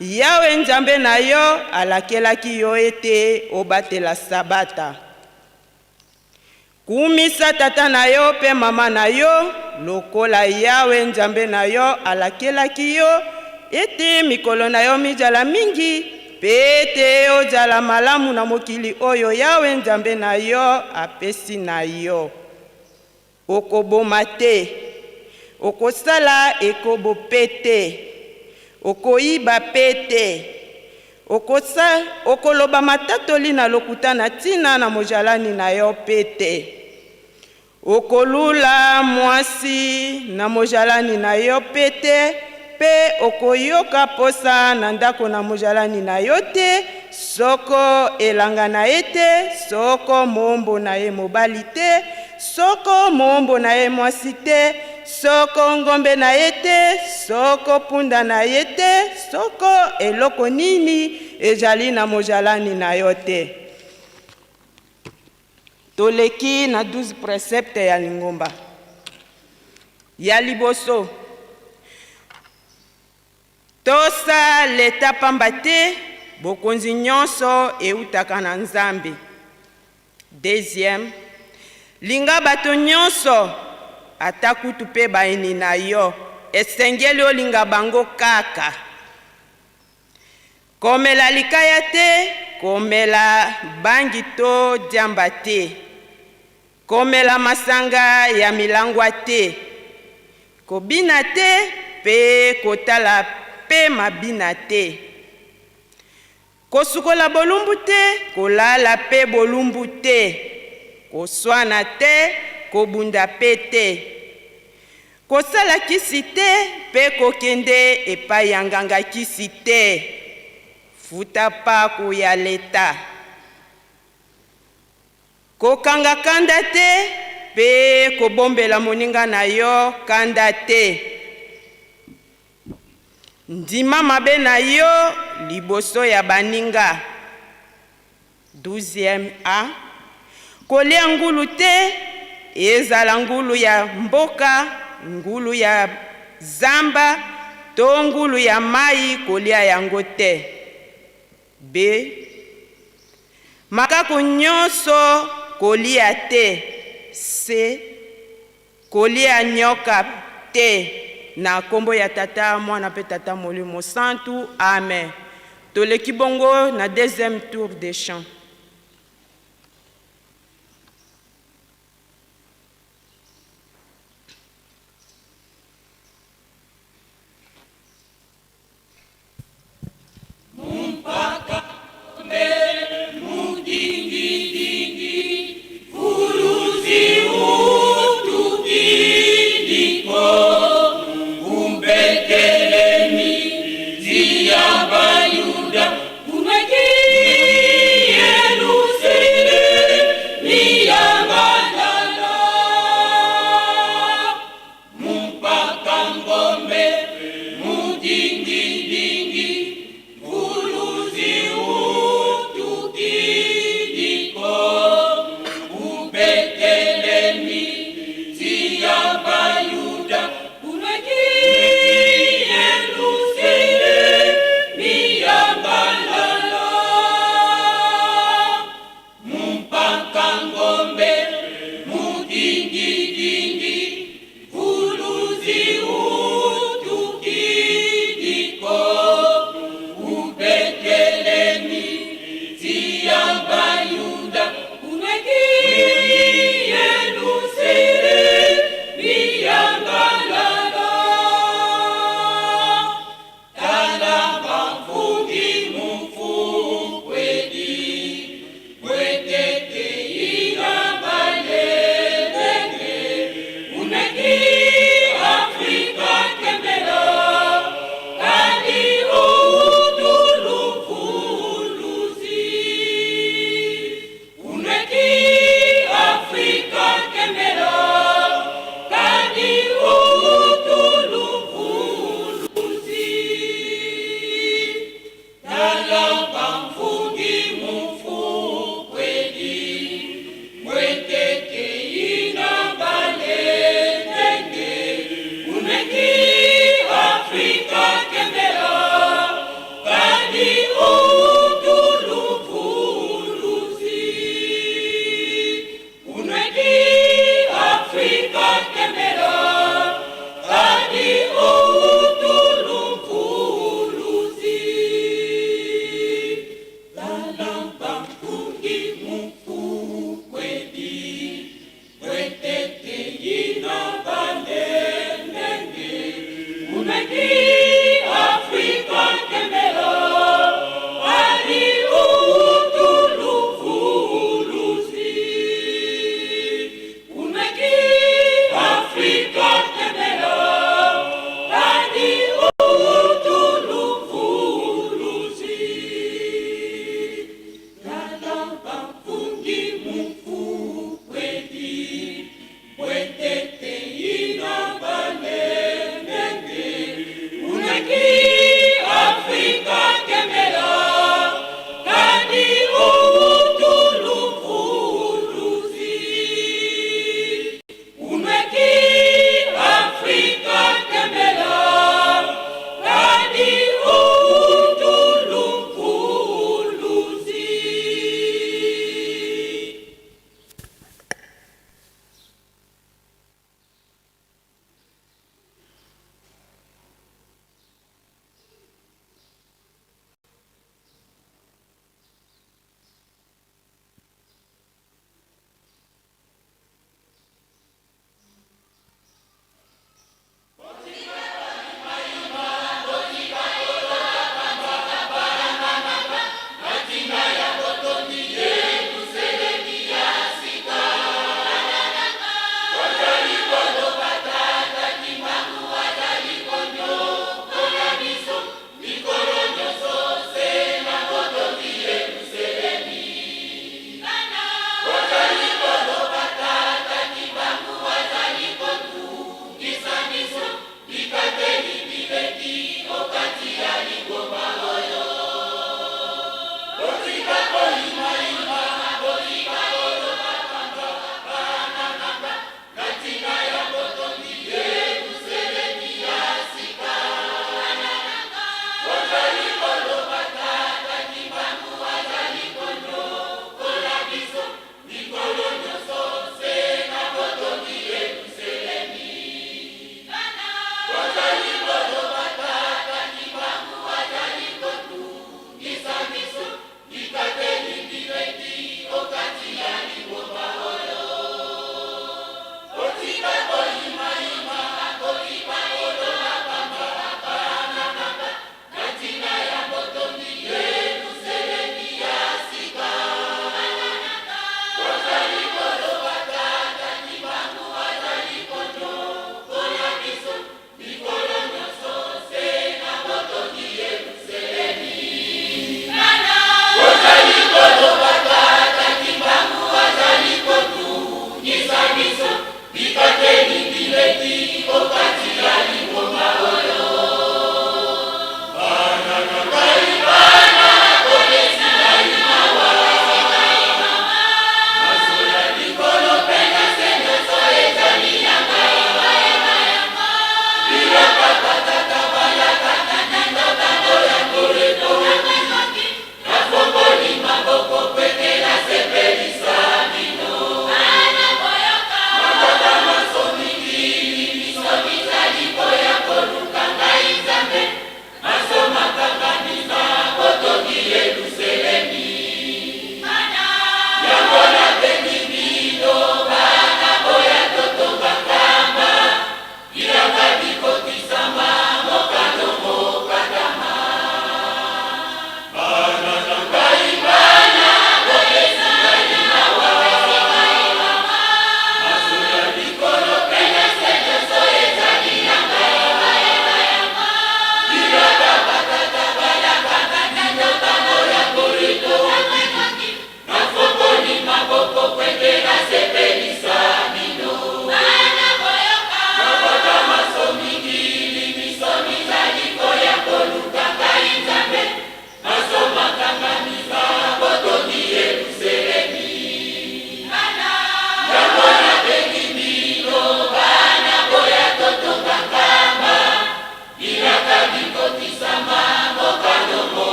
Yawe Nzambe na yo alakelaki yo ete obatela Sabata. Kumisa tata na yo mpe mama na yo, lokola Yawe Nzambe na yo alakelaki yo, ete mikolo na yo mizala mingi mpe ete ozala malamu na mokili oyo Yawe Nzambe na yo apesi na yo. Okoboma te, okosala ekobo mpe te, okoyiba mpe te, okosa, okoloba matatoli na lokuta na ntina na mojalani na yo mpe te, okolula mwasi na mojalani na yo mpe te, mpe okoyoka posa na ndako na mojalani na yo te, soko elanga na ye te, soko moombo na ye mobali te, soko moombo na ye mwasi te, soko ngombe na ye te, soko punda na ye te, soko eloko nini ezali na mojalani na yo te. Toleki na 12 préceptes ya lingomba. Ya liboso, tosa leta pamba te bokonzi nyonso eutaka na Nzambe. Deuxième, linga bato nyonso ata kutu mpe bayini na yo, esengeli olinga bango kaka. Komela likaya te, komela bangi to diamba te, komela masanga ya milangwa te, kobina te mpe kotala mpe mabina te, kosukola bolumbu te, kolala mpe bolumbu te, koswana te, kobunda mpe te, kosala kisi te mpe kokende epai ya nganga kisi te, futa paku ya leta, kokanga kanda te mpe kobombela moninga na yo kanda te, ndima mabe na yo liboso ya baninga. 12e A, kolia ngulu te, ezala ngulu ya mboka, ngulu ya zamba to ngulu ya mai, kolia yango te. B, makako nyonso kolia te. C, kolia nyoka te. Na kombo ya Tata, Mwana mpe Tata Molimo Santu, amen. Toleki bongo na deuxième tour de chant.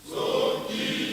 Soki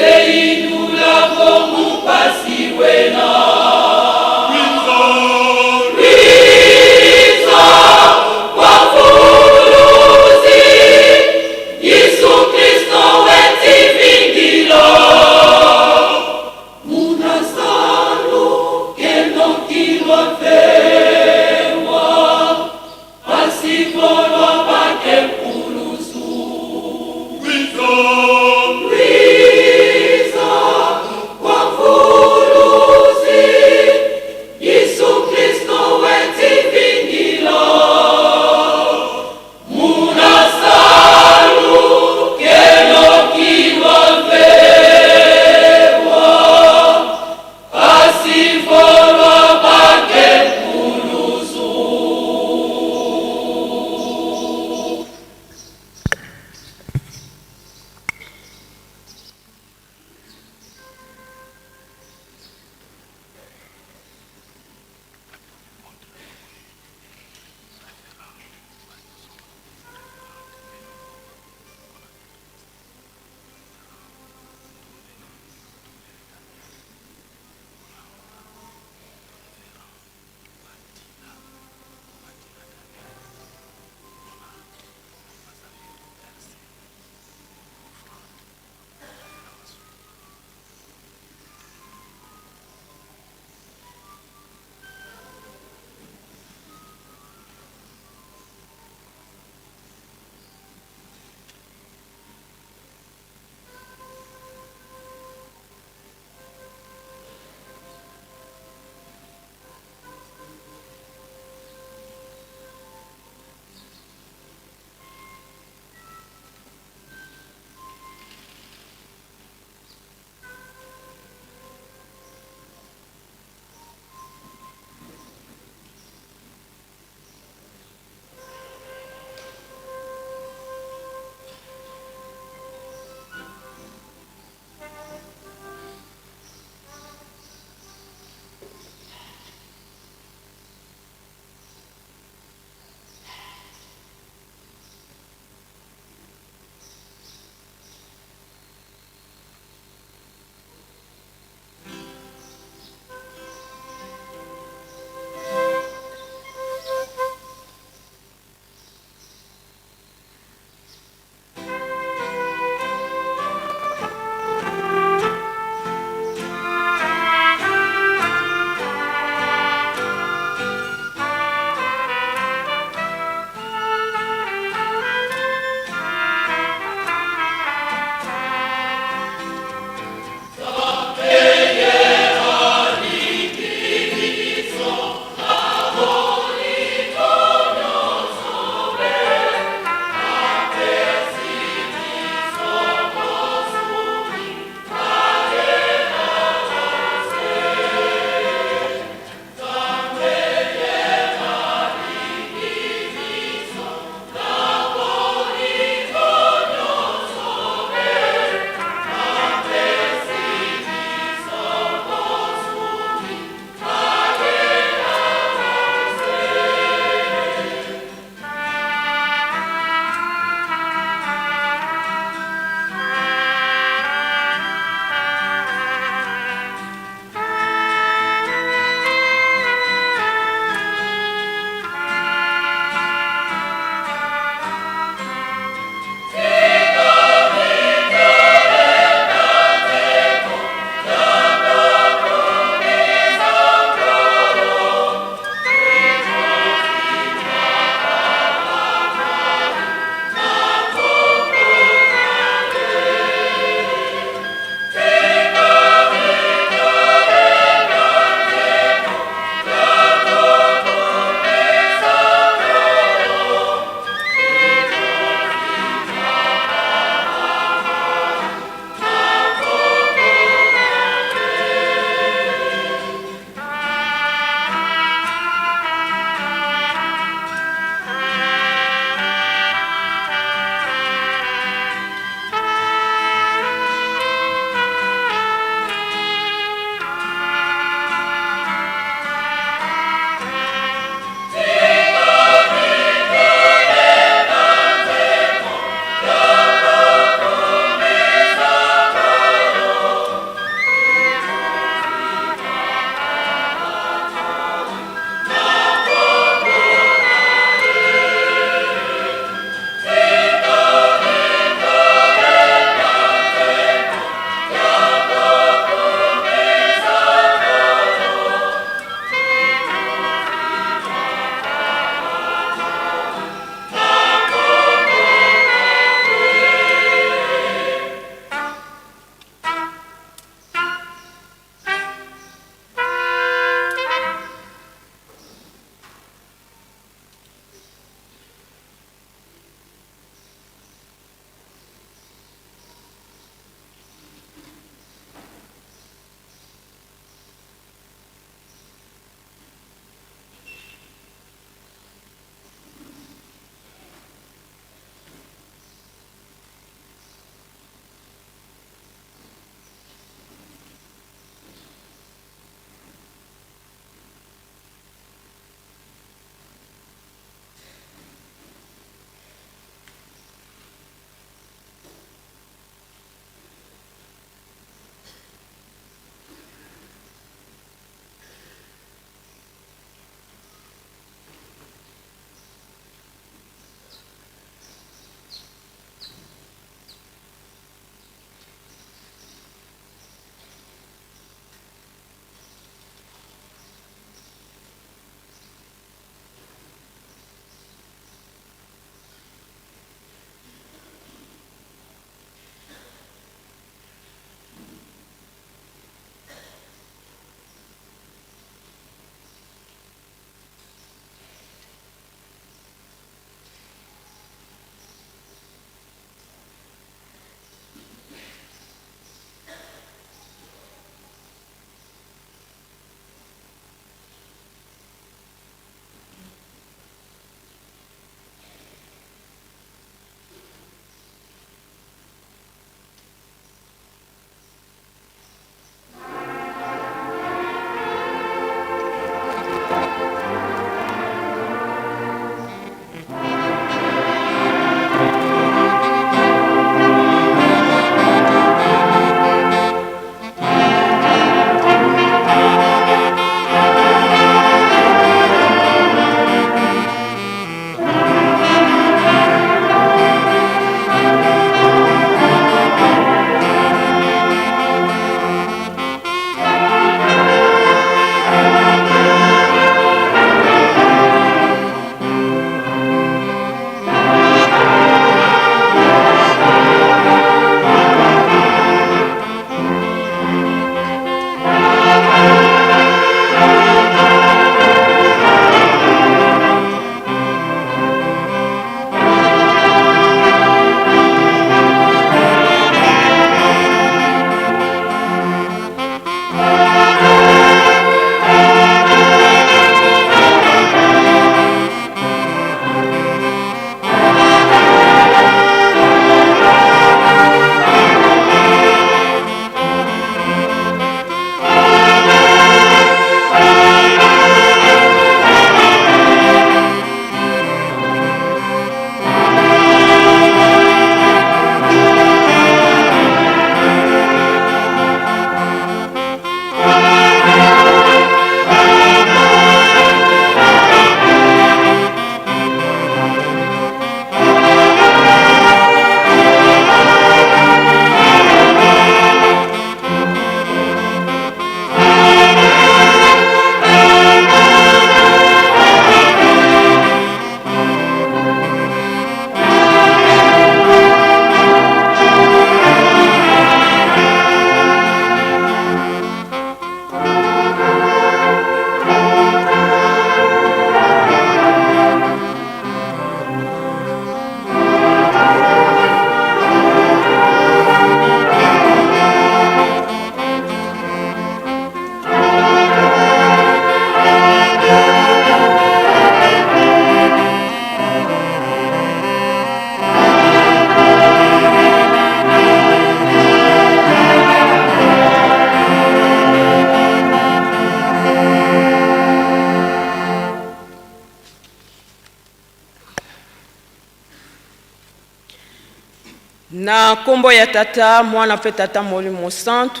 Na nkombo ya Tata, Mwana mpe Tata Molimo Santu,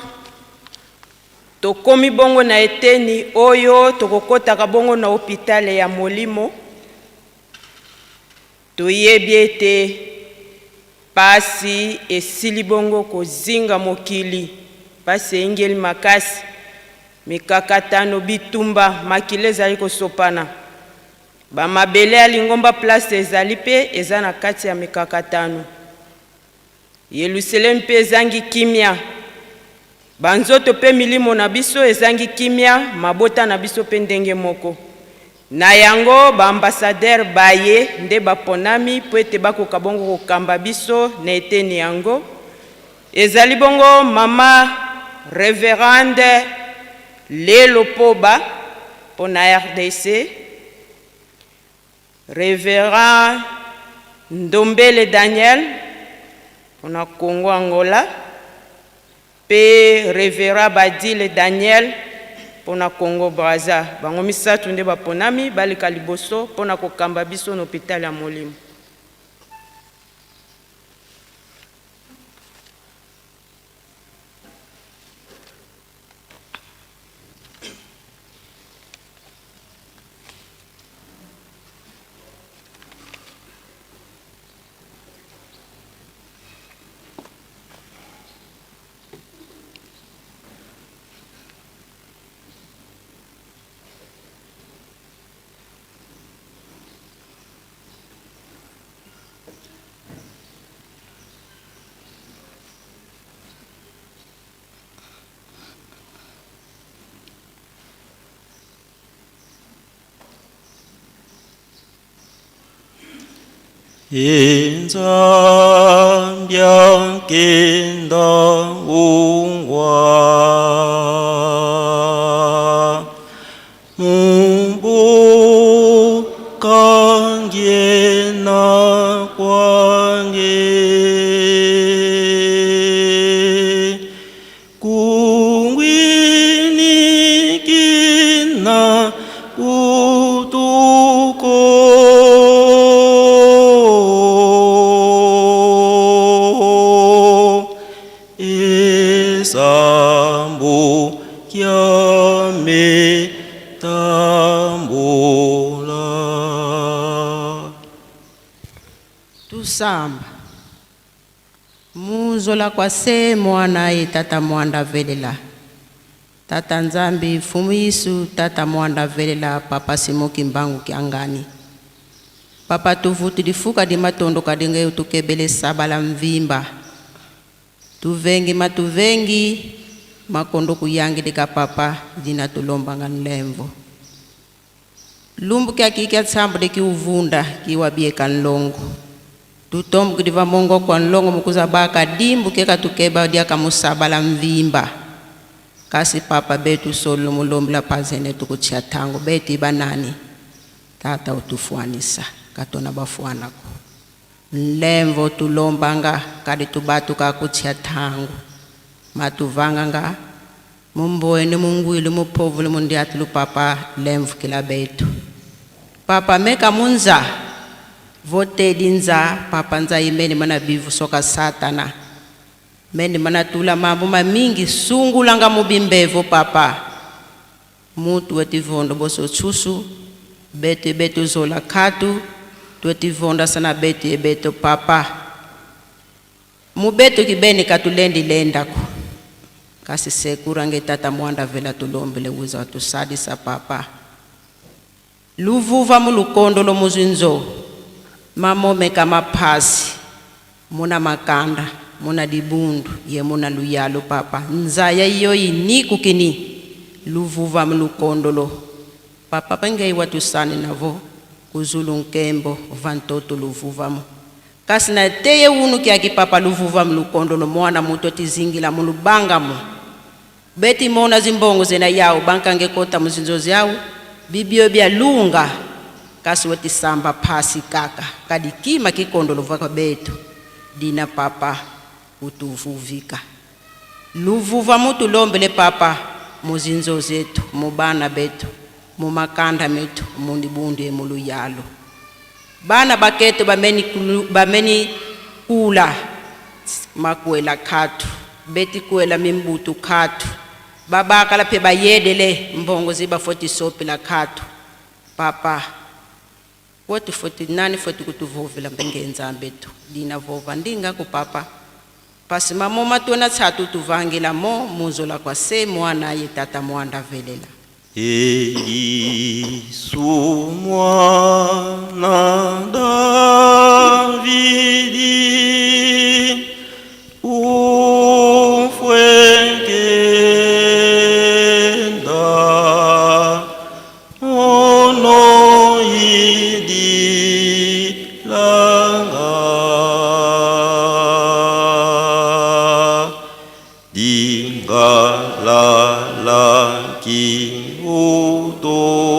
tokomi bongo na eteni oyo tokokotaka bongo na hopitale ya molimo. Toyebi ete pasi esili bongo kozinga mokili, pasi eyingeli makasi, mikakatano, bitumba, makila ezali kosopana. Ba mabele ya lingomba place ezali mpe eza na kati ya mikakatano. Yelusalemi mpe ezangi kimia. Ba nzoto mpe milimo na biso ezangi kimia, mabota na biso mpe ndenge moko. Na yango, ba ambassadeurs baye nde baponami mpo ete bakoka bongo kokamba biso na eteni yango. Ezali bongo mama Reverende Lelo Poba mpo na rdc, Reverend Ndombele Daniel mpo na Congo Angola mpe Reverend Badile Daniel mpo na Congo Brazza. Bango misato nde baponami baleka liboso mpo na kokamba biso na hôpital ya molimo. Inzambya ungwa Mbukangiena kwange Kungwinikina kutuko Esambu kyame tambula. Tusamba Muzola kwa se mwana ye tata mwanda velela Tata Nzambi Mfumu Yesu tata mwanda velela Papa Simon Kimbangu Kiangani Papa tuvutu difuka di matondo kadinga utukebele sabala mvimba Tuvengi matuvengi makondo kuyangilika papa dina tulombanga nlemvo Lumbu kya kikya tsambu de kiuvunda kiwa bieka nlongo Tutombu kidiva mongo kwa nlongo mukuza baka dimbu keka tukeba diaka musabala mvimba Kasi papa betu solo mulombila pazene tukuchia tango betu ibanani Tata utufuanisa katona bafuanako Nlemvo tulombanga kadi tubatuka kuchia tango Matuvanga nga mumboene mungwilu mupovulu mundiatulu papa lemvu kila betu Papa meka munza votedi nza papa nza imeni mana bivu soka satana Meni mana tula mambo mamingi sungulanga mubimbevo papa Mutu wetivondo boso tsusu betu ebeto zola katu twetivonda sana betu ebeto papa Mubeto kibeni katulendi lendako Kasi sekura nge tata mwanda vela tulombele wiza watusalisa papa Luvuva mu lukondo lo muzinzo mamomeka maphasi Muna makanda muna dibundu ye muna luyalo papa Nzaya iyoyi niku kini luvuva mu lukondo lo Papa pengei watusani navo kuzulu nkembo vantoto luvuvamo Kasi na teye unu kiaki papa luvuva mu lukondo lo mwana muto tizingila mu lubanga mo Beti mona zimbongo zena yau bankange kota muzinzozi yau bibio bia lunga kasi wetisamba phasi kaka kadi kima kikondo luvaka betu dina papa utuvuvika luvuva mutu lombele papa muzinzozi etu mubana betu mumakanda metu mundibundu emuluyalo Bana baketo bameni, bameni kula. Makuela khatu beti kuela mimbutu khatu babaka laphe bayedele mbongo ziba foti sopi la khatu papa woti foti nani foti kutuvovela mbengenza betu dina vova ndinga ku papa pasi mamoma tona tsatu tuvangela mo muzola kwa se mwana ye tata mwanda velela. Yesu mwana Davidi ufwekenda onoyidilanga dingalalaki utobanga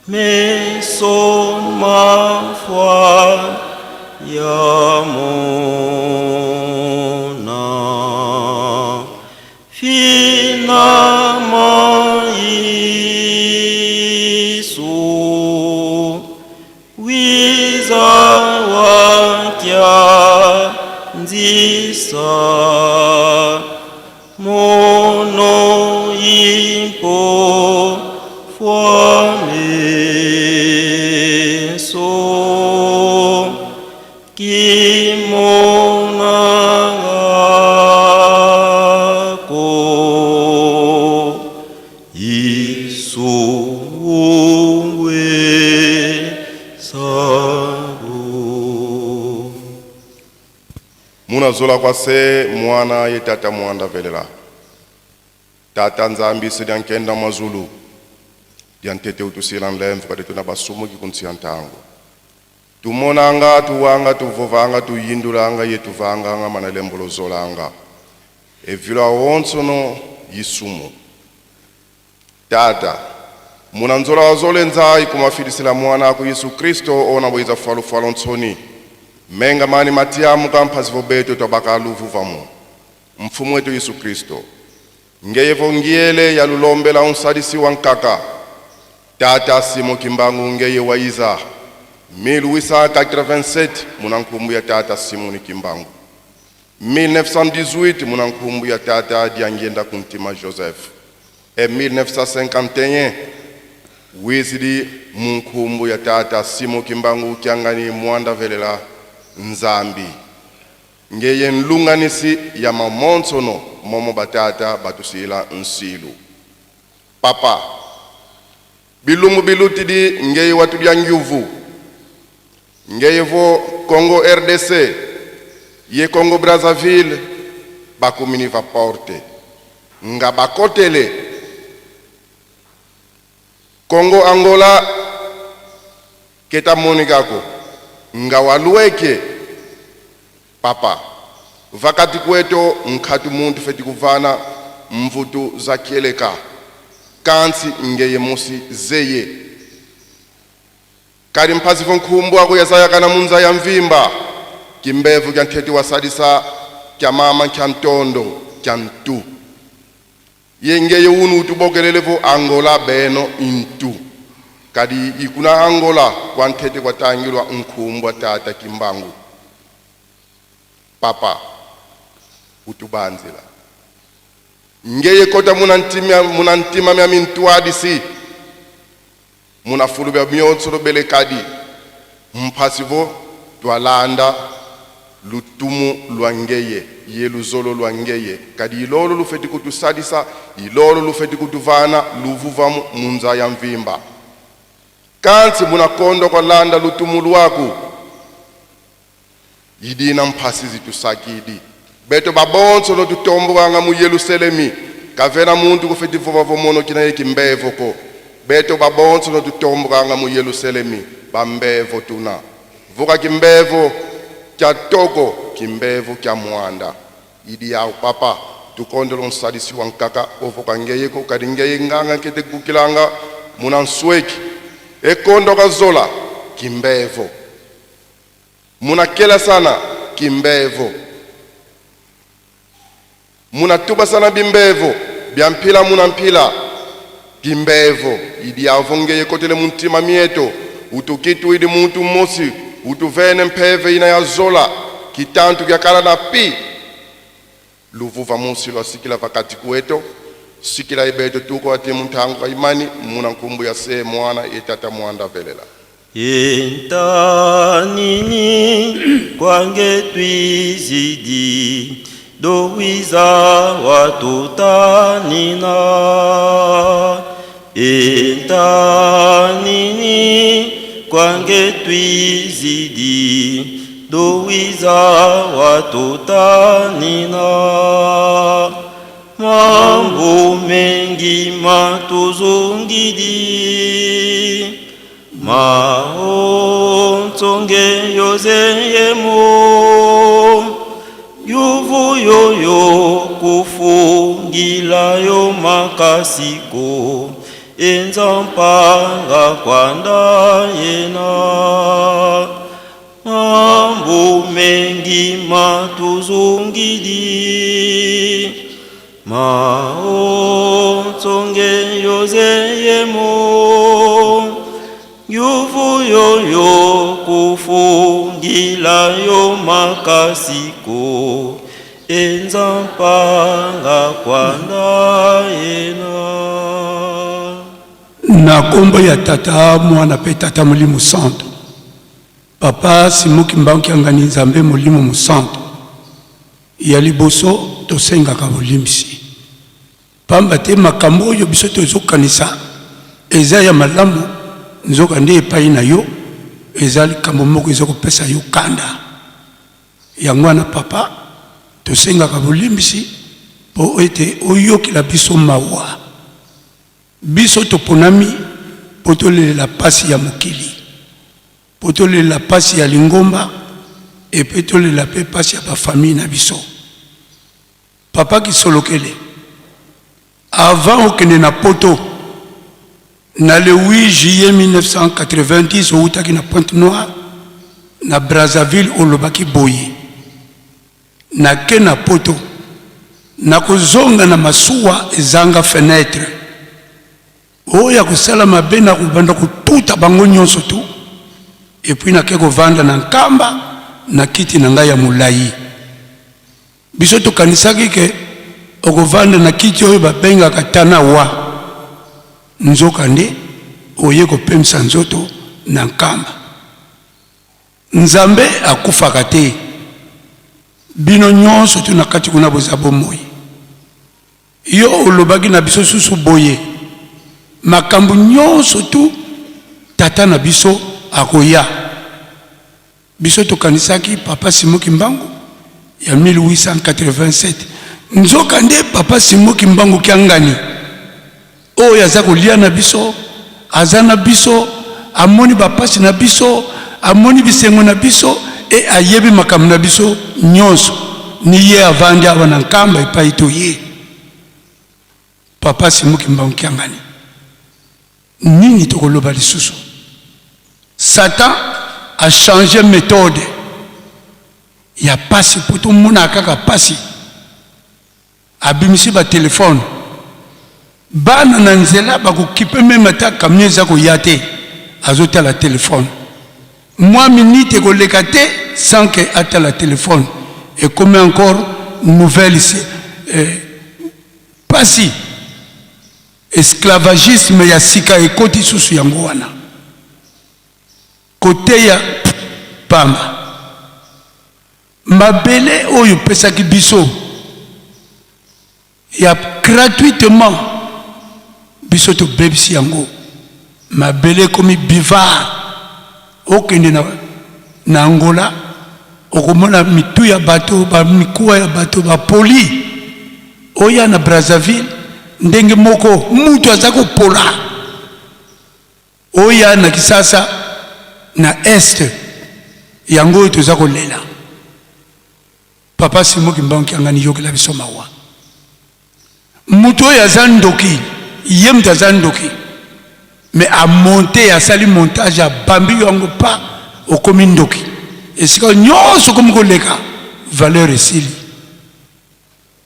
meso mafwa yamona finama Yesu wiza wakya nzisa mono impo fwameso kimonangako Yesu sabu. Munazola kwa se mwana ye tata mwanda velela tata nzambi se diankenda mazulu diantete utusila nlemvu kadi tuna basumuki kunsiya ntango tumonanga tuwanga tuvovanga tuyindulanga ye tuvanganga mana lembulo zolanga evilo awonsono yisumu tata munanzola wazole nzayi kumafilisila mwana aku Yesu Kristo ona bwiza falufalo ntsoni menga mani matiamu kamphazi beto twabaka luvuvamu mfumu wetu Yesu Kristo ngeyevo ngiyele yalulombela unsalisi wa nkaka tata Simo Kimbangu ngeye waiza 1887 muna nkhumbu ya tata Simoni Kimbangu 1918 muna nkhumbu ya tata Diangienda Kuntima Joseph e 1951 wizidi munkhumbu ya tata Simo Kimbangu kyangani mwanda velela nzambi ngeye nlunganisi ya mamonsono momo batata batusila nsilu papa bilumbu bilutidi ngeye watu bya ngyuvu ngeye vo Congo RDC ye Congo Brazzaville bakumini va porte nga bakotele Congo Angola keta monikako nga walueke papa vakati kweto nkhatu muntu feti kuvana mvutu za kieleka kansi ngeye musi zeye kali mphasivo nkhumbu akuyazayakana munza ya mvimba kimbevu kya ntheti wasalisa kya mama kya ntondo kya ntu ye ngeye unu utubokelelevo Angola beno intu kadi ikuna Angola kwa nthete kwatangilwa nkhumbu tata Kimbangu papa utubanzila ngeye kota muna ntima mya mintwadisi muna fulubya myotsolo belekadi mphasivo twalanda lutumu lwa ngeye ye luzolo lwa ngeye kadi ilolo lufeti kutusalisa ilolo lufeti kutuvana luvuvamu munza ya mvimba kansi munakondo kwa landa lutumu lwaku yidina mphasi zitusakidi beto babonso lotutombokanga mu Yerusalemi kavena muntu kufeti vova vomono kina ye kimbevo ko beto babonso lotutombokanga mu Yerusalemi bambevo tuna vuka kimbevo kya toko kimbevo kya mwanda idi yawo papa tukondelo nsalisi wa nkaka ovoka ngeyeko kadi ngeye nganga kete kukilanga muna nsweki ekondo kazola kimbevo munakela sana kimbevo munatuba sana bimbevo bya mpila muna mpila kimbevo idi yavo ngeye kotele muntima mieto utukitu idi muntu mosi Utuvene mpeve ina ya zola kitantu kyakala na pi luvuva musi lwasikila vakati kweto sikila ibeto tuko ati muntango ka imani muna nkumbu ya se mwana ye tata mwanda velela. Entanini kwange twizidi dowiza watutanina. Entanini kwange twizidi dowiza watutanina. Mambo mengi matuzungidi maontsonge yozeyemo yuvuyoyo kufungilayo makasiko enza mpanga kwanda yena. Mambo mengi matuzungidi maontsonge yozeyemo yuvuyoyo kufungilayo makasiko enza mpanga kwanda yena. Na nkombo ya Tata, Mwana mpe Tata Molimo Santo. Papa Simon Kimbangu Kiangani, Nzambe Molimo Mosanto, ya liboso tosengaka bolimbisi, pamba te makambo oyo biso tozokanisa eza ya malamu, nzoka nde epai na yo eza likambo moko eza kopesa yo kanda. Yango wana papa, tosengaka bolimbisi mpo ete oyokela biso mawa. Biso toponami mpo tolelela pasi ya mokili, mpo tolelela pasi ya lingomba et pe tolela pe pasi ya ba famille na biso. Papa Kisolokele, avant okende na poto, na le 8 juillet 1990 owutaki na Pointe Noire na Brazzaville, olobaki boye, Nake na poto, nakozonga na masuwa ezanga fenetre. Oyo akosala mabe nakobanda kotuta bango nyonso tu, et puis nake kovanda na Nkamba na kiti na ngai ya molayi. Biso tokanisaki ke okovanda na kiti oyo babengaka tanawa, nzokande oye kopemisa nzoto na Nkamba. Nzambe akufaka te. Bino nyonso tu na kati kuna boza bomoi. Yo olobaki na biso susu boye, makambo nyonso tu tata na biso akoya. Biso tokanisaki papa Simon Kimbangu ya 1887, nzoka nde papa Simon Kimbangu Kiangani oyo aza kolia na biso, aza na biso, amoni ba pasi na biso, amoni bisengo na biso et ayebi makambo na biso nyonso. Ni ye avandi awa na Nkamba epai toye. Papa Simon Kimbangu Kiangani, nini tokoloba lisusu? Satan a changer methode ya pasi po tomonaka kaka pasi. Abimisi ba telephone bana na nzela bakokipe meme ata camion eza koya te azotala telephone mwa minute ekoleka te sans que atala telephone ekomi encore nouvelle eh, pasi esclavagisme ya sika ekoti susu yango wana koteya pamba. Mabele oyo opesaki biso ya gratuitement biso tobebisi yango, mabele ekomi bivard. Okende na, na Angola okomona mitu ya bato ba mikuwa ya bato bapoli. Oya na Brazzaville ndenge moko mutu aza kopola. Oya na kisasa na est yango oyo toza kolela. Papa Simon Kimbangu Kiangani yokela biso mawa. Mutu oyo aza ndoki, ye mutu aza ndoki mais a monte asali montage abambi yo yango pa okomi ndoki esika nyonso okomi koleka valeur esili.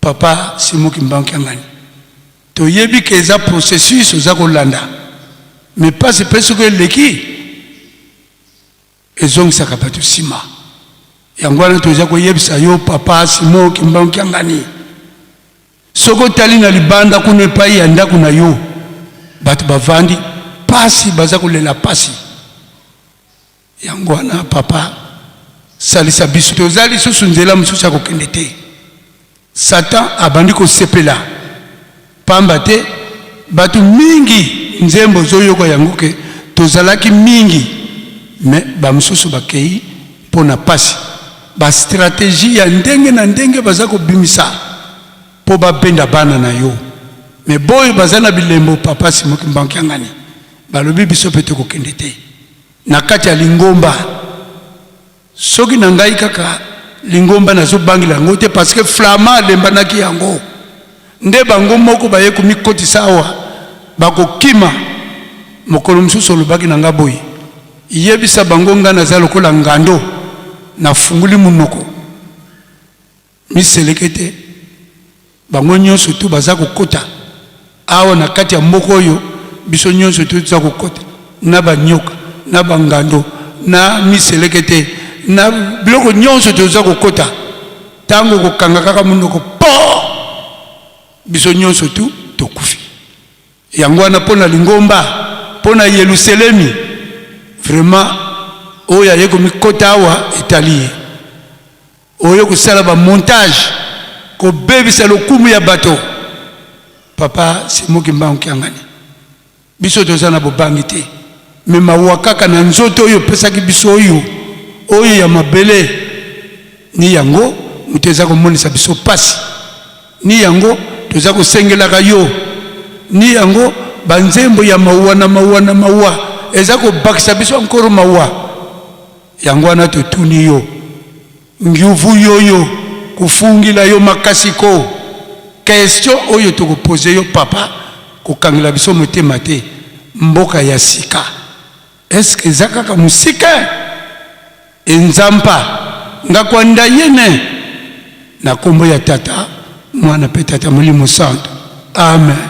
Papa Simon Kimbangu Kiangani, toyebi ke eza processus oza kolanda, mais pasi pe soki eleki Ezongisaka bato nsima. Yango wana toza koyebisa yo papa Simon Kimbangu Kiangani, soki otali na libanda kuna epai ya ndako na yo, bato bavandi pasi, baza kolela pasi. Yango wana papa, salisa biso, toza lisusu nzela mosusu ya kokende te. Satan abandi kosepela pamba te bato mingi nzembo ozoyoka yango ke tozalaki mingi mais ba mosusu bakei mpo na pasi. Ba strategie ya ndenge na ndenge baza kobimisa mpo babenda bana na yo mais boyo baza na bilembo papa Simon Kimbangu Kiangani balobi biso mpe tokokende te na kati ya lingomba. Soki na ngai kaka lingomba nazo bangela yango te parce que Flama alembanaki yango nde bango moko baye komikotisa awa bakokima. Mokolo mosusu olobaki na nga boye, yebisa bango nga naza lokola ngando nafunguli munoko Miselekete bango nyonso tu baza kokota awa na kati ya mboka oyo, biso nyonso tu toza kokota na banyoka na bangando na miselekete na biloko nyonso toza kokota. Ntango okokanga kaka monoko po biso nyonso tu tokufi. Yango wana mpo na lingomba, mpo na Yeluselemi, vraiment oyo aye komikota awa etali ye. Oyo kosala ba montage kobebisa lokumu ya bato papa Simon Kimbangu Kiangani biso toza na bobangi te me mawa kaka na nzoto oyo opesaki biso oyo oyo ya mabele ni yango moto eza komonisa biso pasi ni yango toza kosengelaka yo ni yango banzembo ya mawa na mawa na mawa eza kobakisa biso ankoro mawa. Yango wana totuni yo ngiuvu yoyo kufungila yo makasi ko question oyo toko pose yo papa kokangela biso motema te mboka ya sika est ce que eza kaka musika enzampa nga kwa ndaye ne na kombo ya tata mwana pe tata molimo santu amen.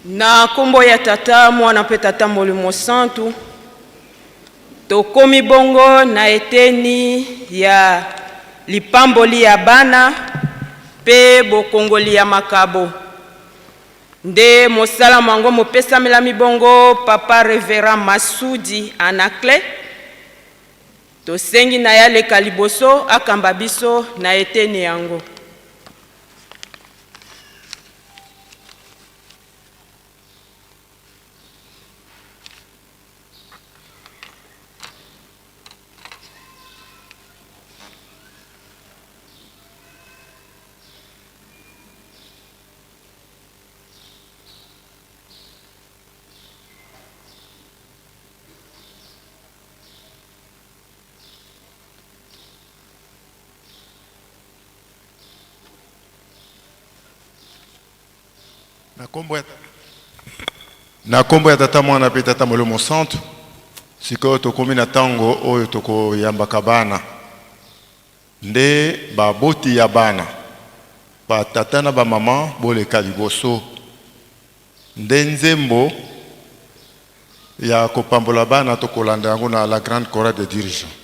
Na nkombo ya Tata, Mwana mpe Tata Molimo Santu, tokomi bongo na eteni ya lipamboli ya bana mpe bokongoli ya makabo. Nde mosala mwango mopesamelami bongo Papa Reverend Masudi Anaclet. Tosengi na ye aleka liboso akamba biso na eteni yango. Na kombo ya na kombo ya Tata Mwana mpe Tata Molimo Santu, sikoyo tokomi na ntango oyo tokoyambaka bana. Nde baboti ya bana, ba tata na ba mama, boleka liboso. Nde nzembo ya kopambola bana tokolanda yango na la grande chorale des dirigeants.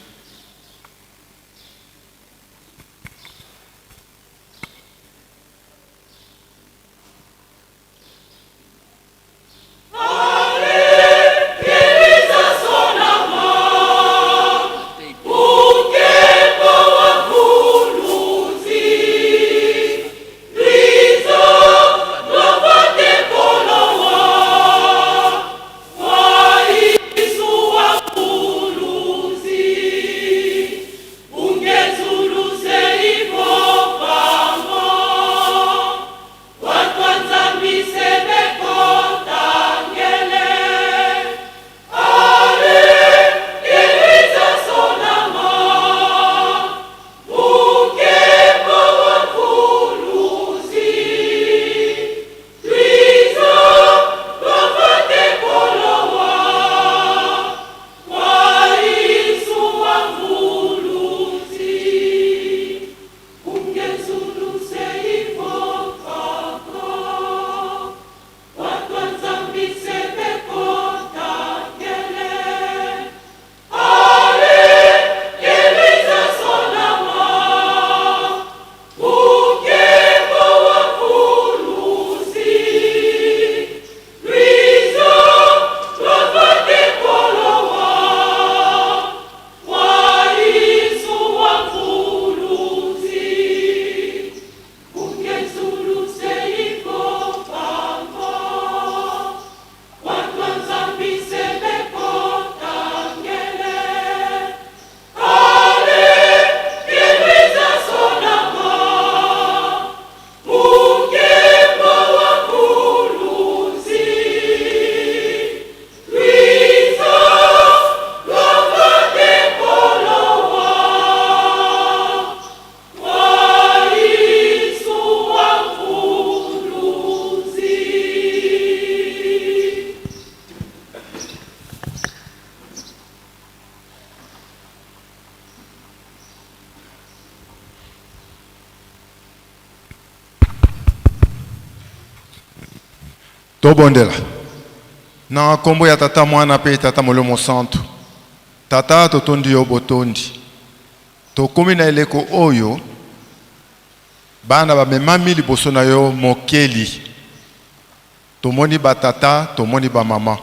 Tobondela. Na nkombo ya Tata, Mwana mpe Tata Molimo Santu. Tata, totondi yo botondi. Tokomi na eleko oyo bana bamemami liboso na yo mokeli. Tomoni batata, tomoni bamama,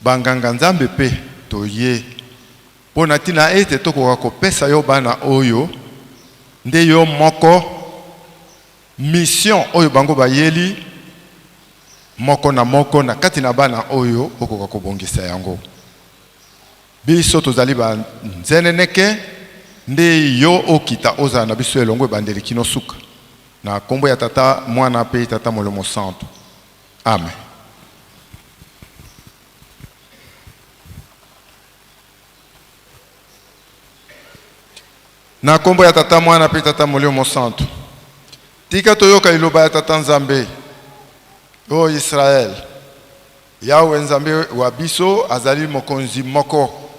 banganga Nzambe mpe toye mpo na ntina ete tokoka kopesa yo bana oyo nde yo moko mission oyo bango bayeli moko na moko na kati na bana oyo okoka kobongisa yango. Biso tozali banzeneneke nde yo okita ozala na biso elongo ebandeli kino suka. Na kombo ya Tata, Mwana mpe Tata Molimo Santu. Amen. Na kombo ya Tata, Mwana mpe Tata Molimo Mosantu. Tika toyoka liloba ya Tata Nzambe. O Israel, Yawe Nzambe wa biso azali mokonzi moko.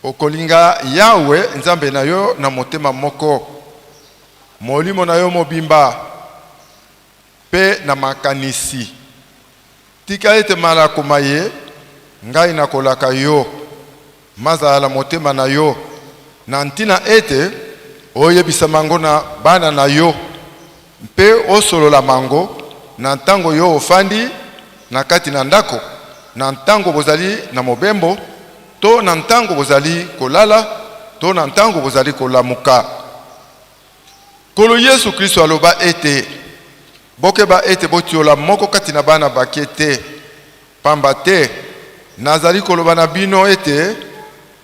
Okolinga Yawe Nzambe na yo na motema moko, molimo na yo mobimba mpe na makanisi. Tika ete malako maye ngai nakolaka yo mazala na motema na yo, na ntina ete oyebisa mango na bana na yo mpe osolola mango na ntango yo ofandi na kati na ndako, na ntango bozali na mobembo, to na ntango bozali kolala, to na ntango bozali kolamuka. Nkolo Yesu Klisto aloba ete, Bokeba ete botiola moko kati na bana bake te, pamba te nazali koloba na bino ete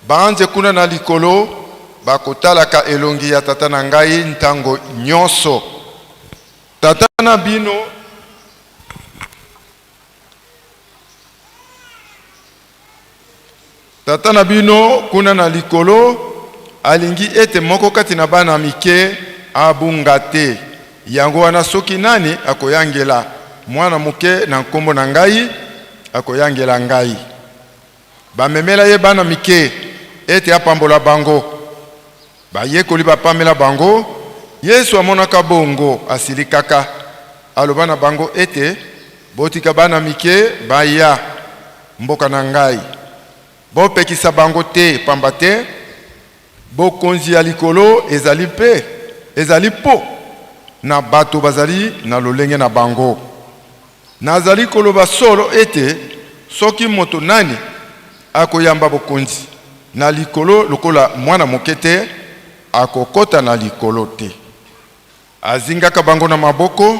baanze kuna na likolo bakotalaka elongi ya Tata na ngai ntango nyonso. Tata na bino Tata na bino kuna na likolo alingi ete moko kati na bana mike abunga te. Yango wana soki nani akoyangela mwana moke na nkombo na ngai, akoyangela ngai. Bamemela ye bana mike ete apambola bango. Bayekoli bapamela bango. Yesu amonaka bongo, asilikaka. Aloba na bango ete, Botika bana mike baya mboka na ngai. Bopekisa bango te, pamba te bokonzi ya likolo ezali mpe ezali mpo na bato bazali na lolenge na bango. Nazali koloba solo ete soki moto nani akoyamba bokonzi na likolo lokola mwana moke te, akokota na likolo te. Azingaka bango na maboko,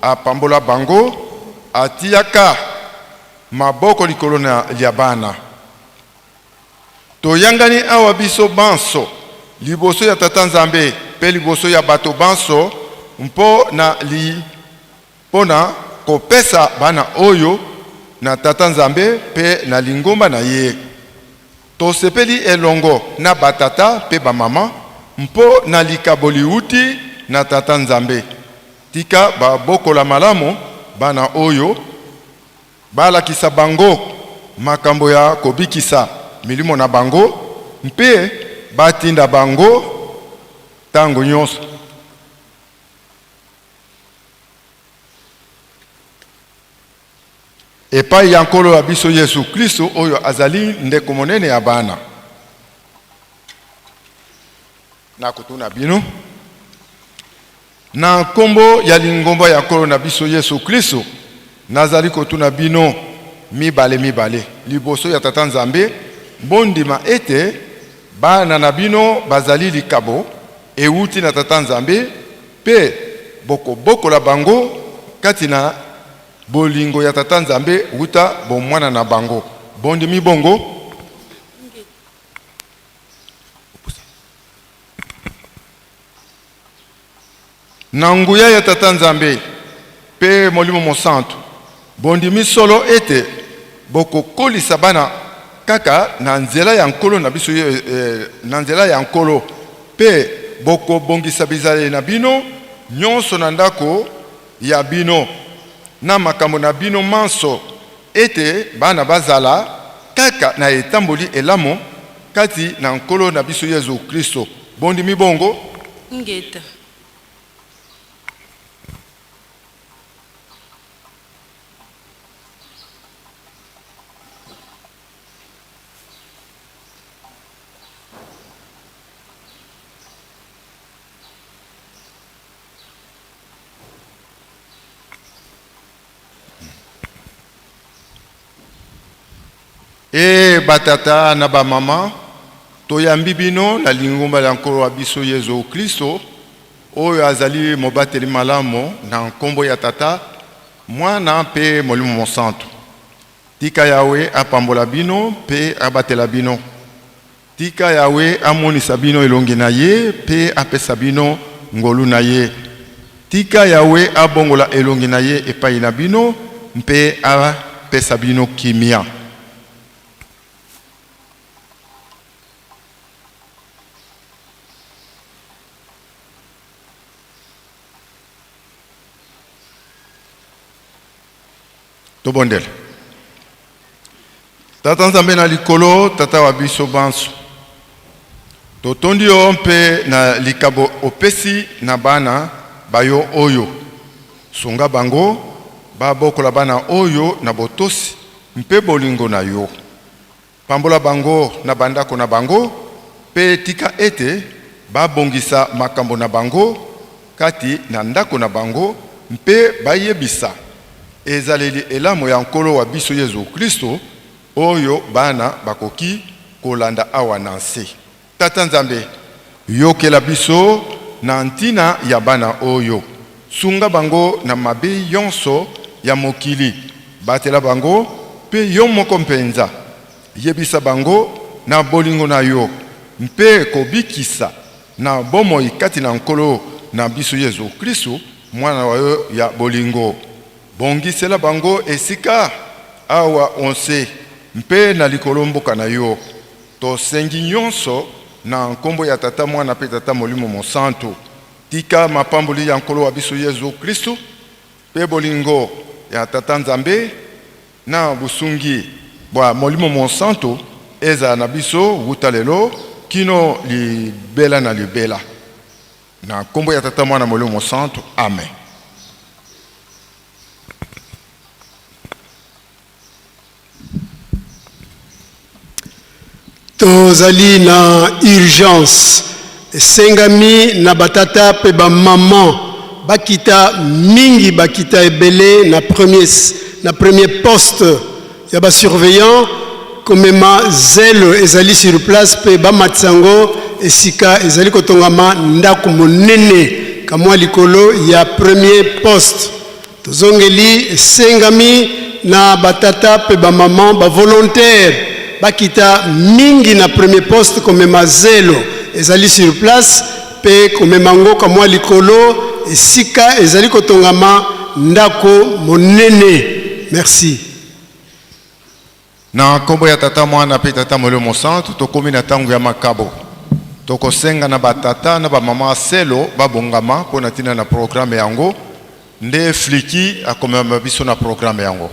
apambola bango, atiyaka maboko likolo na lya bana. Toyangani awa biso banso liboso ya Tata Nzambe mpe liboso ya bato banso mpo na li mpo na kopesa bana oyo na Tata Nzambe mpe na lingomba na ye. Tosepeli elongo na batata mpe bamama mpo na likabo liuti na Tata Nzambe. Tika babokola malamu bana oyo, balakisa bango makambo ya kobikisa milimo na bango mpe batinda bango ntango nyonso. Epai ya Nkolo wa biso Yesu Klisto oyo azali ndeko monene ya bana. Nakotuna bino na nkombo ya lingomba ya Nkolo na biso Yesu Klisto, nazali kotuna bino mibale mibale liboso ya Tata Nzambe, bondima ete bana na bino bazali likabo ewuti na Tata Nzambe mpe bokobokola bango kati na bolingo ya Tata Nzambe wuta bomwana na bango. Bondimi bongo? Na nguya ya Tata Nzambe mpe Molimo Mosantu, bondimi solo ete bokokolisa bana kaka na nzela ya Nkolo na biso, na nzela ya Nkolo, mpe bokobongisa bizaleli na bino nyonso na ndako ya bino na makambo na bino manso, ete bana bazala kaka na etamboli elamu kati na Nkolo na biso Yezu Klisto. Bondimi bongo? Ingeta. E batata na bamama, toyambi bino na lingomba lya Nkolo wa biso Yezu Klisto, oyo azali mobateli malamu, na nkombo ya Tata, Mwana mpe Molimo Mosantu. Tika Yawe apambola bino mpe abatela bino. Tika Yawe amonisa bino elongi na ye mpe apesa bino ngolu na ye. Tika Yawe abongola elongi na ye epai na bino mpe apesa bino kimia. Tobondela. Tata Nzambe na likolo, Tata wa biso banso, totondi yo mpe na likabo opesi na bana ba yo oyo. Sunga bango babokola bana oyo na botosi mpe bolingo na yo. Pambola bango na bandako na bango, mpe tika ete babongisa makambo na bango kati na ndako na bango mpe bayebisa ezaleli elamu ya Nkolo wa biso Yezu Klisto, oyo bana bakoki kolanda awa na nse. Tata Nzambe, yokela biso na ntina ya bana oyo. Sunga bango na mabe yonso ya mokili. Batela bango, mpe yo moko mpenza. Yebisa bango na bolingo na yo, mpe kobikisa na bomoi kati na Nkolo na biso Yezu Klisto, Mwana wa yo ya bolingo. Bongisela bango esika awa onse mpe na likolo mboka na yo. Tosengi nyonso na nkombo ya Tata, Mwana mpe Tata Molimo Mosantu. Tika mapamboli ya Nkolo wa biso Yezu Klistu mpe bolingo ya Tata Nzambe na bosungi bwa Molimo Mosantu ezala na biso wuta lelo kino libela na libela. Na nkombo ya Tata, Mwana, Molimo Mosantu. Amen. Tozali na urgence esengami na batata pe ba maman bakita mingi bakita ebele na premier na premier poste ya ba surveillant komema zelo ezali sur place pe bamatisa yango esika ezali kotongama ndako monene kamwa likolo ya premier poste. Tozongeli esengami na ba tata pe ba maman ba volontaires bakita mingi na premier poste komema zelo ezali sur place pe komema ngo kamwa likolo esika ezali kotongama ndako monene. Merci. Na nkombo ya Tata, Mwana mpe Tata Molimo Mosantu, tokomi na ntango ya makabo. Tokosenga na ba tata na ba mama selo babongama mpo na ntina na programe yango, nde Fliki akomema biso na programe yango.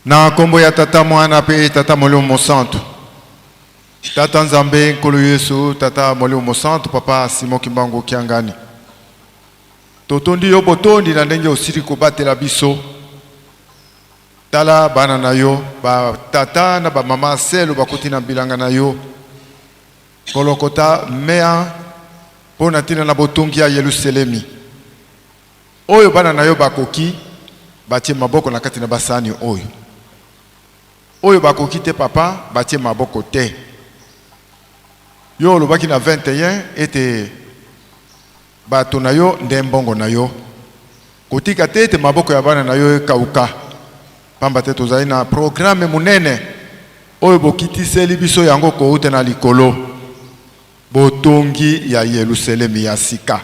Na nkombo ya Tata, Mwana mpe Tata Molimo Mosantu. Tata Nzambe, Nkolo Yesu, Tata Molimo Mosantu, Papa Simon Kimbangu Kiangani. Totondi yo botondi na ndenge osili kobatela biso. Tala bana na yo, ba tata na ba mama selo bakuti na bilanga na yo. Kolokota mea mpo na ntina na botongi ya Yelusalemi. Oyo bana na yo bakoki, batie maboko na kati na basani oyo. Oyo bakoki te papa, batie maboko te. Yo olobaki na 21 ete bato na yo nde mbongo na yo. Kotika te ete maboko ya bana na yo ekauka, pamba te tozali na programe monene oyo bokitiseli biso yango kouta na likolo, botongi ya Yelusalemi ya sika.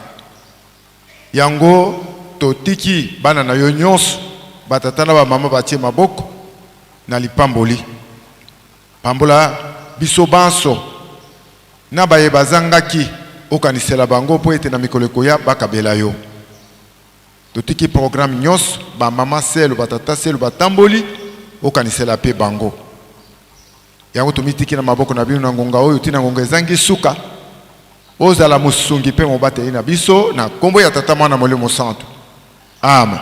Yango totiki bana na yo nyonso, batata na bamama batie maboko na lipamboli. Pambola biso banso na baye bazangaki, okanisela bango mpo ete na mikolo ekoya bakabela yo. Totiki programme nyonso, ba mama selo, ba tata selo batamboli, okanisela mpe bango. Yango tomitiki na maboko na bino na ngonga oyo tii na ngonga ezangi suka. Ozala mosungi mpe mobateli na biso na nkombo ya Tata, Mwana, Molimo Mosantu. Amen.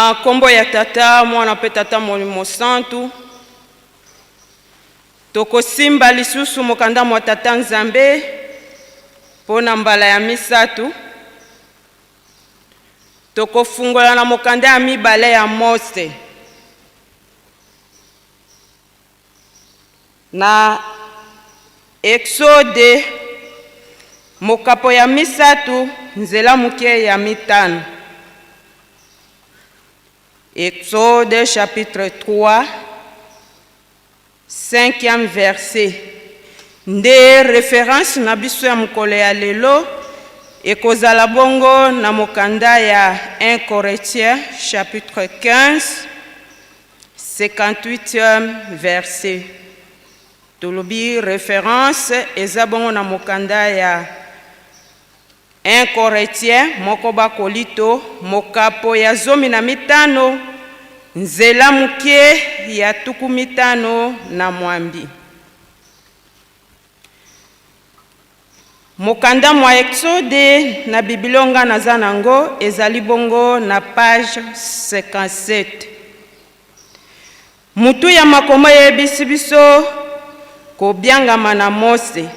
Na nkombo ya Tata, Mwana mpe Tata Molimo Santu, tokosimba lisusu mokanda mwa Tata Nzambe mpo na mbala ya misato. Tokofungola na mokanda ya mibale ya Mose na Exode mokapo ya misato nzela moke ya mitano. Exode chapitre 3 5e verset nde reference na biso ya mokolo ya lelo ekozala bongo na mokanda ya 1 Corinthiens chapitre 15 58e verset. Tolobi reference eza bongo na mokanda ya 1 Corinthiens moko bakolito mokapo ya 15 nzela moke ya 58. Mokanda mwa Exode na Biblia nga naza nango ezali bongo na page 57. Mutu ya makoma eyebisi biso kobiangama na Mose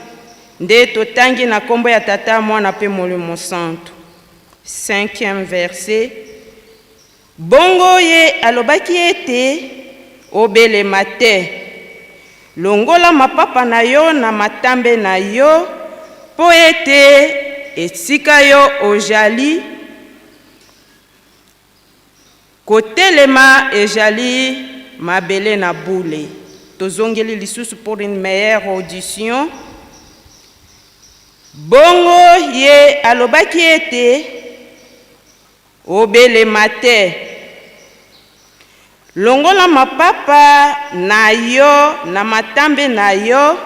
nde totangi na kombo ya Tata, Mwana mpe Molimo Santu. 5e verset. Bongo ye alobaki ete obelema te, longola mapapa na yo na matambe na yo, mpo ete esika yo ojali kotelema ejali mabele na bule. Tozongeli lisusu pour une meilleure audition. Bongo ye alobaki ete obelema te, longola mapapa na yo na matambe na yo,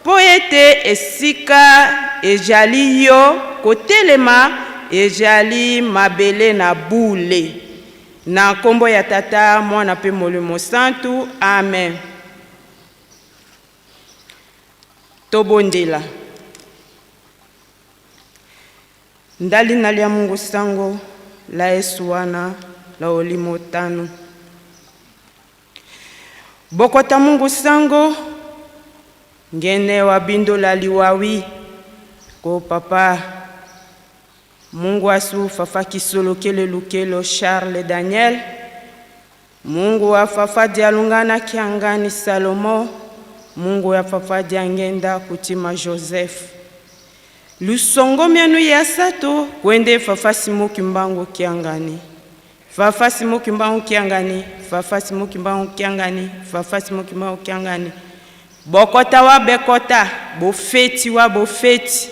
mpo ete esika ejali yo kotelema ejali mabele na bule. Na nkombo ya Tata, Mwana mpe Molimo Santu, amen. Tobondela. Ndali na lia Mungu sango la Yesu wana la olimo tano. Bokota Mungu sango ngene wa bindo la liwawi ko papa Mungu asu fafa kisolokele lukelo Charles Daniel Mungu wa fafa dialungana kiangani Salomo Mungu wa fafa diangenda kutima Joseph Lusongo mianu ya sato kwende fafa simoki mbango kiangani fafa simoki mbango kiangani fafa simoki mbango kiangani fafa simoki mbango kiangani bokota wa bekota bofeti wa bofeti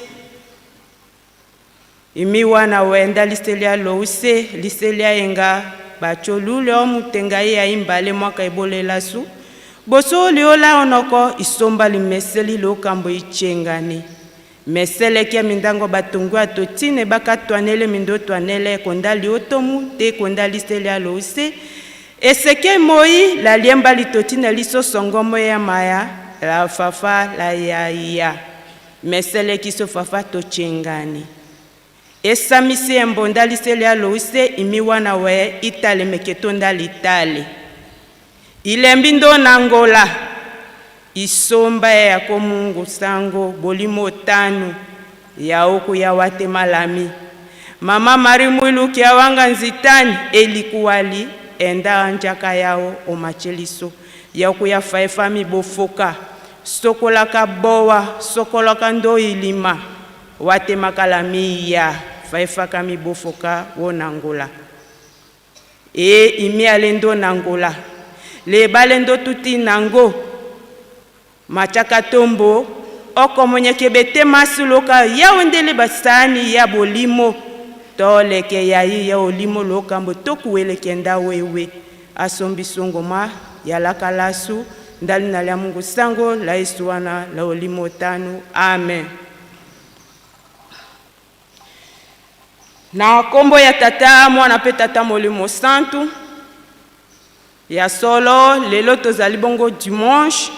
imi wana wenda liseli louse liseli enga bacholule omutenga ya imbale mwaka ebolela su bosoli ola onoko isomba limeseli lokambo ichengani meseleke mindango batungu atotine bakatwanele mindo twanele konda liotomu te konda liseli louse eseke moi la liemba litotine liso songomo ya maya la fafa la yaya meseleki so fafa tochengani esamisi embonda liseli ya louse imi wana we italemeke tonda litale ilembi ndo na ngola isomba ya ko Mungu sango bolimo tano ya oku ya wate malami mama Mari Mwiluki awanga nzitani elikuwali enda anjaka yao omacheliso ya kuya faefami bofoka sokolaka bowa sokolaka ndo ilima watemakala miya faefaka mibofoka wo nangola e imi ale ndo nangola lebale ndo tuti nango machaka tombo okomonyeke bete masiloka yawe ndele basani ya bolimo toleke yayi ya olimo lokambo tokuweleke nda wewe asombi songoma yalaka lasu ndali na lia Mungu sango la Yesu wana la olimo tano amen. Na nkombo ya Tata, Mwana mpe Tata Molimo Santu. Ya solo lelo tozali bongo dimanche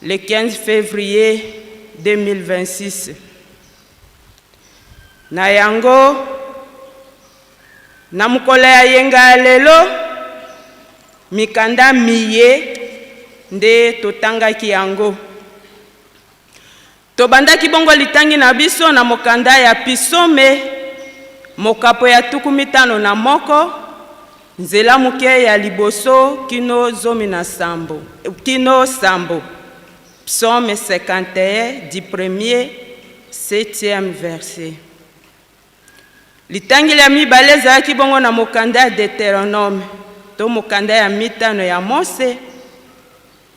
le 15 février 2026. Na yango Na mokolo ya yenga ya lelo, mikanda miye nde totangaki yango. Tobandaki bongo litangi na biso na mokanda ya Pisome, mokapo ya 51, nzela moke ya liboso kino 17, kino sambo. Psaume 51 du premier septième verset. Litangeli ya mibale ezalaki bongo na mokanda ya Deuteronome to mokanda ya mitano ya Mose,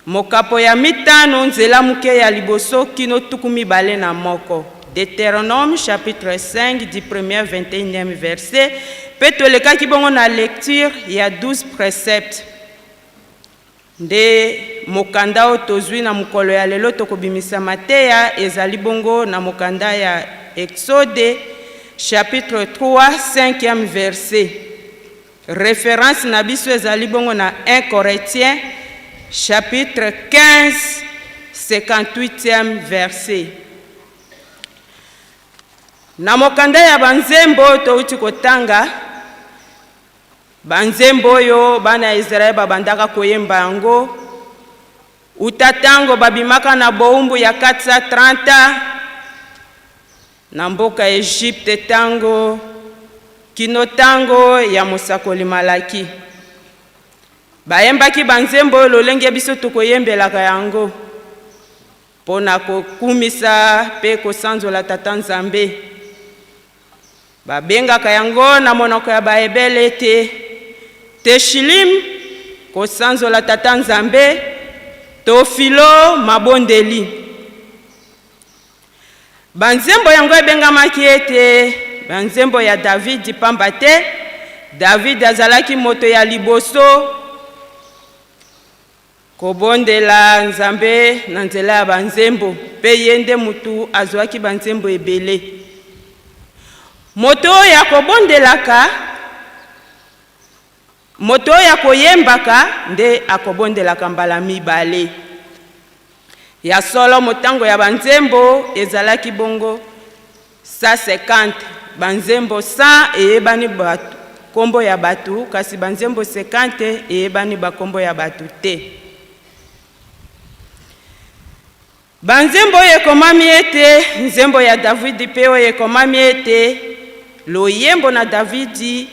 mokapo ya mitano, nzela moke ya liboso kino 21. Deuteronome chapitre 5 du premier 21e verset. Mpe tolekaki bongo na lecture ya 12 préceptes. Nde mokanda oyo tozwi na mokolo ya lelo tokobimisa mateya ezali bongo na mokanda ya Exode chapitre 3 5e verset. Référence na biso ezali bongo na 1 Corinthiens chapitre 15 58e verset. Na mokanda ya banzembo oyo touti kotanga, banzembo oyo bana ya Israele babandaka koyemba yango uta ntango babimaka na bowumbu ya 430 na mboka ya Egypte ntango kino ntango ya mosakoli Malaki. Bayembaki banzembo oyo lolenge biso tokoyembelaka yango mpo na kokumisa mpe kosanzola Tata Nzambe. Babengaka yango na monoko ya Baebele ete Teshilim, kosanzola Tata Nzambe, to Filo, mabondeli. Banzembo yango ebengamaki ete banzembo ya Davidi pamba te Davidi azalaki moto ya liboso kobondela Nzambe na nzela ya banzembo, mpe ye nde mutu azwaki banzembo ebele. Moto oyo akobondelaka, moto oyo akoyembaka nde akobondelaka mbala mibale. Ya solo, motango ya banzembo ezalaki bongo 150. Banzembo 100 eyebani bato kombo ya bato, kasi banzembo 50 eyebani bakombo ya bato te. Banzembo oyo ekomami ete nzembo ya Davidi mpe oyo ekomami ete loyembo na Davidi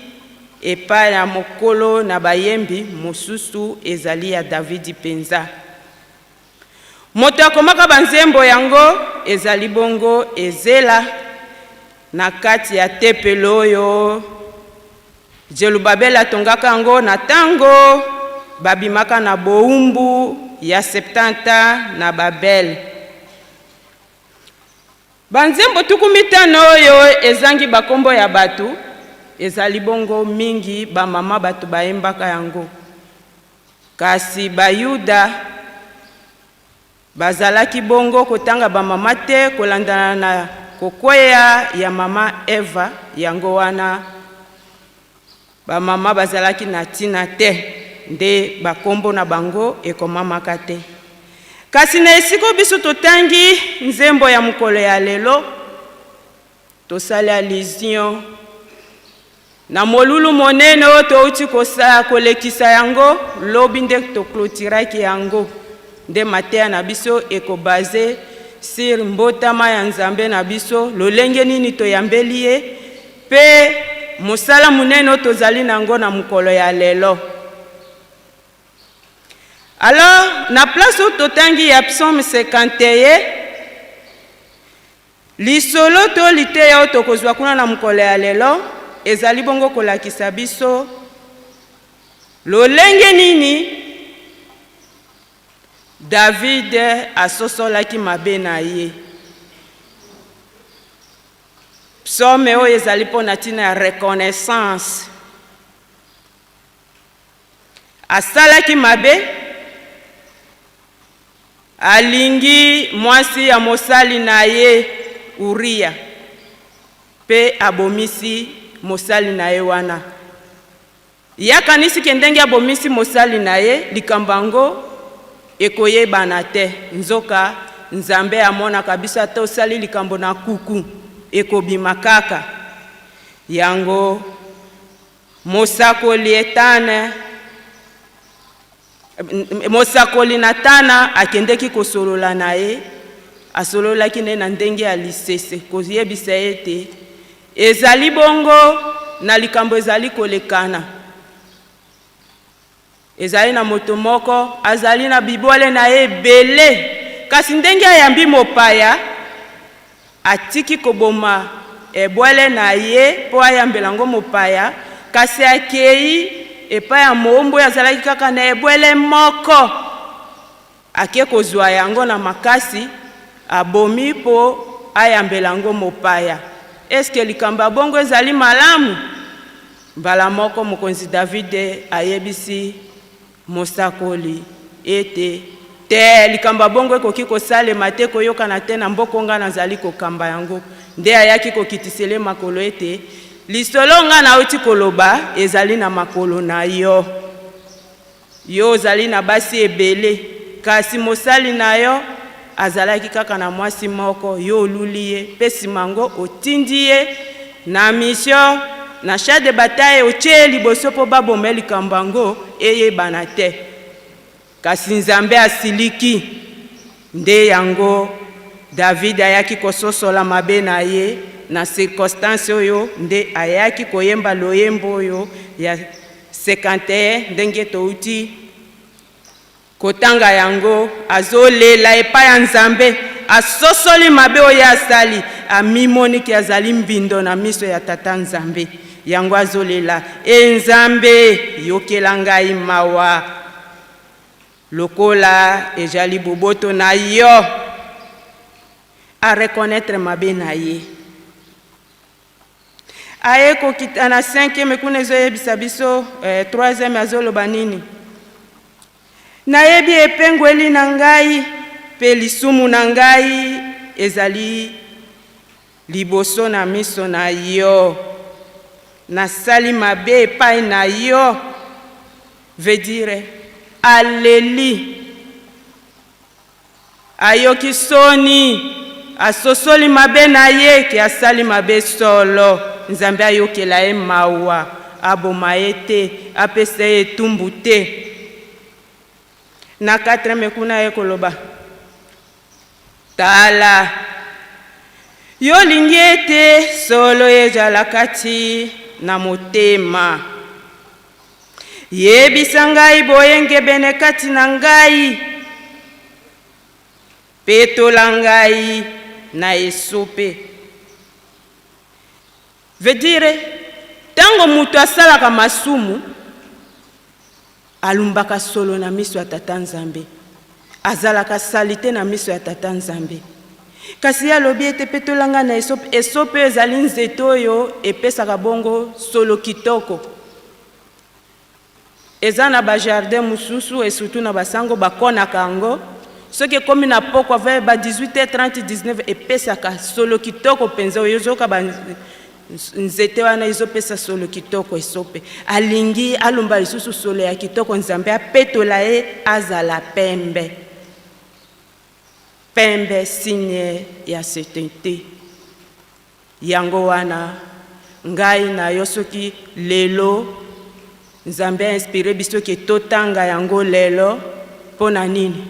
epai ya mokolo na bayembi mosusu ezali ya Davidi mpenza. Moto akomaka banzembo yango ezali bongo Ezela na kati ya tempelo oyo Zelubabel atongaka yango na ntango babimaka na bowumbu ya 70 na Babel. Banzembo 50 oyo ezangi bakombo ya bato ezali bongo mingi bamama bato bayembaka yango, kasi Bayuda bazalaki bongo kotanga bamama te kolandana na kokweya ya mama Eva. Yango wana bamama bazalaki na ntina te, nde bakombo na bango ekomamaka te. Kasi na esika biso totangi nzembo ya mokolo ya lelo, tosali allusion na molulu monene oyo touti kolekisa yango lobi, nde toclôturaki yango. Nde mateya na biso ekobaser sur mbotama ya Nzambe na biso, lolenge nini toyambeli ye mpe mosala monene oyo tozali nango na mokolo ya lelo. Alors, na place oyo totangi ya psaume 51, lisolo to liteya oyo tokozwa kuna na mokolo ya lelo ezali bongo kolakisa biso lolenge nini David asosolaki mabe na ye. Psaume oyo ezali mpo na ntina ya reconnaissance. Asalaki mabe, alingi mwasi ya mosali na ye Uria mpe abomisi mosali na ye wana. Ye akanisi ke ndenge abomisi mosali na ye, likambo yango ekoyebana te. Nzoka Nzambe amonaka biso, ata osali likambo na kuku, ekobima kaka yango. Mosakoli Etane, mosakoli Natana akendeki kosolola na ye, asololaki na ye na ndenge ya lisese, koyebisa ye ete ezali bongo na likambo ezali kolekana. Ezali na moto moko azali na bibwele na ye ebele, kasi ndenge ayambi mopaya, atiki koboma ebwele na ye mpo ayambela yango mopaya, kasi akei epai ya moombo oyo azalaki kaka na ebwele moko, ake kozwa yango na makasi, abomi mpo ayambela yango mopaya. Eske likambo ya bongo ezali malamu? Mbala moko mokonzi Davide ayebisi mosakoli ete, Te, likambo ya bongo ekoki kosalema te, koyokana te na mboka oyo ngai nazali kokamba yango. Nde ayaki kokitisela ye makolo ete, Lisolo ngai nauti koloba ezali na makolo na yo. Yo ozali na basi ebele, kasi mosali na yo azalaki kaka na mwasi moko, yo oluli ye, mpe sima yango otindi ye na mission na champ de bataille, otie ye liboso mpo baboma ye, likambo yango eyebana te. Kasi Nzambe asiliki, nde yango David ayaki kososola mabe na ye na circonstance oyo, nde ayaki koyemba loyembo oyo ya 51 ndenge touti kotanga yango. Azolela epai ya Nzambe, asosoli mabe oyo asali, amimoniki azali mbindo na miso ya Tata Nzambe, yango azolela: E Nzambe, yokela ngai mawa lokola ezali boboto na yo. Areconnaître mabe na ye. Aye kokita na 5e kuna, ezoyebisa biso 3e, azoloba nini? Nayebi epengweli na ngai, mpe lisumu na ngai ezali liboso na miso na yo. Nasali mabe epai na yo. Veut dire aleli, ayoki soni, asosoli mabe na ye ke asali mabe solo. Nzambe ayokela ye mawa, aboma ye te, apesa ye etumbu te. Na 4e kuna ye koloba: Tala, yo olingi ete solo ezala kati na motema. Yebisa ngai boyengebene kati na ngai, petola ngai na esope. Veut dire ntango moto asalaka masumu, alumbaka solo na miso ya Tata Nzambe, azalaka saleté na miso ya Tata Nzambe. Kasi ye alobi ete petola ngai na esope. Esope ezali nzete oyo epesaka bongo solo kitoko. Eza na bajardin mosusu e surtout na basango bakonaka yango. Soki ekomi na pokwa vers ba 18h30, 19, epesaka solo kitoko mpenza. Oyo ozoyoka ba nzete wana ezopesa solo kitoko. Esope, alingi alumba lisusu solo ya kitoko. Nzambe apetola ye, azala pembe pembe, signe ya sainteté. Yango wana ngai na yo, soki lelo Nzambe ainspire biso ke totanga yango lelo, mpo na nini?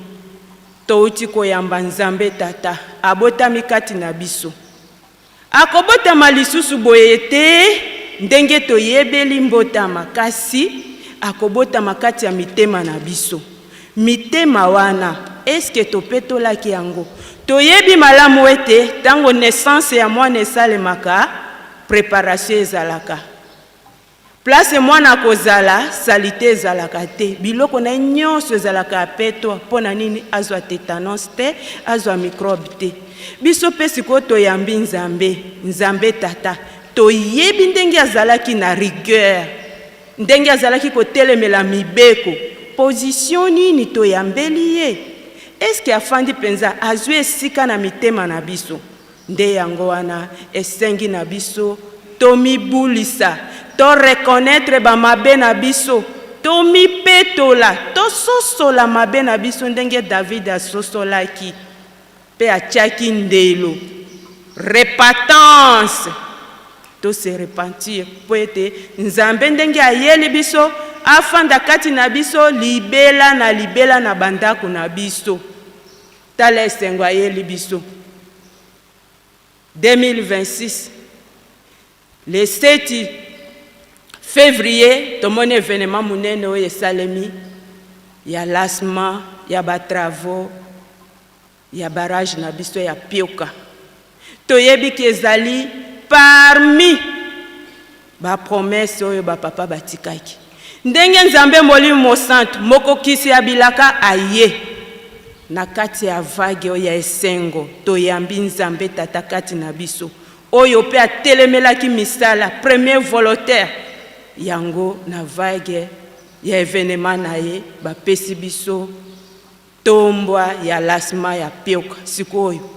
Touti koyamba Nzambe Tata, abotami kati na biso. Akobotama lisusu boye te ndenge toyebeli mbotama, kasi akobotama kati ya mitema na biso. Mitema wana, eske topetolaki yango? Toyebi malamu ete ntango naissance ya mwana esalemaka, préparation ezalaka. Place mwana akozala, saleté ezalaka te, biloko na ye nyonso ezalaka ya petwa. Mpo na nini? Azwa tétanos te, azwa microbe te. Biso mpe sikoyo toyambi Nzambe, Nzambe Tata, toyebi ndenge azalaki na rigueur, ndenge azalaki kotelemela mibeko. Position nini toyambeli ye? Eske afandi mpenza, azwi esika na mitema na biso? Nde yango wana esengi na biso tomibulisa, toreconnaître bamabe na biso, tomipetola, tososola mabe na biso ndenge David asosolaki mpe atiaki ndelo. Repentance. To se repentir mpo ete Nzambe ndenge ayeli biso afanda kati na biso libela na libela na bandako na biso. Tala esengo ayeli biso. 2026 le 7 février, tomoni événement monene oyo esalemi ya lancement ya ba travaux ya barrage na biso ya Pioka. Toyebi ke ezali parmi ba promesses oyo bapapa batikaki. Ndenge Nzambe Molimo Mosantu, mokokisi ya bilaka, aye na kati ya vague oyo ya esengo, toyambi Nzambe Tata kati na biso, oyo mpe atelemelaki misala, premier volontaire yango na vague ya événement na ye, bapesi biso tombwa ya lancement ya Pioka. Sikoyo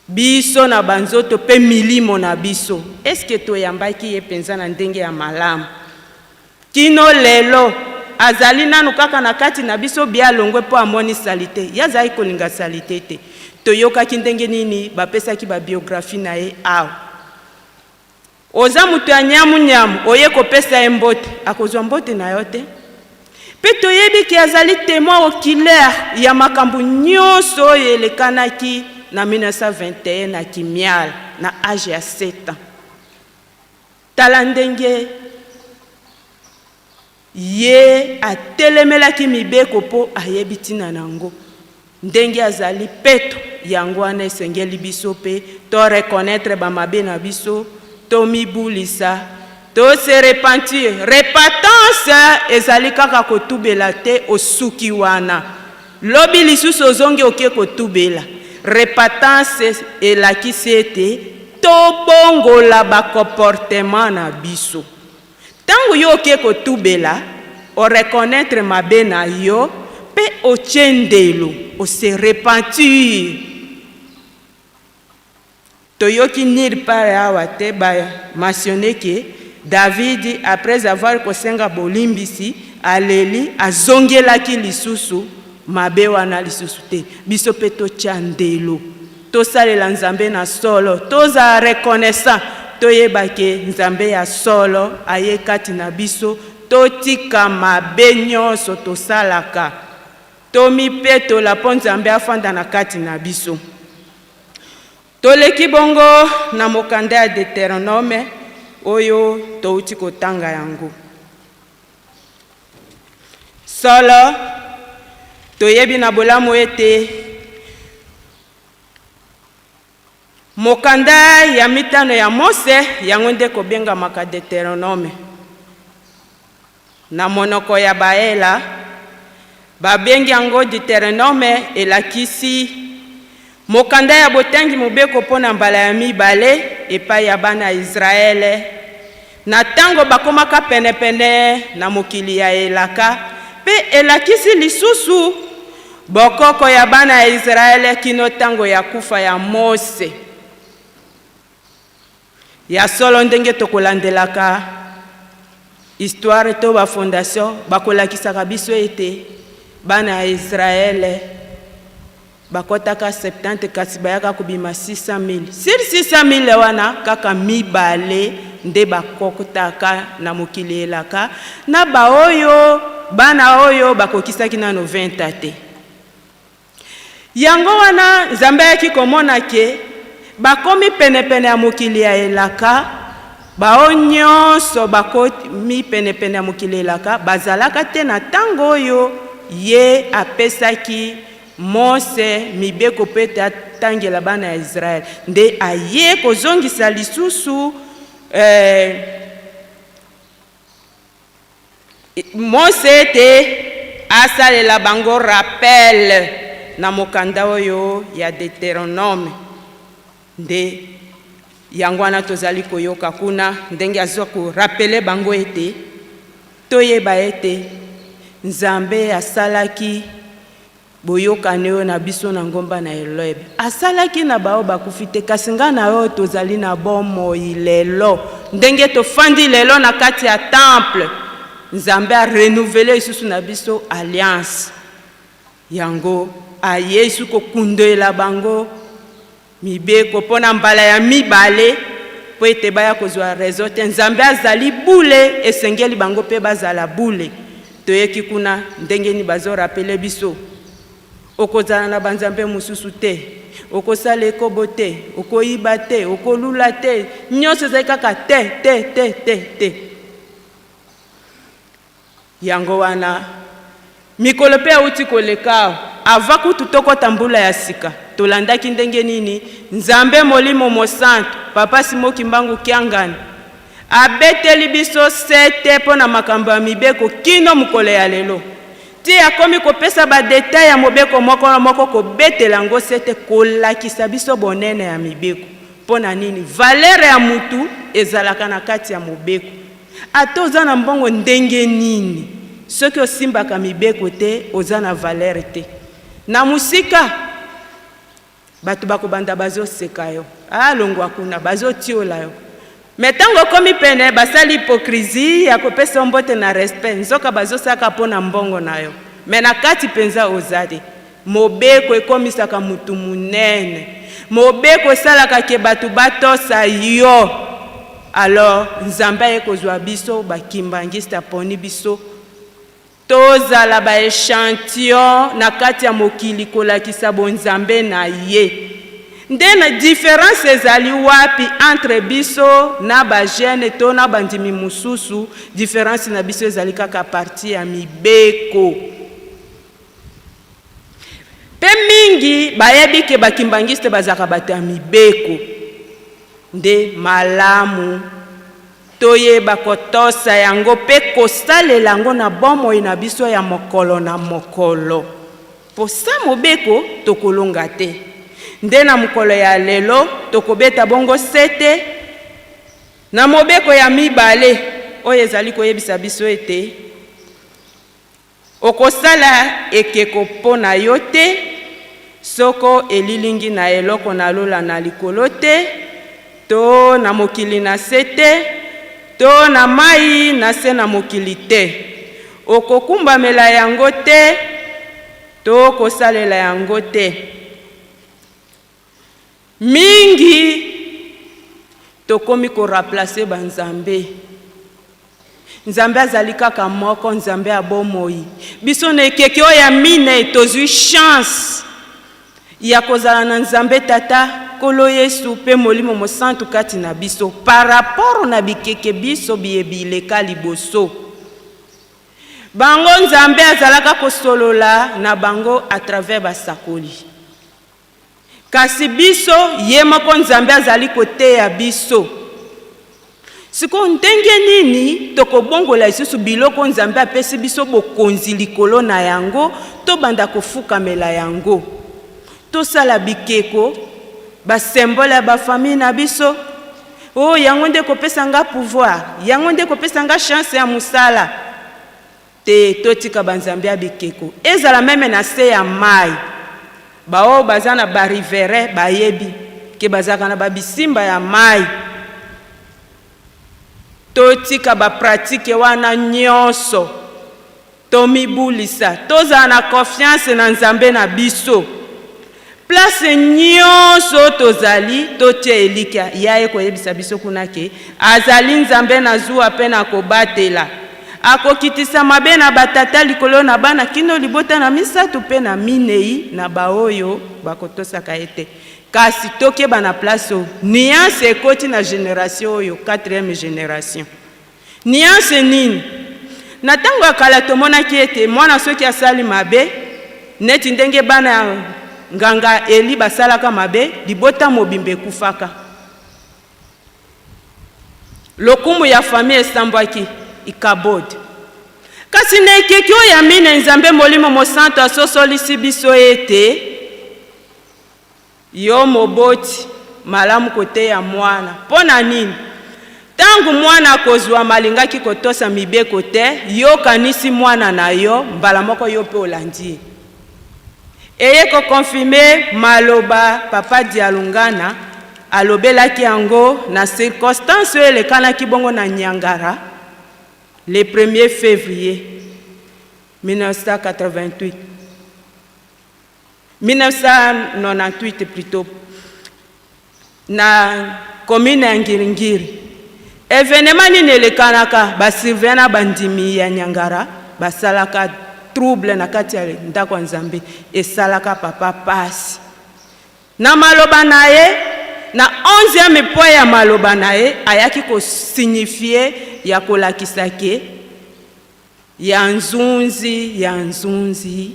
biso na banzoto mpe milimo na biso, eske toyambaki ye mpenza na ndenge ya malamu? Kino lelo azali nanu kaka na kati na biso, bia alongwe mpo amoni saleté. Ye azalaki kolinga saleté te. Toyokaki ndenge nini bapesaki ba biographie na ye awa. Oza moto ya nyamunyamu, oye kopesa ye mbote, akozwa mbote na yo te. Mpe toyebi ke azali témoin oculaire ya makambo nyonso oyo elekanaki na 1921 na Kimial, na age ya 7 ans. Tala ndenge ye atelemelaki mibeko mpo ayebi ntina na yango, ndenge azali peto. Yango wana esengeli biso mpe to reconnaître bamabe na biso, tomibulisa, to se repentir. Repentance ezali kaka kotubela te, osuki wana, lobi lisusu ozongi oke kotubela. Repentance elakisi ete tobongola ba comportement na biso. Ntango yo oke kotubela, o reconnaître mabe na yo mpe otie ndelo, o se repentir. Toyoki nulle part awa te ba mentionne ke David, après avoir kosenga bolimbisi, aleli, azongelaki lisusu mabe wana lisusu te. Biso mpe totia ndelo, tosalela Nzambe na solo, tozala reconnaissant, toyeba ke Nzambe ya solo aye kati na biso. Totika mabe nyonso tosalaka, tomipetola mpo Nzambe afanda na kati na biso. Toleki bongo na mokanda ya Deuteronome oyo touti kotanga yango. Solo, toyebi na bolamu ete mokanda ya mitano ya Mose yango nde kobengamaka Deuteronome. Na monoko ya Baela, babengi yango Deuteronome, elakisi mokanda ya botangi mobeko mpo na mbala ya mibale epai ya bana ya Israele na ntango bakomaka penepene na mokili ya elaka, mpe elakisi lisusu bokoko ya bana ya Israele kino ntango ya kufa ya Mose. Ya solo, ndenge tokolandelaka histoire to ba fondation, bakolakisaka biso ete bana ya Israele bakɔtaka 70, kasi bayaka kobima 600 000. Sur 600 000 wana, kaka mibale nde bakɔtaka na mokili elaka, na baoyo bana oyo bakokisaki nano 20 ans te. Yango wana Nzambe ayaki komona ke bakomi penepene ya mokili ya elaka. Bao nyonso bakomi penepene ya mokili elaka bazalaka te na ntango oyo ye apesaki Mose mibeko mpo ete atangela bana ya Israele. Nde aye kozongisa lisusu Mose ete asalela bango rappel na mokanda oyo ya Deuteronome. Nde yango wana tozali koyoka kuna ndenge azwa ko rappeler bango ete toyeba ete Nzambe asalaki boyokani oyo na biso na ngomba na Elebe. Asalaki na baoyo bakufi te, kasi ngai na oyo tozali na bomoi lelo, ndenge tofandi lelo na kati ya temple, Nzambe a renouveler lisusu na biso alliance yango. Aye lisusu kokundwela bango mibeko mpo na mbala ya mibale. mpo ete baya kozwa raison te. Nzambe azali bule, esengeli bango mpe bazala bule. Toyeki kuna ndenge nini bazorapele biso: okozala na banzambe mosusu te, okosala ekobo te, okoyiba te, okolula te. Nyonso ezali kaka te, te, te, te, te. Yango wana mikolo mpe auti koleka awa, ava kutu tokɔta mbula ya sika, tolandaki ndenge nini Nzambe Molimo Mosantu, Papa Simo Kimbangu Kiangani, abeteli biso sete mpo na makambo ya mibeko kino mokolo ya lelo. Ti akomi kopesa badetail ya mobeko moko na moko, kobetela yango sete, kolakisa biso bonene ya mibeko. Mpo na nini valeur ya mutu ezalaka na kati ya mobeko. Ata oza na mbongo ndenge nini, soki osimbaka mibeko te, oza na valeur te. Na mosika bato bakobanda bazoseka yo, alongwa kuna, bazotiola yo. Me ntango okomi pene, basali hypocrisie ya kopesa yo mbote na respect, nzoka bazosalaka mpo na mbongo na yo. Me na kati mpenza oza te. Mobeko ekomisaka mutu monene, mobeko esalaka ke bato batosa yo. Alors Nzambe aye kozwa biso bakimbangiste, aponi biso tozala baechantillon na kati ya mokili, kolakisa bonzambe na ye. Nde na différence ezali wapi entre biso na bajeune to na bandimi mosusu? Différence na biso ezali kaka partie ya mibeko. Mpe mingi bayebi ke bakimbangiste bazalaka bato ya mibeko. Nde malamu toyeba kotosa yango mpe kosalela yango na bomoi na biso ya mokolo na mokolo, mpo sa mobeko tokolonga te. Nde na mokolo ya lelo tokobeta bongo sete na mobeko ya mibale oyo ezali koyebisa biso ete okosala ekeko mpo na yo te, soko elilingi na eloko na lola na likolo te, to na mokili na se te, to na mai na se na mokili te. Okokumbamela yango te to kosalela yango te. Mingi tokomi koremplacer banzambe. Nzambe azali kaka moko, Nzambe ya bomoi. Biso na ekeke oyo ya mine tozwi chance ya kozala na Nzambe Tata, Nkolo Yesu mpe Molimo Mosantu kati na biso, par rapport na bikeke biso biye bileka liboso. Bango Nzambe azalaka kosolola na bango à travers basakoli. Kasi biso, ye moko Nzambe azali koteya biso. Sikoyo ndenge nini tokobongola lisusu biloko Nzambe apesi biso bokonzi likolo na yango, tobanda kofukamela yango, tosala bikeko, basymbole ya bafamille na biso? O yango nde kopesa nga pouvoir, yango nde kopesa nga chance ya mosala te. Totika banzambe ya bikeko, ezala même na se ya mai. Baoyo baza na bariverain bayebi ke bazalaka na babisimba ya mai. Totika bapratique wana nyonso, tomibulisa, tozala na confiance na Nzambe na biso. Place nyonso tozali, totia elikya ya ye. Koyebisa biso kuna ke azali Nzambe na zuwa mpe na kobatela, akokitisa mabe na batata likolo na bana kino libota na misato mpe na minei na baoyo bakotosaka ye te. Kasi tokeba na place oyo nuance ekoti na génération oyo, 4e génération. Nuance nini? Na ntango ya kala tomonaki ete mwana soki asali mabe, neti ndenge bana ya nganga Eli basalaka mabe, libota mobimba ekufaka, lokumu ya famille esambwaki, Ikabod. Kasi na ekeke oyo ya mine, Nzambe Molimo Mosantu asosolisi biso ete yo moboti, malamu koteya mwana. Mpo na nini? Ntango mwana akozwama alingaki kotosa mibeko te, yokanisi mwana na yo mbala moko, yo mpe olandi ye. Eye koconfirmer maloba Papa Dialungana alobelaki yango na circonstance oyo elekanaki bongo na Nyangara le 1er février 1988, 1998 plutôt, na commune ya Ngiringiri. Evenema nini elekanaka? Ba surveillant na bandimi ya Nyangara basalaka trouble na kati ya ndako ya Nzambe, esalaka papa pasi. Na maloba na ye, na 11e point ya maloba na ye, ayaki ko signifier ya kolakisa ke ya nzunzi ya nzunzi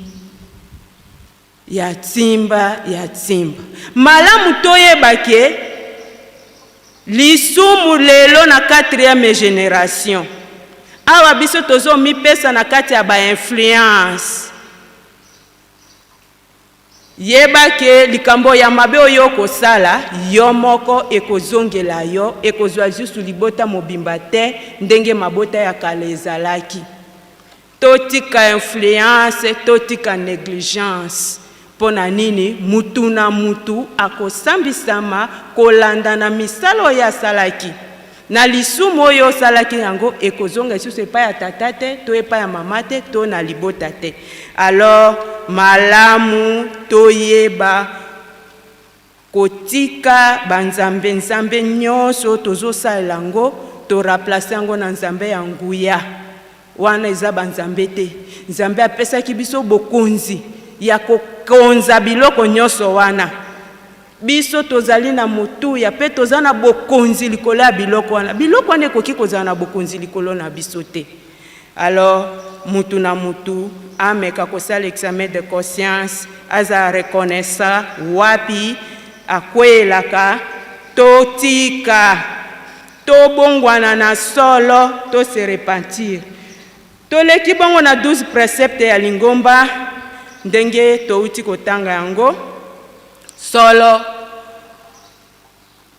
ya tsimba ya tsimba. Malamu toyeba ke lisumu lelo na 4e generation awa biso tozomipesa na kati ya ba influence. Yeba ke likambo ya mabe oyo okosala yo moko ekozongela yo, ekozwa lisusu libota mobimba te ndenge mabota ya kala ezalaki. Totika influence, totika negligence. Mpo na nini? Mutu na mutu akosambisama kolanda na misala oyo asalaki. Na lisumu oyo osalaki yango ekozonga lisusu epai ya tata te to epai ya mama te to na libota te. Alors malamu toyeba kotika ba nzambe nzambe nyonso tozosalela yango, to remplacer yango na nzambe ya nguya. Wana eza ba nzambe te. Nzambe apesaki biso bokonzi ya kokonza biloko nyonso wana. Biso tozali na motuya mpe toza na bokonzi likolo ya biloko wana. Biloko wana ekoki kozala na bokonzi likolo na biso te. Alors mutu na mutu ameka kosala examen de conscience, azala reconnaissant wapi akweyelaka, totika, tobongwana na solo, to se repentir. Toleki bongo na 12 preceptes ya lingomba ndenge touti kotanga yango. Solo,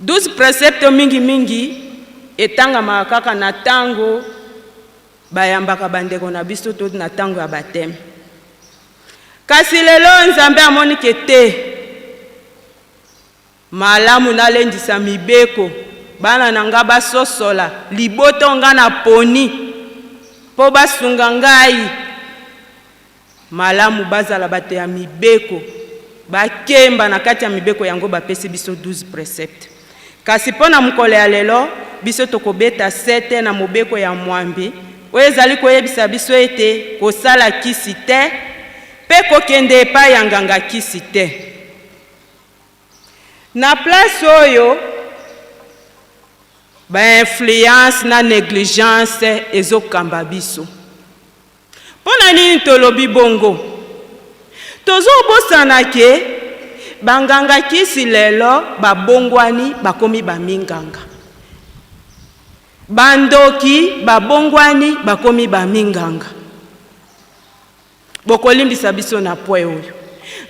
12 preceptes mingi mingi etangamaka kaka na tango bayambaka bandeko na biso to na tango ya baptême. Kasi lelo Nzambe amoni ke te, malamu nalendisa mibeko, bana na nga basosola libota oyo nga naponi mpo basunga ngai. Malamu bazala bato ya mibeko, bakemba na kati ya mibeko yango bapesi biso 12 preceptes. Kasi mpo na mokolo ya lelo, biso tokobeta sete na mobeko ya mwambe oyo ezali koyebisa biso ete kosala kisi te mpe kokende epai ya nganga kisi te. Na place oyo ba influence na negligence ezokamba biso. Mpo na nini tolobi bongo? Tozobosana ke banganga kisi lelo babongwani bakomi baminganga. Bandoki babongwani bakomi baminganga. Bokolimbisa biso na point oyo.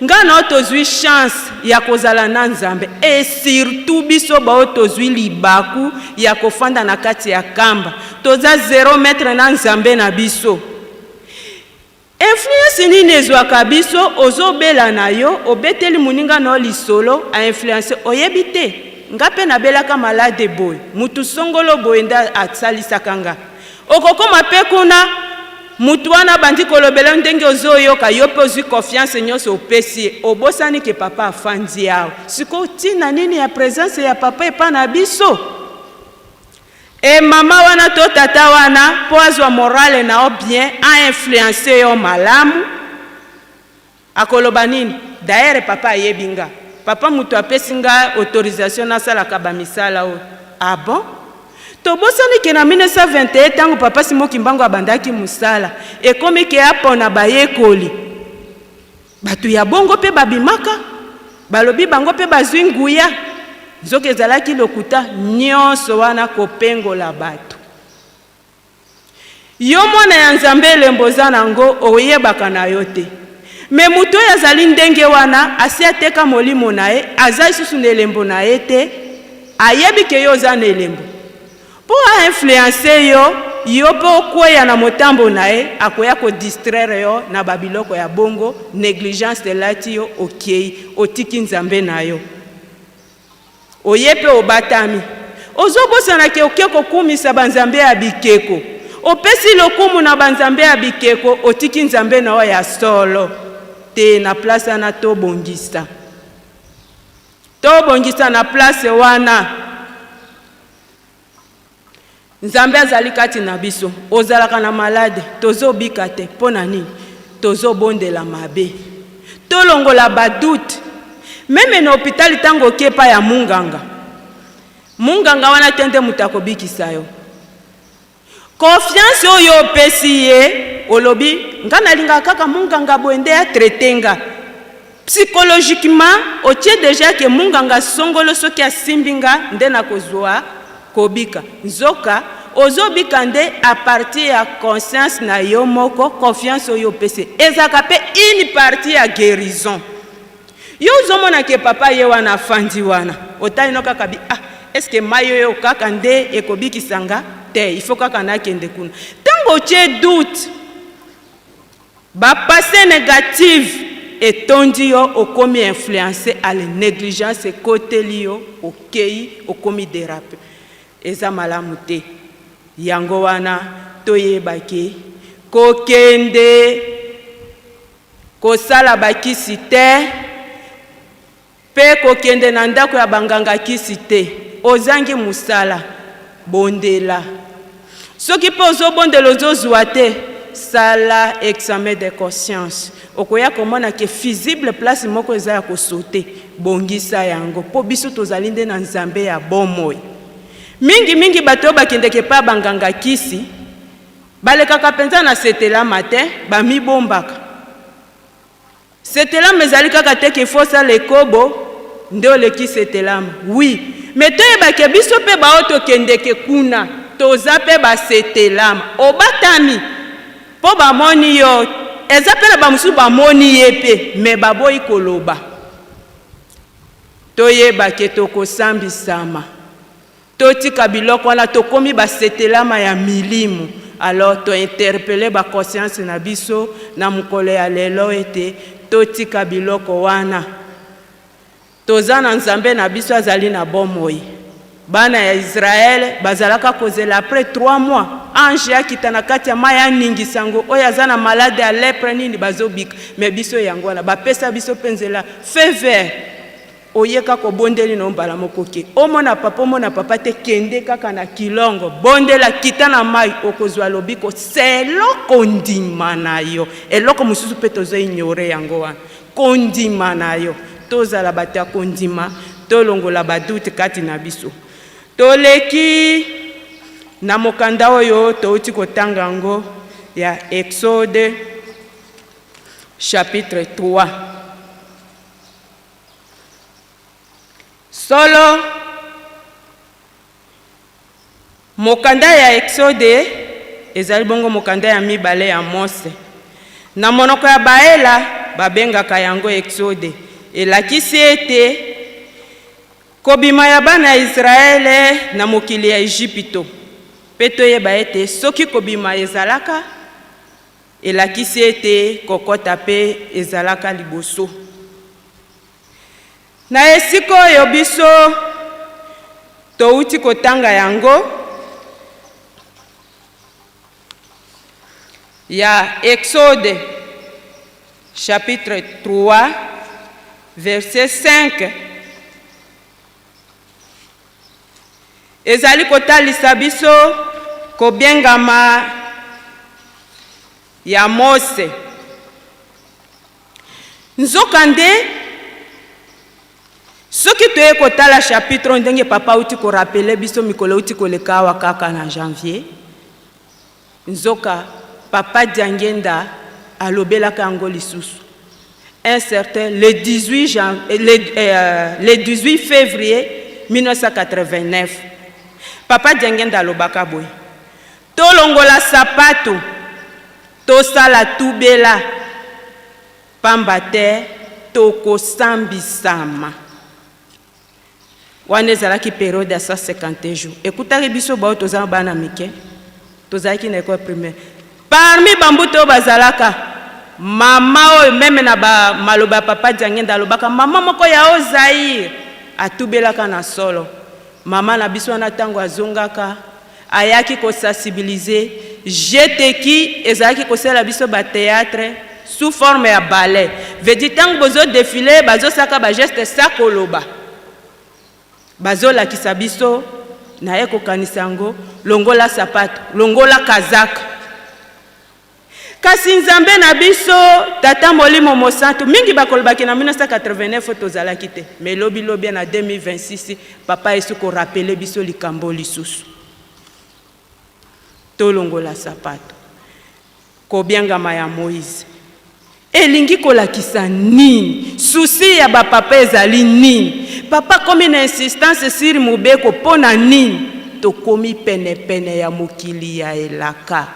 Nga na yo tozwi chance ya kozala na Nzambe et surtout biso baoyo tozwi libaku ya kofanda na kati ya kamba. Toza zero mètre na Nzambe na biso. Influence nini ezwaka biso? Ozobela na yo, obeteli moninga na yo lisolo, a influence, oyebi te. Nga pe nabelaka malade boye, mutu songolo boye nde asalisaka nga. Okokoma pe kuna, mutu wana abandi kolobela yo ndenge ozoyoka, yo pe ozwi confiance nionso opesi ye, obosani ke papa afandi awa. Sikoyo tina nini ya presence ya papa epa na biso? Et mama wana to tata wana po azwa morale na yo bien, a influencer yo malamu, Akoloba nini? D'ailleurs papa ayebi nga. Papa mutu apesi nga autorisation nasalaka ba misala oyo. Ah bon? Tobosani ke na 1921 tango papa Simon Kimbangu abandaki musala, ekomi ke apona bayekoli. Batu ya bongo pe babimaka. Balobi bango pe bazui nguya. Nzoka ezalaki lokuta. Nionso wana kopengola batu. Yo mwana ya Nzambe elembo oza na ngo oyebaka na yo te. Mais moto oyo azali ndenge wana asi ateka molimo na ye aza lisusu na elembo na ye te ayebi ke yo oza na elembo po a influencer yo yo pe okweya na motambo na ye akoya ko distraire yo na ba biloko ya bongo negligence elati yo okeyi otiki Nzambe na yo. Oye pe obatami. Ozo bosana ke oke kokumisa ba nzambe ya bikeko. Opesi lokumu na ba nzambe ya bikeko otiki Nzambe na yo ya solo. Te na place wana to bongisa. To bongisa na place wana. Nzambe azali kati na biso. Ozalaka na malade, tozobika te. Mpo na nini? Tozobondela mabe. Tolongola ba doute. Meme na hopital ntango oke epai ya munganga, munganga wana te nde moto akobikisa yo. Confiance oyo opesi ye, olobi nga nalingaka kaka munganga boye nde atraite nga. Psychologiquement otie dejà que munganga songolo soki asimbi nga nde nakozua kobika. Nzoka ozo bika nde à partir ya conscience na yo moko, confiance oyo opesi ye. Ezalaka pe une partie ya guerison. Yo ozo mona que papa ye wana afandi wana, otali no kaka bi ah est ce que mayi oyo kaka nde ekobikisa nga? Te, il faut kaka nakende kuna. Tango otie doute, Ba passes negatives etondi yo okomi influence alle negligence ekoteli yo okeyi okomi derape eza malamu te yango wana toyeba ke kokende kosala ba kisi te Pe kokende na ndako ya banganga kisi te. Ozangi musala, bondela. Soki pe ozobondela ozozua te, sala examen de conscience. Okoya komona ke fusible place moko eza ya ko sauter. Bongisa yango po biso tozali nde na Nzambe ya bomoi. Mingi mingi bato oyo bakendeke epai ya banganga kisi, balekaka penza na setelama te, bamibombaka. Setelama ezali kaka te qu'il faut osala ekobo nde oleki setelama. Oui, mais toyeba ke biso pe ba oyo tokendeke kuna toza pe ba setelama. Obatami po bamoni yo, eza pe na ba mosusu bamoni ye pe mais baboyi koloba. Toyeba ke tokosambisama. Totika biloko wana, tokomi ba setelama ya milimu. Alors to interpeller ba conscience na biso na mokolo ya lelo ete totika biloko wana. Toza na Nzambe na biso azali na bomoi. Bana ya Israël bazalaka kozela après 3 mois ange akita na kati ya mayi aningisa yango, oyo aza na malade ya lepre nini bazobika. Mais biso yango wana bapesa biso pe nzela feu vert. Oye kaka obondeli na yo mbala moko oke omona papa omona papa te kende kaka na kilongo bondela kita na mayi okozua lobiko selon kondima na yo eloko mosusu pe tozo ignore yango wana kondima na yo tozala bato ya kondima tolongola ba doute kati na biso toleki na mokanda oyo touti kotanga yango ya exode chapitre 3. Solo, mokanda ya Exode ezali bongo mokanda ya mibale ya Mose. Na monoko ya Baela, babengaka yango Exode. Elakisi ete kobima ya bana ya Yisraele na mokili ya Ejipito. Mpe toyeba ete soki kobima ezalaka, Elakisi ete kokota mpe ezalaka liboso. Na esika oyo biso touti kotanga yango ya Exode chapitre 3 verset 5, Ezali kotalisa biso kobiengama ya Mose. Nzokande, soki toye kotala chapitre oyo ndenge papa auti ko rappeler biso mikolo euti koleka awa kaka na janvier, Nzoka papa Diangienda alobelaka yango lisusu un certain le 18 jan, le, euh, le 18 février 1989. Papa Diangienda alobaka boye, tolongola sapato, tosala tubela, pamba te tokosambisama. Wana ezalaki periode ya 151 jours. Ekutaki biso baoyo toza bana mike, tozalaki na ecole primaire. Parmi bambuta oyo bazalaka, mama oyo meme na ba maloba ya papa Diangenda alobaka mama moko ya haut Zaïre atubelaka na solo. Mama na biso wana tango azongaka ayaki ko sensibiliser GTQ ezalaki kosala biso ba theatre sous forme ya ballet veut dire tango bozo defiler bazo saka ba geste sa koloba bazo lakisa biso. Naye kokanisa yango, longola sapato, longola kazaka. Kasi Nzambe na biso, Tata Molimo Mosantu, mingi bakolobaki na 1989 tozalaki te, mais lobi lobi na 2026 Papa Yesu ko rappeler biso likambo lisusu. Tolongola sapato. Kobiangama ya Moïse elingi kolakisa nini? Souci ya ba papa ezali nini? Papa akomi na insistance sur mobeko mpo na nini? Tokomi penepene ya mokili ya elaka.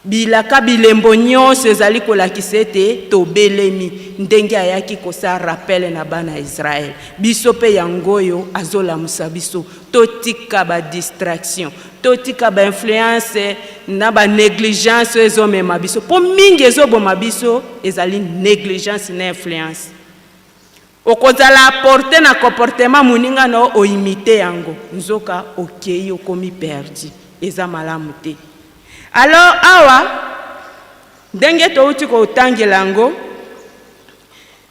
Bilaka, bilembo nyonso ezali kolakisa ete tobelemi, ndenge ayaki kosala rappel na bana ya Israël. Biso mpe yango oyo azolamusa biso, totika ba distraction, totika ba influence na ba negligence oyo ezomema biso, mpo mingi ezoboma biso ezali negligence na influence. Okozala apporter na comportement moninga na yo o imiter yango, nzoka okeyi okomi perdu, eza malamu te. Alors awa ndenge towuti kotangela yango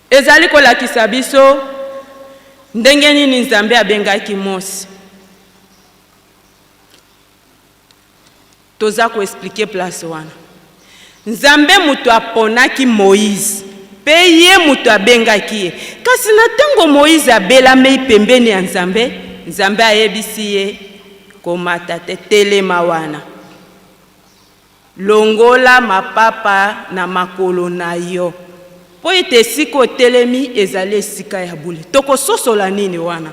ezali kolakisa biso ndenge nini Nzambe abengaki Mose. Toza ko expliquer place wana. Nzambe moto aponaki Moïse pe ye moto abengaki ye. Kasi na tango Moïse abelamei pembeni ya Nzambe, Nzambe ayebisi ye, Komata te, telema wana. Longola mapapa na makolo na yo, mpo ete esika otelemi ezali esika ya bule. Tokososola nini wana?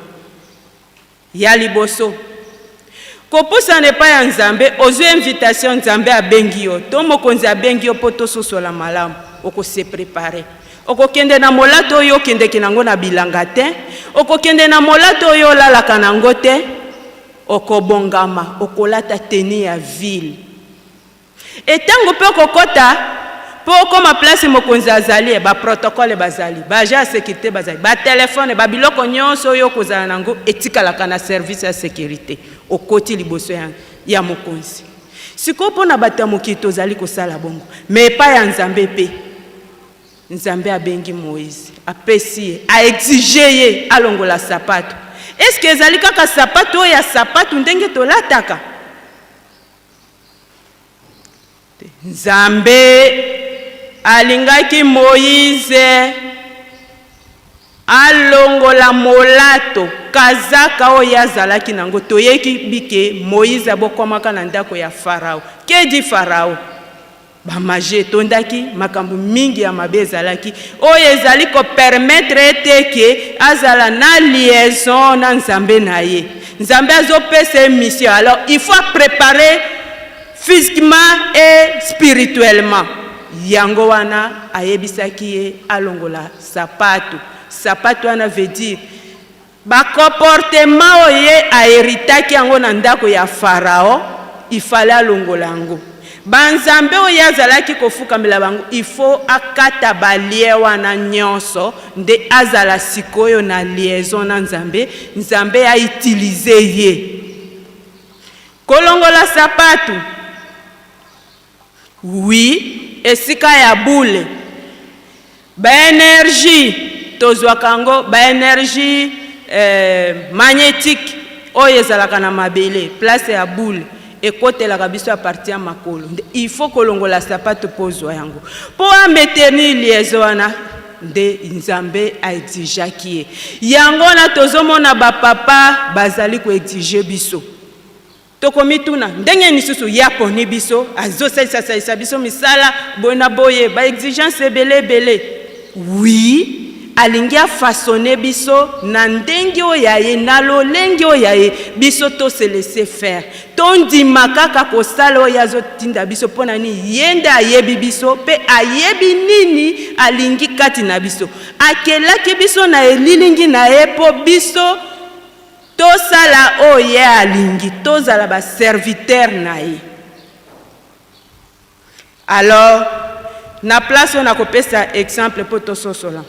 Ya liboso, kopusana epai ya Nzambe, ozwi invitation, Nzambe abengi yo to mokonzi abengi yo mpo tososola malamu, oko se preparer. Okokende na molato oyo okendeke na yango na bilanga te, okokende na molato oyo olalaka na yango te, okobongama, okolata tenue ya ville. Et tango pe okokota po okoma place mokonzi azali, ba protocole bazali, ba agents ya securite bazali, ba telephone, ba biloko nionso oyo okozala na yango etikalaka na service ya securite. Okoti liboso ya, ya mokonzi. Sikoyo pona bato ya mokili tozali kosala bongo, mais epai ya Nzambe pe, Nzambe abengi Moïse, apesi ye, a exiger ye alongola sapato. Est-ce que ezali kaka sapato oyo ya sapato ndenge tolataka? Nzambe alingaki Moize alongola molato, kazaka oyo ye azalaki na yango. Toyebi ke Moize abokwamaka na ndako ya Farao. Que dit Farao? Ba magie etondaki, makambo mingi ya mabe ezalaki, oyo ezali ko permettre ye te ke azala na liaison na Nzambe na ye. Nzambe azo pesa ye mission, alors il faut a preparer physiquement et spirituellement. Yango wana ayebisaki ye alongola sapatu. Sapatu wana veut dire Ba comportement oyo ye a heritaki yango na ndako ya Pharaon, il fallait alongola yango. Ba nzambe oyo ye azalaki kofukamela bango, il faut akata ba liens wana nionso nde azala sikoyo na liaison na Nzambe, Nzambe a utiliser ye. Kolongola sapatu, oui, esika ya bule. Ba energie tozwaka yango ba energie eh, magnetique oyo ezalaka na mabele place ya boule ekotelaka biso a partir ya makolo nde il faut kolongola sapato mpo ozwa yango mpo ametenir liaison wana nde Nzambe a exigeaki ye yango wana tozomona bapapa bazali koexige biso. Tokomituna, ndenge nini lisusu ye aponi biso, azosalisasalisa biso misala boye na boye, ba exigences ebele ebele? Oui, alingi a façonner biso na ndenge oyo ya ye, na lolenge oyo ya ye. Biso to se laisser faire, tondima kaka kosala oyo ye azotinda biso. Mpo na nini? Ye nde ayebi biso mpe ayebi nini alingi kati na biso. Akelaki biso na elilingi na ye mpo biso Tosala oyo ye alingi, tozala ba serviteurs na ye. Alors, na place oyo nakopesa exemple mpo tososola.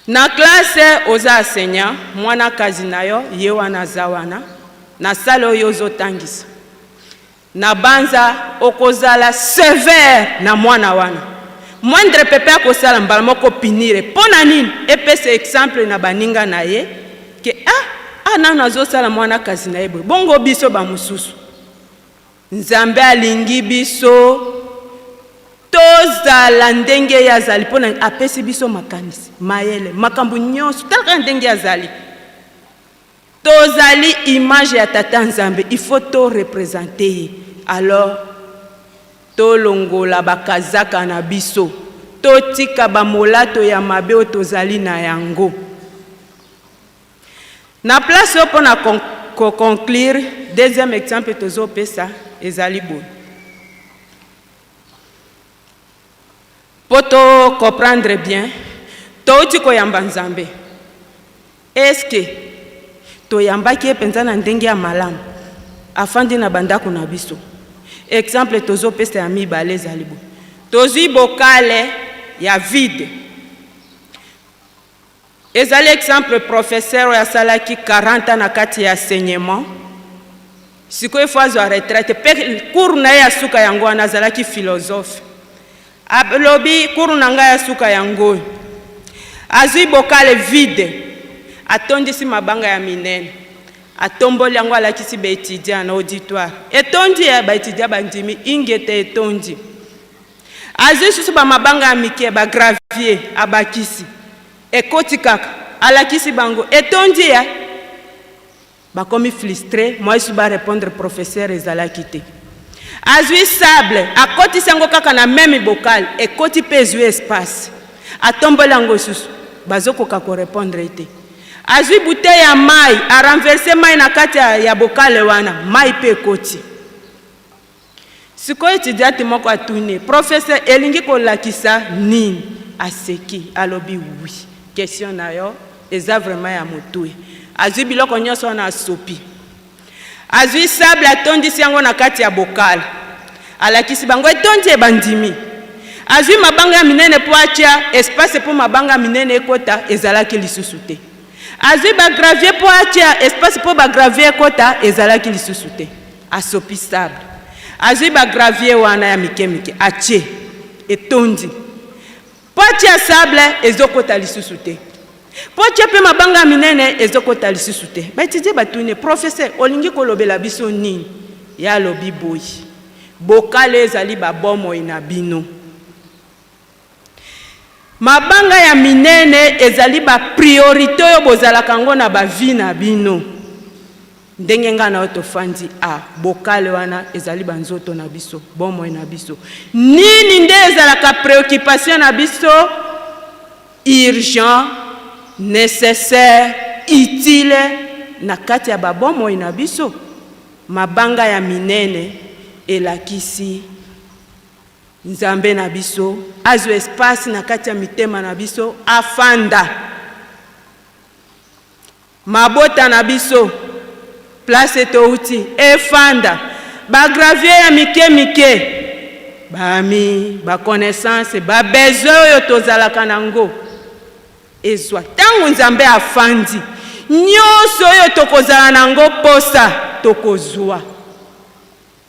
Na classe oza enseignant, mwana kazi na yo ye wana aza wana na salle oyo ozotangisa. Na banza okozala severe na mwana wana. Moindre pepe akosala mbala moko punir ye. Pona nini? Epesa exemple na baninga na ye que ah ah. nanu azosala mwana kasi na ye boye, bongo biso bamosusu? Nzambe alingi biso tozala ndenge ye azali, mpo na apesi biso makanisi, mayele, makambo nyonso. Tala kaka ndenge azali. Tozali image ya Tata Nzambe, il faut to representer ye. Alors tolongola bakazaka na biso, totika bamolato ya mabe oyo tozali na yango. Na place oyo, mpona koconclure, deuxième exemple tozopesa ezali boye, mpo tocomprendre bien. Touti koyamba Nzambe. Eske toyambaki ye mpenza na ndenge ya malamu, afandi na bandako na biso? Exemple tozopesa ya mibale ezali boye: tozwi bokale ya vide. Ezali exemple professeur oyo asalaki 40 ans na kati ya enseignement. Sikoyo ifo azwa retraite, mpe cours na ye ya suka yango wana. Azalaki philosophe. Alobi: "Cours na ngai ya suka yango oyo." Azwi bokale vide, atondisi mabanga ya minene, atomboli yango, alakisi baétudiant na auditoire: "Etondi ya?" Baétudiant bandimi: "Ingete, etondi." Azwi susu bamabanga ya mike, bagravier, abakisi, ekoti kaka. Alakisi bango: "Etondi ya?" Bakomi frustré, mwa esu barépondre professeur ezalaki te. Azwi sable, akotisi yango kaka na même bocal, ekoti mpe ezwi espace. Atomboli yango susu, bazokoka korépondre te. Azwi bouteille ya mai, arenverser mai na kati ya bokale wana, mai mpe ekoti. Sikoyo étudiante moko atuni: "Professeur, elingi kolakisa nini?" Aseki, alobi: "Oui, question na yo eza vraiment ya motuya." Azwi biloko nyonso wana, asopi. Azwi sable, atondisi yango na kati ya bokale, alakisi bango: "Etondi?" Ebandimi. Azwi mabanga ya minene mpo atya espace mpo mabanga ya minene ekota, ezalaki lisusu te. Azwi bagravier mpo atya espace mpo bagravier ekota, ezalaki lisusu te. Asopi sable, azwi bagravier wana ya mike mike, atie, etondi. Mpo atia sable, ezokota lisusu te. Mpo atia mpe mabanga ya minene, ezokota lisusu te. Baétudiant batuni: "Professeur, olingi kolobela biso nini?" Ye alobi boye: "Bokale ezali babomoi na bino, mabanga ya minene ezali bapriorité oyo bozalaka yango na bavie na bino." Ndenge ngai na yo tofandi a bokale wana ezali banzoto na biso, bomoi na biso. Nini nde ezalaka préoccupation na biso, urgent, nécessaire, utile na kati ya babomoi na biso? Mabanga ya minene elakisi Nzambe na biso, azwa espace na kati ya mitema na biso, afanda. Mabota na biso, place touti, efanda. Bagravier ya mike mike, baamis, baconnaissance, babesoin oyo tozalaka nango, ezwa. Ntango Nzambe afandi, nyonso oyo tokozala nango posa, tokozwa.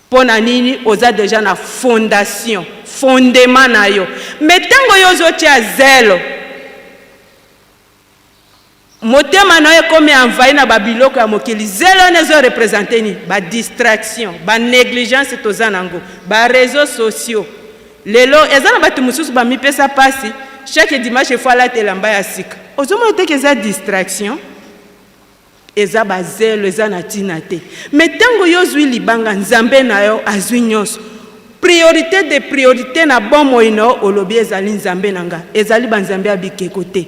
Mpo na nini? Oza déjà na fondation, fondement na yo. Mais ntango yo ozotia zelo, motema na yo ekomi envahi na babiloko ya mokili. Zelo wana ezoreprésenter nini? Badistraction, banégligence toza nango, baréseaux sociaux. Lelo eza na bato mosusu bamipesa mpasi, chaque dimanche efo alata elamba ya sika. Ozomona teke eza distraction, eza bazelo, eza na ntina te. Mais ntango yo ozwi libanga, Nzambe na yo azwi nyonso, priorité de priorité na bomoi na yo, olobi: "Ezali Nzambe na nga, ezali banzambe ya bikeko te."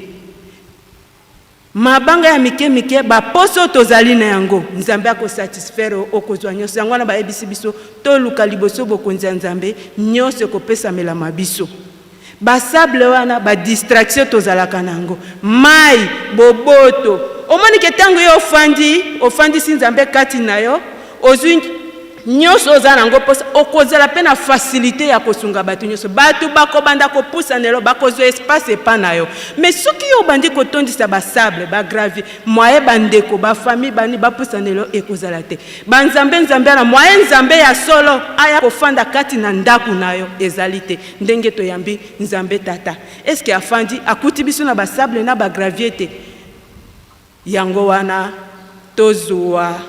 Mabanga ya mike mike, baposo oyo tozali na yango, Nzambe akosatisfaire, okozwa nyonso. Yango wana bayebisi biso toluka liboso bokonzi ya Nzambe, nyonso ekopesamelama biso. Basable wana, badistraction tozalaka na yango, mai, boboto. Omoni ke ntango yo ofandi, ofandisi Nzambe kati na yo, ozwi nyonso oza nango mposa, okozala mpe na facilité ya kosunga bato nyonso. Bato bakobanda kopusanelo, bakozwa espace epa na yo. Mais soki yo obandi kotondisa basable, bagravier, moye bandeko, bafamille, bani bapusanelo ekozala te. Banzambe nzambe wana, moye Nzambe ya solo aya kofanda kati na ndako na yo ezali te. Ndenge toyambi Nzambe Tata, eske afandi akuti biso na basable na bagravier te? Yango wana. Tozua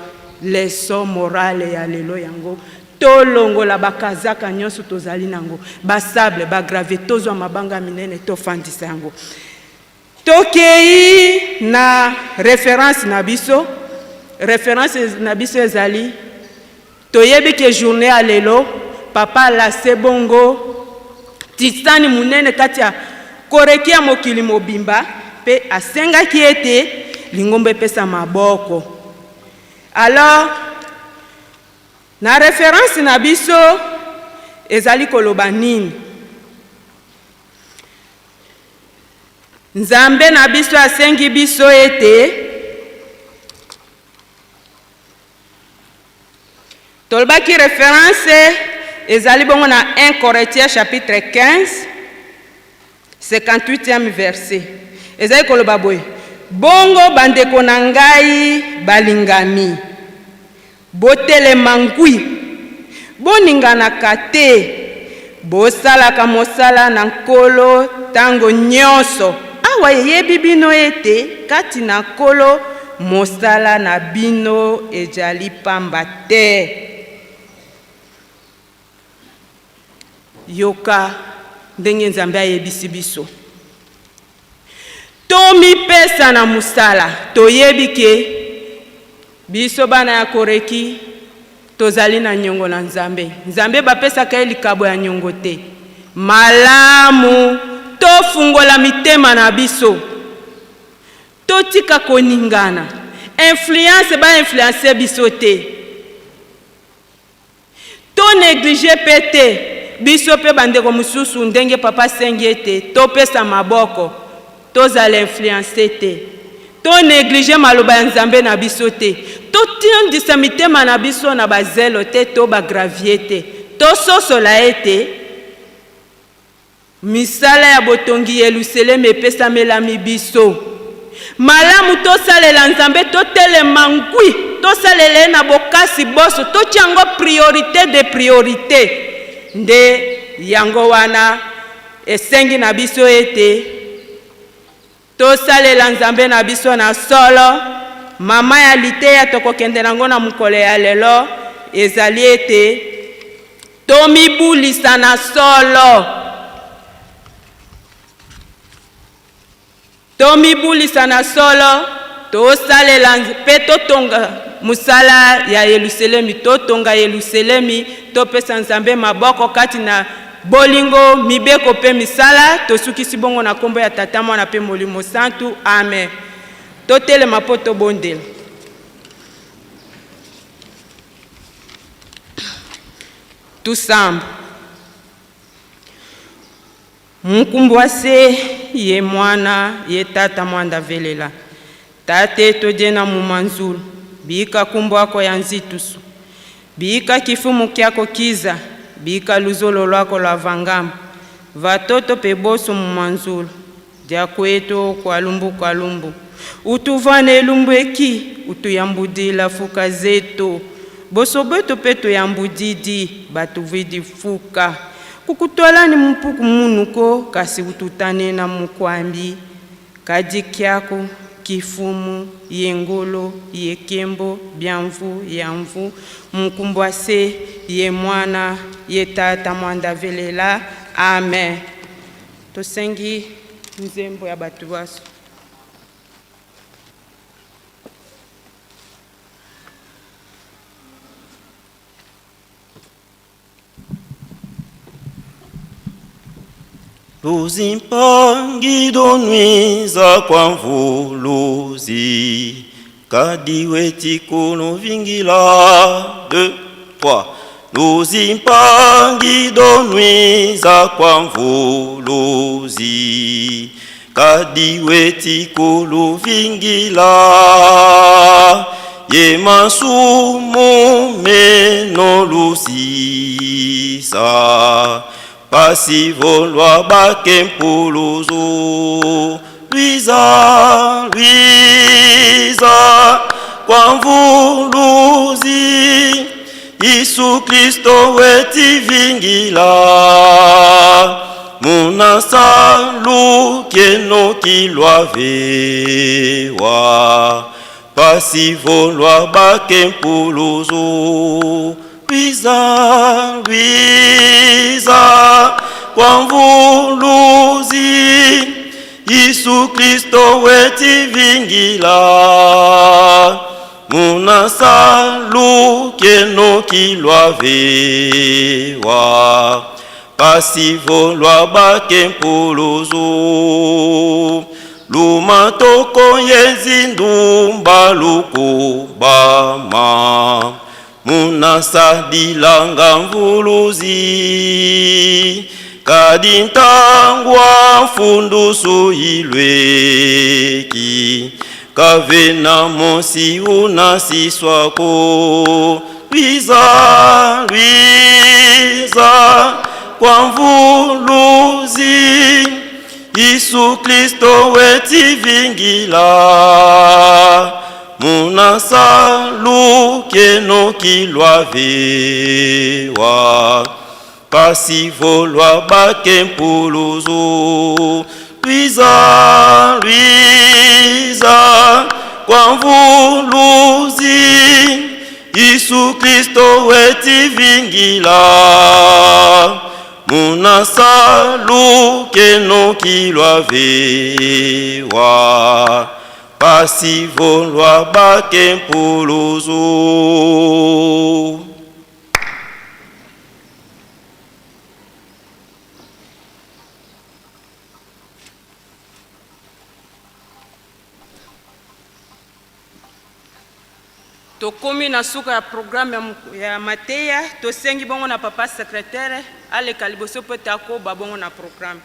leçon morale ya lelo yango tolongola ba kazaka nyonso tozali nango, ba sable, ba gravier, tozwa mabanga minene tofandisa yango. Tokei na reference na biso, reference na biso ezali toyebi ke journée ya lelo papa alase bongo tisani munene kati ya koreki ya mokili mobimba mpe asengaki ete lingomba epesa maboko. Alors na reference na biso ezali koloba nini? Nzambe na biso asengi biso ete Tolobaki reference ezali bongo na 1 Corinthiens chapitre 15 58e verset. Ezali koloba boye: Bongo bandeko na ngai balingami, botelema ngwi, boninganaka te, bosalaka mosala na Nkolo tango nyonso, awa eyebi bino ete kati na Nkolo mosala na bino ejali pamba te. Yoka ndenge Nzambe ayebisi biso tomipesa na mosala. Toyebi ke biso bana ya Koreki tozali na nyongo na Nzambe. Nzambe bapesaka ye likabo ya nyongo te. Malamu tofungola mitema na biso, totika koningana, influence ba influencer biso te, to negliger pe te. Biso pe bandeko mosusu, ndenge papa asengi ete topesa maboko, tozala influence te, to negliger maloba ya Nzambe na biso te, totindisa mitema na biso na bazelo te to ba gravier te, tososola ete misala ya botongi Yelusaleme epesamelami biso. Malamu tosalela Nzambe, totelema ngwi, tosalela ye na bokasi boso, totia yango priorite de priorite. Nde yango wana esengi na biso ete tosalela Nzambe na biso na solo. Mama ya liteya tokokende nango na mokolo ya lelo ezali ete tomibulisa na solo. Tomibulisa na solo, tosalela mpe totonga mosala ya Yelusalemi, totonga Yelusalemi, topesa Nzambe maboko kati na bolingo, mibeko mpe misala. Tosukisi bongo na kombo ya Tata, Mwana mpe Molimo Santu. Amen. Totelema mpo tobondela. Tusamba. Mukumbwase ye mwana ye tata mwanda velela tate todiena mumanzulu bika kumbwako ya nzitusu bika kifumu kyako kiza bika luzolo lwako lwa vangama vatoto pe boso mumanzulu dia kwetu kwa lumbu kwa lumbu utuvane elumbu eki utuyambudila fuka zetu boso betu pe tuyambudidi batuvidi fuka kukutwalani mpuku munuko kasi ututane na mukwambi kadi kyako kifumu yengolo yekembo biamvu yamvu mukumbwase ye mwana ye tata mwanda velela. Amen. Tosengi nzembo ya bato baso. Luzimpangido nwiza kwa mvuluzi kadiwe tikulu vingila 2 3 Luzimpangido nwiza kwa mvuluzi kadiwe tikulu vingila ye masumu meno lusisa pasi volwa bakempuluzu lwiza lwiza kwa mvuluzi Yesu Kristo wetivingila munasalu keno kilwavewa Pasi volwa bake mpuluzu Lwiza, lwiza kwa mvuluzi Yesu Kristo wetivingila Munasaluke nokilwa vewa Pasi volwa bake mpuluzu Lumatoko yezindumba lukubama Munasadilanga mvuluzi Kadi ntangwa fundusu ilweki Kavena mosi unasiswako Lwiza, lwiza kwa mvuluzi Yesu Kristo wetivingila Munasaluke nokilwa vewa Pasi volwa bake mpuluzu Lwiza, lwiza kwa mvuluzi Yesu Kristo wetivingila Munasaluke nokilwa vewa Pasi volwa bake mpuluzu. Tokomi na suka ya programme ya mateya. Tosengi bongo na papa secrétaire aleka liboso mpo ete akoba bongo na programme.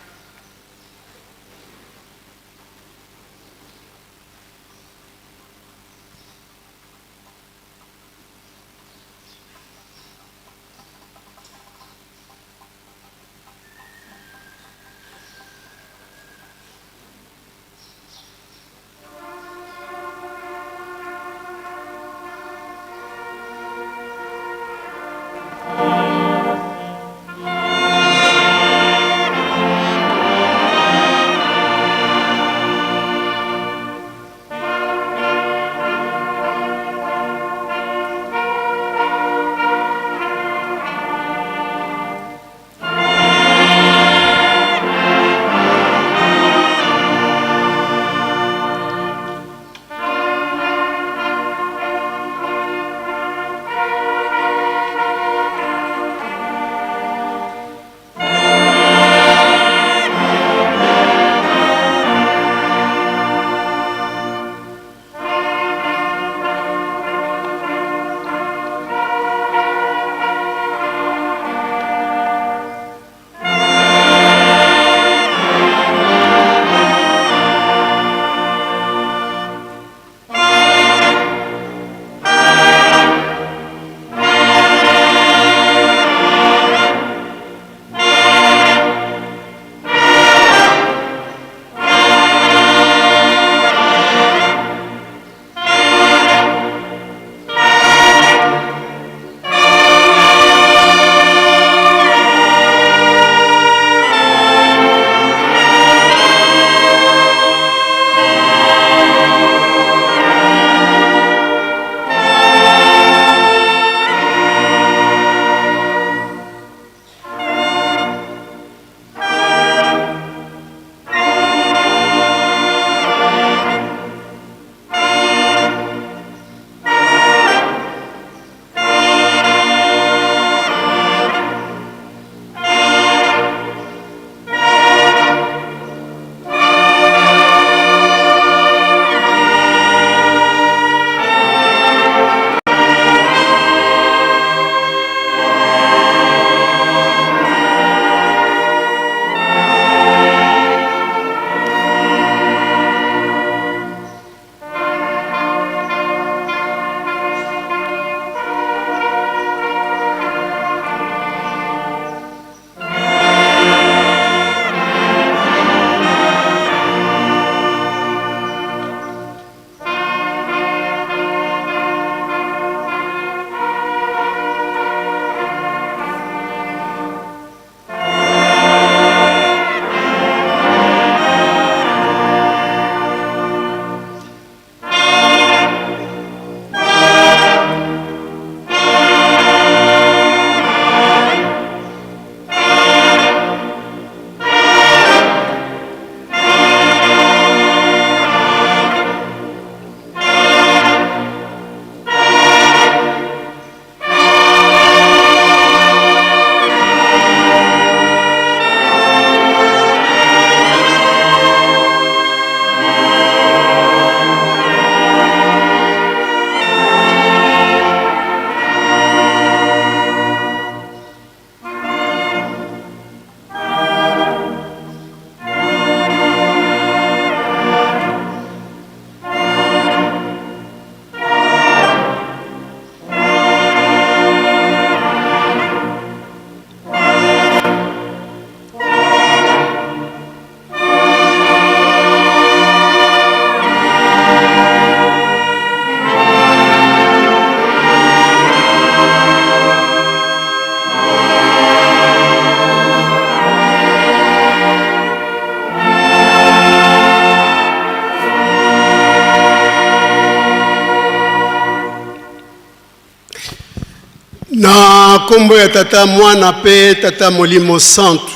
Na nkombo ya Tata, Mwana mpe Tata Molimo Santu.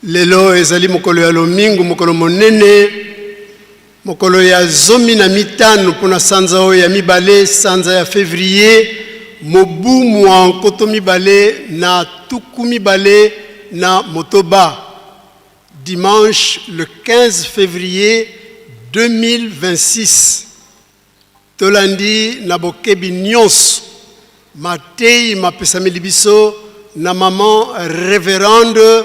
Lelo ezali mokolo ya lomingo, mokolo monene, mokolo ya 15 mpo na sanza oyo ya mibale, sanza ya fevrier, mobu mwa 2026, dimanche le 15 février 2026. Tolandi na bokebi nyonso mateyi mapesameli biso na maman reverende,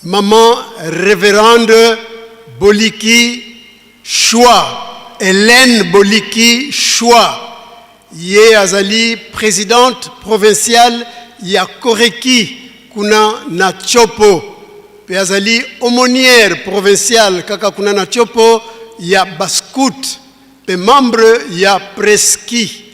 maman reverende Boliki Shwa, Hélène Boliki Shwa. Ye azali presidente provinciale ya Koreki kuna na Tshopo, pe azali aumônière provinciale kaka kuna na Tshopo ya ba scout pe membre ya Preski.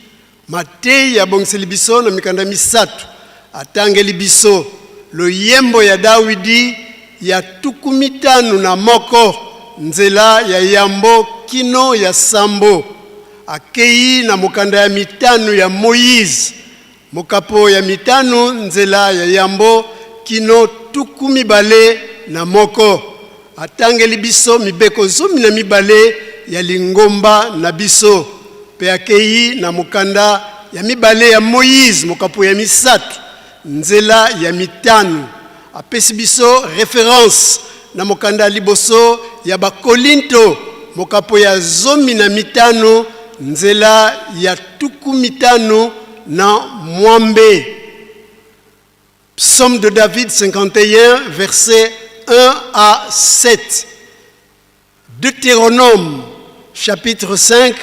Mateyi abongiseli biso na mikanda misato. Atangeli biso loyembo ya Dawidi ya 51, nzela ya yambo kino ya sambo. Akeyi na mokanda ya mitano ya Moyize, mokapo ya mitano, nzela ya yambo kino 21. Atangeli biso mibeko 12 ya lingomba na biso, pe akeyi na mokanda ya mibale ya Moyize, mokapo ya misato, nzela ya mitano. Apesi biso reference na mokanda ya liboso ya Bakolinto, mokapo ya 15, nzela ya 58. Psaume de David 51, versets 1 à 7. Deutéronome, chapitre 5,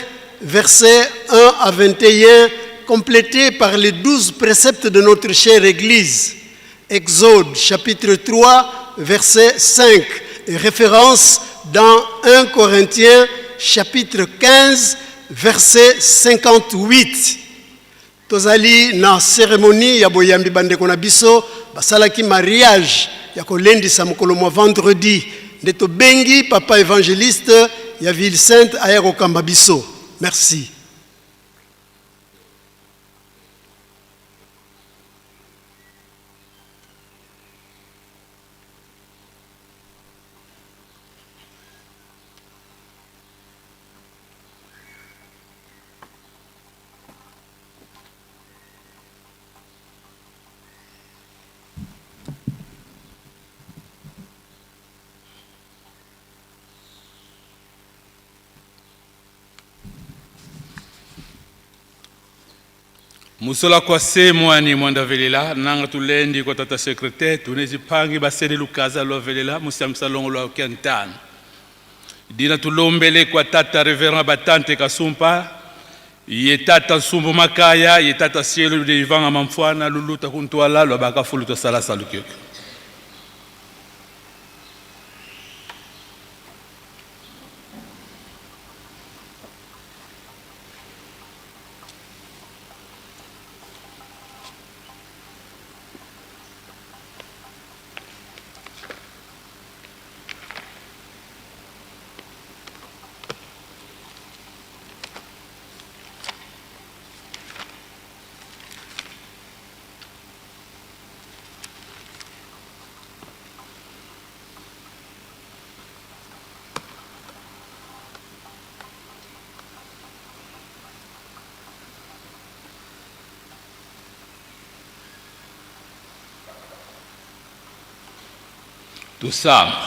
versets 1 à 21, complété par les 12 préceptes de notre chère Église. Exode, chapitre 3, verset 5, et référence dans 1 Corinthiens, chapitre 15, verset 58. Tozali na cérémonie ya boyambi bandeko na biso basalaki mariage ya kolendisa mokolo mwa vendredi, nde tobengi papa évangéliste ya ville sainte aya kokamba biso. Merci. Musola kwa se mwani mwanda velela nanga tulendi kwa tata secrétaire tunezi pangi basele lukaza lwa velela musiamisa longo lwa kiantano dina tulombele kwa tata reverend batante kasumpa ye tata nsumbu makaya ye tata sielo de ivanga mamfwana luluta kuntwala lwa bakafulu tosala salukeke. Tusamba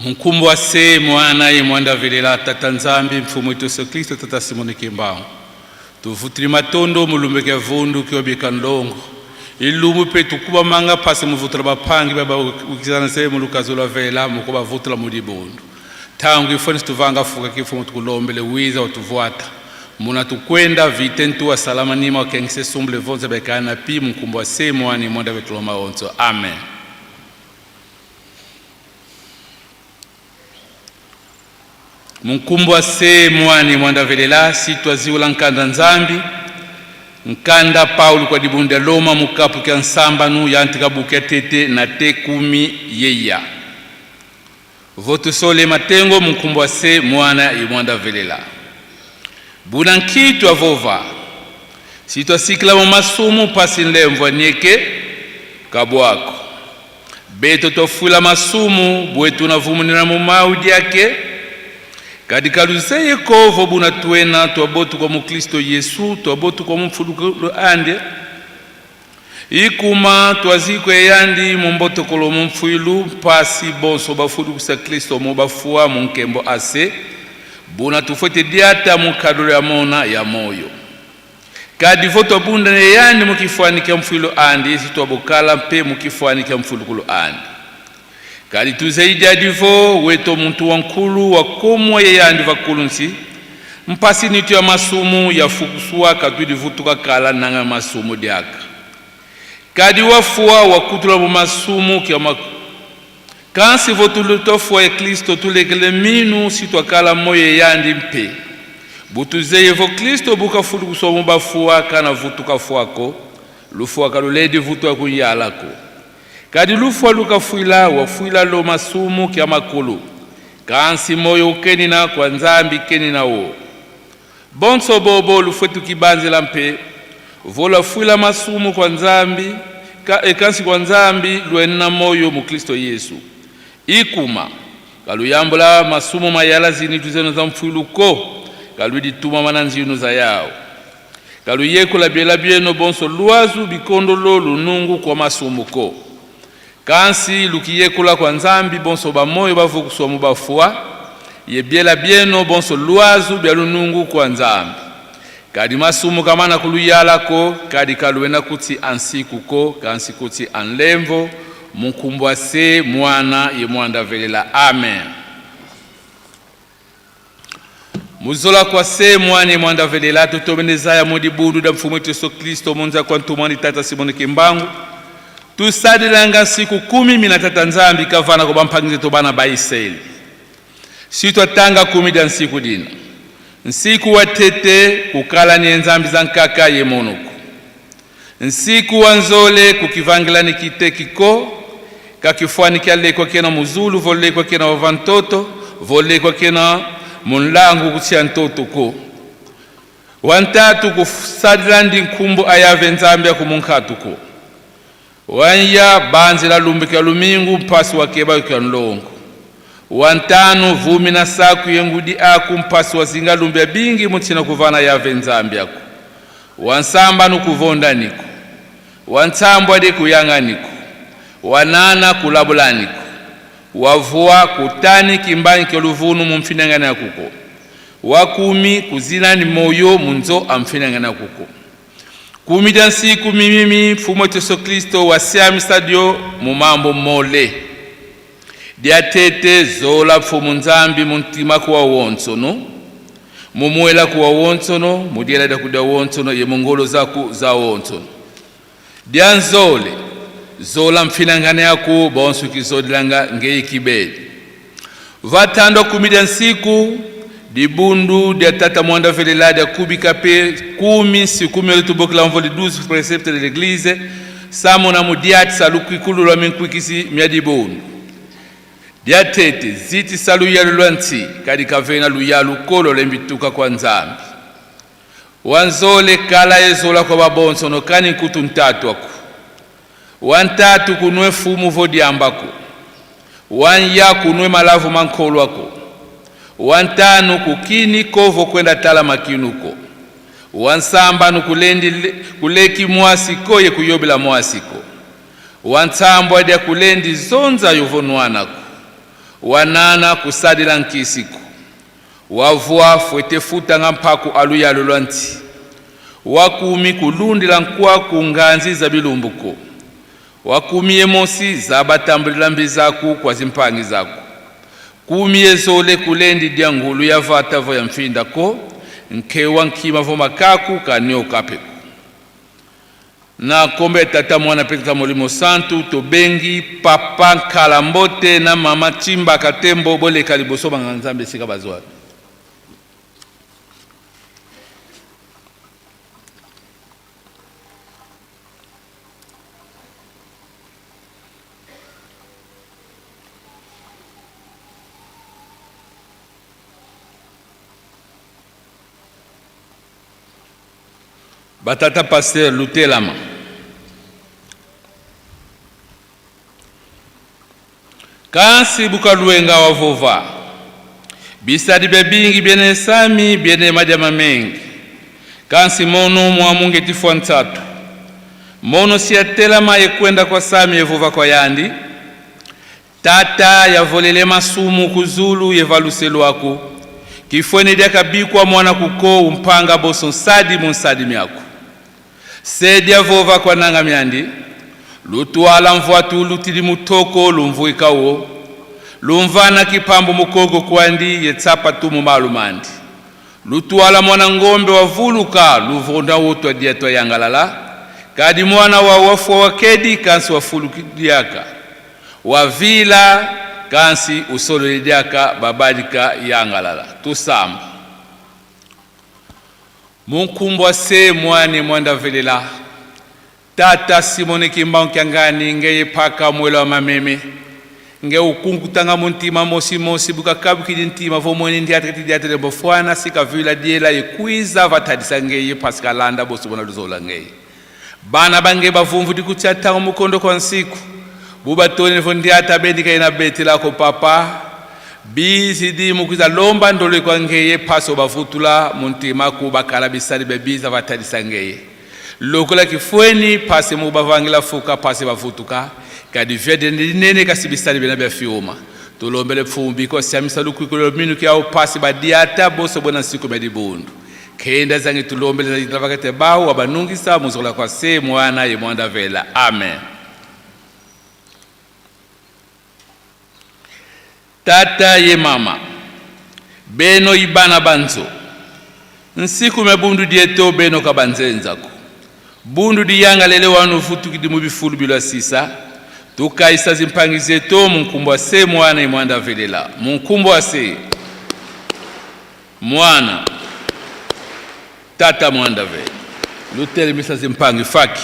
munkumbu wa se mwana ye mwanda velela tata Nzambi mfumu wetu Yesu Kristo tata Simoni Kimbangu tuvutili matondo mulumbeke vundu kiobika ndongo ilumu pe tukuba manga pasi muvutula bapangi baba ukizana se mulukazi lwa vela mukuba vutula mudibundu tangu ifoni tuvanga fuka kifumu tukulombele wiza utuvuata muna tukwenda vite ntuwa salama nima wakengise sumble vonze bekana pi munkumbu wa se mwana ye mwanda vetuloma onso amen. Munkumbu wa se mwani mwanda velela sitwaziula nkanda nzambi nkanda Paulo kwa dibunda Loma mukapu kya nsambanu yantika bukia tete na te kumi yeya votusole matengo munkumbu wa se mwana ye mwanda velela buna nkitu avova Si twasikila mu masumu pasi nlemvwa nieke kabwako. Beto twafwila masumu bwetu navumunina mu mau diake. Kadi kaluzeye kovo buna twena twabotu kwa mukristo Yesu twabotu kwa mumfulukulu ande. Ikuma twazikwe yandi mumbotokolo mumfwilu mpasi bonso bafulukusa Kristo mu bafua mu nkembo ase buna tufwete diata mu kadulo ya mona ya moyo. Kadi vo twabunda ne yandi mukifwani kya mfwilu andi isi twabukala mpe mukifwani kya mfulukulu andi. Kadi tuzeidi adivo weto muntu wa nkulu wa komwa ye yandi vakulu nsi mpasi nitu ya masumu ya fukuswa katwidi vutuka kala nanga masumu diaka. Kadi wafua wakutula mu masumu kya kansi votulu tofua ya Kristo tulekele minu si twakala moyo yandi mpe. Butuzeye vo Kristo bukafulukuswa mu bafua kana vutuka fuako lufua kaluledi vutua kunyalako. Kadi lufua lukafuila wafuila lo masumu kya makulu. Kansi moyo ukenina kwa nzambi kenina wo. Bonso bobo lufwetu kibanzela mpe vola fuila masumu kwa nzambi ka, ekansi kwa nzambi lwenna moyo mu Kristo Yesu. Ikuma kaluyambula masumu mayala zini tuzeno za mfwiluko kalwidituma mana nzinu za yao. Kaluyekula byela byeno bonso lwazu bikondolo lunungu kwa masumuko. Kansi lukiyekula kwa nzambi bonso bamoyo bavukuswa mu bafua yebyela byeno bonso lwazu bya lunungu kwa nzambi. Kadi masumu kamana kuluyalako kadi kaluena kuti ansikuko kansi kuti anlemvo mukumbwa se mwana ye mwanda velela. Amen. Muzola kwa se mwana ye mwanda velela tutomeneza ya modi bundu da mfumu wetu Yesu Kristo monza kwa ntumwani tata Simoni Kimbangu. Tusadilanga siku 10 mina tata nzambi kavana ko bampangize to bana ba Israeli. Si twatanga 10 da nsiku dina. Nsiku wa tete kukala ni nzambi za nkaka ye monuku. Nsiku wa nzole kukivangila ni kite kiko kakifwani kyalekwa kena muzulu volekwa kena wavantoto volekwa kena munlangu kutia ntoto ko. Wantatu kusadila ndi nkumbu ayave nzambi ya kumunkatu ko. Wanya banzi la lumbi kya lumingu mpasi wa keba kya nlongo. Wantanu vumi na saku yengudi aku mpasi wa zinga lumbi ya bingi mutina kuvana yave nzambi yako. Wansamba nukuvonda niko. Wansambwa de kuyanga niko. Wanana kulabula niko. Wavua kutani kimbanyi kya luvunu mumfinangana ya kuko. Wakumi kuzina ni moyo munzo amfinangana kuko. Kumi da nsiku mimimi mfumo Yesu Kristo wasiami stadio mumambo mole. Diatete zola mfumu nzambi muntima kuwa wonsono. Mumuela kuwa wonsono, mudiela da kuda wonsono ye mongolo zaku za wonsono. Dianzole zola mfinangana yaku bonsu kizodilanga ngei kibeli. Vatando kumi da nsiku dibundu dia tata mwanda velela dia kubika pe kumi si kumi ole tubokela mvoli 12 préceptes de l'église samo na mudiati salu kwikulu lwa minkwikisi mia dibundu. Dia tete ziti salu yalu lwa nti kadi kavena luyalu kolo lembituka kwa nzambi. Wanzole kala yezola kwa babonso no kani nkutu ntatu aku. Wantatu kunwe fumu vodiambako. Wanya kunwe malavu mankolo ako. Wantanu kukini kovo kwenda tala makinuko. Wansamba nukulendi kuleki mwasiko ye kuyobela mwasiko. Wantsambwa dia kulendi zonza yovonwanako. Wanana kusadila nkisiko. Wavua fwete futa nga mpaku aluyalo lwa nti. Wakumi kulundila nkwaku nganzi za bilumbuko. Wakumi emosi zabatambulila mbizaku kwa zimpangi zaku. Kumi ezole kulendi dia ngulu ya vatavo ya mfindako nkewa nkima vo makaku kanio kapeko. Na kombe tata mwana pe tata molimo santu tobengi papa Nkalambote na mama Chimba Katembo boleka liboso banga nzambe esika bazwa. Batata pasteur lutelama. Kasi bukalwenga wavova bisadi bya bingi byene sami byene madiama mengi kasi mono mwamunge tifwa ntsatu mono siyatelama yekwenda kwa sami yevova kwa yandi tata yavolele masumu kuzulu yevaluse lwako kifwene dyakabikwa mwana kuko umpanga boso nsadi mu nsadi myako sedi avova kwa nanga myandi lutwala mvwatu lutili mutoko lumvuikawo lumvana kipambo mukogo kwandi yetsapa tu malu mandi lutwala mwana ngombe wavuluka luvonda wotwa dia twa yangalala kadi mwana wa wafwa wakedi kansi wafulukidiaka wavila kansi usololediaka babadika yangalala tusamba munkumbwa se mwane mwandavelela tata simone kimbangu kiangani ngeye phaka mwelo wa mameme nge ukunkutanga muntima mosi-mosi bukakabukidi ntima vomwene ndiateketidiatele mbofwana sikavila diela yekwiza vathadisa ngeye phasi kalanda bosi bona luzola ngeye bana bange bavumvu dikutya tango mukondo kwa nsiku bubatone vo ndiata bendika ina beti lako papa bizi di mukwiza lomba ndolo kwa ngeye phasi obavutula muntima ku bakala bisali bebiza vathadisa ngeye lokola kifweni phasi mubavangila fuka phasi bavutuka kadi vyede linene kasi bisali bena bya fiuma tulombele pfumbi kosiamisa lukwiko minu kyao phasi badiata boso bona nsiku mya dibundu kenda zange tulombele vakete bawu wabanungisa muzola kwa se mwana ye mwanda vela amen tata ye mama beno ibana banzo nsiku mya bundu dieto beno kabanzenzako bundu diyangalele wanu vutukidi mu bifulu bilwa sisa tukaisa zimpangi zetu munkumbu wa se mwana imwanda velela munkumbu wa se mwana tata mwanda vele lutelemisa zimpangi faki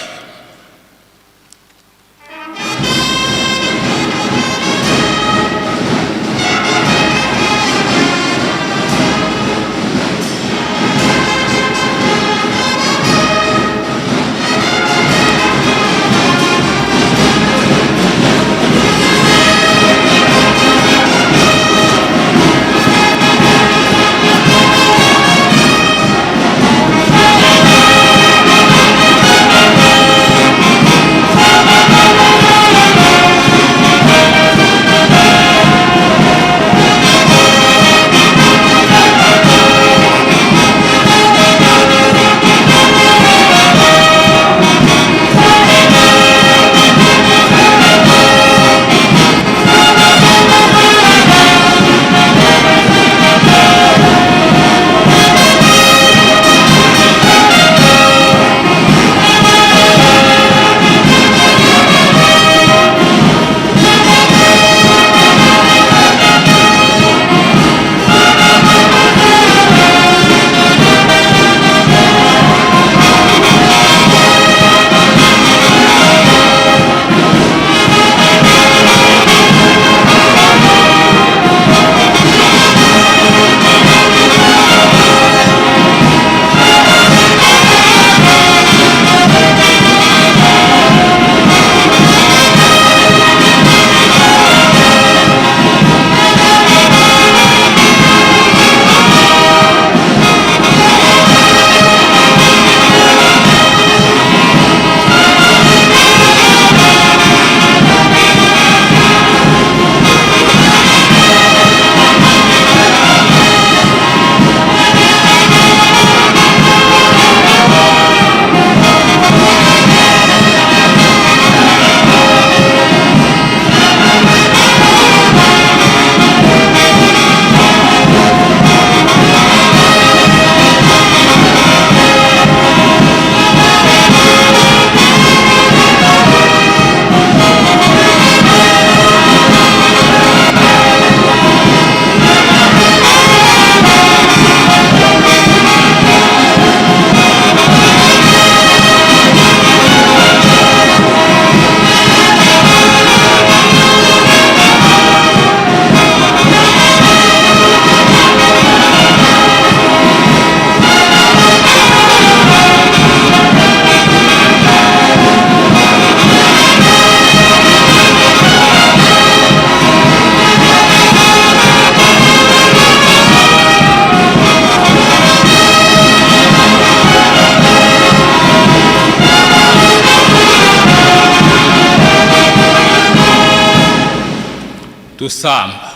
Tusamba.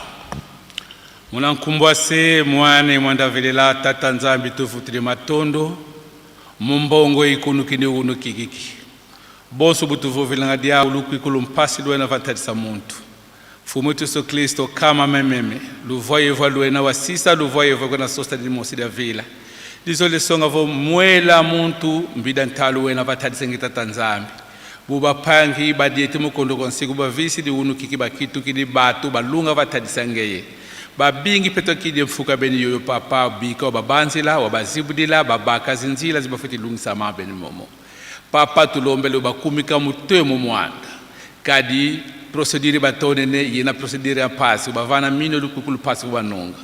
Muna nkumbwa se mwane mwandavelela tata Nzambi tuvutile matondo mumbongo ikunukini unukikiki bonso butuvovelanga diabo lukwikulu mpasi lwena vantalisa muntu. Mfumu wetu Yesu Kristo kama mememe luvoyevwa lwena wasisa luvoyevwa kwena sosta limosi lya vila. Lizo lisonga vo mwela muntu mbida ntalu wena vatalise tata Nzambi. Bubapangi badiete mukondo konsiku bavisi diunukiki bakitukili batu balunga vatalisa ngeye. Babingi peto kidi mfuka beni yoyo papa bika babanzila wabazibudila babaka zinzila zibafuti lungisa mabeni momo. Papa tulombele bakumika mutwe mu mwanda. Kadi procédure batonene yena procédure ya pasi bavana mino lukukulu pasi kubanonga.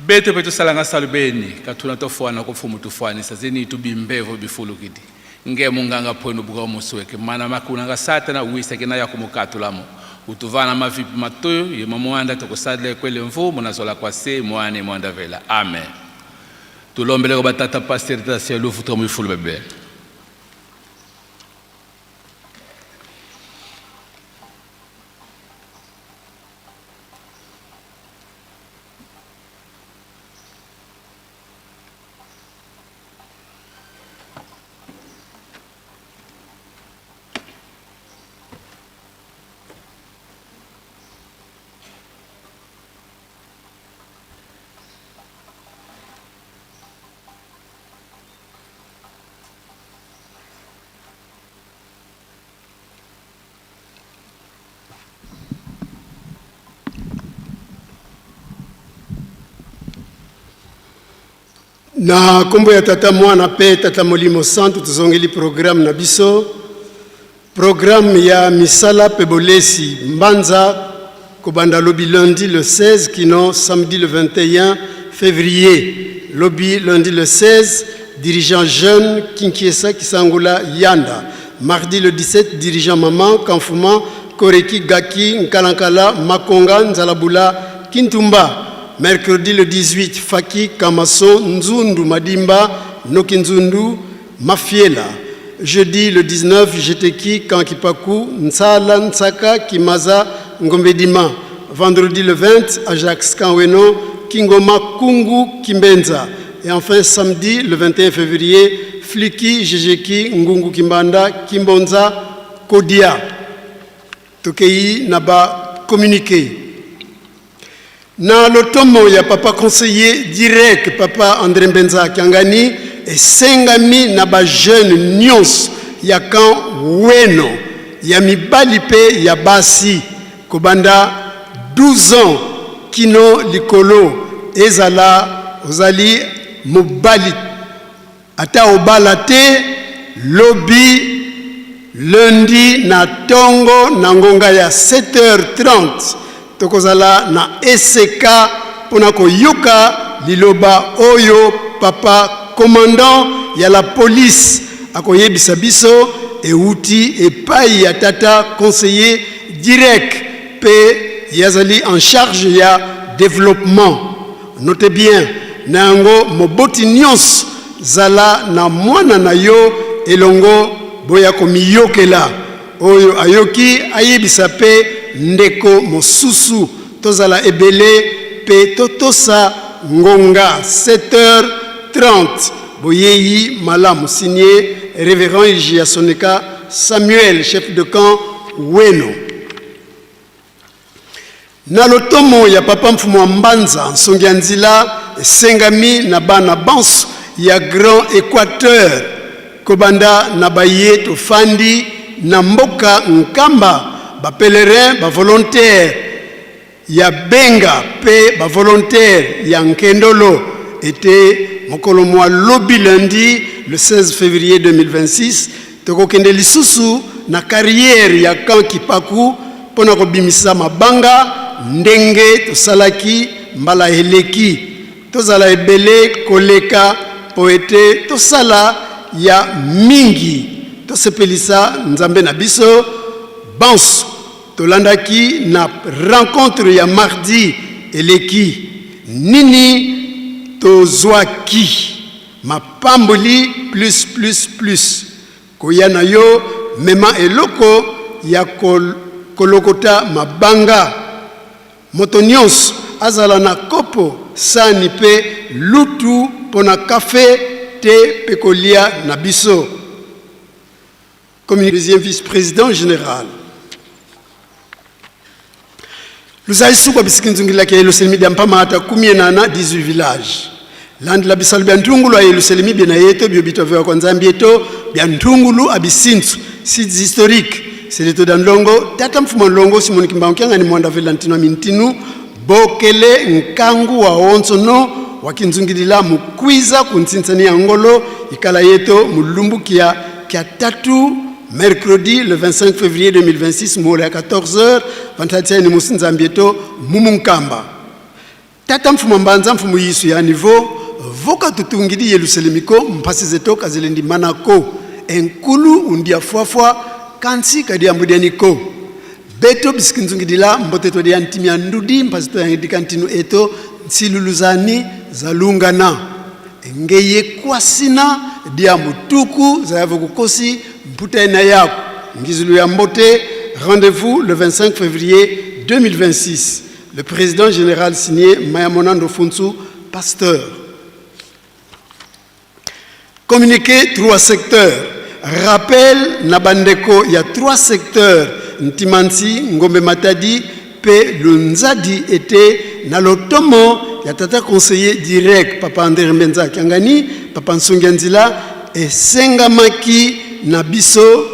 Beto peto salanga salubeni katuna tofwana kufumu tufwanisa zeni tubimbevo bifulukidi. Nge munganga pwenu buka musweke mana makunanga satana wisa kena ya kumukatulamo. Utuvana mavipi matoyo yema mwanda tokusadle kwele mvu munazola kwa se mwane mwanda vela. Amen. Tulombele ko batata pasteur tata selufu to mwifulu bebe. Na nkombo ya tata mwana mpe tata molimo santu tozongeli programme na biso, programme ya misala mpe bolesi mbanza kobanda lobi lundi le 16 kino samedi le 21 février. Lobi lundi le 16, dirigeant jeune Kinkiesa Kisangula Yanda. Mardi le 17, dirigeant maman Kamfuma Koreki Gaki Nkalankala Makonga Nzalabula Kintumba. Mercredi le 18, Faki Kamaso Nzundu Madimba Noki Nzundu Mafiela. Jeudi le 19, Jeteki Kankipaku Nsala Nsaka Kimaza Ngombedima. Vendredi le 20, Ajax Kanweno Kingoma Kungu Kimbenza. Et enfin samedi le 21 février, Fliki Jejeki Ngungu Kimbanda Kimbonza Kodia. Tokei naba communiqué. Na lotomo ya papa conseiller direct papa André Mbenza Kiangani esengami na ba jeune nyonso ya camp Weno ya mibali pe ya basi kobanda 12 ans kino likolo, ezala ozali mobali ata obala te, lobi lundi na tongo na ngonga ya 7h30 tokozala na ECK mpona koyoka liloba oyo papa commandant ya la police akoyebisa biso euti epai ya tata conseiller direct pe yazali en charge ya développement. Notez bien, na yango moboti nyonso zala na mwana na yo elongo boya komiyokela. Oyo ayoki ayebisa pe ndeko mosusu, tozala ebele pe totosa ngonga 7h30. Boyeyi malamu. Signé Révérend Ijiasoneka Samuel, chef de camp Weno. Na lotomo ya papa mfumu wa Mbanza, nsongi ya nzila esengami na bana banso ya Grand Équateur kobanda na baye tofandi na mboka Nkamba, ba pèlerin, ba volontaire ya Benga pe ba volontaire ya Nkendolo ete mokolo mwa lobi lundi le 16 février 2026 tokokende lisusu na carrière ya camp Kipaku mpona kobimisa mabanga ndenge tosalaki mbala eleki. Tozala ebele koleka po ete tosala ya mingi, tosepelisa Nzambe na biso banso. Tolandaki na rencontre ya mardi eleki nini tozwaki? Mapamboli plus plus plus. Koya na yo mema eloko ya kolokota mabanga. Moto nyonso azala na kopo, sani pe lutu pona kafe, te pe kolia na biso. Comme deuxième vice-président général. Luzai sukwa bisikinzungilaki ya Yelusalemi bia mpama ata kumie nana 18 village. Landela bisalu bia ntungulu a Yelusalemi bia na yeto bio bitwavewa kwa Nzambi eto bia ntungulu a bisinsu sites historiques seleto da ndongo tata mfumu ndongo Simon Kimbangu Kiangani mwanda vela ntinu mintinu bokele nkangu wa onso no wakinzungilila mukwiza kuntsintsani ya ngolo ikala yeto mulumbukia kya tatu mercredi le 25 février 2026 muholo ya 14h vantathiani musi eto mumunkamba tata mfumu mbanza mfumu yisu ya niveau voka tutungili yelusalemiko mpasi zeto kazelendi manako enkulu undia fwafwa kansi kadiambudianiko beto bisikinzungidila mboteto dia ntimi ya ndudi mpasi toyangidika ntinu eto nsiluluzani zalungana ngeye kwasina dia mutuku zayavo kukosi mputa ena yako ngizulu ya mbote. Rendez-vous le 25 février 2026. Le président général signé Mayamonando Funsu, pasteur. Communiqué trois secteurs. Rappel na bandeko ya trois secteurs Ntimansi, Ngombe Matadi pe Lunzadi ete na lotomo ya tata conseiller direct papa André Mbenza Kiangani, papa Nsongia Nzila esengamaki na biso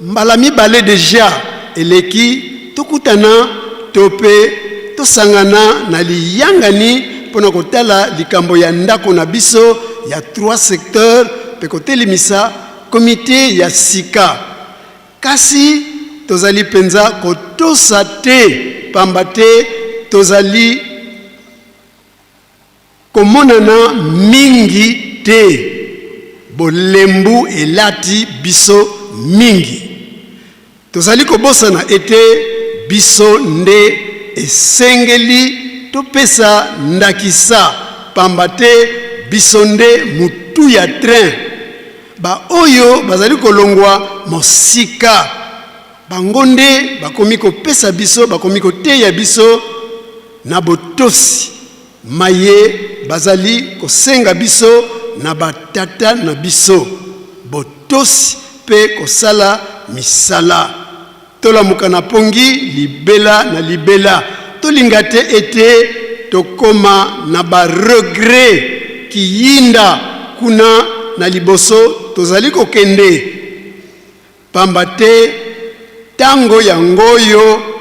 mbala mibale deja eleki tokutana to pe tosangana na liyangani mpona kotala likambo ya ndako na biso ya trois secteurs mpe kotelemisa komite ya sika. Kasi tozali mpenza kotosa te, pamba te tozali komonana mingi te. Bolembu elati biso mingi. Tozali kobosana ete biso nde esengeli topesa ndakisa, pamba te biso nde mutu ya train. Baoyo bazali kolongwa mosika, bango nde bakomi kopesa biso, bakomi koteya biso na botosi maye bazali kosenga biso na batata na biso, botosi pe kosala misala. Tolamuka na pongi libela na libela, tolinga te ete tokoma na ba regret kiyinda kuna na liboso tozali kokende, pamba te tango yango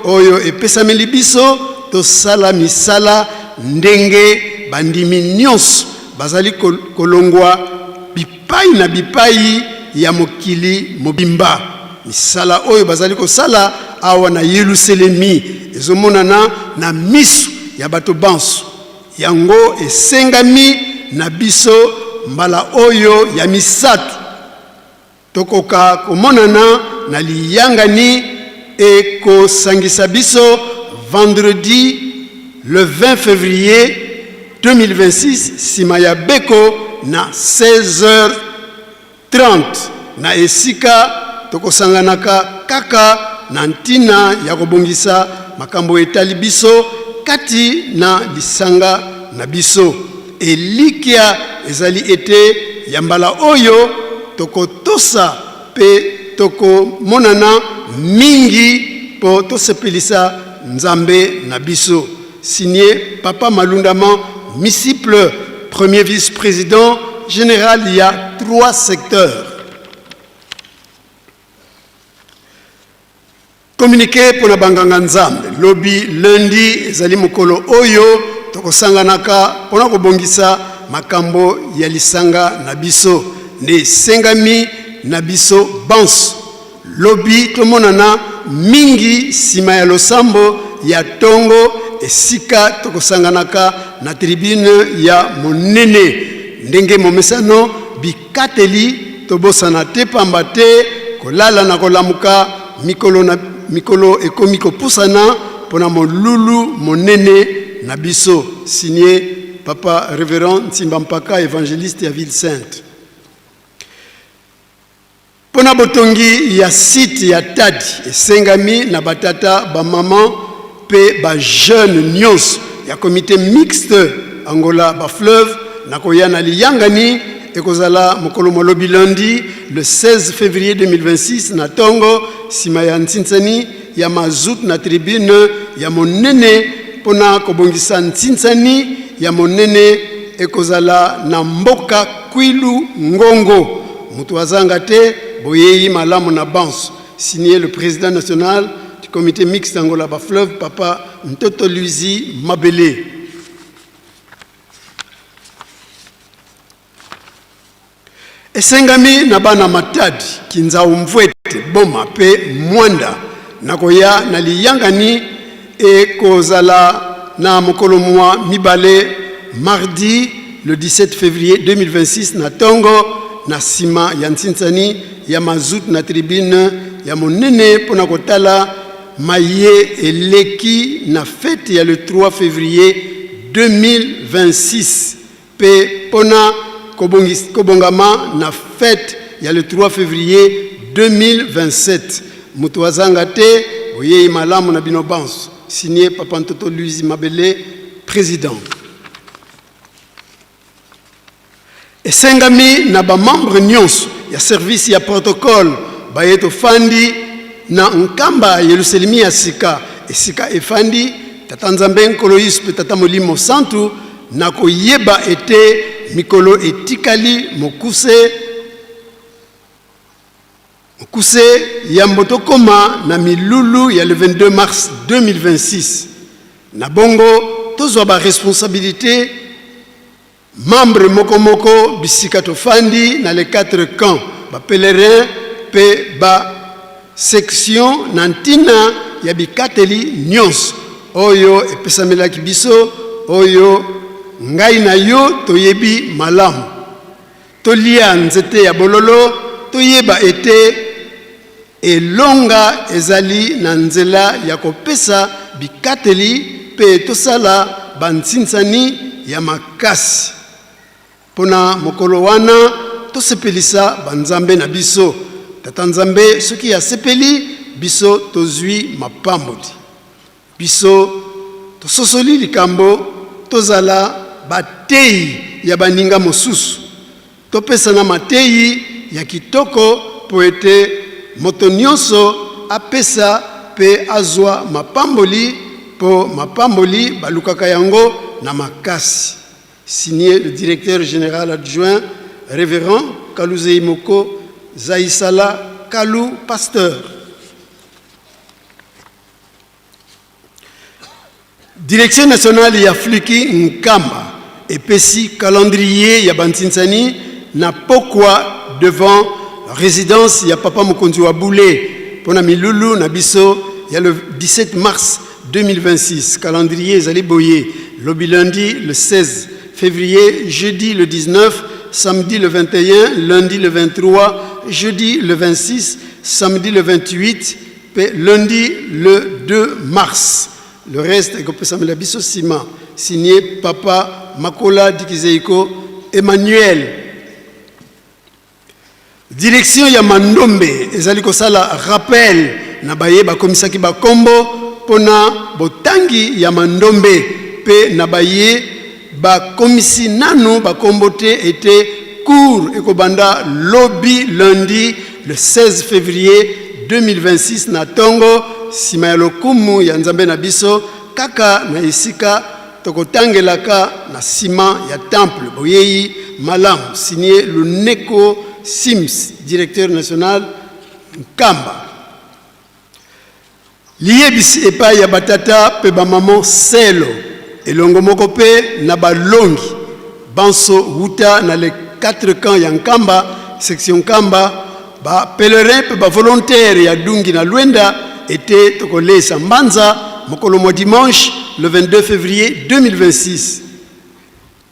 oyo epesameli biso tosala misala ndenge bandimi nyonso bazali kolongwa bipai na bipai ya mokili mobimba. Misala oyo bazali kosala awa na Yelusalemi ezomonana na miso ya bato banso. Yango esengami na biso mbala oyo ya misato tokoka komonana na liyangani ekosangisa biso vendredi le 20 février 2026 sima ya beko na 16h30 na esika tokosanganaka kaka na ntina ya kobongisa makambo etali biso kati na lisanga na biso. Elikia ezali ete ya mbala oyo tokotosa pe tokomonana mingi po tosepelisa Nzambe na biso. Signé Papa Malundama Misiple, premier vice-président général il y a 3 secteurs. Communiqué pour la banganga Nzambe lobi lundi ezali mokolo oyo tokosanganaka mpona kobongisa makambo ya lisanga na biso nde esengami na biso banso. Lobi tomonana mingi nsima ya losambo ya tongo esika tokosanganaka na tribune ya monene ndenge momesano bikateli tobosana te pamba te kolala na kolamuka mikolo na mikolo ekomi kopusana mpona molulu monene na biso. Signé Papa Révérend Nsimba Mpaka, évangéliste ya Ville Sainte. Mpona botongi ya site ya Tadi esengami na batata bamama mpe ba jeunes nyonso ya comite mixte Angola ba fleuve na koya na liyangani ekozala mokolo mwa lobi lundi le 16 février 2026 na tongo nsima ya ntsinsani ya mazout na tribune ya monene mpo na kobongisa ntsinsani ya monene ekozala na mboka Kwilu Ngongo. Moto azanga te boyeyi malamu na banso. Signé le président national du comité mixte Angola ba fleuve papa Ntoto Luizi Mabele. Esengami na bana Matadi, Kinzau Mvuete, Boma pe Mwanda na koya na liyangani ekozala na mokolo mwa mibale mardi le 17 février 2026 na tongo na sima ya nsinsani ya mazout na tribune ya monene mpo na kotala maye eleki na fete ya le 3 février 2026 mpe mpo na kobongama na fete ya le 3 février 2027. Moto azanga te, boyei malamu na bino banso. Signé Papa Ntoto Luizi Mabele, président. Esengami na ba membres nyonso ya service ya protocole baye tofandi na Nkamba Yelusalemi ya sika, esika efandi Tata Nzambe Nkolo Yesu mpe Tata Molimo Santu, na koyeba ete mikolo etikali mokuse mokuse yambo tokoma na milulu ya le 22 mars 2026. Na bongo tozwa ba responsabilite membre moko moko bisika tofandi na les quatre camps, ba pèlerins mpe ba section na ntina ya bikateli nyonso oyo epesamelaki biso, oyo ngai na yo toyebi malamu. Tolia nzete ya bololo, toyeba ete elonga ezali na nzela ya kopesa bikateli mpe tosala bansinsani ya makasi mpo na mokolo wana tosepelisa banzambe na biso. Tata Nzambe soki asepeli biso tozwi mapamboli. Biso tososoli likambo, tozala bateyi ya baninga mosusu, topesana mateyi ya kitoko mpo ete moto nyonso apesa mpe azwa mapamboli, mpo mapamboli balukaka yango na makasi. Signé le directeur général adjoint Révérend Kaluzeimoko Zaisala Kalu Pasteur. Direction nationale ya Fliki Nkamba epesi calendrier ya bantinsani na pokwa devant résidence ya papa mokonzi wa Boule mpo na milulu na biso ya le 17 mars 2026. Calendrier ezali boye: lobi lundi le 16 février, jeudi le 19, samedi le 21, lundi le 23, jeudi le 26, samedi le 28 mpe lundi le 2 mars. Le reste ekopesamela biso nsima. Signé Papa Makola Dikizeiko Emmanuel. Direction ya Mandombe ezali kosala rappel na baye bakomisaki bakombo mpo na botangi ya Mandombe mpe na baye bakomisi nanu bakombo te ete cours ekobanda lobi lundi le 16 février 2026 na tongo nsima ya lokumu ya Nzambe na biso kaka na esika tokotangelaka na nsima ya temple. Boyeyi malamu. Signé Luneko Sims, directeur national Nkamba. Liyebisi epai ya batata mpe bamama selo elongo moko mpe na balongi banso wuta na les quatre camps ya Nkamba, section Nkamba, ba pèlerin mpe ba volontaire ya Dungi na Lwenda ete tokoleisa mbanza mokolo mwa dimanche le 22 février 2026.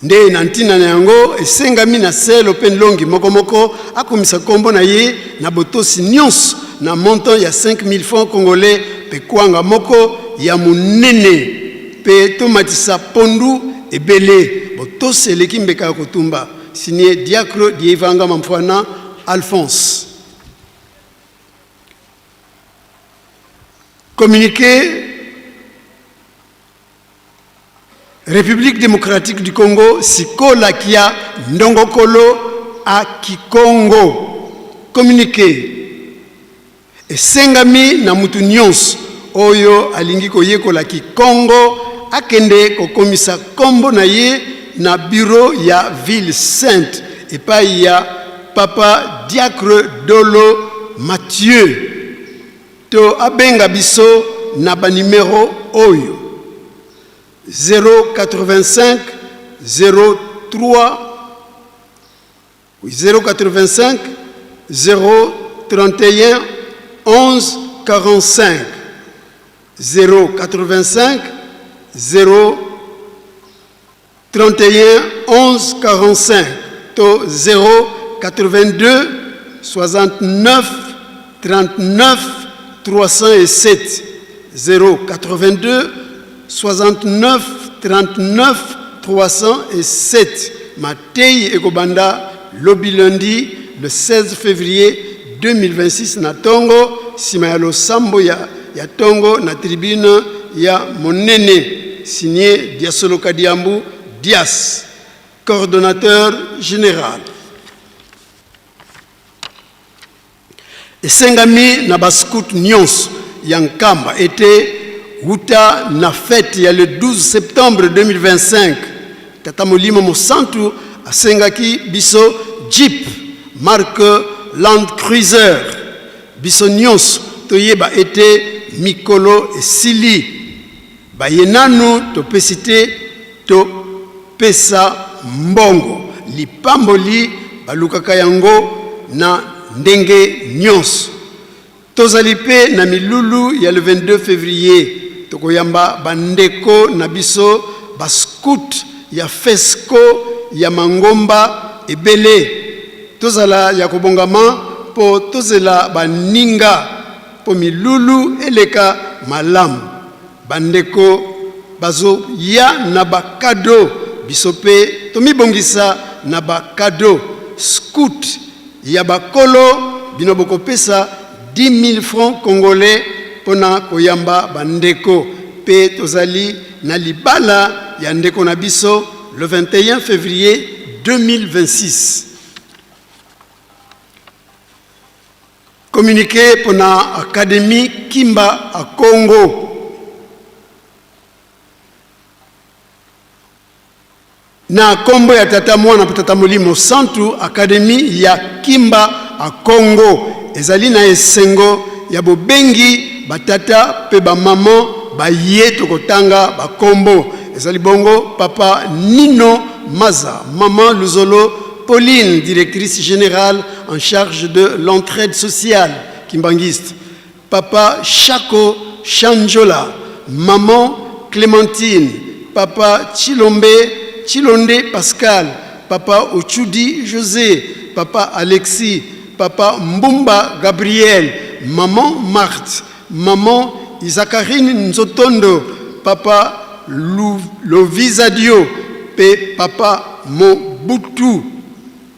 Nde na ntina na yango esengami na selo mpe nlongi moko moko akomisa nkombo na ye na botosi nyonso na montant ya 5000 francs congolais mpe kwanga moko ya monene mpe tomatisa pondu ebele. Botosi eleki mbeka ya kotumba. Signé Diacre Dievanga Mamfwana Alphonse. Communiqué. République démocratique du Congo, sikola kia ndongokolo a Kikongo. Communiqué esengami na mutu nyonso oyo alingi koyekola Kikongo akende kokomisa kombo na ye na bureau ya ville sainte epai ya Papa Diacre Dolo Mathieu to abenga biso na ba numero oyo 085 03 oui, 085 031 11 45 085 0 31 11 45 to 082 69 39 307 082 69 39 307 Mateyi ekobanda lobi lundi le 16 février 2026 na tongo sima ya losambo ya, ya tongo na tribune ya monene. Signé Diasolo Kadiambu Dias, coordonnateur général. Esengami na ba scout nionso ya Nkamba ete wuta na fete ya le 12 septembre 2025, Tata Molimo Mosantu asengaki biso Jeep marque Land Cruiser. Biso nionso toyeba ete mikolo esili. Baye nanu topesi te topesa mbongo. Lipamboli balukaka yango na ndenge nionso. Tozali pe na milulu ya le 22 fevrier, tokoyamba ba ndeko na biso ba scout ya Fesco ya mangomba ebele. Tozala ya kobongama po tozela baninga po milulu eleka malamu. Ba ndeko bazo ya na ba cadeaux biso pe tomibongisa na ba cadeaux. Scout ya ba kolo bino bokopesa 10.000 francs congolais pona koyamba ba ndeko pe tozali na libala ya ndeko na biso le 21 fevrier 2026. Communiqué pona Academie Kimba a Congo. Na kombo ya Tata Mwana mpe Tata Molimo Santu, Academie ya Kimba a Congo ezali na esengo ya bobengi ba tata mpe ba maman baye tokotanga ba kombo. Ezali bongo Papa Nino Maza, Maman Luzolo Pauline, directrice générale en charge de l'entraide sociale kimbanguiste, Papa Shako Shanjola, Maman Clémentine, Papa Chilombe, Chilonde Pascal, Papa Ochudi José, Papa Alexis, Papa Mbumba Gabriel, Maman Marthe, Maman Isakarine Nzotondo, Papa Lovisadio pe Papa Mobutu.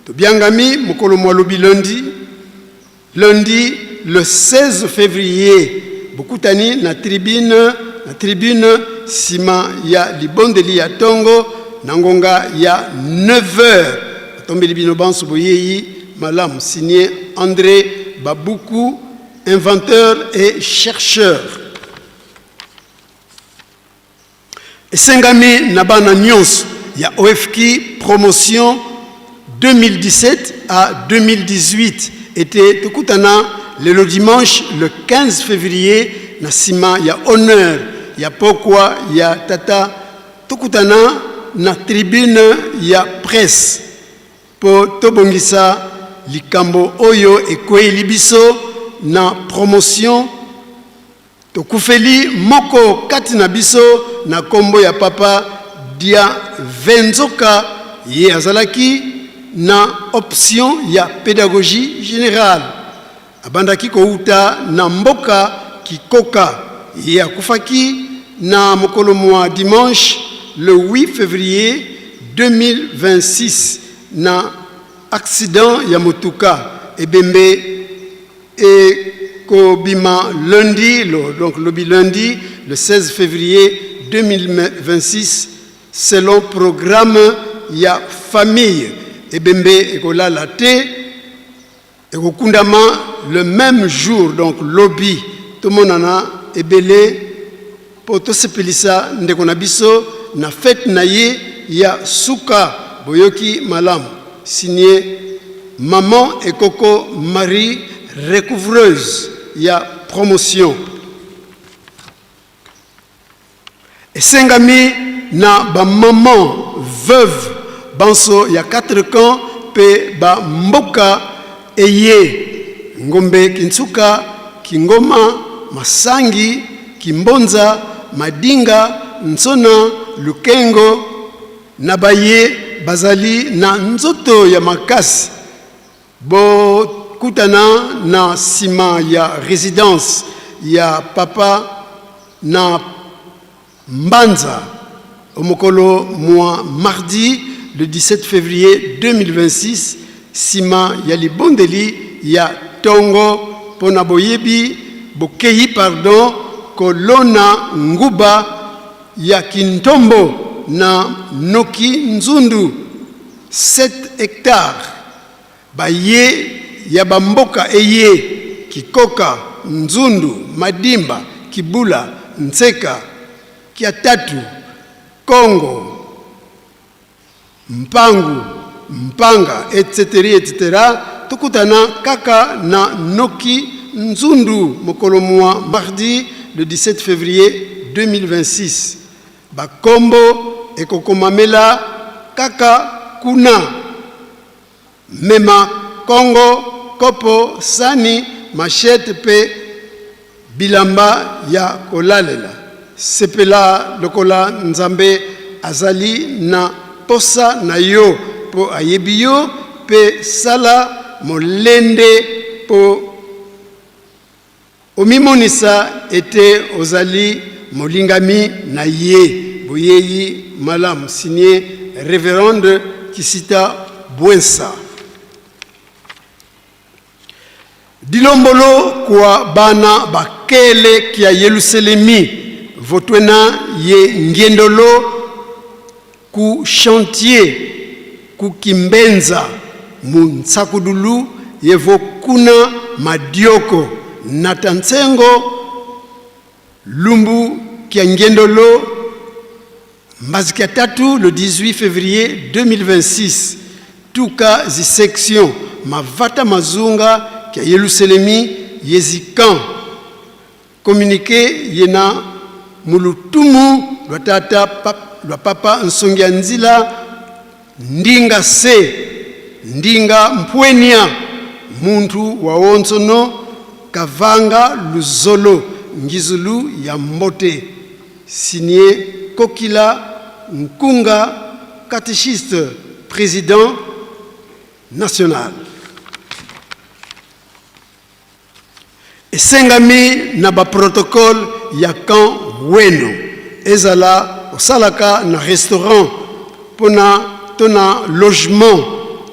Tobiangami mokolo mwa lobi lundi, lundi le 16 février, bokutani na tribune, na tribune sima ya libondeli ya tongo na ngonga ya 9 heures. Atombeli bino banso boyeyi malamu. Signé André Babuku, inventeur et chercheur. Esengami na bana nionso ya OFK promotion 2017 à 2018 ete tokutana lelo dimanche le 15 février na sima ya honneur ya pokwa ya tata tokutana na tribune ya presse mpo tobongisa likambo oyo ekweyeli biso na promotion Tokufeli moko kati na biso na kombo ya Papa Dia Venzoka, ye azalaki na option ya pedagogie generale. Abandaki kowuta na mboka Kikoka. Ye akufaki na mokolo mua dimanche le 8 fevrier 2026 na accident ya motuka. Ebembe Ekobima lundi, donc lobi lundi le 16 février 2026. selon programme ya famille. Ebembe ekolala te, ekokundama le même jour, donc lobi. Tomonana ebele mpo tosepelisa ndeko na biso na fete na ye ya suka. Boyoki malamu. Signé Maman Ekoko Marie, recouvreuse ya promotion. Esengami na ba maman veuve banso ya 4 camps pe ba mboka eye Ngombe Kintsuka, Kingoma, Masangi, Kimbonza, Madinga, Nsona, Lukengo na baye bazali na nzoto ya makasi Bokutana na sima ya residence ya Papa na Mbanza o'mokolo mua mardi le 17 fevrier 2026 sima ya libondeli ya tongo pona boyebi bokeyi pardon kolona nguba ya Kintombo na Noki Nzundu 7 hectares Baye ya ba mboka eye, Kikoka, Nzundu, Madimba, Kibula, Nseka, Kiatatu, Kongo, Mpangu, Mpanga, etc. Etc. Tokutana kaka na Noki Nzundu mokolo mua mardi le 17 fevrier 2026. Ba kombo ekokomamela kaka kuna. Mema kongo, kopo, sani, machette mpe bilamba ya kolalela. Sepela lokola Nzambe azali na posa na yo mpo ayebi yo mpe sala molende mpo Omimonisa ete ozali molingami na ye. Boyeyi malamu. Signé Reverende Kisita Bwensa. Dilombolo kua bana bakele kia Yeluselemi votwena ye ngiendolo ku chantier ku Kimbenza mu Nsakudulu yevo kuna madioko nata nsengo lumbu kia ngiendolo mbazi kia tatu le 18 février 2026 tuka zi section mavata mazunga kia Yeluselemi yezikan Communiqué yena mu lutumu lua tata lua papa Nsongi ya Nzila Ndinga se Ndinga Mpuenia muntu wa wonso Kavanga Luzolo Ngizulu ya Mbote signé Kokila Nkunga catéchiste président national. Esengami na ba protocole ya camp Weno, ezala osalaka na restaurant pona to na logement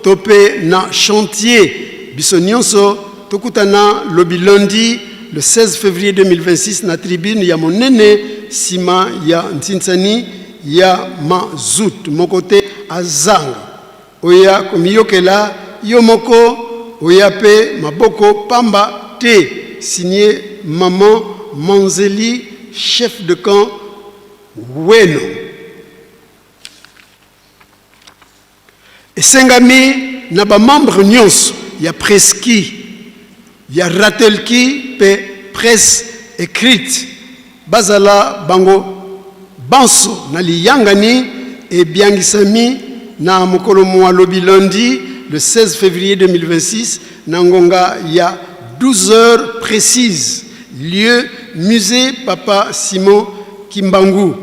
to pe na chantier, biso nionso tokutana lobi lundi le 16 fevrier 2026 na tribune ya monene sima ya ntsinsani ya mazout moko te azanga. Oya komiyokela yo moko, oya pe maboko pamba te signe maman Manzeli chef de camp Weno. Esengami na ba membres nionso ya Presqui, ya Ratelki pe presse ecrite bazala bango banso na liyangani ebiangisami na mokolo mua lobi lundi le 16 fevrier 2026 na ngonga ya 12 heures precises, lieu musee Papa Simon Kimbangu.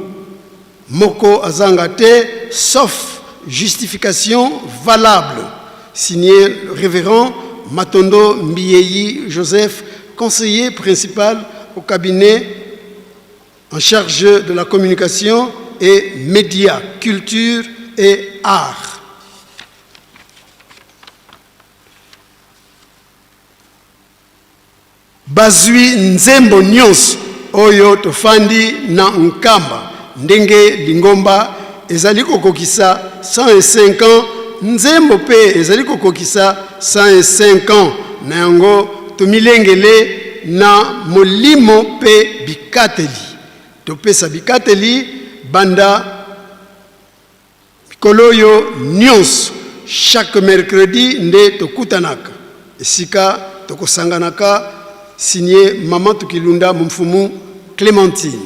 Moko azanga te sauf justification valable. Signé le révérend Matondo Mbiyeyi Joseph, conseiller principal au cabinet en charge de la communication et médias, culture et art. Bazwi nzembo nyonso oyo tofandi na Nkamba ndenge lingomba ezali kokokisa 105 ans, nzembo mpe ezali kokokisa 105 ans. Na yango tomilengele na molimo mpe bikateli. Topesa bikateli banda mikolo oyo nyonso. Chaque mercredi nde tokutanaka esika tokosanganaka. Signé Maman Tukilunda Mumfumu Clémentine.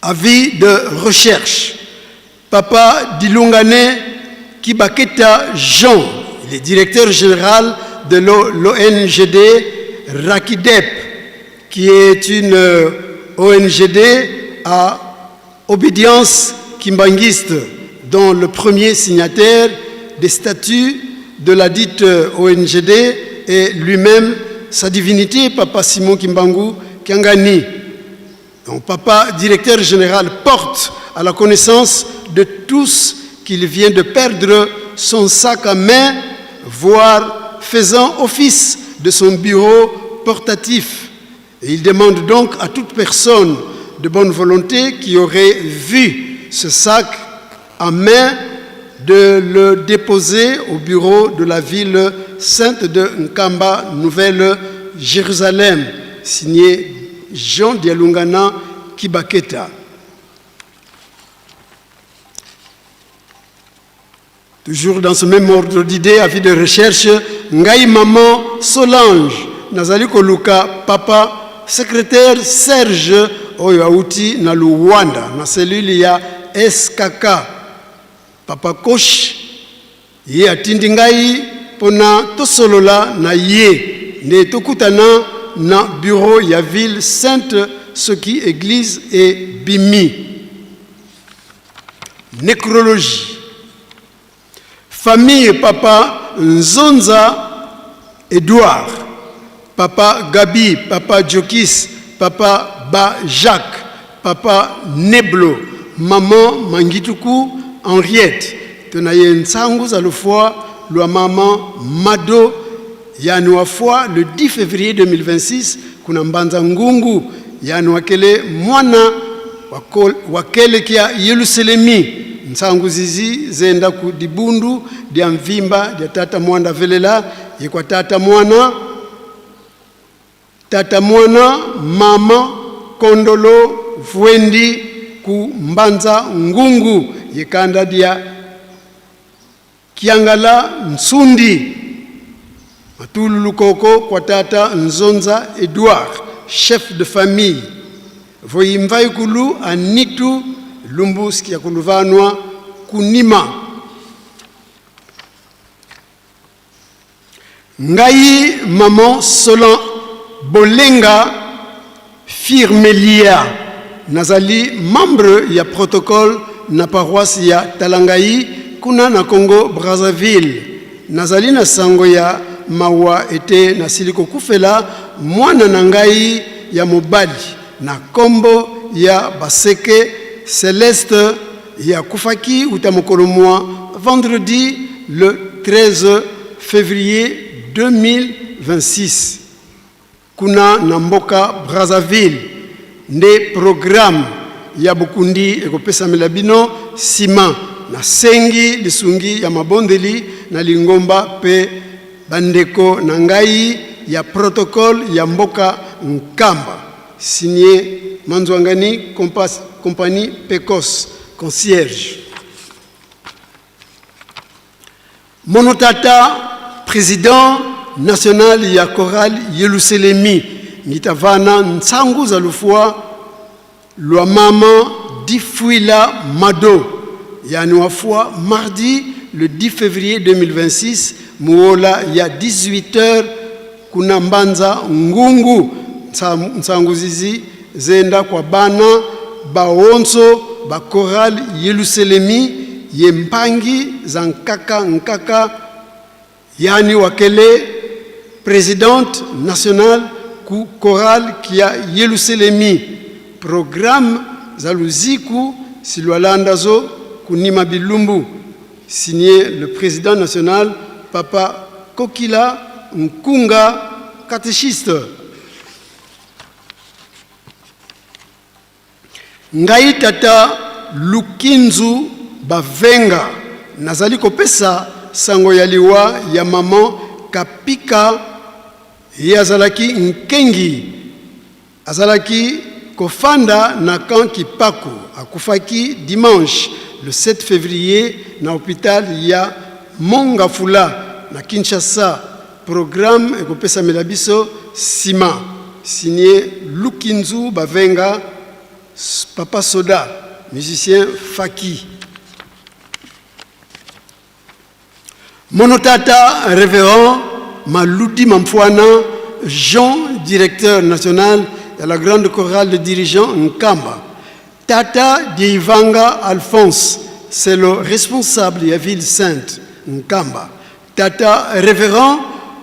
Avis de recherche. Papa Dilungane Kibaketa Jean, il est directeur général de l'ONGD Rakidep, qui est une ONGD à obédience kimbanguiste, dont le premier signataire des statuts de la dite ONGD est lui-même sa divinité, Papa Simon Kimbangu Kiangani. Donc, Papa directeur général porte à la connaissance de tous qu'il vient de perdre son sac à main, voire faisant office de son bureau portatif. Et il demande donc à toute personne de bonne volonté qui aurait vu ce sac à main de le déposer au bureau de la ville sainte de Nkamba, Nouvelle-Jérusalem, signé Jean Dialungana Kibaketa. Toujours dans ce même ordre d'idées, avis de recherche, Ngai Maman Solange, Nazali Koluka, Papa, secrétaire Serge oyo auti na Luwanda, na cellule ya SKK. Papa Kosh, ye atindi ngai pona tosolola na ye nde tokutana na bureau ya ville sainte soki église ebimi. Nécrologie. Famille Papa Nzonza Edouard, Papa Gabi, Papa Jokis, Papa Ba Jacques, Papa Neblo, Maman Mangituku Henriette, Tonaye Nsangu Zalufwa, lwa Maman Mado, yani wafwa le 10 février 2026, kuna Mbanza Ngungu, yani wakele mwana wakele kia Yerusalemi, Nsangu zizi zenda ku dibundu dia mvimba dia tata mwanda velela yekwa tata mwana, tata mwana mama kondolo vwendi ku Mbanza Ngungu yekanda dia Kiangala Nsundi Matulu Lukoko kwa tata Nzonza Edouard, chef de famille Voyimvaikulu Anitu Lumbu Skiakuluvanwa Kunima. Ngai maman Solan Bolenga Firmelia nazali membre ya protocole na paroisse ya Talangaï kuna na Congo Brazzaville. Nazali na sango ya mawa ete nasili kokufela mwana na ngai ya mobali na kombo ya Baseke Celeste ye akufaki uta mokolo mwa vendredi le 13 février 2026 kuna na mboka Brazzaville. Nde programme ya bokundi ekopesamela bino sima. Nasengi lisungi ya mabondeli na lingomba pe bandeko na ngai ya protocole ya mboka Nkamba. Signé Manzwangani Compagnie Pecos, concierge. Monotata, président national ya chorale Yelusalemi, Ngitavana Nsangu Zalufua, lwa mama Difuila Mado, yani wafua mardi le 10 février 2026, muola ya 18h kuna Mbanza Ngungu, Nsangu zizi zenda kwa bana baonso ba chorale Yelusalemi ye mpangi za nkaka nkaka, yani wakele présidente nationale ku chorale kia Yelusalemi. Programme za luziku silwalandazo kunima bilumbu. Signé le président national Papa Kokila Nkunga, catéchiste. Ngai tata Lukinzu Bavenga nazali kopesa sango ya liwa ya maman Kapika, ye azalaki nkengi, azalaki kofanda na camp Kipaku, akufaki dimanche le 7 fevrier na hopital ya Mont-Ngafula na Kinshasa. Programme ekopesamela biso sima. Signé Lukinzu Bavenga, Papa Soda, musicien Faki. Monotata Révérend Maludi Mamfouana, Jean, directeur national de la grande chorale de dirigeants Nkamba. Tata Dieivanga Alphonse, c'est le responsable de la ville sainte Nkamba. Tata Révérend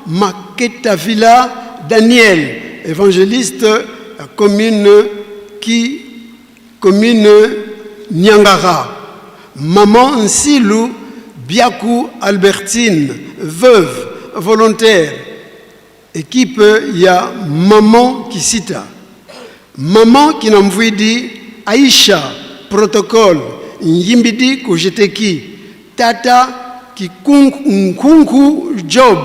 Maketavila Daniel, évangéliste commune qui commune Nyangara. Maman Nsilu Biaku Albertine, veuve volontaire. Équipe ya Maman Kisita. Maman Kinamvwidi Aisha, protocole Nyimbidi Kojeteki. Tata Kikunku Job,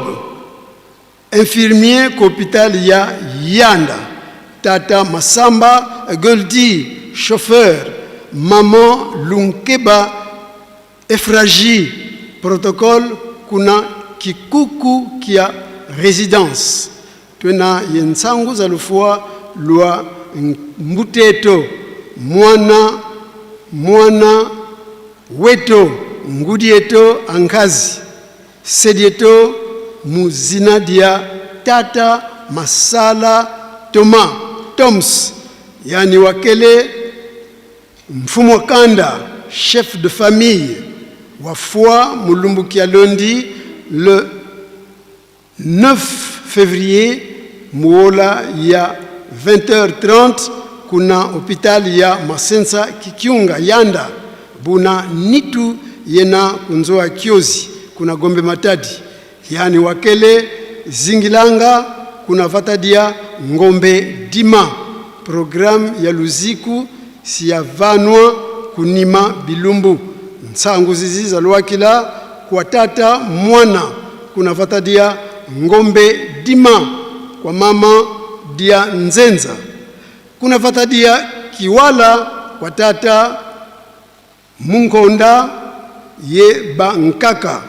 infirmier hôpital ya Yanda. Tata Masamba Goldi, chauffeur. Maman Lunkeba Efragie, protocole kuna Kikuku kia résidence. Twena yensangu za lufua lwa mbuteto mwana mwana weto ngudieto ankazi sedieto muzina dia tata Masala Toma Toms, yani wakele Mfumu Kanda, chef de famille wafua Mulumbukia lundi le 9 février muola ya 20h30 kuna hôpital ya Masensa Kikiunga Yanda buna nitu yena kunzoa kiozi kuna Gombe Matadi, yani wakele Zingilanga kuna vatadia Ngombe Dima. Programme ya luziku siyavanwa kunima bilumbu nsangu zizi za lwakila kwa tata mwana kuna vatadia Ngombe Dima kwa mama dia Nzenza kuna vatadia Kiwala kwa tata Munkonda ye Bankaka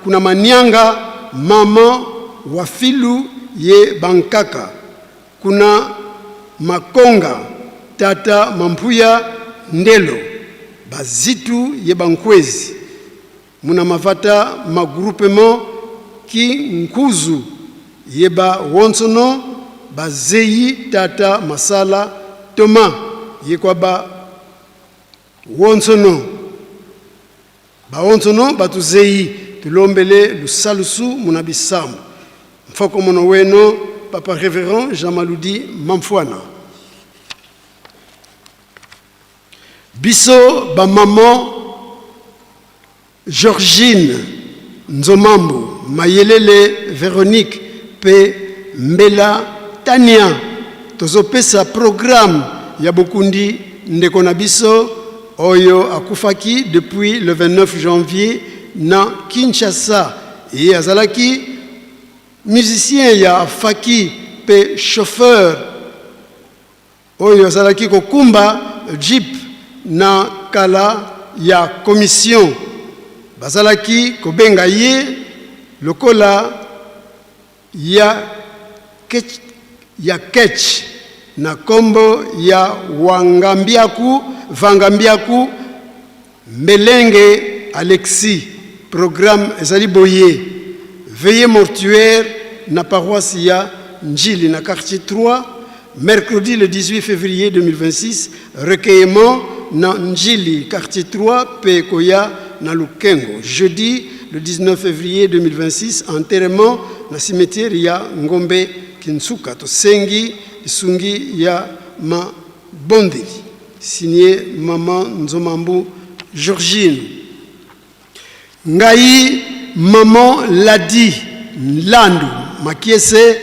kuna Manianga mama Wafilu ye Bankaka kuna Makonga tata Mampuya Ndelo Bazitu ye Bankwezi muna mavata magroupement ki Nkuzu ye ba Wonsono Bazeyi tata Masala Toma ye kwa ba Wonsono ba Wonsono batuzeyi tulombele lusalusu muna bisambu mfoko mono weno Papa Révérend Jean Maludi Mamfouana. Biso ba maman Georgine Nzomambu Mayelele Véronique pe Mbela Tania tozopesa programme ya bokundi ndeko na biso oyo akufaki depuis le 29 janvier na Kinshasa. Ye azalaki musicien ya faki pe chauffeur oyo azalaki kokumba jeep na kala ya commission. Bazalaki kobenga ye lokola ya ketch na kombo ya Wangambiaku, Vangambiaku Mbelenge Alexis. Programme ezali boye: veillée mortuaire na paroisse ya Njili na quartier 3 mercredi le 18 février 2026, recueillement na Njili quartier 3 pe koya na Lukengo. Jeudi le 19 février 2026, enterrement na cimetière ya Ngombe Kinsuka. Tosengi lisungi ya mabondeli. Signé Maman Nzomambu Georgine. Ngai Maman Ladi Nlandu Makiese,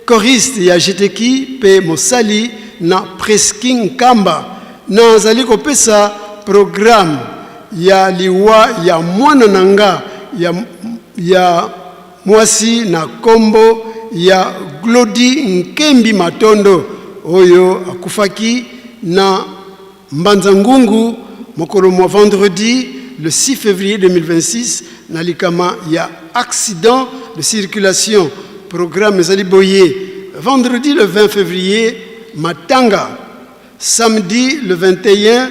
choriste ya Jeteki pe mosali na Preski Nkamba. Nazali kopesa programme ya liwa ya mwana na nga ya, ya mwasi na kombo ya Glody Nkembi Matondo oyo akufaki na Mbanza Ngungu mokolo mwa vendredi le 6 février 2026 na likama ya accident de circulation. Programme ezali boye: vendredi le 20 février matanga, samedi le 21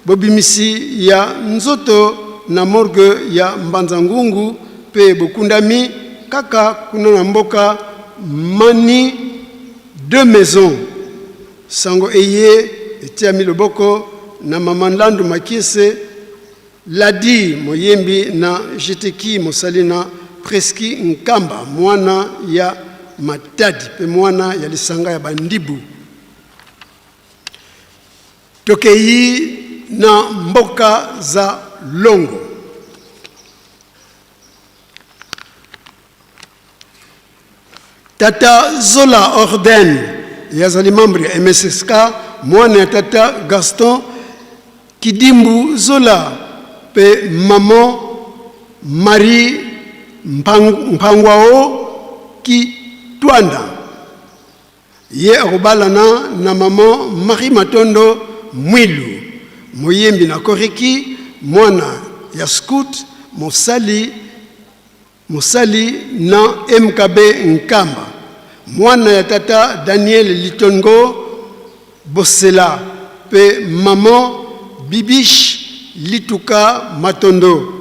bobimisi ya nzoto na morgue ya Mbanza Ngungu pe bokundami kaka kuna na mboka Mani deux maisons. Sango eye etiami loboko na mama Nlandu Makiese Ladi moyembi na Jeteki mosali na Preski Nkamba mwana ya Matadi pe mwana ya lisanga ya Bandibu. Tokeyi na mboka za Longo. Tata Zola Orden ye azali membre ya MSSK, mwana ya tata Gaston Kidimbu Zola pe maman Marie Mpangwao Kitwanda. Ye akobalana na maman Marie Matondo Mwilu, moyembi na Koreki, mwana ya scout mosali Mosali na MKB Nkamba, mwana ya tata Daniel Litongo Bosela pe maman Bibiche Lituka Matondo.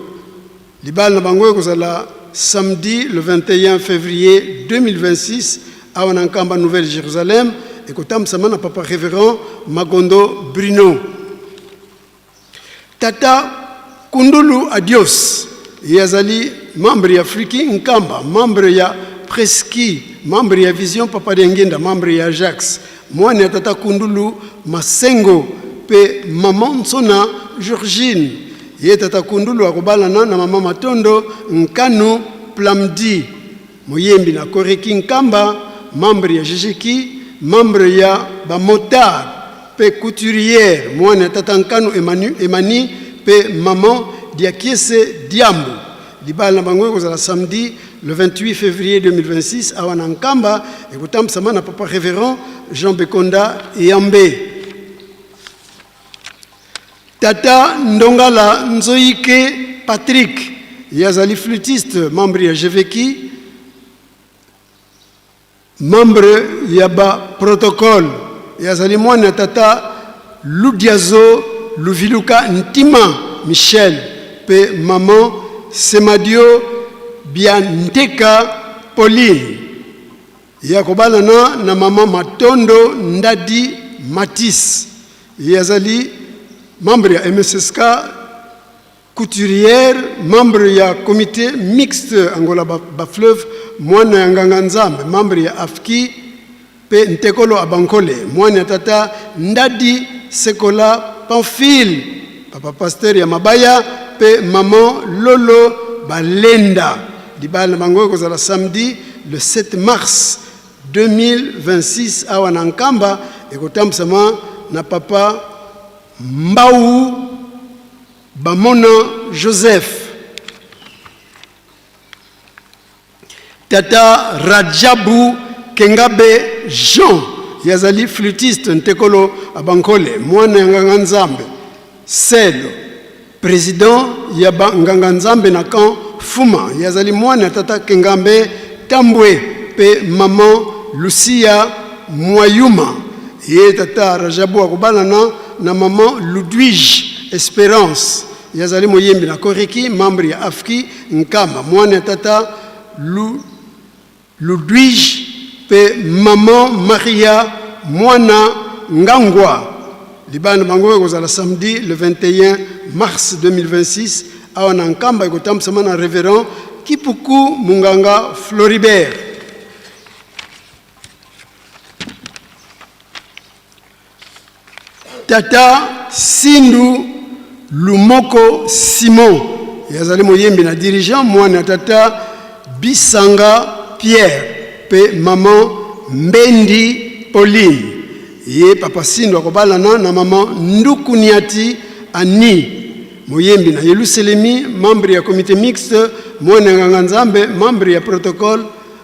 Libala na bango ekozala samedi le 21 février 2026 awa na Nkamba Nouvelle Jérusalem, ekotambusama na papa Révérend Magondo Bruno. Tata Kundulu Adios, ye azali membre ya Friki Nkamba, membre ya Preski, membre ya Vision Papa Diangienda, membre ya Ajax, mwana ya Tata Kundulu Masengo pe maman Nsona Georgine. Ye Tata Kundulu akobalana na mama Matondo Nkanu Plamdi, moyembi na Koreki Nkamba, membre ya Jejeki, membre ya ba motard pe couturière, mwana ya tata Nkanu Emanu, Emani pe maman Diakiese Diambo. Libala na bango ekozala samedi le 28 février 2026 awa na Nkamba, ekotambusama na papa révérend Jean Bekonda Eyambe. Tata Ndongala Nzoike Patrick, ye azali flûtiste, membre ya GVQ, membre ya ba protocole. Ye azali mwana ya tata Ludiazo Luviluka Ntima Michel pe maman Semadio Bianteka Pauline. Ye akobalana na mama Matondo Ndadi Matis. Ye azali membre ya MSSK, couturière, membre ya comité mixte Angola Bafleuve, mwana ya nganga Nzambe, membre ya AFKI pe Ntekolo Abankole, mwana ya tata Ndadi Sekola Pamphile, papa pasteur ya mabaya pe maman Lolo Balenda. Libala na bango ekozala samedi le 7 mars 2026 awa na Nkamba, ekotambusama na papa Mbau Bamona Joseph. Tata Rajabu Kengabe Jean, ye azali flûtiste Ntekolo Abankole, mwana ya nganga Nzambe Selo, president ya ba nganga Nzambe na camp Fuma. Ye azali mwana ya tata Kengambe Tambwe pe maman Lucia Mwayuma. Ye tata Rajabu akobalana na maman Ludwige Esperance. Ye azali moyembi na Koreki, membre ya AFKI Nkamba, mwana ya tata Lu, Ludwige pe maman Maria Mwana Ngangwa. Libala na bango ekozala samedi le 21 mars 2026 awa na Nkamba, ekotambusama na Reverend Kipuku Munganga Floribert. Tata Sindu Lumoko Simon, ye azali moyembi na dirigeant, mwana ya tata Bisanga Pierre pe maman Mbendi Pauline. Ye Papa Sindo akobalana na mama Nduku Niati Annie, moyembi na Yelusalemi, membre ya comité mixte, mwana ya nganga Nzambe, membre ya protocole,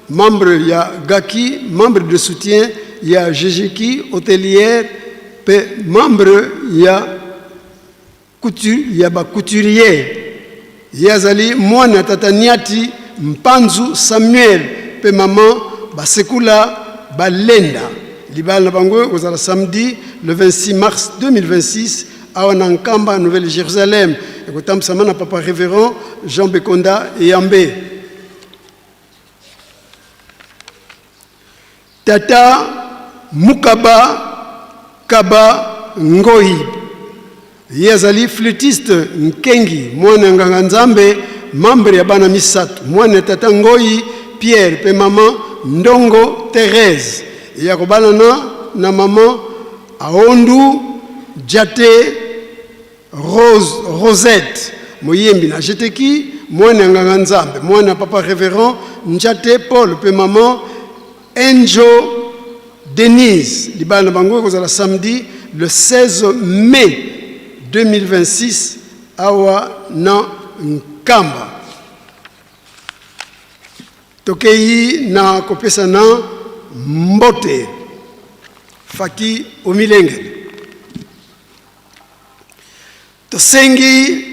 membre ya GAKI, membre de soutien ya GGKI, hôtelière, pe membre ya Coutu, ya ba couturier. Ye azali mwana ya tata Niati Mpanzu Samuel pe maman Basekula Balenda. Libala na bango ekozala samedi le 26 mars 2026 awa na Nkamba, Nouvelle Jérusalem. Ekotambusama na papa Reverend Jean Bekonda Eyambe. Tata Mukaba Kaba Ngoyi, ye azali flûtiste nkengi, mwana ya nganga Nzambe, membre ya bana misato, mwana ya tata Ngoyi Pierre pe mama Ndongo Therèse. Ye akobalana na mama Aondu Djate Rose, Rosette, moyembi na Jeteki, mwana ya nganga Nzambe, mwana ya papa Reverend Njate Paul pe maman Enjo Denise. Libala na bango ekozala samedi le 16 mai 2026 awa na Nkamba. Tokeyi na kopesana mbote. Faki omilengele. Tosengi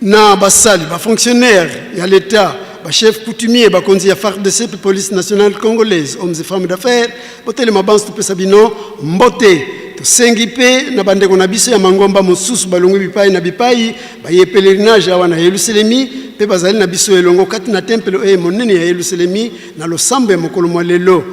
na basali, ba fonctionnaires ya l'Etat, ba chefs coutumiers, bakonzi ya FARDC pe police nationale congolaise, hommes et femmes d'affaires, botelema banso topesa bino mbote. Tosengi pe na bandeko na biso ya mangomba mosusu balongwi bipai na bipai baye pèlerinage awa na Yelusalemi pe bazali na biso elongo kati na tempelo eye monene ya Yelusalemi na losambo ya mokolo mwa lelo.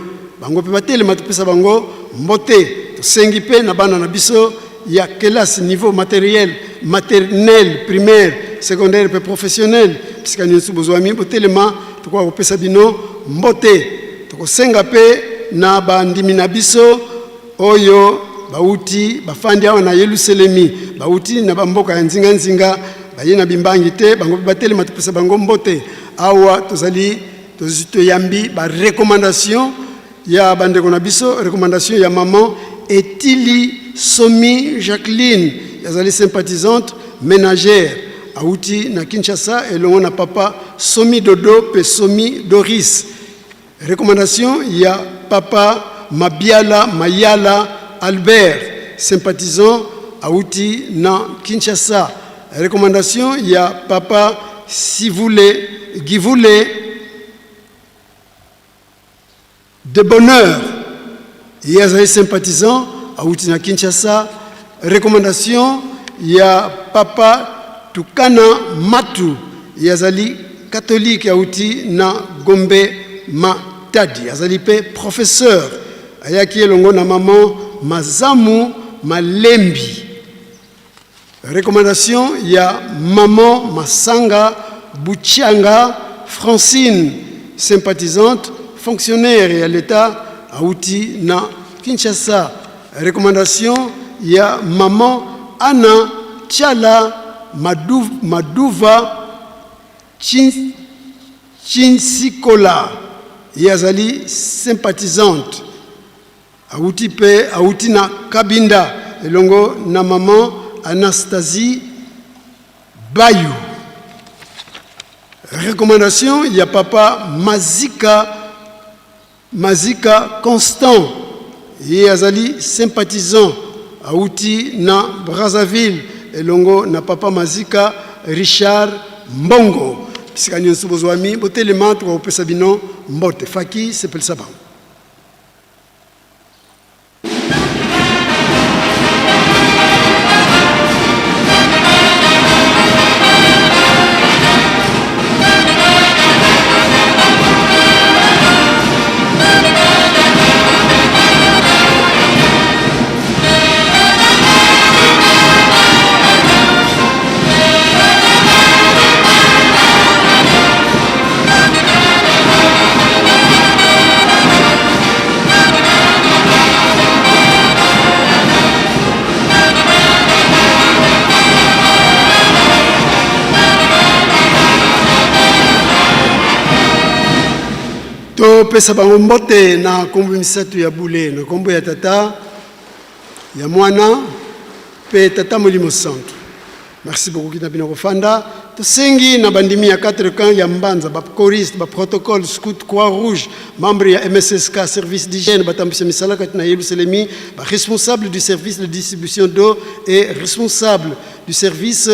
Bango pe batelema topesa bango mbote. Tosengi pe na bana na biso ya kelasi niveau materiel, maternel, primaire, secondaire mpe professionnel, bisika nyonso bozwami, botelema, tokoka kopesa bino mbote. Tokosenga mpe na bandimi na biso oyo bauti bafandi awa na Yelusalemi, bauti na bamboka ya nzinganzinga, baye na bimbangi te, bango mpe batelema, topesa bango mbote. Awa tozali toyambi ba recommandation ya bandeko na biso, recommandation ya maman Etili Somi Jacqueline, azali sympathisante ménagère, awuti na Kinshasa elongo na papa Somi Dodo pe Somi Doris. Recommandation ya papa Mabiala Mayala Albert, sympathisant, awuti na Kinshasa. Recommandation ya papa Sivule Givule De bonheur, ye azali sympathisant, awuti na Kinshasa. Recommandation ya papa Tukana Matu, ye azali catholique, awuti na Gombe Matadi, azali pe professeur, ayaki elongo na maman Mazamu Malembi. Recommandation ya maman Masanga Buchianga Francine, sympathisante, fonctionnaire ya l'Etat, awuti na Kinshasa. Recommandation ya maman Anna Tshala Maduva Chinsikola, ye azali sympathisante, Awuti pe awuti na Kabinda elongo na maman Anastasie Bayu. Recommandation ya papa Mazika Mazika Constant, ye azali sympathisant, awuti na Brazzaville elongo na papa Mazika Richard Mbongo. Bisika nyonso bozwami, botelema tokopesa bino mbote. Faki sepelisa bango. Topesa bango mbote na nkombo misato ya bule, na nkombo ya Tata, ya Mwana mpe Tata Molimo Santu. Merci beaucoup kita bino kofanda. Tosengi na bandimi ya 4 camps ya Mbanza, ba choriste, ba protocole, scout, croix rouge, membre ya MSSK, service d'hygiène, batambwisi misala kati na Yelusalemi, ba responsable du service de distribution d'eau et responsable du service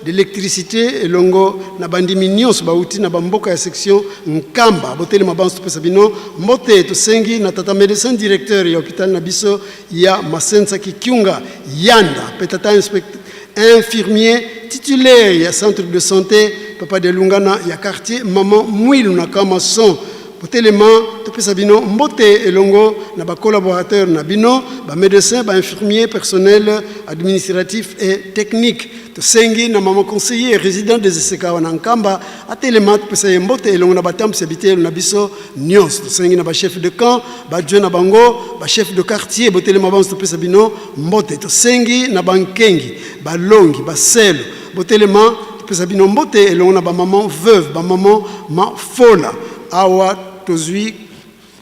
d'électricité elongo na bandimi nyonso bauti na bamboka ya section Nkamba. Botelema banso topesa bino mbote. Tosengi na tata médecin directeur ya hôpital na biso ya Masensa Kikyunga Yanda mpe tata inspecteur infirmier titulaire ya centre de santé Papa de Lungana ya quartier Maman Mwilu na Kamason. Botelema topesa bino mbote elongo na ba collaborateur na bino, ba médecin, ba infirmier, personnel administratif et technique. Tosengi na mama conseiller résident des eseka wana Nkamba atelema topesa ye mbote elongo na batambwisi ya biteyelo na biso nyonso. Tosengi na ba chef de camp, ba adjoint na bango, ba chef de quartier, botelema banso topesa bino mbote. Tosengi na bankengi, balongi, baselo, botelema topesa bino mbote elongo na bamama veuve, bamama mafola. Awa tozwi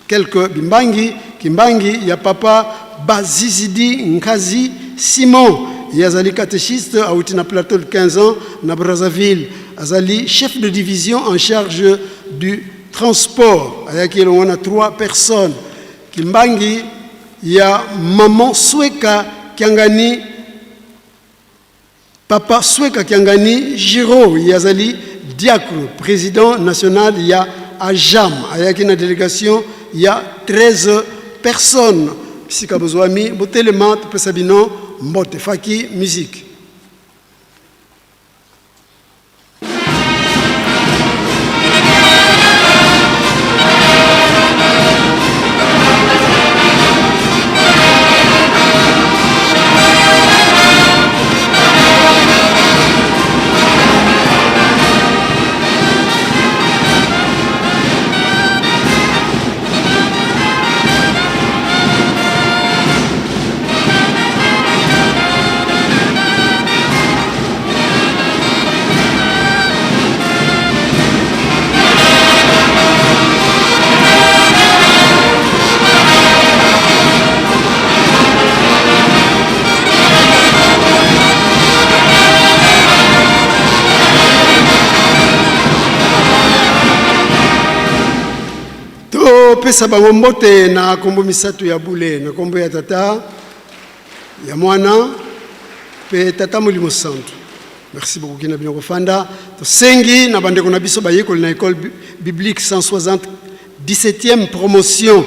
quelques bimbangi. Kimbangi ya papa Bazizidi Nkazi Simon, ye azali catéchiste auti na plateau de 15 ans na Brazzaville, azali chef de division en charge du transport, ayaki elongo na trois personnes. Kimbangi ya maman Sweka Kiangani, papa Sweka Kiangani Giro, ye azali diacre, président national ya AJAM, ayaki na délégation ya 13 personnes. Bisika bozwami, botelema topesa bino mbote. Faki musique. Topesa bango mbote na kombo misato ya bule, na kombo ya Tata, ya Mwana mpe Tata Molimo Santu. Merci beaucoup kina bino kofanda. Tosengi na bandeko na biso bayekoli na école biblique 177e promotion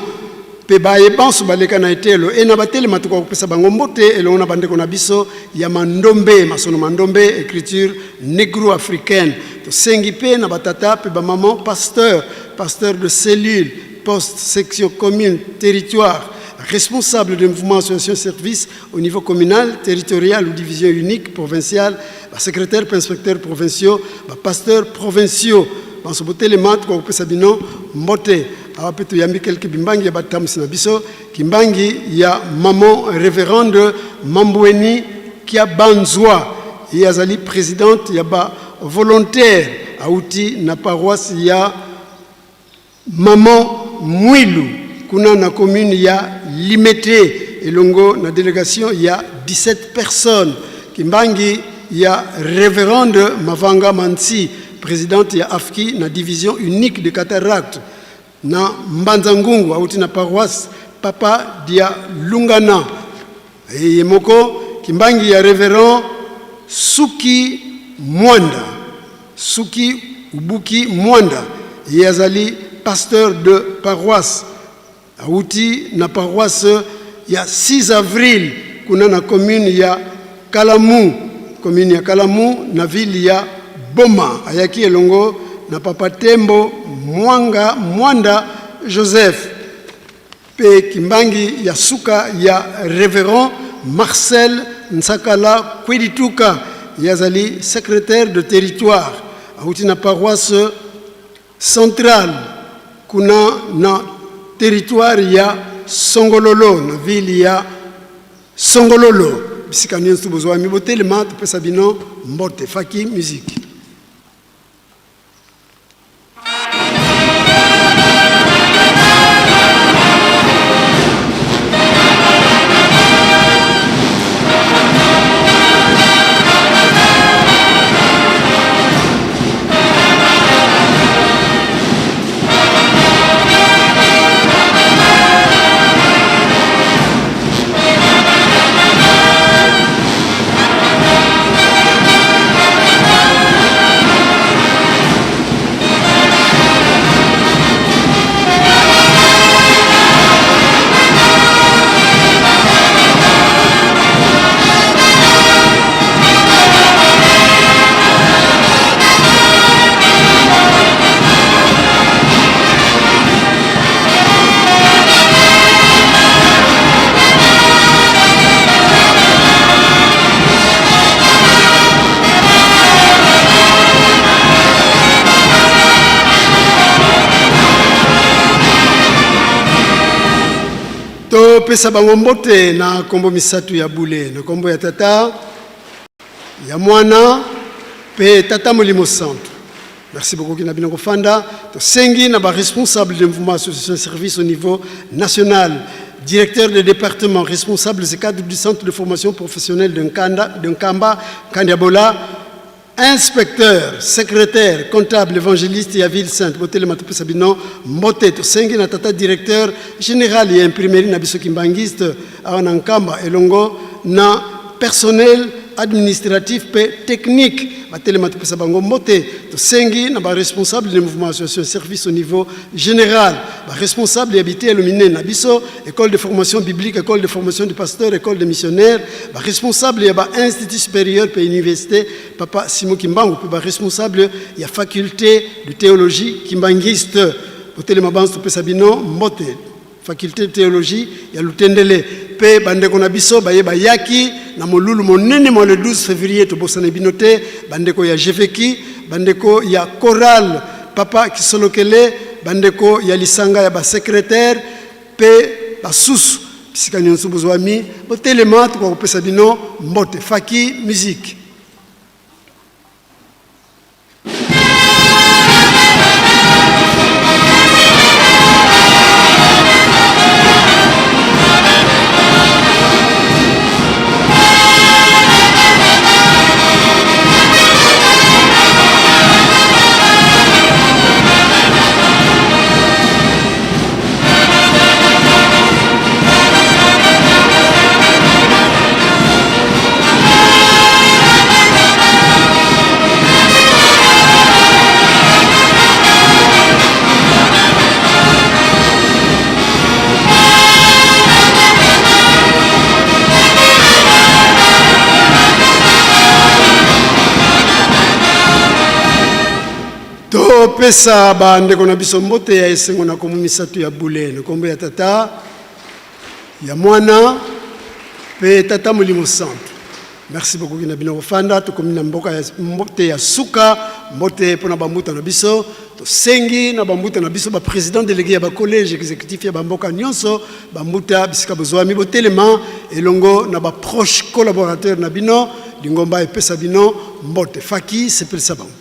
mpe baye banso baleka na etelo e na batelema, tokoka kopesa bango mbote elongo na bandeko na biso ya Mandombe, masono Mandombe, écriture négro africaine. Tosengi mpe na batata mpe bamama pasteur, pasteur de cellule, poste, section, commune, territoire, responsable de mouvement, association, service au niveau communal, territorial ou division unique provinciale, ba secrétaire mpe inspecteur provinciaux, ba pasteur provinciaux, banso botelema tokoka kopesa bino mbote. Awa mpe toyambi quelques bimbangi ya batambusi na biso. Kimbangi ya maman révérende Mambweni Kiabanzwa, ye azali présidente ya ba volontaire, auti na paroisse ya Maman Mwilu kuna na commune ya Limete elongo na délégation ya 17 personnes. Kimbangi ya révérende Mavanga Mansi, présidente ya AFKI na division unique de cataracte na Mbanza Ngungu, auti na paroisse Papa dia Lungana ye moko. Kimbangi ya révérend Suki Mwanda, Suki Ubuki Mwanda, ye azali pasteur de paroisse, auti na paroisse ya 6 avril kuna na commune ya Kalamu, commune ya Kalamu na ville ya Boma, ayaki elongo na papa Tembo Mwanga Mwanda Joseph. Mpe kimbangi ya suka ya révérend Marcel Nsakala Kwedituka, ye azali secrétaire de territoire, auti na paroisse centrale kuna na territoire ya Songololo na ville ya Songololo. Bisika nyonso bozwami, botelema topesa bino mbote. Faki musique. Topesa bango mbote na kombo misatu ya bule, na kombo ya Tata, ya Mwana pe Tata Molimo Santu. Merci beaucoup kina bino kofanda. Tosengi na ba responsable de mouvement association service au niveau national, directeur de département, responsable et cadre du centre de formation professionnelle de Nkanda, de Nkamba, Kandiabola, Inspecteur, secretaire, comptable, evangeliste ya ville sainte, botelema topesa bino mbote. Tosengi na tata directeur general ya imprimerie na biso kimbanguiste awa na Nkamba elongo na personnel administratif pe technique, batelema topesa bango mbote. Tosengi na ba responsable de mouvement association service au niveau general, ba responsable ya biteyelo minene na biso, école de formation biblique, école de formation du pasteur, école de missionnaire, ba responsable ya ba institut supérieur pe université papa Simon Kimbangu, pe ba responsable ya faculté de théologie kimbanguiste. Botelema banso topesa bino mbote. Faculté de théologie ya Lutendele pe bandeko na biso baye bayaki na molulu monene mwa le 12 février, tobosana bino te, bandeko ya GVQ, bandeko ya chorale papa Kisolokele, bandeko ya lisanga ya ba secrétaire pe basusu. Bisika nyonso bozwami, botelema, tokoka kopesa bino mbote. Faki musique. Topesa bandeko na biso mbote ya esengo na kombo misato ya bule, na kombo ya Tata, ya Mwana pe Tata Molimo Santu. Merci beaucoup na bino kofanda. Tokomi na mboka ya mbote ya suka, mbote mpona bambuta na biso. Tosengi na bambuta na biso ba président délégué ya ba collège exécutif ya bamboka nyonso, bambuta bisika bozwami, botelema elongo na ba proche collaborateur na bino. Lingomba epesa bino mbote. Faki sepelisa bango.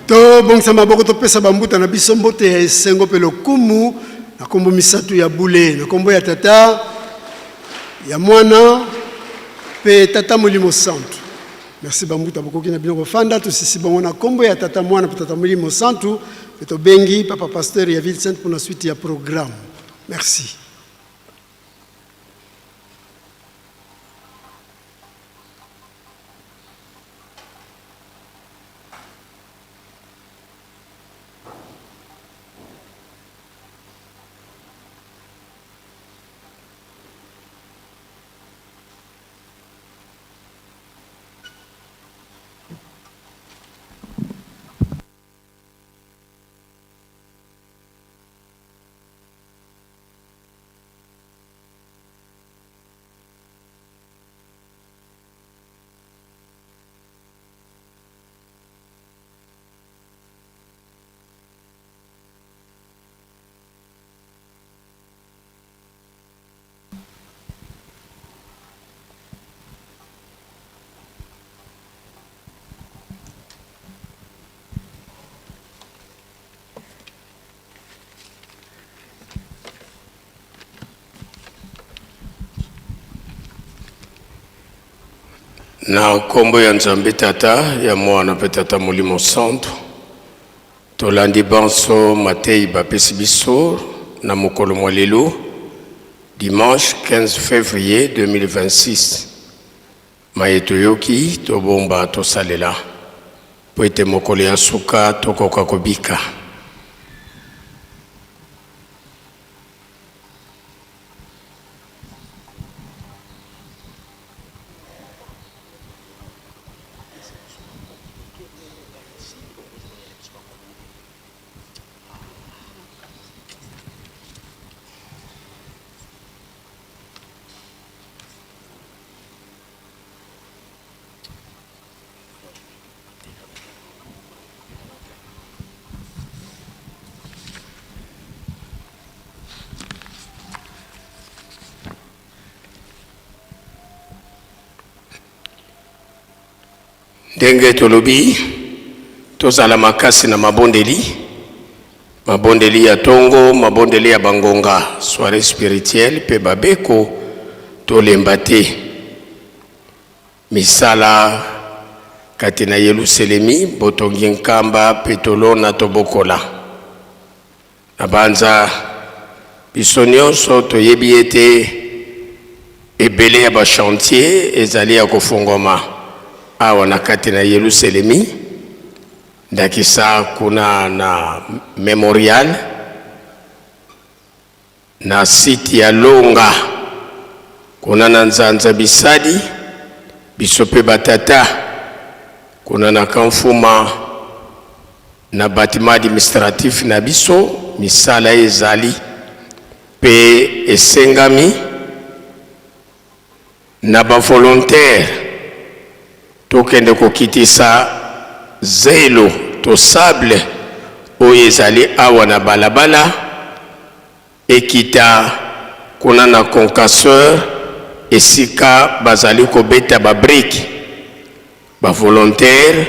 Tobongisa maboko, topesa bambuta na biso mbote ya esengo mpe lokumu na nkombo misato ya bule, na nkombo ya Tata, ya Mwana mpe Tata Molimo Santu. Merci bambuta, bokoki na bino kofanda. Tosisi bango na nkombo ya Tata, Mwana mpe Tata Molimo Santu, mpe tobengi papa pasteur ya Ville Sainte mpo na suite ya programme. Merci. Na nkombo ya Nzambe Tata, ya Mwana mpe Tata Molimo Santu. Tolandi banso mateyi bapesi biso na mokolo mwa lelo, dimanche 15 fevrier 2026. Maye toyoki, tobomba, tosalela, mpo ete mokolo ya suka tokoka kobika. Ndenge tolobi, tozala makasi na mabondeli, mabondeli ya tongo, mabondeli ya bangonga, soiree spirituelle pe babeko, tolemba te. Misala kati na Yeluselemi, botongi nkamba pe tolona tobokola. Na banza biso nionso toyebi ete ebele ya ba chantiers ezali ya kofongwama awa na kati na Yeluselemi, ndakisa kuna na Memorial, na site ya Longa, kuna na Nzanza Bisadi, biso pe ba tata kuna na Kamfuma, Na batiment administratif na biso, misala ezali pe esengami na ba volontaires tokende kokitisa zelo to sable oyo ezali awa na balabala ekita kuna na concasseur esika bazali kobeta ba briques. Ba volontaires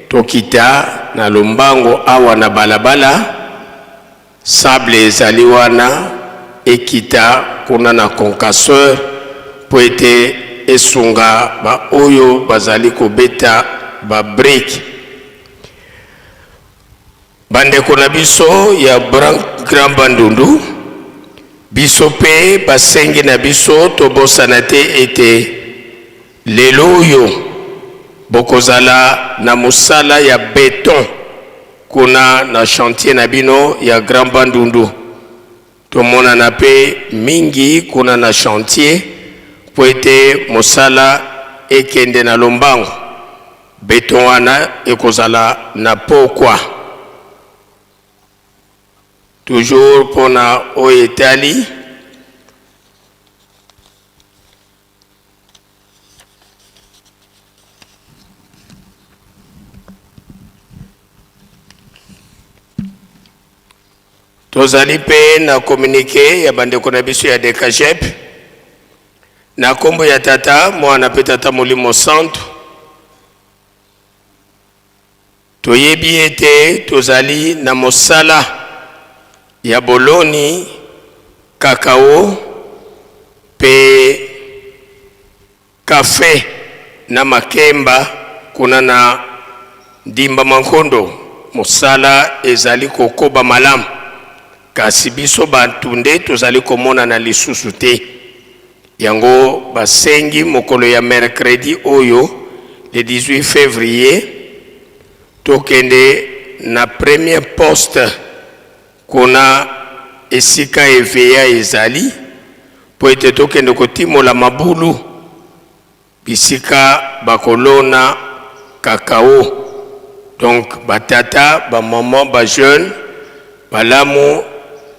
tokita na lombango awa na balabala, sable ezali wana ekita kuna na concasseur mpo ete esunga ba oyo bazali kobeta ba briques. Bandeko na biso ya Grand Bandundu, biso pe basengi na biso tobosana te ete lelo oyo bokozala na mosala ya beton kuna na chantier na bino ya Grand Bandundu. Tomonana pe mingi kuna na chantier po ete mosala ekende na lombango. Beton wana ekozala na pokwa. Toujours pona oyo etali. Tozali mpe na communique ya bandeko na biso ya DKGEP na kombo ya Tata, Mwana mpe Tata Molimo Santu. Toyebi ete tozali na mosala ya boloni kakao mpe Cafe na makemba kuna na Ndimba Mankondo mosala ezali kokoba malamu kasi biso batu nde tozali komonana lisusu te. Yango basengi mokolo ya mercredi oyo le 18 fevrier tokende na premier poste kuna esika EVA ezali mpo ete tokende kotimola mabulu bisika bakolona cacao. Donc ba tata, ba maman, ba jeunes malamu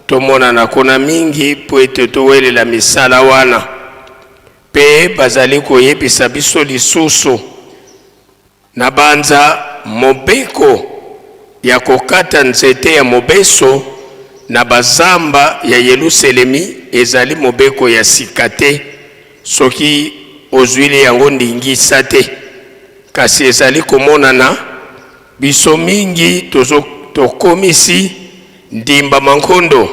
tomonana kuna mingi mpo ete towelela misala wana. Mpe bazali koyebisa biso lisusu Nabanza mobeko ya kokata nzete ya mobeso na bazamba ya Yeluselemi ezali mobeko ya sika te, soki ozwili yango ndingisa te. Kasi ezali komonana biso mingi tozo tokomisi ndimba mankondo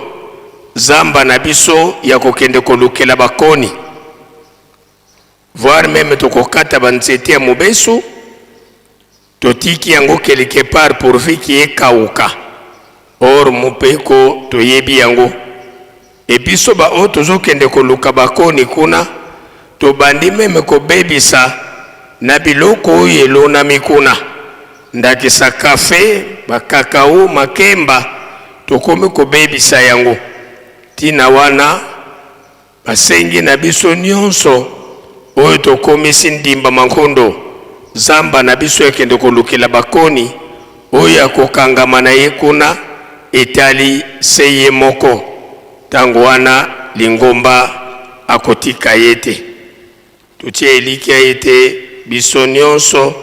zamba na biso ya kokende kolukela bakoni. Voir meme tokokata ba nzete ya mobesu totiki yango quelque part pourvu que ekawuka. Or mobeko toyebi yango. E biso ba oyo tozokende koluka bakoni kuna, tobandi meme kobebisa na biloko oyo elonami kuna, ndakisa kafe, ba cacao, makemba, tokomi kobebisa yango. Tina wana basengi na biso nionso oyo tokomisi ndimba mankondo zamba na biso ekende kolukela bakoni oyo akokangama na ye kuna etali se ye moko tango wana lingomba akotika ye te. Totie elikya ete biso nionso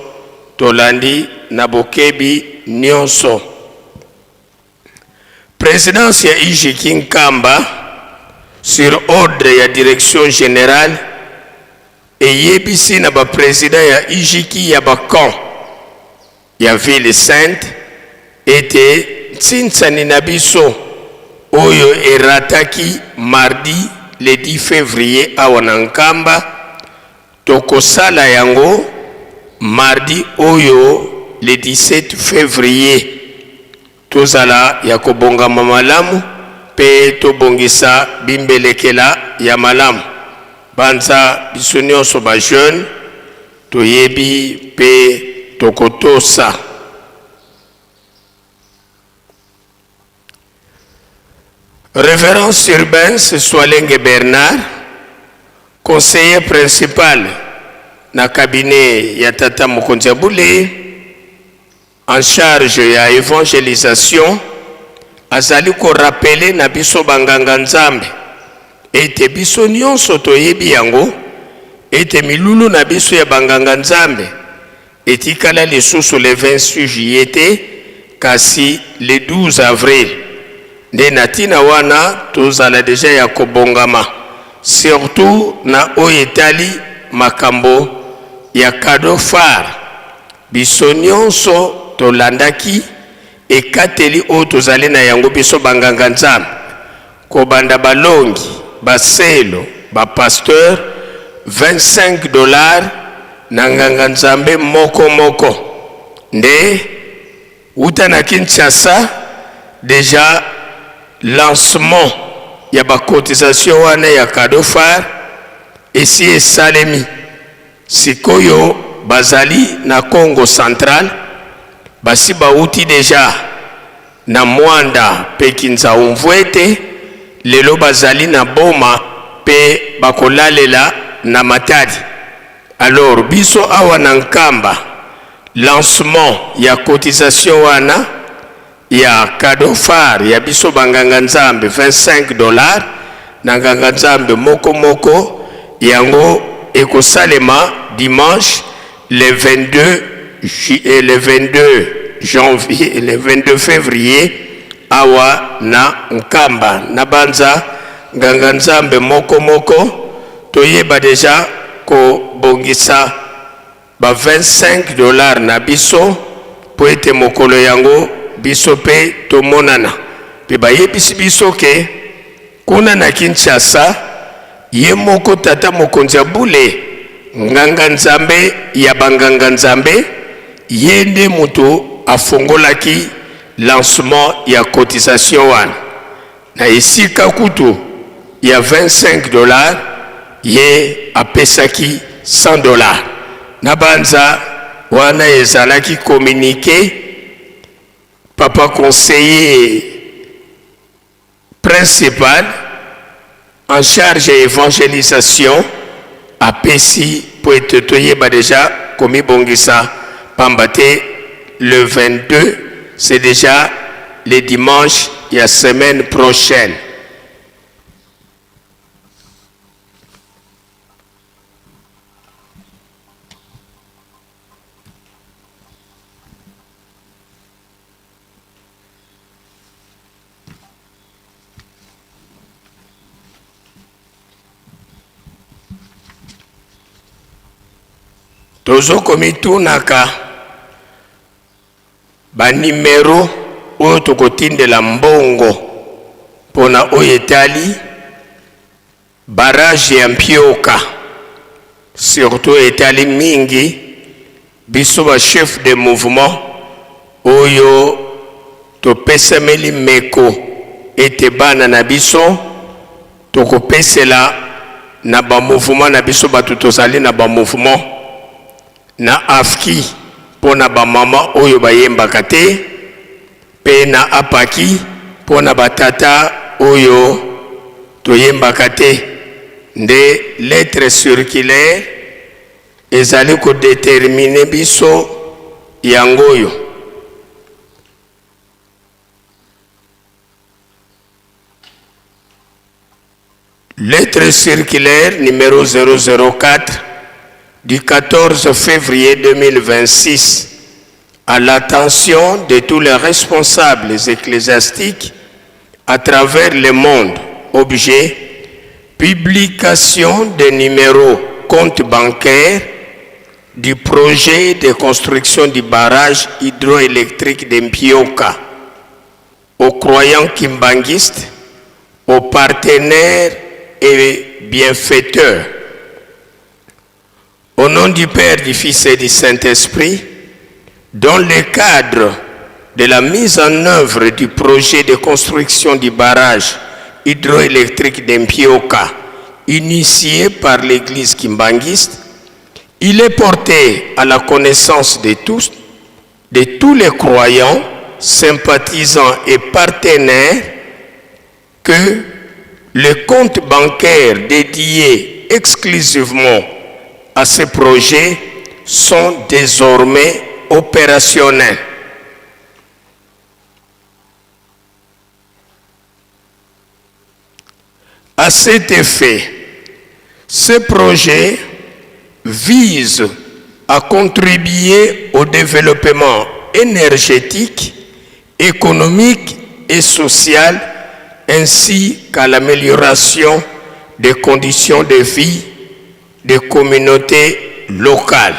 tolandi na bokebi nionso. Presidence ya IGK Nkamba sur ordre ya direction generale eyebisi na ba presidents ya IGK ya ba camps ya ville sainte ete ntsinsani na biso oyo erataki mardi le 10 fevrier awa na Nkamba tokosala yango mardi oyo le 17 fevrier. Tozala ya kobongama malamu mpe tobongisa bimbelekela ya malamu. Banza biso nionso ba jeunes toyebi mpe tokotosa. Reverend Surbens Swalenge Bernard, conseiller principal na cabinet ya tata mokonzi ya bule, en charge ya evangelisation, azali ko rappeler na biso ba nganga Nzambe ete biso nionso toyebi yango ete milulu na biso ya ba nganga Nzambe etikala lisusu le 26 juillet te kasi le 12 avril nde na tina wana tozala dejà ya kobongama surtout na oyo etali makambo ya cadeau phare. Biso nionso tolandaki ekateli oyo tozali na yango biso ba nganga Nzambe, kobanda balongi, baselo, ba pasteurs, 25 dollars na nganga Nzambe moko moko nde wuta na Kinshasa dejà lancement ya ba cotisation wana ya cadeau phare esi esalemi. Sikoyo bazali na Kongo central basi bawuti dejà na Muanda pe Kinzau-Mvuete lelo bazali na Boma pe bakolalela na Matadi alors biso awa na Nkamba lancement ya cotisation wana ya cadeau phare ya biso ba nganga nzambe 25 dollars na nganga nzambe moko moko yango ekosalema dimanche le 22 le 22 janvier le 22 février awa na Nkamba na banza nganga nzambe moko moko toyeba deja kobongisa ba 25 dollars na biso mpo ete mokolo yango biso mpe tomonana. Mpe bayebisi biso ke kuna na Kinshasa ye moko tata mokonzi ya bule, nganga nzambe ya ba nganga nzambe, ye nde moto afongolaki lancement ya cotisation wana. Na esika kutu ya 25 dollars, ye apesaki 100 dollars. Nabanza wana ezalaki communique papa conseiller principal en charge ya evangelisation apesi mpo ete toyeba dejà komibongisa pamba te le 22 c'est dejà le dimanche ya semaine prochaine. Tozo komitunaka ba numero oyo tokotindela mbongo pona oyo etali barrage ya Mpioka surtout etali mingi biso ba chef de mouvement oyo. Topesameli meko ete bana na biso tokopesela na ba mouvement na biso bato tozali na ba mouvement na afki mpo na bamama oyo bayembaka te mpe na apaki mpo na batata oyo toyembaka te nde lettre circulaire ezali kodetermine biso yango oyo. Lettre circulaire numéro 004 du 14 février 2026 à l'attention de tous les responsables ecclésiastiques à travers le monde. Objet, publication des numéros compte bancaire du projet de construction du barrage hydroélectrique de Mpioka aux croyants kimbanguistes, aux partenaires et bienfaiteurs. Au nom du Père, du Fils et du Saint-Esprit, dans le cadre de la mise en œuvre du projet de construction du barrage hydroélectrique d'Mpioka, initié par l'Église kimbanguiste, il est porté à la connaissance de tous, de tous les croyants, sympathisants et partenaires que le compte bancaire dédié exclusivement à ce projet sont désormais opérationnels. À cet effet, ce projet vise à contribuer au développement énergétique, économique et social, ainsi qu'à l'amélioration des conditions de vie des communautés locales.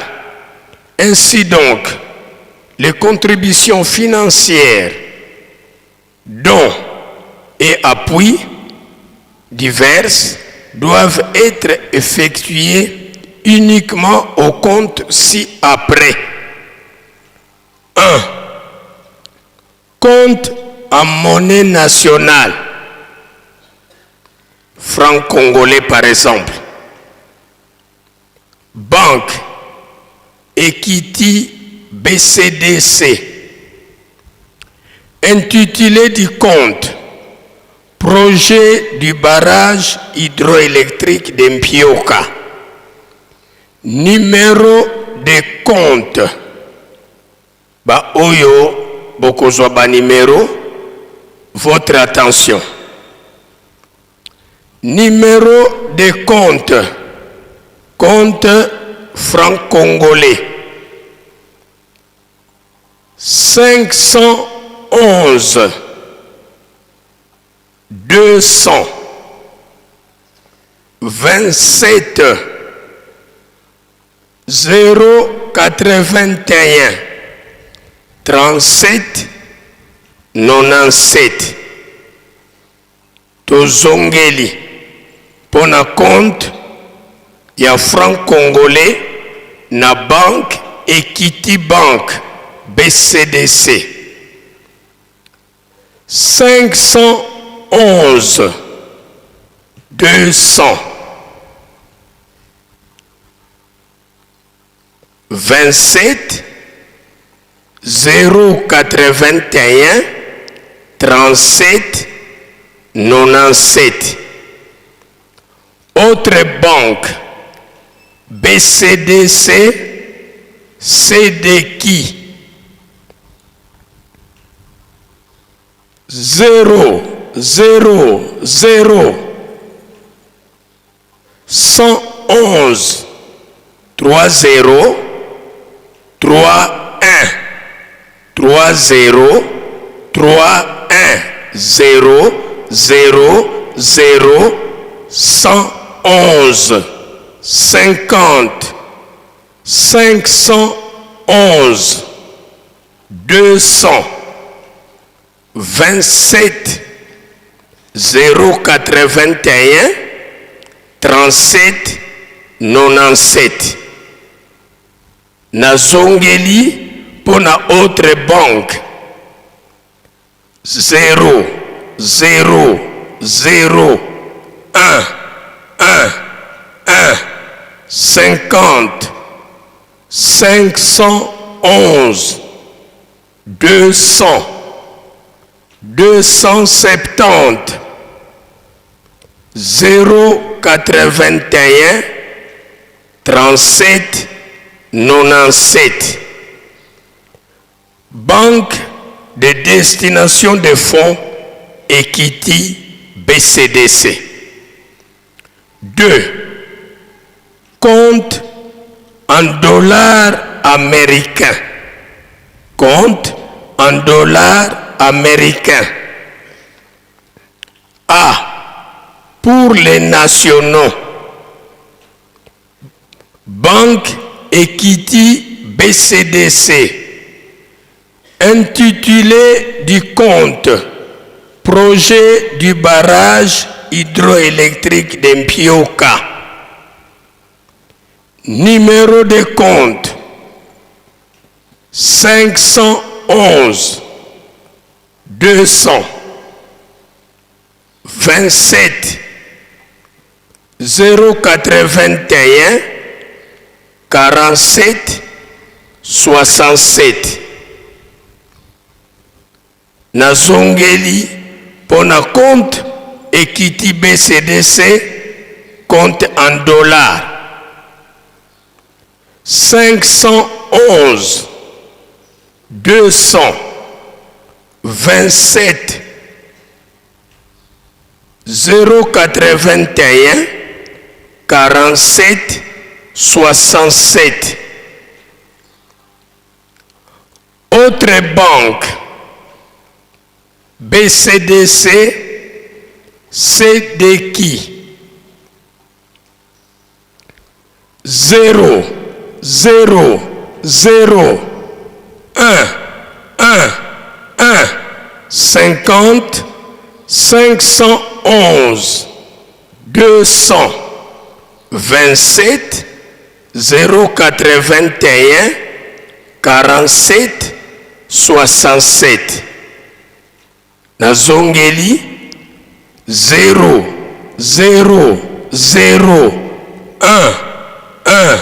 Ainsi donc, les contributions financières, dons et appuis divers doivent être effectués uniquement au compte ci-après. 1. Compte en monnaie nationale, franc congolais par exemple. Banque Equity BCDC. Intitulé du compte Projet du barrage hydroélectrique de Mpioka. Numéro de compte. Ba oyo bokozwa ba numéro, votre attention. Numéro de compte, compte franc congolais 511 200 27 081 37 97 Tozongeli mpo na compte ya franc congolais na banque Equity Bank BCDC 511 200 27 081 37 97 Autre banque BCDC CDQ 0 0 0 111 3 0 3 1 3 0 3 1 0 0 0 111 50 511 200 27 081 37 97 Nazongeli mpo na autre banque. 0 0 0 1 1 1 50 511 200 270 081 37 97. Banque de destination des fonds Equity BCDC. 2. Compte en dollars américains. Compte en dollars américains. A. Pour les nationaux. Banque Equity BCDC. Intitulé du compte Projet du barrage hydroélectrique de Mpioka. Numéro de compte 511 200 27 081 47 67. Nazongeli mpo na compte Equity BCDC, compte en dollars 511 200 27 081 47 67. Autre banque BCDC CDQ 0 0 0 1 1 1 50 511 200 27 081 47 67. Nazongeli 0 0 0 1 1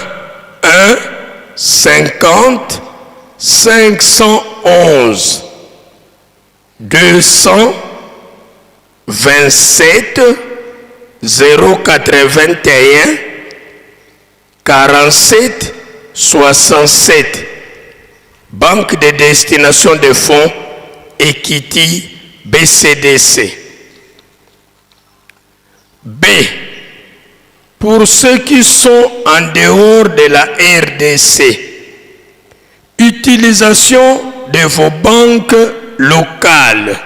1 50 511 200 27 081 47 67. Banque de destination des fonds Equity BCDC. B. Pour ceux qui sont en dehors de la RDC, utilisation de vos banques locales.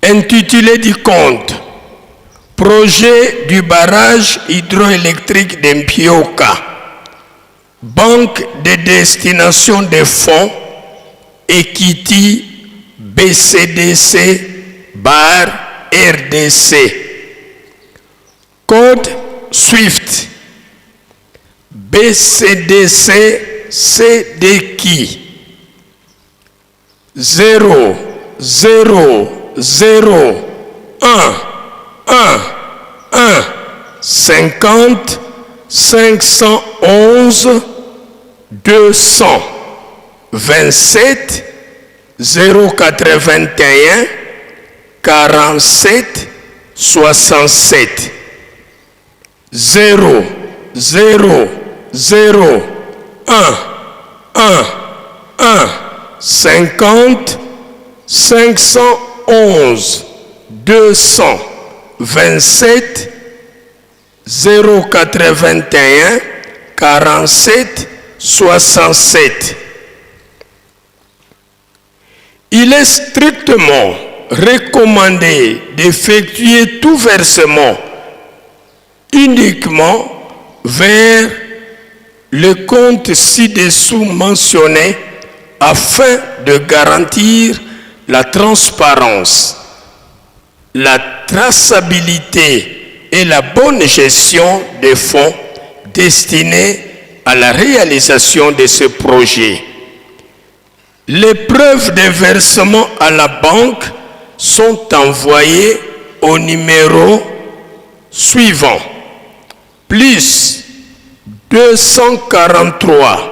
Intitulé du compte Projet du barrage hydroélectrique de Mpioka. Banque de destination des fonds Equity BCDC bar RDC. Code SWIFT BCDC CDQ 0 0 0 1 1 1 50 511 200 27 081 47 67. 0 0 0 1 1 1 50 511 200 27 081 47 67. Il est strictement recommandé d'effectuer tout versement uniquement vers le compte ci-dessous mentionné afin de garantir la transparence, la traçabilité et la bonne gestion des fonds destinés à la réalisation de ce projet. Les preuves de versement à la banque sont envoyées au numéro suivant. Plus 243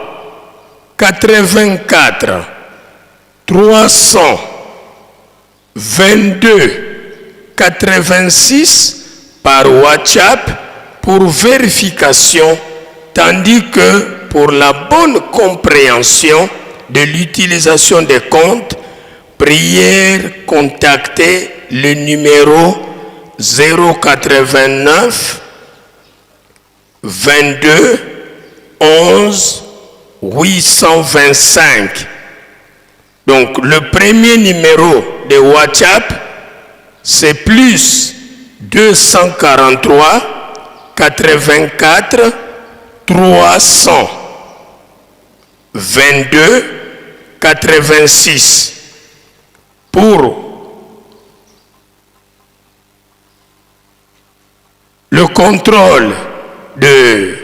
84 322 86 par WhatsApp pour vérification, tandis que pour la bonne compréhension de l'utilisation des comptes, prière contacter le numéro 089 22 11 825. Donc le premier numéro de WhatsApp, c'est plus 243 84 322 86 pour le contrôle de,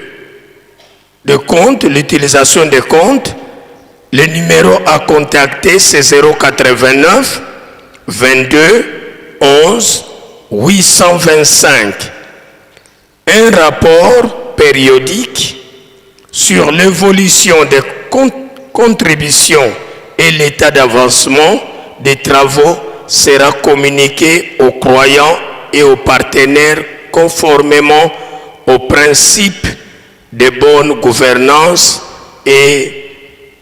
de compte, l'utilisation des comptes, le numéro à contacter, c'est 089 22 11 825. Un rapport périodique sur l'évolution des contributions et l'état d'avancement des travaux sera communiqué aux croyants et aux partenaires conformément aux principes de bonne gouvernance et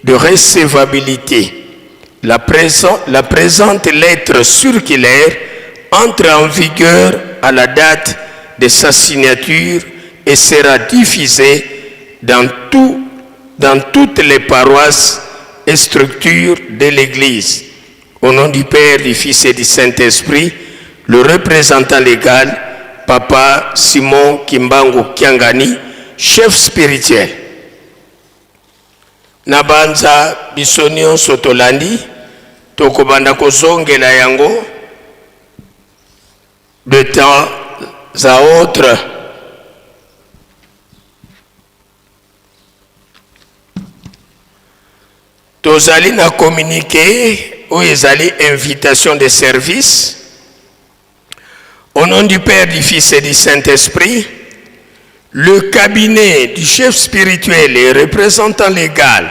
de recevabilité. La, la présente lettre circulaire entre en vigueur à la date de sa signature et sera diffusée dans, tout, dans toutes les paroisses et structures de l'Église. Au nom du Père, du Fils et du Saint-Esprit, le représentant légal, Papa Simon Kimbangu Kiangani, chef spirituel. Nabanza biso nyonso tolandi tokobanda kozongela yango de temps à autre. Tozali na communiqué oyo ezali invitation de service. Au nom du Père, du Fils et du Saint-Esprit, le cabinet du chef spirituel et représentant légal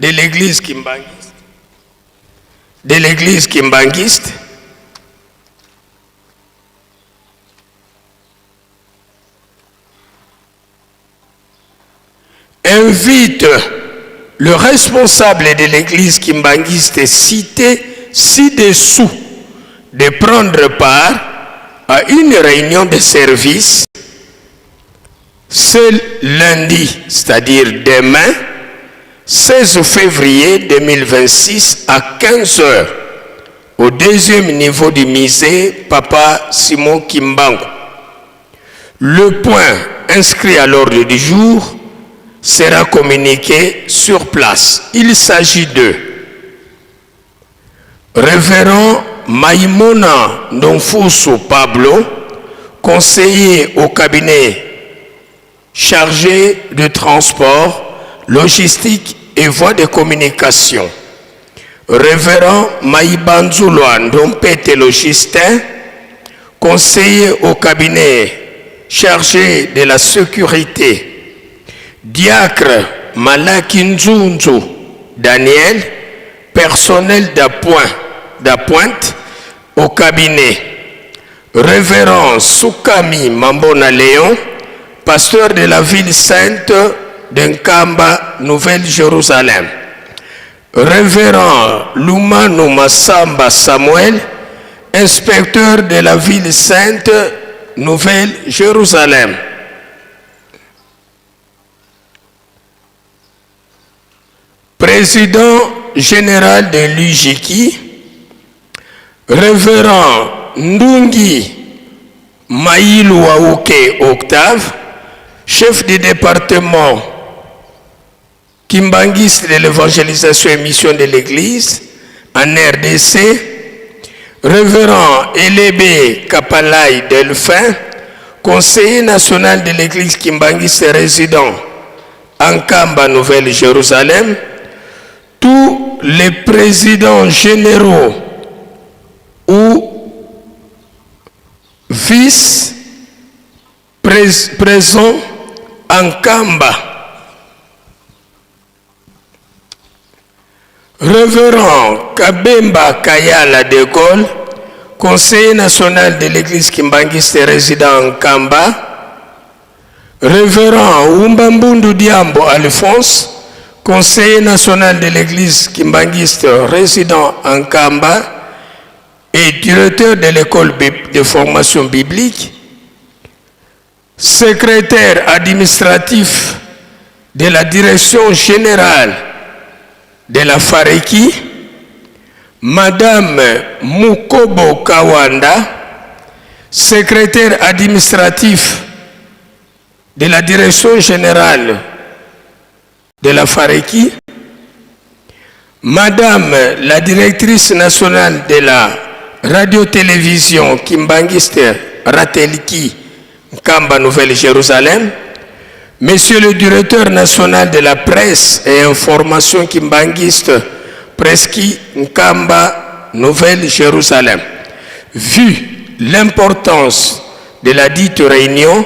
de l'église kimbanguiste, de l'église kimbanguiste invite le responsable de l'église kimbanguiste cité ci-dessous de prendre part à une réunion de service ce lundi, c'est-à-dire demain, 16 février 2026 à 15 heures, au deuxième niveau du musée Papa Simon Kimbangu. Le point inscrit à l'ordre du jour sera communiqué sur place. Il s'agit de Révérend Maïmona Ndonfusu Pablo, conseiller au cabinet chargé de transport, logistique et voies de communication. Révérend Maïbanzulwa Ndompete Justin, conseiller au cabinet chargé de la sécurité. Diacre Malaki Nzunzu Daniel, personnel d'appointe au cabinet. Révérend Soukami Mambona Léon, pasteur de la ville sainte de Nkamba, Nouvelle-Jérusalem. Révérend Lumano Massamba Samuel, inspecteur de la ville sainte Nouvelle-Jérusalem. Président général de l'UJIKI, Révérend Ndungi Maïlouaouke Octave, chef du département kimbanguiste de l'évangélisation et mission de l'Église en RDC, Révérend Elebe Kapalai Delphin, conseiller national de l'Église kimbanguiste résident en Kamba, Nouvelle-Jérusalem, tous les présidents généraux ou vice présents en Kamba. Révérend Kabemba Kayala de Gaulle, conseiller national de l'église kimbanguiste résident en Kamba, Révérend Wumbambundu Diambo Alphonse, conseiller national de l'église kimbanguiste résident en Kamba et directeur de l'école de formation biblique, secrétaire administratif de la direction générale de la Fareki, Madame Mukobo Kawanda, secrétaire administratif de la direction générale de la Fareki, Madame la directrice nationale de la radio-télévision Kimbanguiste Ratelki Nkamba Nouvelle-Jérusalem, Monsieur le directeur national de la presse et information kimbanguiste Preski Nkamba Nouvelle-Jérusalem. Vu l'importance de la dite réunion,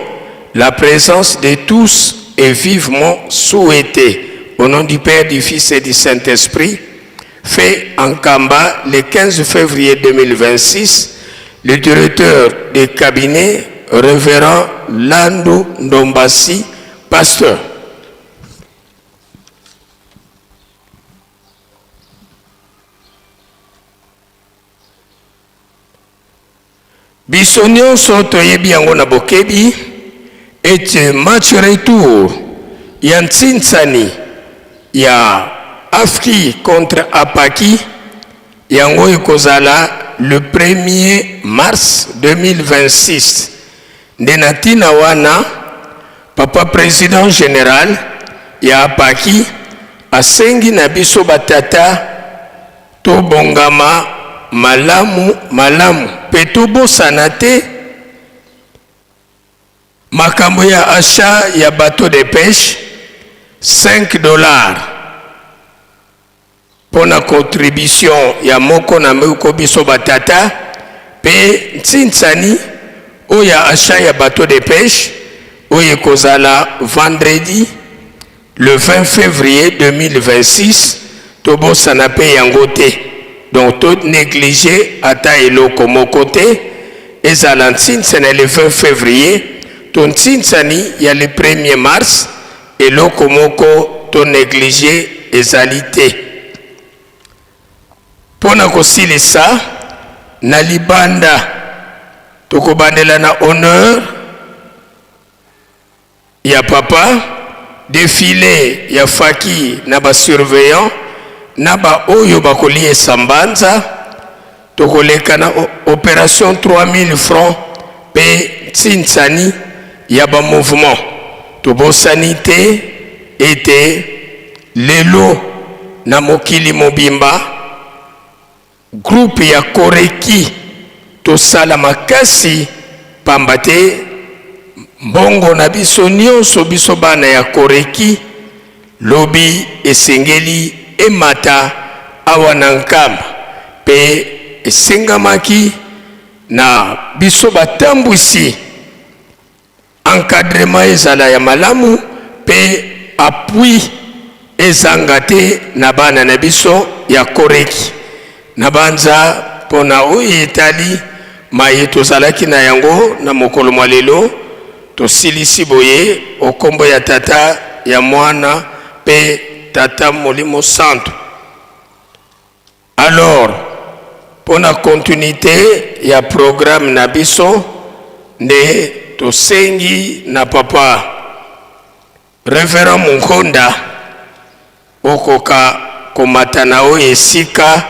la présence de tous est vivement souhaitée. Au nom du Père, du Fils et du Saint-Esprit, fait en Kamba le 15 février 2026, le directeur des cabinets, révérend Lando Ndombasi, pasteur. Biso nyonso toyebi yango na bokebi ete match retour ya ntsinsani ya Afki contre Apaki yango ekozala le 1er mars 2026. Nde na ntina wana papa president general ya Apaki asengi na biso batata Tobongama malamu malamu mpe tobosana te makambo ya achat ya bateau de pêche 5 dollars mpo na contribution ya moko na moko biso batata mpe ntsinsani oyo ya achat ya bateau de pêche oyo ekozala vendredi Le 20 fevrier 2026 tobosana pe yango te donc to negliger ata eloko moko te ezala ntsinsani ya le 20 fevrier to ntsinsani ya le 1er mars eloko moko to negliger ezali te. Mpo na kosilisa, na libanda tokobandela na honneur ya papa, defile ya faki na ba surveillants na ba oyo bakoliesa mbanza, tokoleka na operation 3000 francs pe ntsinsani ya ba mouvements. Tobosani te ete lelo na mokili mobimba, Groupe ya Koreki tosala makasi pamba te mbongo na biso nionso biso bana ya Koreki lobi esengeli emata awa na Nkamba pe esengamaki na biso batambwisi Encadrement ezala ya malamu pe appui ezanga te na bana na biso ya Koreki. Nabanza mpo na oyo etali maye tozalaki na yango na mokolo mwa lelo, tosilisi boye o kombo ya Tata, ya Mwana pe Tata Molimo Santu. Alors pona continuite ya programme na biso nde tosengi na papa Reverend Munkonda okoka komata na oyo esika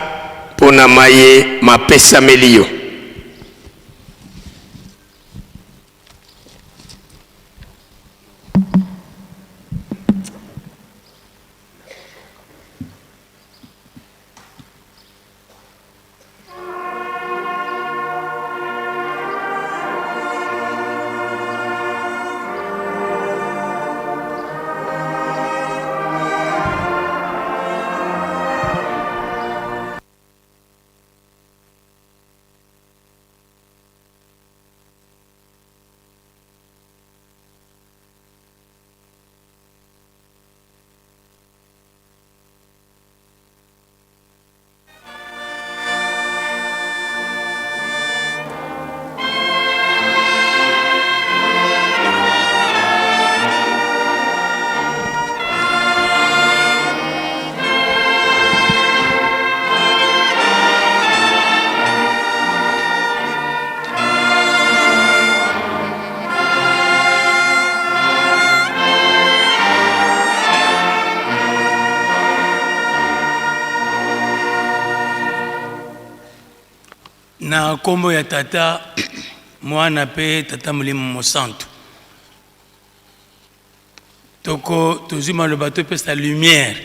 pona maye mapesameli yo. Na nkombo ya Tata, Mwana mpe Tata Molimo Mosantu. Toko tozwi maloba topesa lumière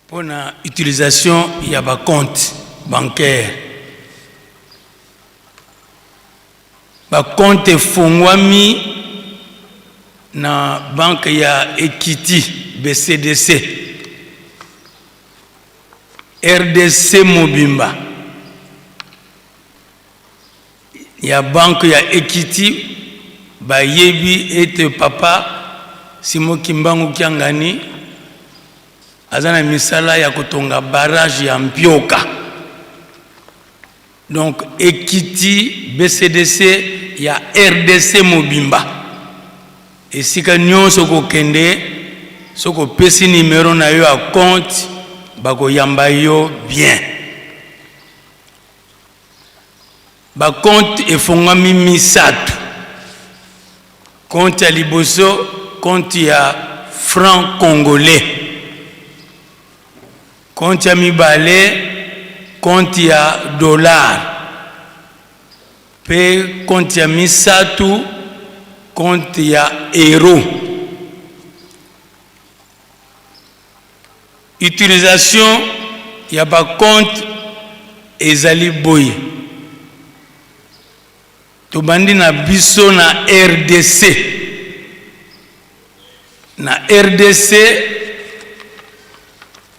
mpo na utilisation ya ba compte bancaire. Ba compte efongwami na banque ya Equity BCDC. Rdc mobimba ya banque ya Equity bayebi ete papa Simon Kimbangu Kiangani aza na misala ya kotonga barrage ya Mpioka. Donc Equity BCDC ya rdc mobimba esika nionso okokende soki opesi numero na yo ya compte bakoyamba yo bien. Ba compte efongwami misatu. Compte ya liboso compte ya franc congolais. Compte ya mibale compte ya dollar pe compte ya misatu compte ya euro. Utilisation ya ba compte ezali boye. Tobandi na biso na rdc. Na rdc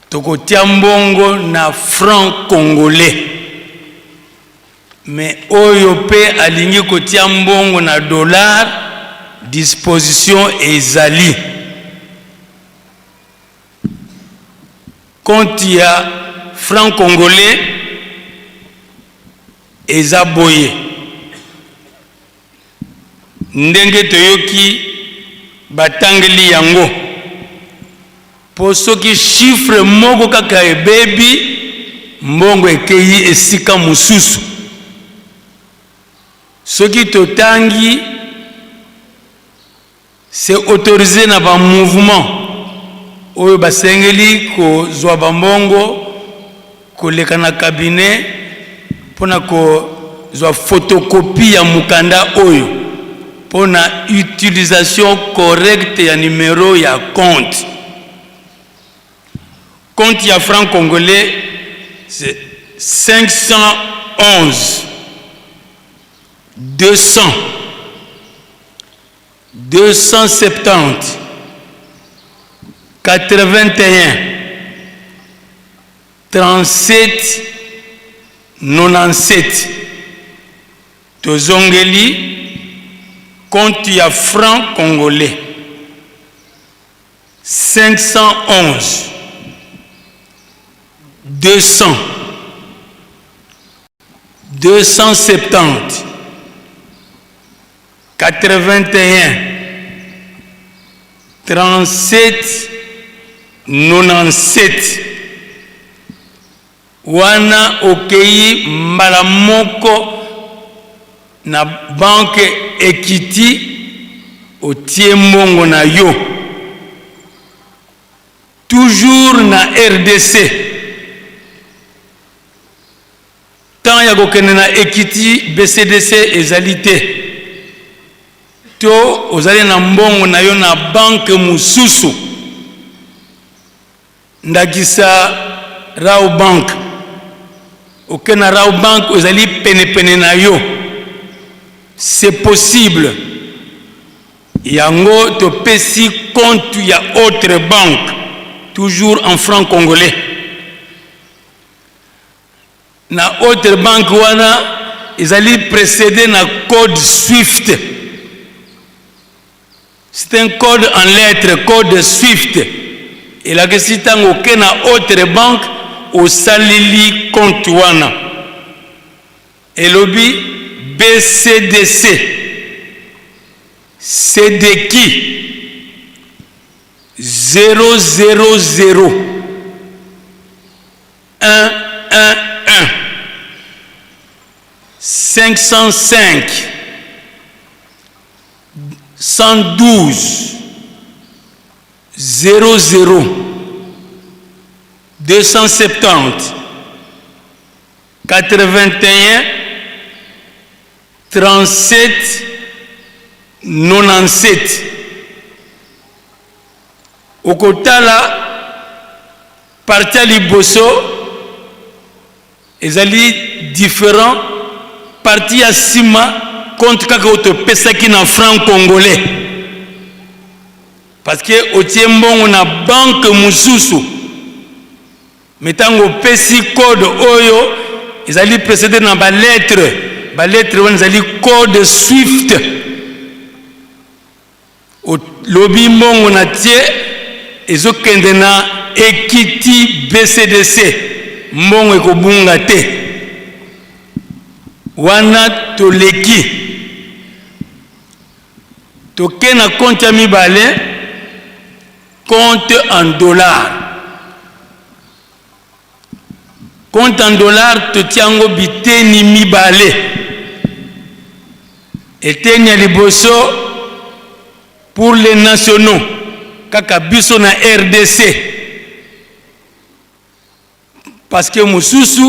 tokotia mbongo na franc congolais. Mais oyo pe alingi kotia mbongo na dollar, disposition ezali. Compte ya franc congolais Eza boye ndenge toyoki batangeli yango po soki chiffre moko kaka ebebi mbongo ekeyi esika mosusu. Soki totangi C'est autorise na ba mouvements oyo basengeli kozwa ba mbongo koleka na cabinet mpo na kozwa photocopie ya mokanda oyo mpo na utilisation correcte ya numero ya compte. Compte ya franc congolais c'est 511 200 270 81 37 97 Tozongeli compte ya franc congolais 511 200 270 81 37 97 wana okeyi mbala moko na banque ekiti otie mbongo na yo toujours na rdc. Temps ya kokende na Equity BCDC ezali te to ozali na mbongo na yo na banque mosusu, ndakisa Rawbank. Oke na Rawbank ezali penepene na yo, c'est possible. Yango topesi compte ya autre banque toujours en franc congolais. Na autre banque wana ezali precede na code swift. C'est un code en lettres, code swift. Elakisi ntango oke na autre banque osaleli compte wana. Elobi BCDC. CDQ 000. 1 1 1 505 112 00 270 81 37 97. Okotala partie ya liboso ezali différent, partie ya nsima compte kaka oyo topesaki na franc congolais, parce que otie mbongo na banque mosusu, mais ntango opesi code oyo ezali précédé na balettre, balettre wana ezali code swift. Olobi mbongo na tie ezokende na Equity BCDC, mbongo ekobunga te. Wana toleki, toke na compte ya mibale, compte en dollar. Compte en dollar, totia yango biteni mibale. Eteni ya liboso pour les nationaux, kaka biso na RDC, parce que mosusu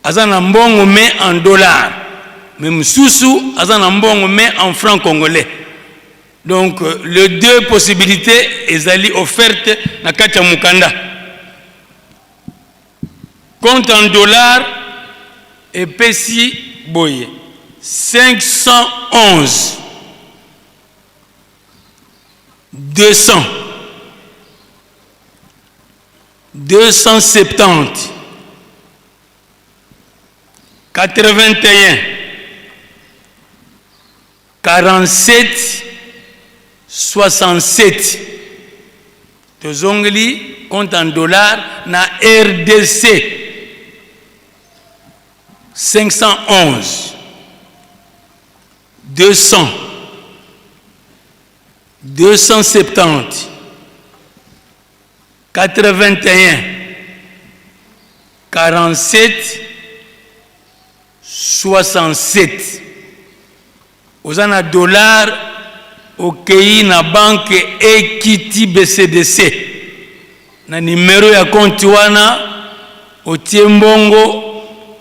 aza na mbongo mais en dollar, mais mosusu aza na mbongo mais en franc congolais. Donc les deux possibilités ezali offerte na kati ya mokanda. Compte en dollar epesi boye: 511 200 270 81 47 67. Tozongeli compte en dollar na RDC: 511 200 270 81 47 67. Oza na dollar, okei na banque Equity BCDC, na numero ya compte wana otie mbongo,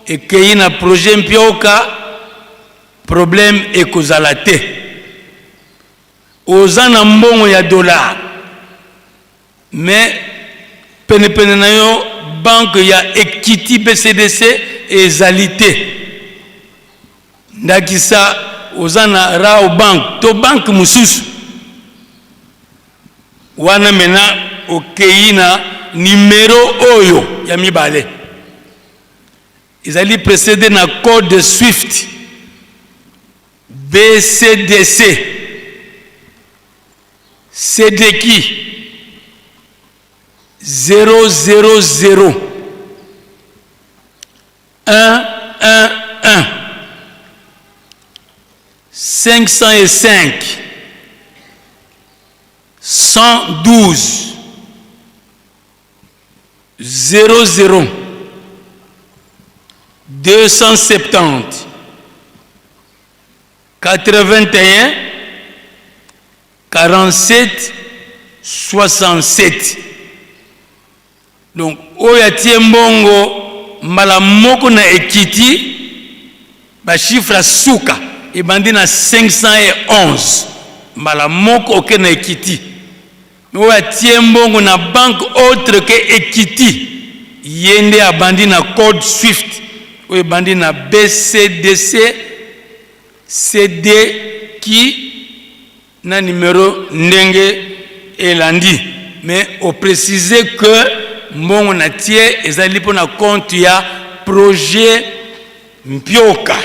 ekei na projet Mpioka, problème ekozala te. Oza na mbongo ya dollar, mais penepene na yo banque ya Equity BCDC ezali te, ndakisa oza na Rawbank to banque mosusu wana, mena okei na numero oyo ya mibale, ezali précédé na code swift BCDC CDQ 000 1 1 1 505 112 00 270 81 47 67. Donc oyo atie mbongo mbala moko na Equity, bachiffre ya suka ebandi na 511, mbala moko oke na Equity. Oyo atie mbongo na banque autre que Equity, ye nde abandi na code swift oyo ebandi na BCDC CDQ na numero ndenge elandi, mais oprécise que mbongo na tie ezali mpona compte ya projet Mpioka.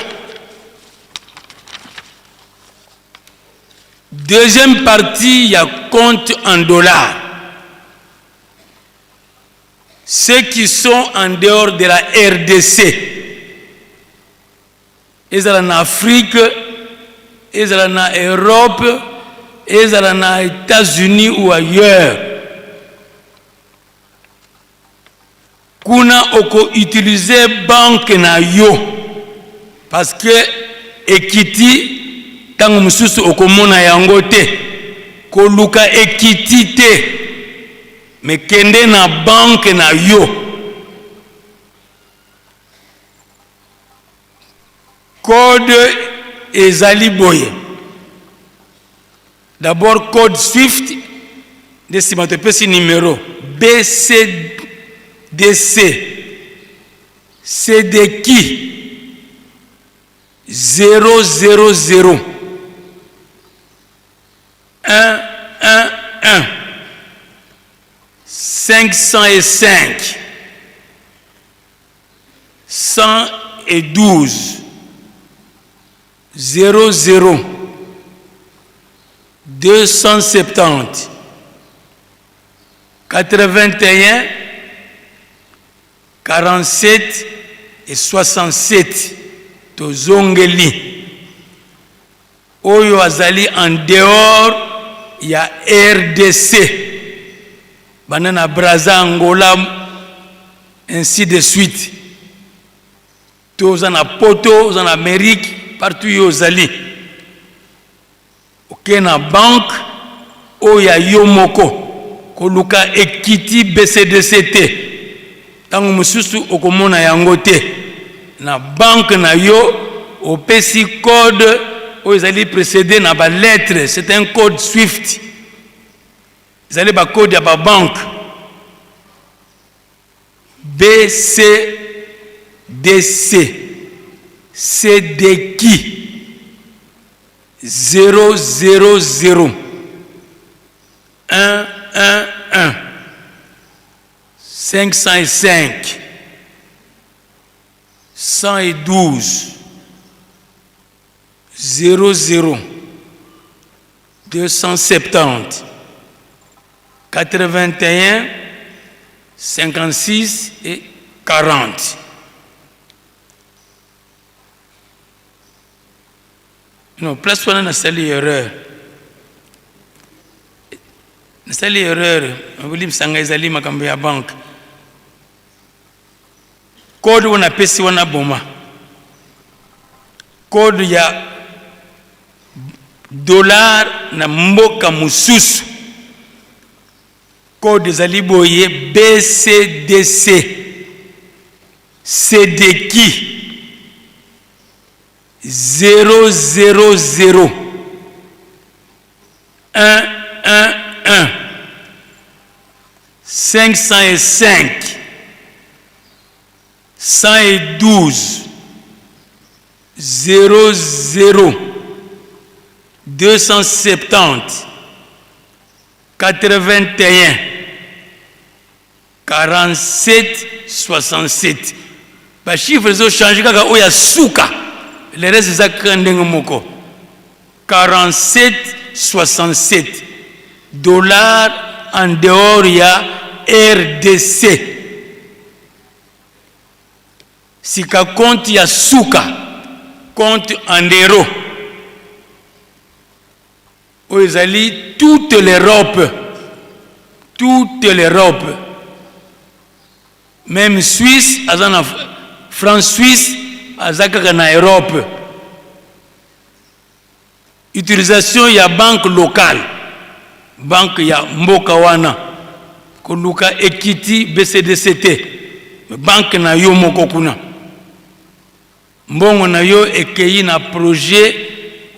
Deuxième partie ya compte en dollars, ceux qui sont en dehors de la RDC, ezala na Afrique, ezala na Europe, ezala na États-Unis ou ailleurs, kuna okoutilize banque na yo, parce que Equity ntango mosusu okomona yango te. Koluka Equity te, mais kende na banque na yo. Code ezali boye. D'abord code Swift nde nsima topesi numero BCDC CDQ 000 1 1 1 505 112 00 270 81 47 et 67. Tozongeli oyo azali en dehors ya RDC, banda na Brazza, Angola, ainsi de suite, to oza na poto, oza na Amérique, partout yo ozali, oke na banque oyo ya yo moko, koluka ekiti BCDC te. Ntango mosusu okomona yango te na banque na yo. Opesi code oyo ezali précédé na balettre, c'est un code Swift, ezali bacode ya babanque: BCDC CDQ 000 1 1 1 505 112 00 270 81 56 et 40. Non, place wana nasali erreur, nasali erreur, bolimbisanga, ezali makambo ya banque. Code oyo napesi wana, boma code ya dollar na mboka mosusu. Code ezali boye: BCDC CDQ 000 1 1 1 505 112 00 270 81 47 67. Bachiffre ezochange kaka oyo ya suka, le reste eza kaka ndenge moko: 47 67. Dollar en dehors ya RDC. Sika compte ya suka, compte en euro, oyo ezali toute l'Europe, toute l'Europe, même Suisse aza na franc suisse, aza kaka na Europe. Utilisation ya banque locale, banque ya mboka wana. Koluka ekiti BCDC te, banque na yo moko kuna. Mbongo na yo ekei na projet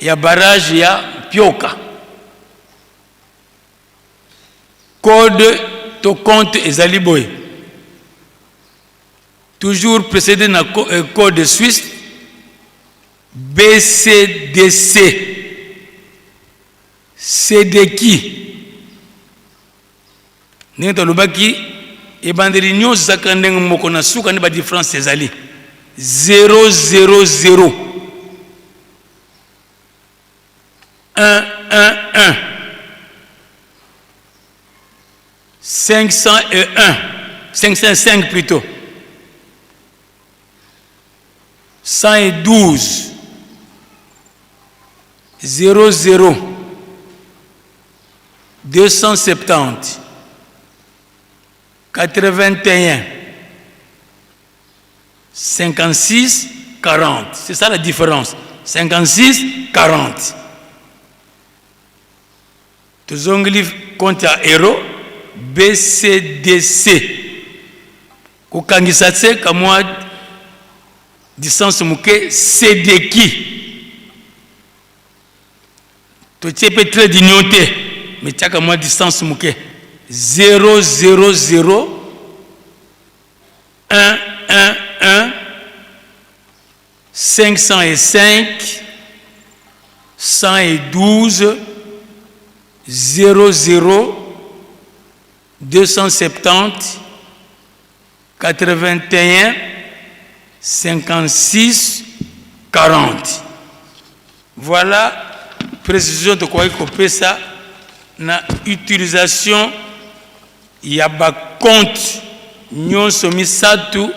ya barrage ya Pioka. Code to compte ezali boye, toujours précédé na code suisse: BCDC CDQ. Ndenge tolobaki, ebandeli nyonso ezalaka ndenge moko, na suka nde badifférence ezali: 000 1 1 1 501, 505 plutôt, 112 00 270 81 56 40. C'est ça la différence, 56 40. Tozongeli compte ya euro: BCDC, kokangisa te kamwa. Distance moke sedeki. Totie mpe trait d'union te, mais tiaka mwa distance moke. 0 0 0 1 1 1 505 112 00 270 81 56 40. Voilà précision tokoki kopesa na utilisation ya ba compte nyonso misatu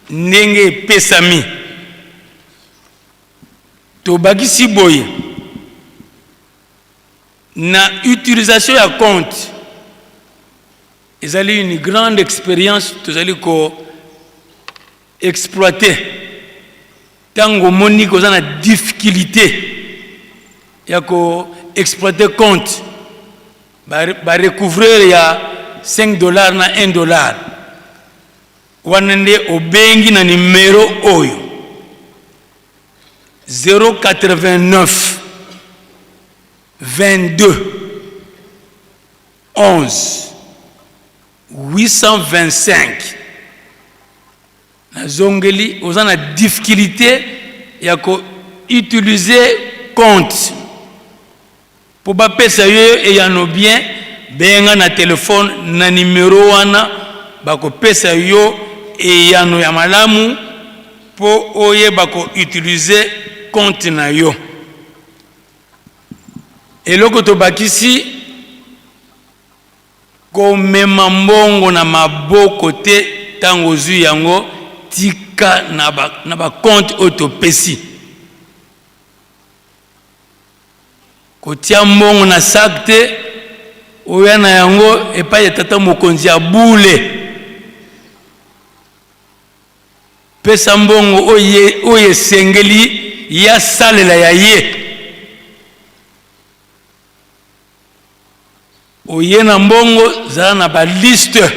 ndenge epesami. Tobakisi boye na utilisation ya compte ezali une grande experience tozali ko exploiter. Ntango omoni koza na difficulté ya ko exploiter compte, ba recouvreur ya 5 dollars na 1 dollar wana nde obengi na numero oyo 089 22 11 825. Nazongeli, oza na difficulté ya ko utiliser compte mpo bapesa yo eyano bien, benga na telefone na numero wana, bakopesa yo eyano ya malamu mpo oyeba ko utiliser compte na yo. Eloko tobakisi, komema mbongo na maboko te ntango ozwi yango, tika na ba compte oyo topesi. Kotia mbongo na sac te, oya na yango epai ya tata mokonzi ya bule. Pesa mbongo oyo esengeli ye asalela ya ye. Oye na mbongo, zala na ba liste.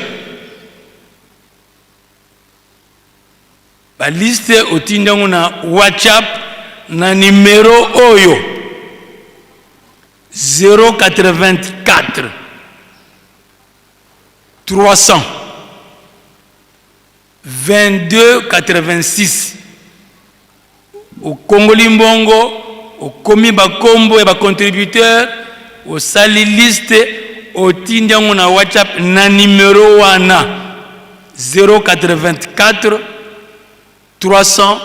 Ba liste otindi yango na WhatsApp na numero oyo 084 300 22 86. Okongoli mbongo, okomi bakombo ya ba contributeur, osali liste, otindi yango na WhatsApp na numero wana 084 300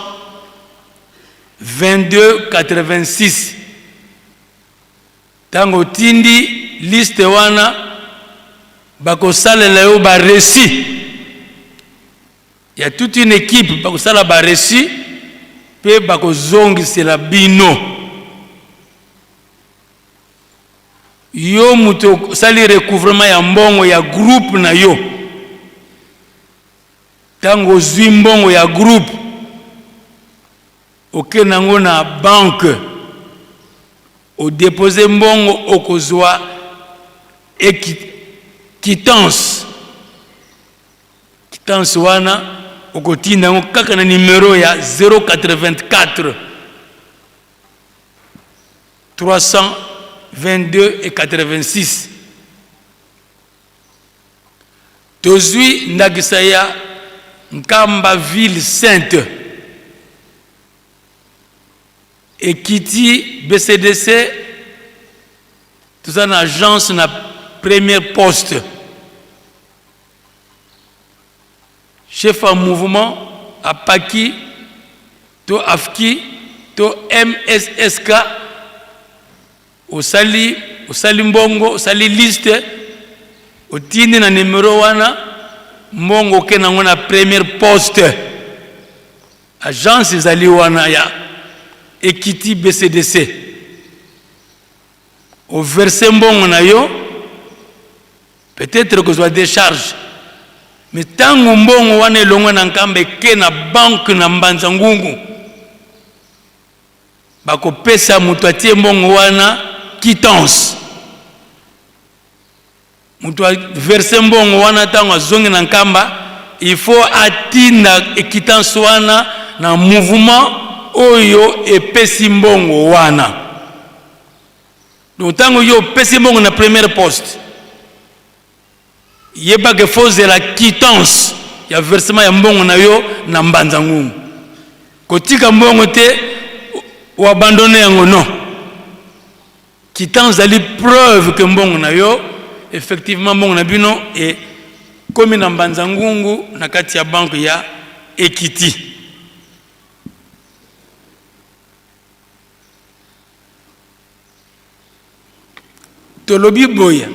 22 86. Tango otindi liste wana, bakosalela yo ba reçu ya toute une équipe, bakosala ba reçu mpe bakozongisela bino. Yo moto osali recouvrement ya mbongo ya groupe na yo, ntango ozwi mbongo ya groupe okende yango na banque odepose mbongo, okozwa quittance. Quittance wana okotinda yango kaka na numero ya 084 322 et 86. Tozwi ndakisa ya Nkamba ville sainte ekiti BCDC, toza na agence na première poste. Chef ya mouvement apaki to afki to MSSK, osali mbongo, osali liste, otindi na numero wana, mbongo okende yango na première poste. Agence ezali wana ya ekiti BCDC, overse mbongo na yo, peut-être kozwa décharge, mais ntango mbongo wana elongwe na Nkamba eke na banque na Mbanza Ngungu, bakopesa moto atie mbongo wana quittance. Moto averse mbongo wana, ntango azongi na Nkamba, il faut atinda quittance wana na mouvement oyo epesi mbongo wana. Donc ntango yo opesi mbongo na première poste, yeba ke faut ozela quittance ya versement ya mbongo na yo na Mbanza Ngungu. Kotika mbongo te oabandonne yango, non. Quittance ezali preuve ke mbongo na yo effectivement, mbongo na bino ekomi na Mbanza Ngungu na kati ya banque ya Equity. Tolobi boye,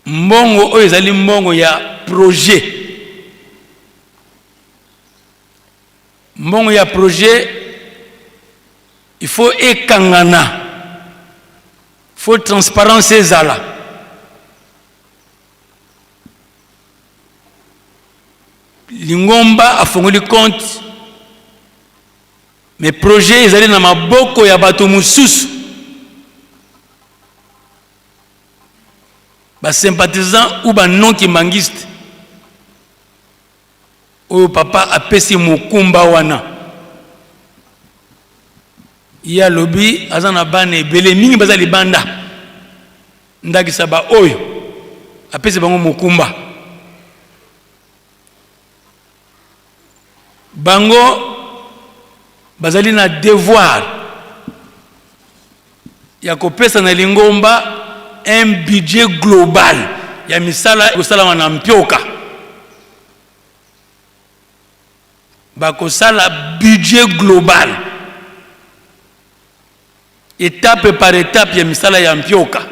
mbongo oyo ezali mbongo ya projet. Mbongo ya projet il faut ekangana, faut transparence ezala. Lingomba afongoli compte, mais projet ezali na maboko ya bato mosusu, ba sympathisants ou ba non kimbanguiste oyo papa apesi mokumba wana. Ye alobi aza na bana ebele mingi baza libanda, ndakisa ba oyo apesi bango mokumba. Bango bazali na devoir ya kopesa na lingomba un budget global ya misala ekosalama na Mpioka. Bakosala budget global etape par etape ya misala ya Mpioka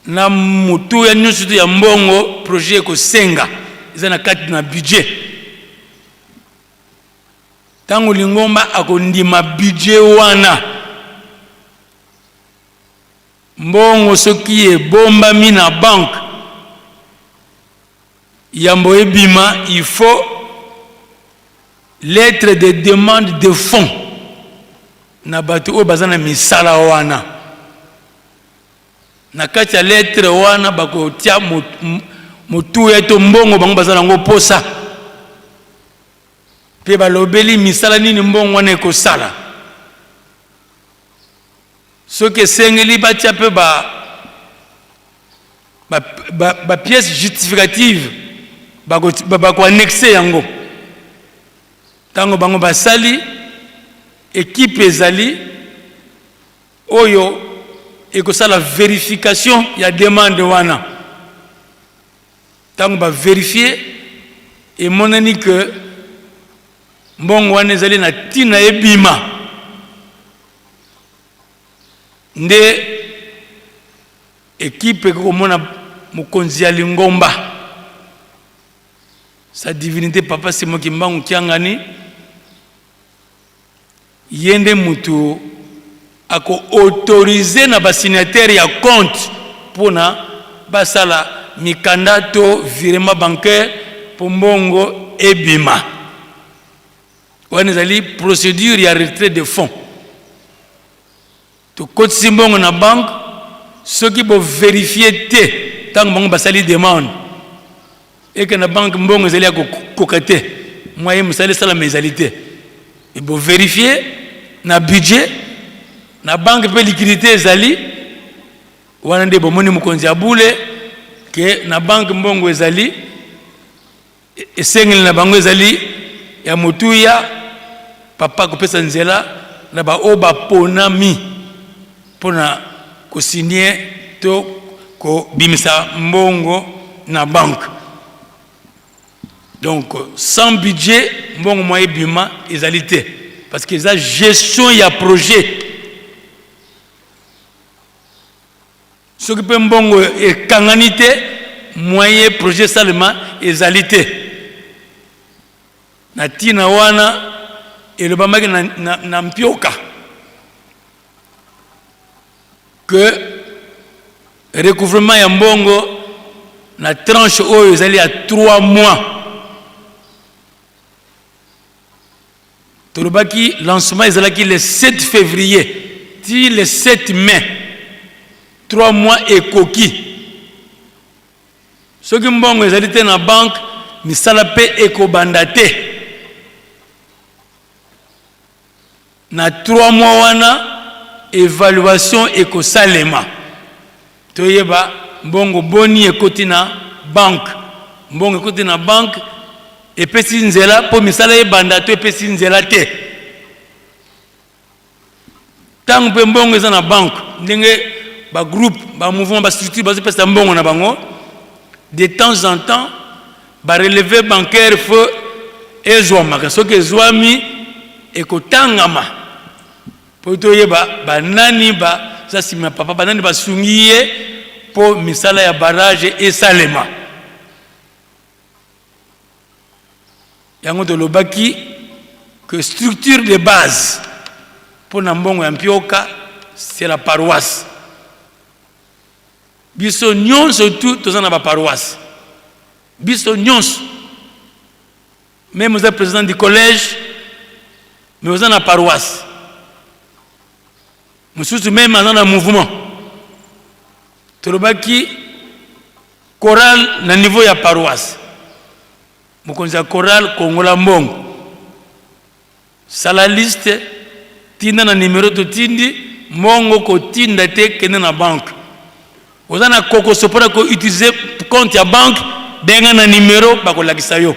na motuya nyonso to ya mbongo projet ekosenga eza na kati na budget. Ntango lingomba akondima budget wana, mbongo soki ebombami na banque, yambo ebima il faut lettre de demande de fonds na bato oyo baza na misala wana. Na kati ya lettre wana bakotia motuya to mbongo bango baza nango posa, mpe balobeli misala nini mbongo wana ekosala. Soki esengeli batia mpe ba ba, ba, ba pièce justificative, bakoannexe yango. Ntango bango basali, ekipe ezali oyo ekosala verification ya demande wana. Ntango baverifie, emonani ke mbongo wana ezali na ntina ebima, nde ekipe ekoki komona mokonzi ya lingomba, sa divinité Papa Simon Kimbangu Kiangani. Ye nde mutu ako autoriser na ba signataires ya compte pona basala mikanda to virement bancaire po mbongo ebima. Wana ezali procedure ya retrait de fonds. Tokotisi mbongo na banque, soki bo verifier te tango bango basali demande eke na banque mbongo ezali ya kokoka te, moyen mosala esalama ezali te, e bo verifier na budget na banque mpe liquidité ezali wana, nde bomoni mokonzi ya bule ke na banque mbongo ezali, Esengeli na bango ezali ya motuya. Papa akopesa nzela na ba oyo baponami mpo na ko signer to kobimisa mbongo na banque. Donc sans budget mbongo mwa ebima ezali te, parce que eza gestion ya projet. Soki mpe mbongo ekangani te, moyen projet esalema ezali te. Na ntina wana elobamaki na, na, na Mpioka que recouvrement ya mbongo na tranche oyo ezali ya 3 mois. Tolobaki lancement ezalaki le 7 février ti le 7 mai, 3 mois ekoki. Soki mbongo ezali te na banque, misala mpe ekobanda te. Na 3 mois wana evaluation ekosalema toyeba mbongo boni ekoti na banque. Mbongo ekoti na banque epesi nzela mpo misala ebanda to epesi nzela te. Ntango mpe mbongo eza na banque, ndenge ba groupe, ba mouvement, ba structure bazopesa mbongo na bango, de temps en temps ba relevé bancaire faut ezwamaka. Soki ezwami ekotangama mpo toyeba banani baza nsima ya papa, banani basungi ye mpo misala ya barrage esalema. Yango tolobaki que structure de base mpo na mbongo ya mpioka c'est la paroisse. Biso nyonso tu toza na ba paroisse, biso nyonso, meme oza président du collège mais oza na paroisse mosusu, meme aza na mouvement. Tolobaki chorale na niveau ya paroisse, mokonzi ya chorale kongola mbongo, sala liste, tinda na numero totindi mbongo, kotinda te kende na banque. Oza na kokoso mpona ko utiliser compte ya banque, benga na numero bakolakisa yo.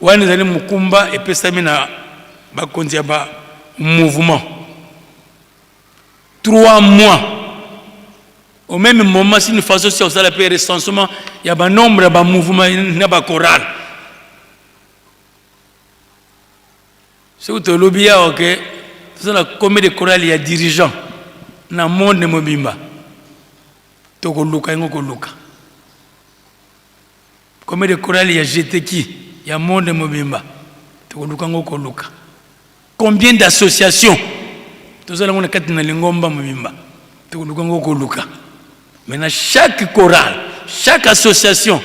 Wana ezali mokumba epesami na bakonzi ya ba mouvement. 3 mois au même moment, si une façon si osala mpe recensement ya ba nombre ya ba mouvement na ba chorale. Soki tolobi awa ke toza na combien de chorale ya dirigeant na monde mobimba, tokoluka yango koluka combien de chorale ya GTQ ya monde mobimba, tokoluka yango koluka combien d'associations tozala yango na kati na lingomba mobimba, tokoluka yango koluka. Maintenant chaque chorale, chaque association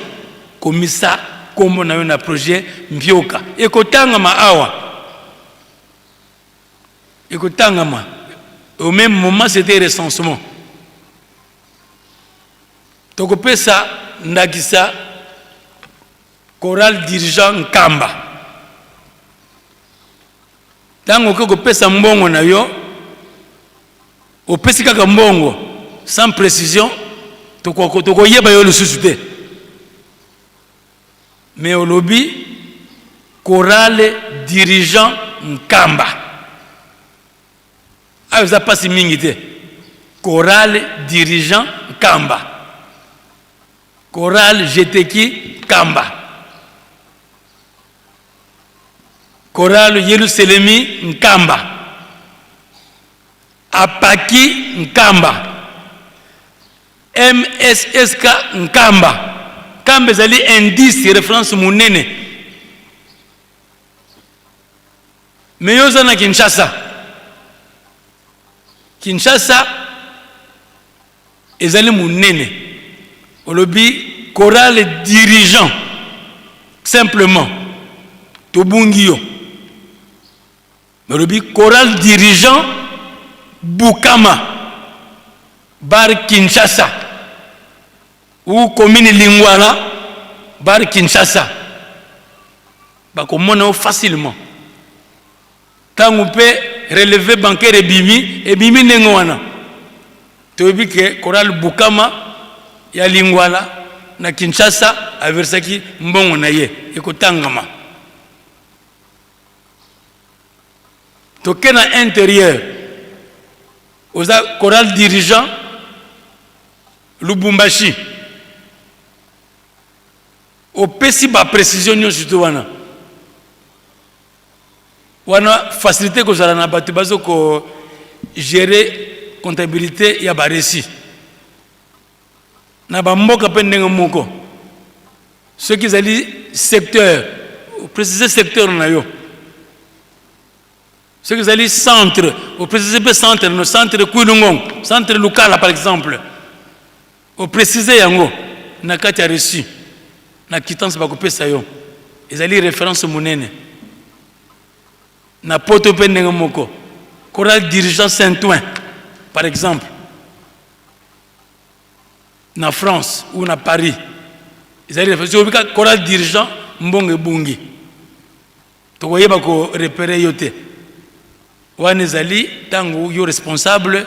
komisa kombo na yo na projet Mbioka, ekotangama awa, ekotangama au même moment. C'était recensement. Tokopesa ndakisa chorale dirigeant Nkamba. Ntango okoki kopesa mbongo na yo, opesi kaka mbongo sans précision, tokoyeba yo lisusu te. Mais olobi chorale dirigeant Nkamba, ayo eza mpasi mingi te. Chorale dirigeant Nkamba, chorale Jeteki Nkamba, chorale Yelusalemi Nkamba, Apaki Nkamba, MSSK Nkamba. Nkamba ezali indice, référence monene. Mais yo oza na Kinshasa. Kinshasa ezali monene. Olobi chorale dirigeant simplement, tobungi yo. Olobi chorale dirigeant Bukama bar Kinshasa ou commune Lingwala bar Kinshasa, bakomona yo facilement. Ntango mpe relevé bancaire ebimi, ebimi ndenge wana, toyebi ke chorale Bukama ya Lingwala na Kinshasa aversaki mbongo na ye, ekotangama. Toke na intérieur, oza chorale dirigeant Lubumbashi, opesi ba précision nyonso to wana wana, facilité kozala na bato bazo ko gérer comptabilité ya ba reçu na bamboka. Mpe ndenge moko, soki ezali secteur, oprécise secteur na yo. Soki ezali centre, oprécise mpe centre no, centre Kwilu-Ngongo, centre Lukala par exemple, oprécise yango na kati ya reçu na quittance bakopesa yo. Ezali référence monene. Na poto mpe ndenge moko, chorale dirigeant Saint-Ouen par exemple, na France ou na Paris, ezali référence. Soki obika chorale dirigeant mbongo ebungi, tokoyeba ko repérer yo te. Wana ezali ntango yo responsable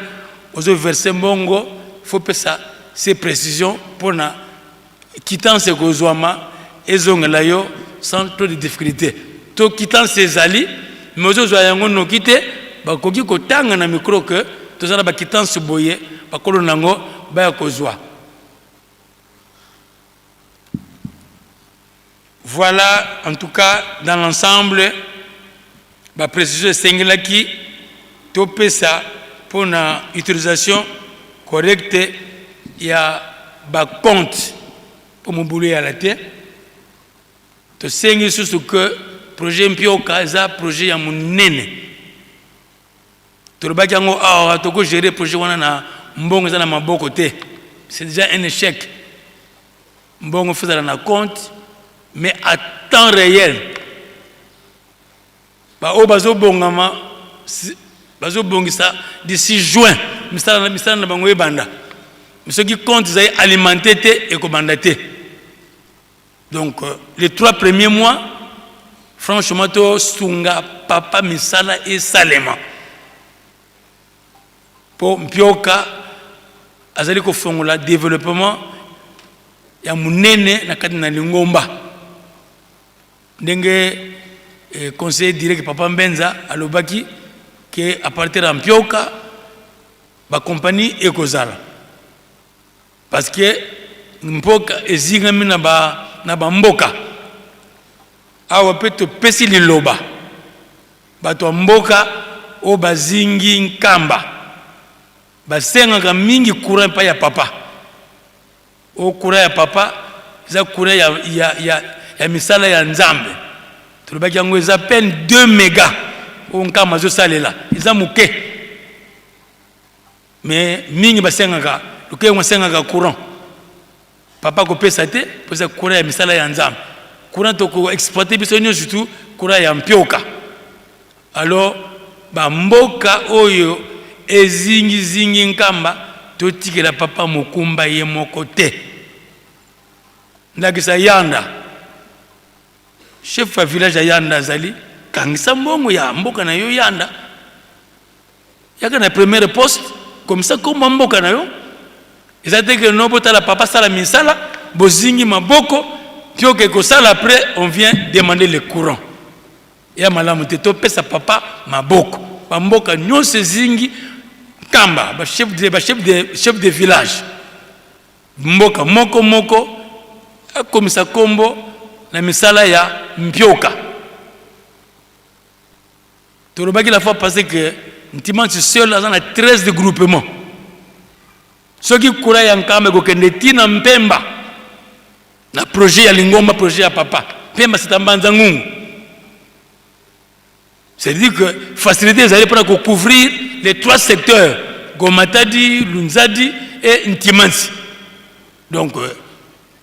ozo verser mbongo, faut pesa ces précisions mpona quittance ekozwama, ezongela yo sans trop de difficulté. To quittance ezali, mais ozozwa yango noki te, bakoki kotanga na micro ke toza na baquittance boye, bakolo nango baya kozwa. Voilà, en tout cas, dans l'ensemble, baprécision esengelaki topesa mpona utilisation correcte ya bacompte, mpo mobulu eyala te. Tosengi lisusu ke projet Mpioka eza projet ya monene. Tolobaki yango awa, tokogérer projet wana na mbongo eza na maboko te, c'est déjà un échec. Mbongo faut ezala na compte, mais à temps réel. Baoyo bazobongama, bazobongisa, d'ici juin misala na bango ebanda. Soki compte ezali alimenté te, ekobanda te. Donc les 3 premiers mois, franchement, tosunga papa, misala esalema, mpo Mpioka azali kofongola développement ya monene na kati na lingomba. Ndenge conseiller direct papa Mbenza alobaki ke à partir ya Mpioka bacompagnie ekozala, parce que mboka ezingami na bamboka. Awa mpe topesi liloba bato ya mboka oyo bazingi Nkamba, basengaka mingi courant epai ya papa. Oyo courant ya papa eza courant ya misala ya Nzambe. Tolobaki yango, eza pene 2 méga oyo Nkamba azosalela, eza moke, mais mingi basengaka lokengo, basengaka courant. Papa kopesa te, mpo eza courant ya misala ya Nzambe. Courant tokoexploiter biso nyonso, surtout courant ya Mpioka. Alors bamboka oyo ezingizingi Nkamba, totikela papa mokumba ye moko te. Ndakisa Yanda, chef ya village ya Yanda azali, kangisa mbongo ya mboka na yo Yanda, yaka na première poste comme ça komba mboka na yo. Eza te ke no botala papa sala misala, bozingi maboko, Mpioka ekosala, après on vient demander le courant. Ya malamu te. Topesa papa maboko, bamboka nyonso ezingi Nkamba, bachef de village, mboka moko moko akomisa nkombo na misala ya Mpioka. Tolobaki la fois passée que Ntimansi seul aza na 13 de groupement. Soki courant ya Nkamba ekokende ntina Mpemba na projet ya lingomba, projet ya papa, Mpemba c'est Mbanza Ngungu, c'est-à-dire que facilité ezali mpona kocouvrir les trois secteurs, Gomatadi, Lunzadi et Ntimansi. Donc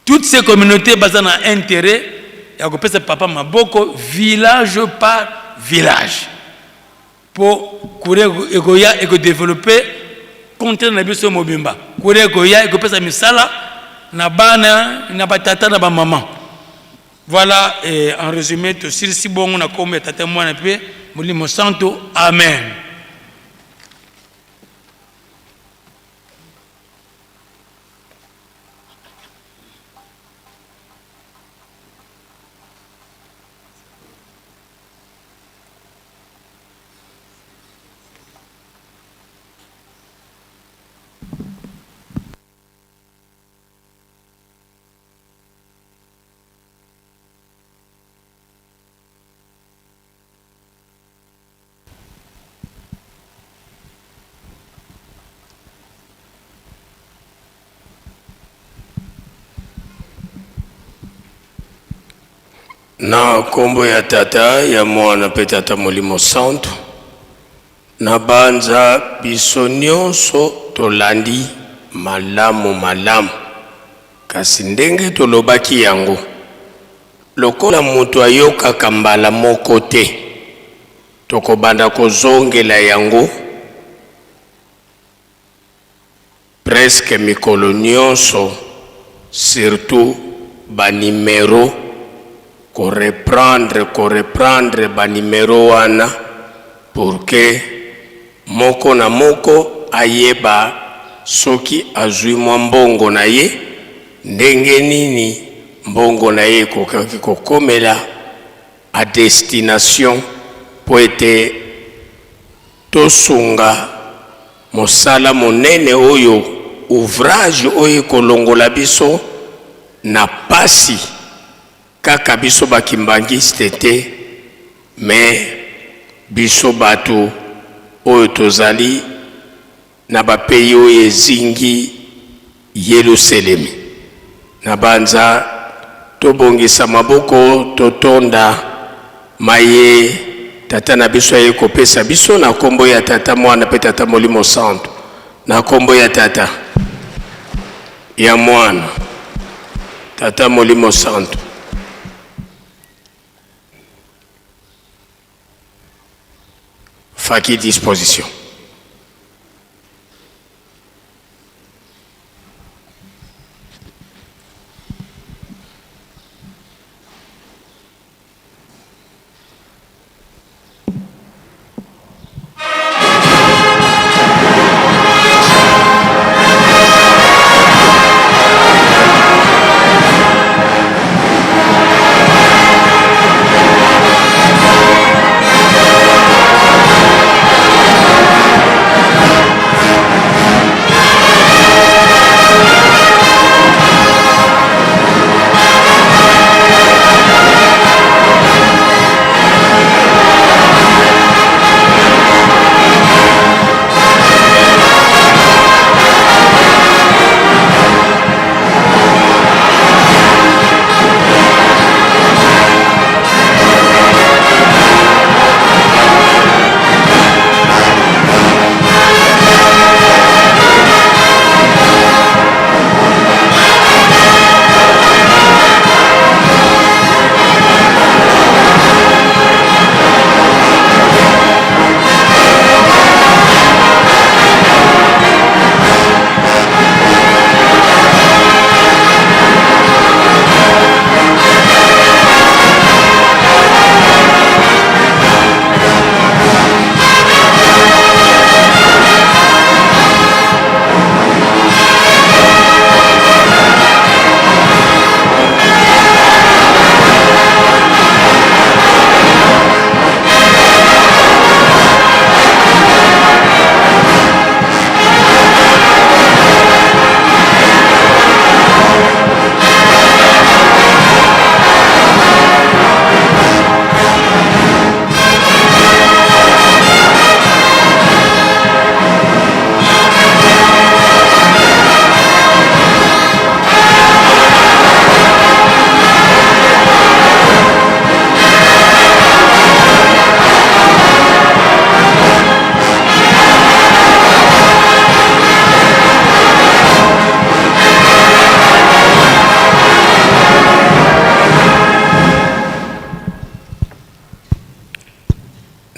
toutes ces communautés baza na intérêt ya kopesa papa maboko, village par village, mpo courant ekoya, ekodévelopper continent na biso mobimba. Courant ekoya, ekopesa misala na bana, na batata, na bamama. Voilà, et en résumé, tosilisi bongo na kombo ya Tata, Mwana mpe Molimo Santo, amen. Na nkombo ya Tata, ya Mwana mpe Tata Molimo Santo, na banza biso nyonso tolandi malamu malamu. Kasi ndenge tolobaki yango, lokola moto ayokaka mbala moko te, tokobanda kozongela yango presque mikolo nyonso, surtout banimero. ko reprendre ko reprendre ba numero wana pour que moko na moko ayeba soki azwi mwa mbongo na ye ndenge nini mbongo na ye ekokaki kokomela à destination mpo ete tosunga mosala monene oyo ouvrage oyo ekolongola biso na pasi kaka biso ba kimbanguiste te mais biso batu oyo tozali na ba pays oyo ezingi Yeluselemi. Nabanza tobongisa maboko totonda maye Tata na biso aye kopesa biso na kombo ya Tata, Mwana pe Tata Molimo Santu. Na kombo ya Tata, ya Mwana, Tata Molimo Santu. Faki disposition.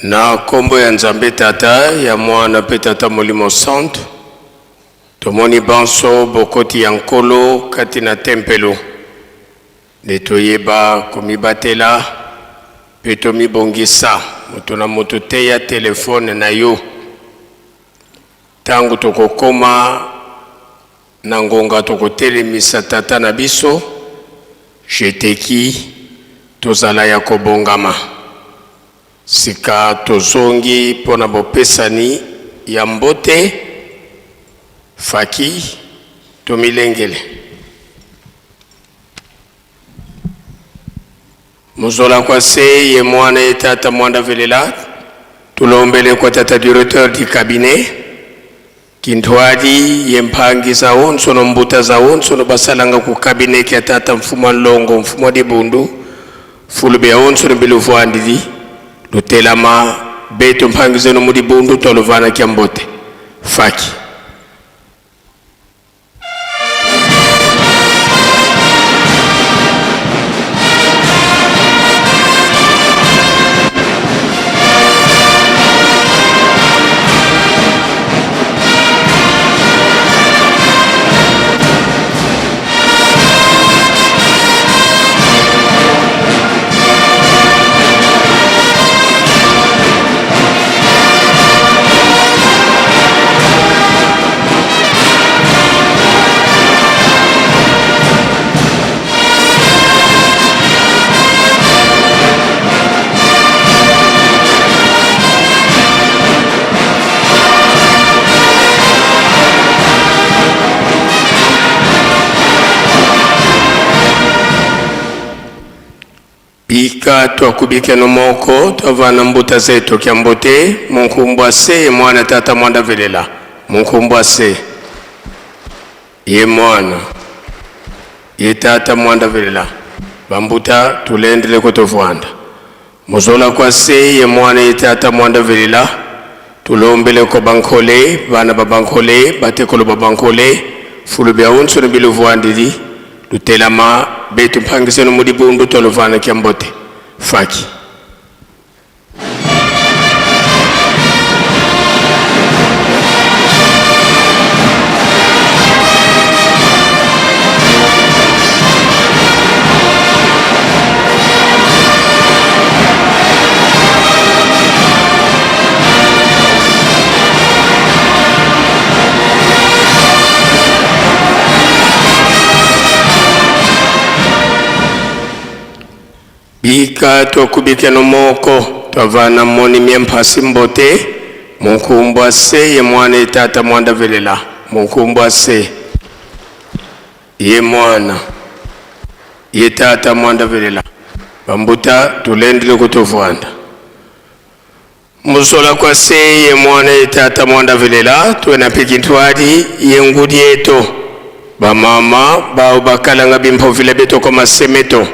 Na nkombo ya Nzambe Tata, ya Mwana mpe Tata Molimo Santu, tomoni banso bokoti ya Nkolo kati na tempelo, nde toyeba komibatela mpe tomibongisa. Moto na moto teya telefone na yo ntango tokokoma na ngonga tokotelemisa Tata na biso, jeteki tozala ya kobongama. Sika tozongi mpo na bopesani ya mbote, faki tomilengele. Muzola kwa se ye mwana ye tata mwanda velela tulombele kwa tata directeur du cabinet Kintuadi ye mpangi za onso no mbuta za onso no basalanga ku cabinet kia tata mfumu wa nlongo mfumu wa dibundu fulu bia onso no biluvuandidi lutelama betu mpangi zenu mu dibundu twaluvana kia mbote faki. Bika twakubika no moko twavana mbuta zetu kya mbote munkumbwa se ye mwana tata mwanda velela munkumbwa se ye mwana ye tata mwanda velela bambuta tulendele kutovwanda muzola kwa se ye mwana ye tata mwanda velela tulombele ko bankole bana ba bankole batekolo ba bankole fulu bya unsu biluvwandili lutelama betu mpangiseno mudibundu twaluvana kya mbote faki. Bika twakubika no moko twavana moni myemphasi mbote munkumbwa se ye mwana ye tata mwanda velela munkumbwa se ye mwana ye tata mwanda velela bambuta tulendele kutovwanda musola kwa se ye mwana ye tata mwanda velela twena pikintwali ye ngudi yeto bamama bao bakalanga bimphovila beto kwa masemeto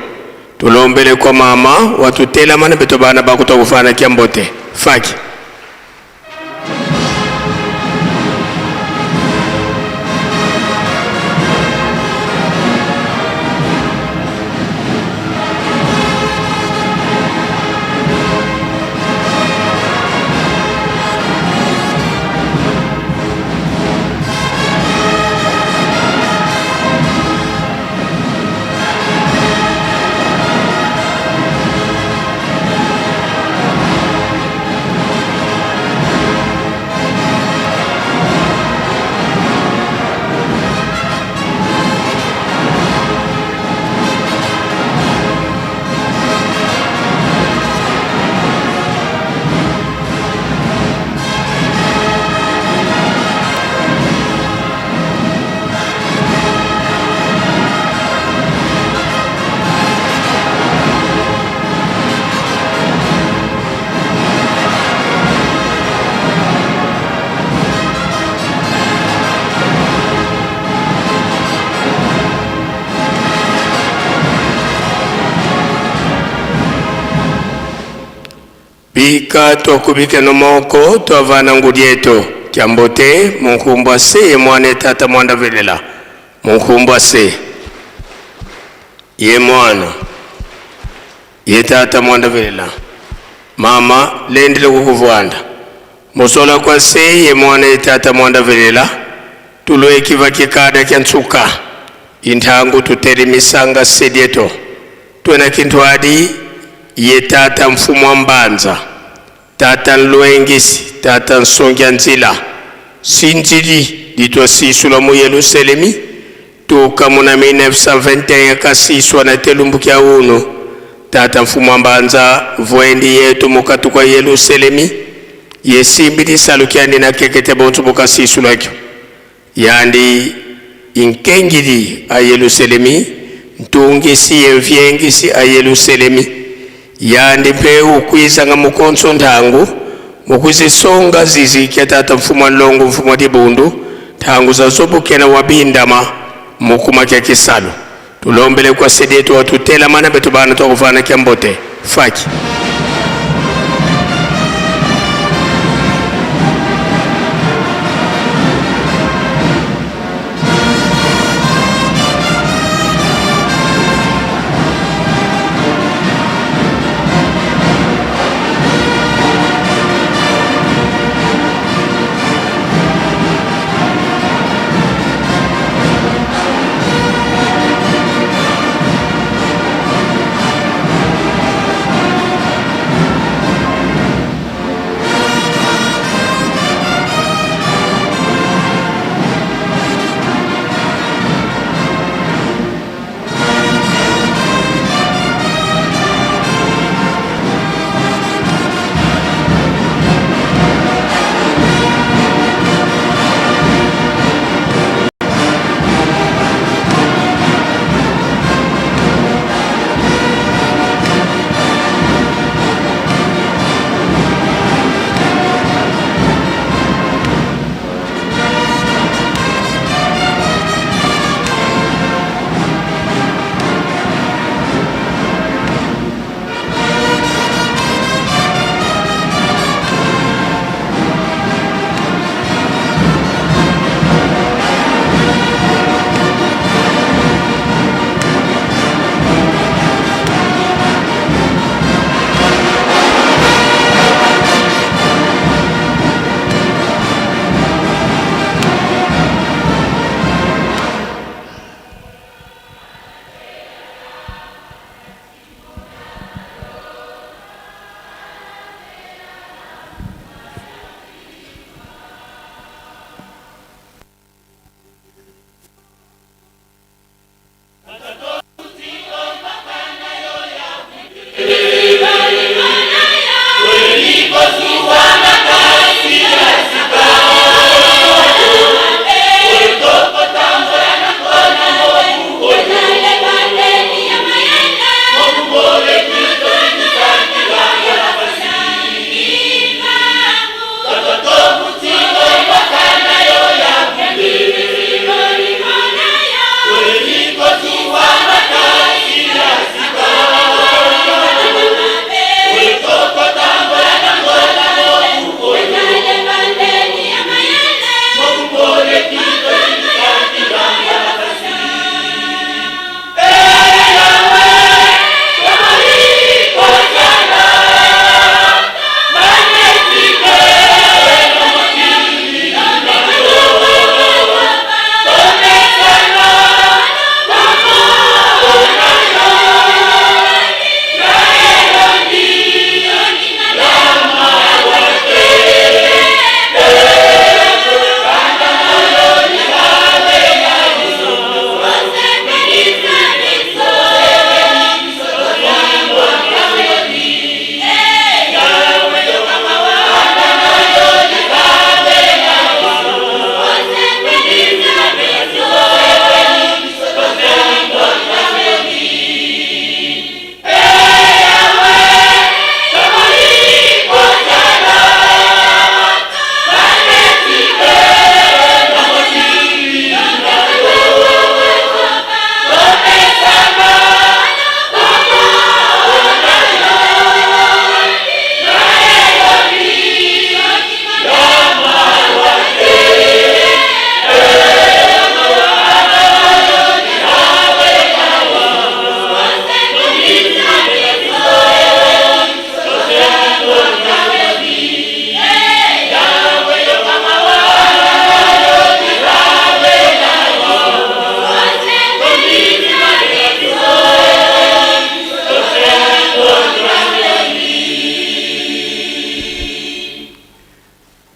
tulombele kwa mama watutelamana beto bana bakutwa kufana kya mbote faki. Bika twakubika no moko twavana ngudi yetu kyambote munkumbwa se ye mwana tata mwanda velela munkumbwa se ye mwana ye tata mwanda velela mama lendele kukuvwanda musola kwa se ye mwana ye tata mwanda velela tulwekiva kikada kya ntsuka inthangu tutelemisanga sedieto twena kintwadi ye tata mfumo wa mbanza tata nlwengisi tata nsongya nzila sinzili litwa sisula mu yelusalemi tuka muna 1921 kasiswa na telumbu kya uno tata mfumo wa mbanza vwendi yetu mukatu kwa yelusalemi yesimbi kyandi na kekete bonso bukasisulakyo yandi inkengili a yelusalemi ntungisi yemvyengisi a yelusalemi yandi mpe ukwizanga mukonso nthangu mukuzisonga zizi kya tata mfumo wa nlongo mfumo wa dibundu nthangu zazobukena wabindama mukuma kya kisalu tulombele kwa sedetu watutela mana betu bana twakufana kya mbote faki.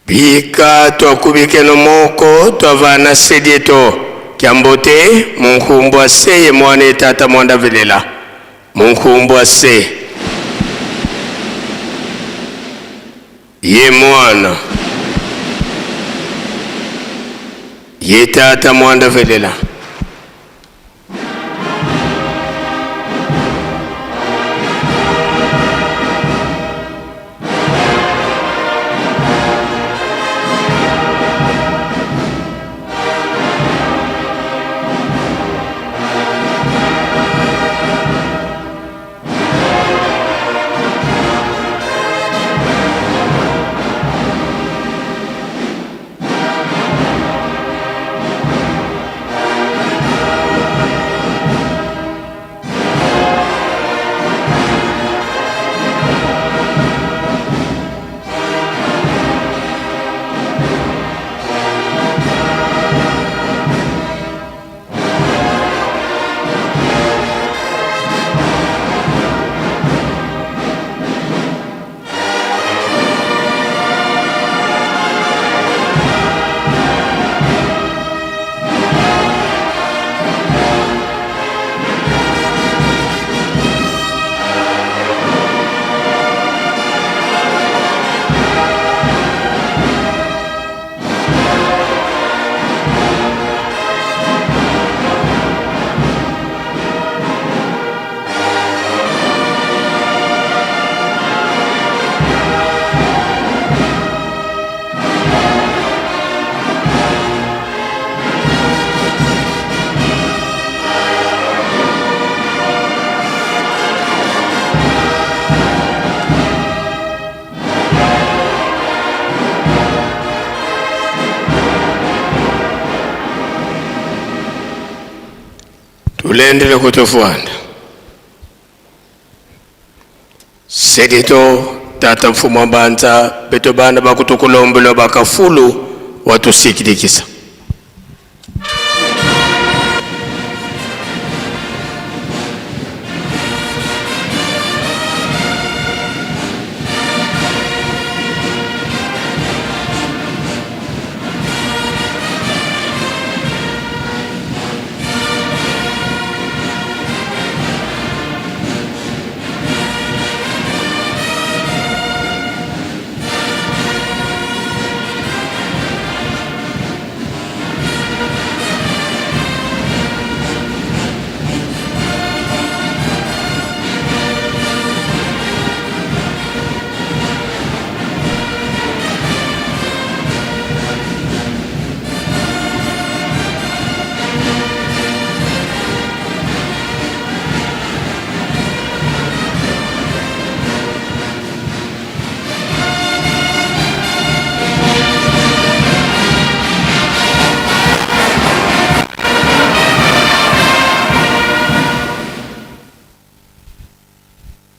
Bika twakubikeno moko twavana sedieto kyambote munkumbwa se ye mwana ye tata mwanda velela munkumbwa se ye mwana ye tata mwanda velela. Tulendele kutufuanda sedito tata mfumu wa mbanza beto bana bakutukulombelwa bakafulu watusikilikisa.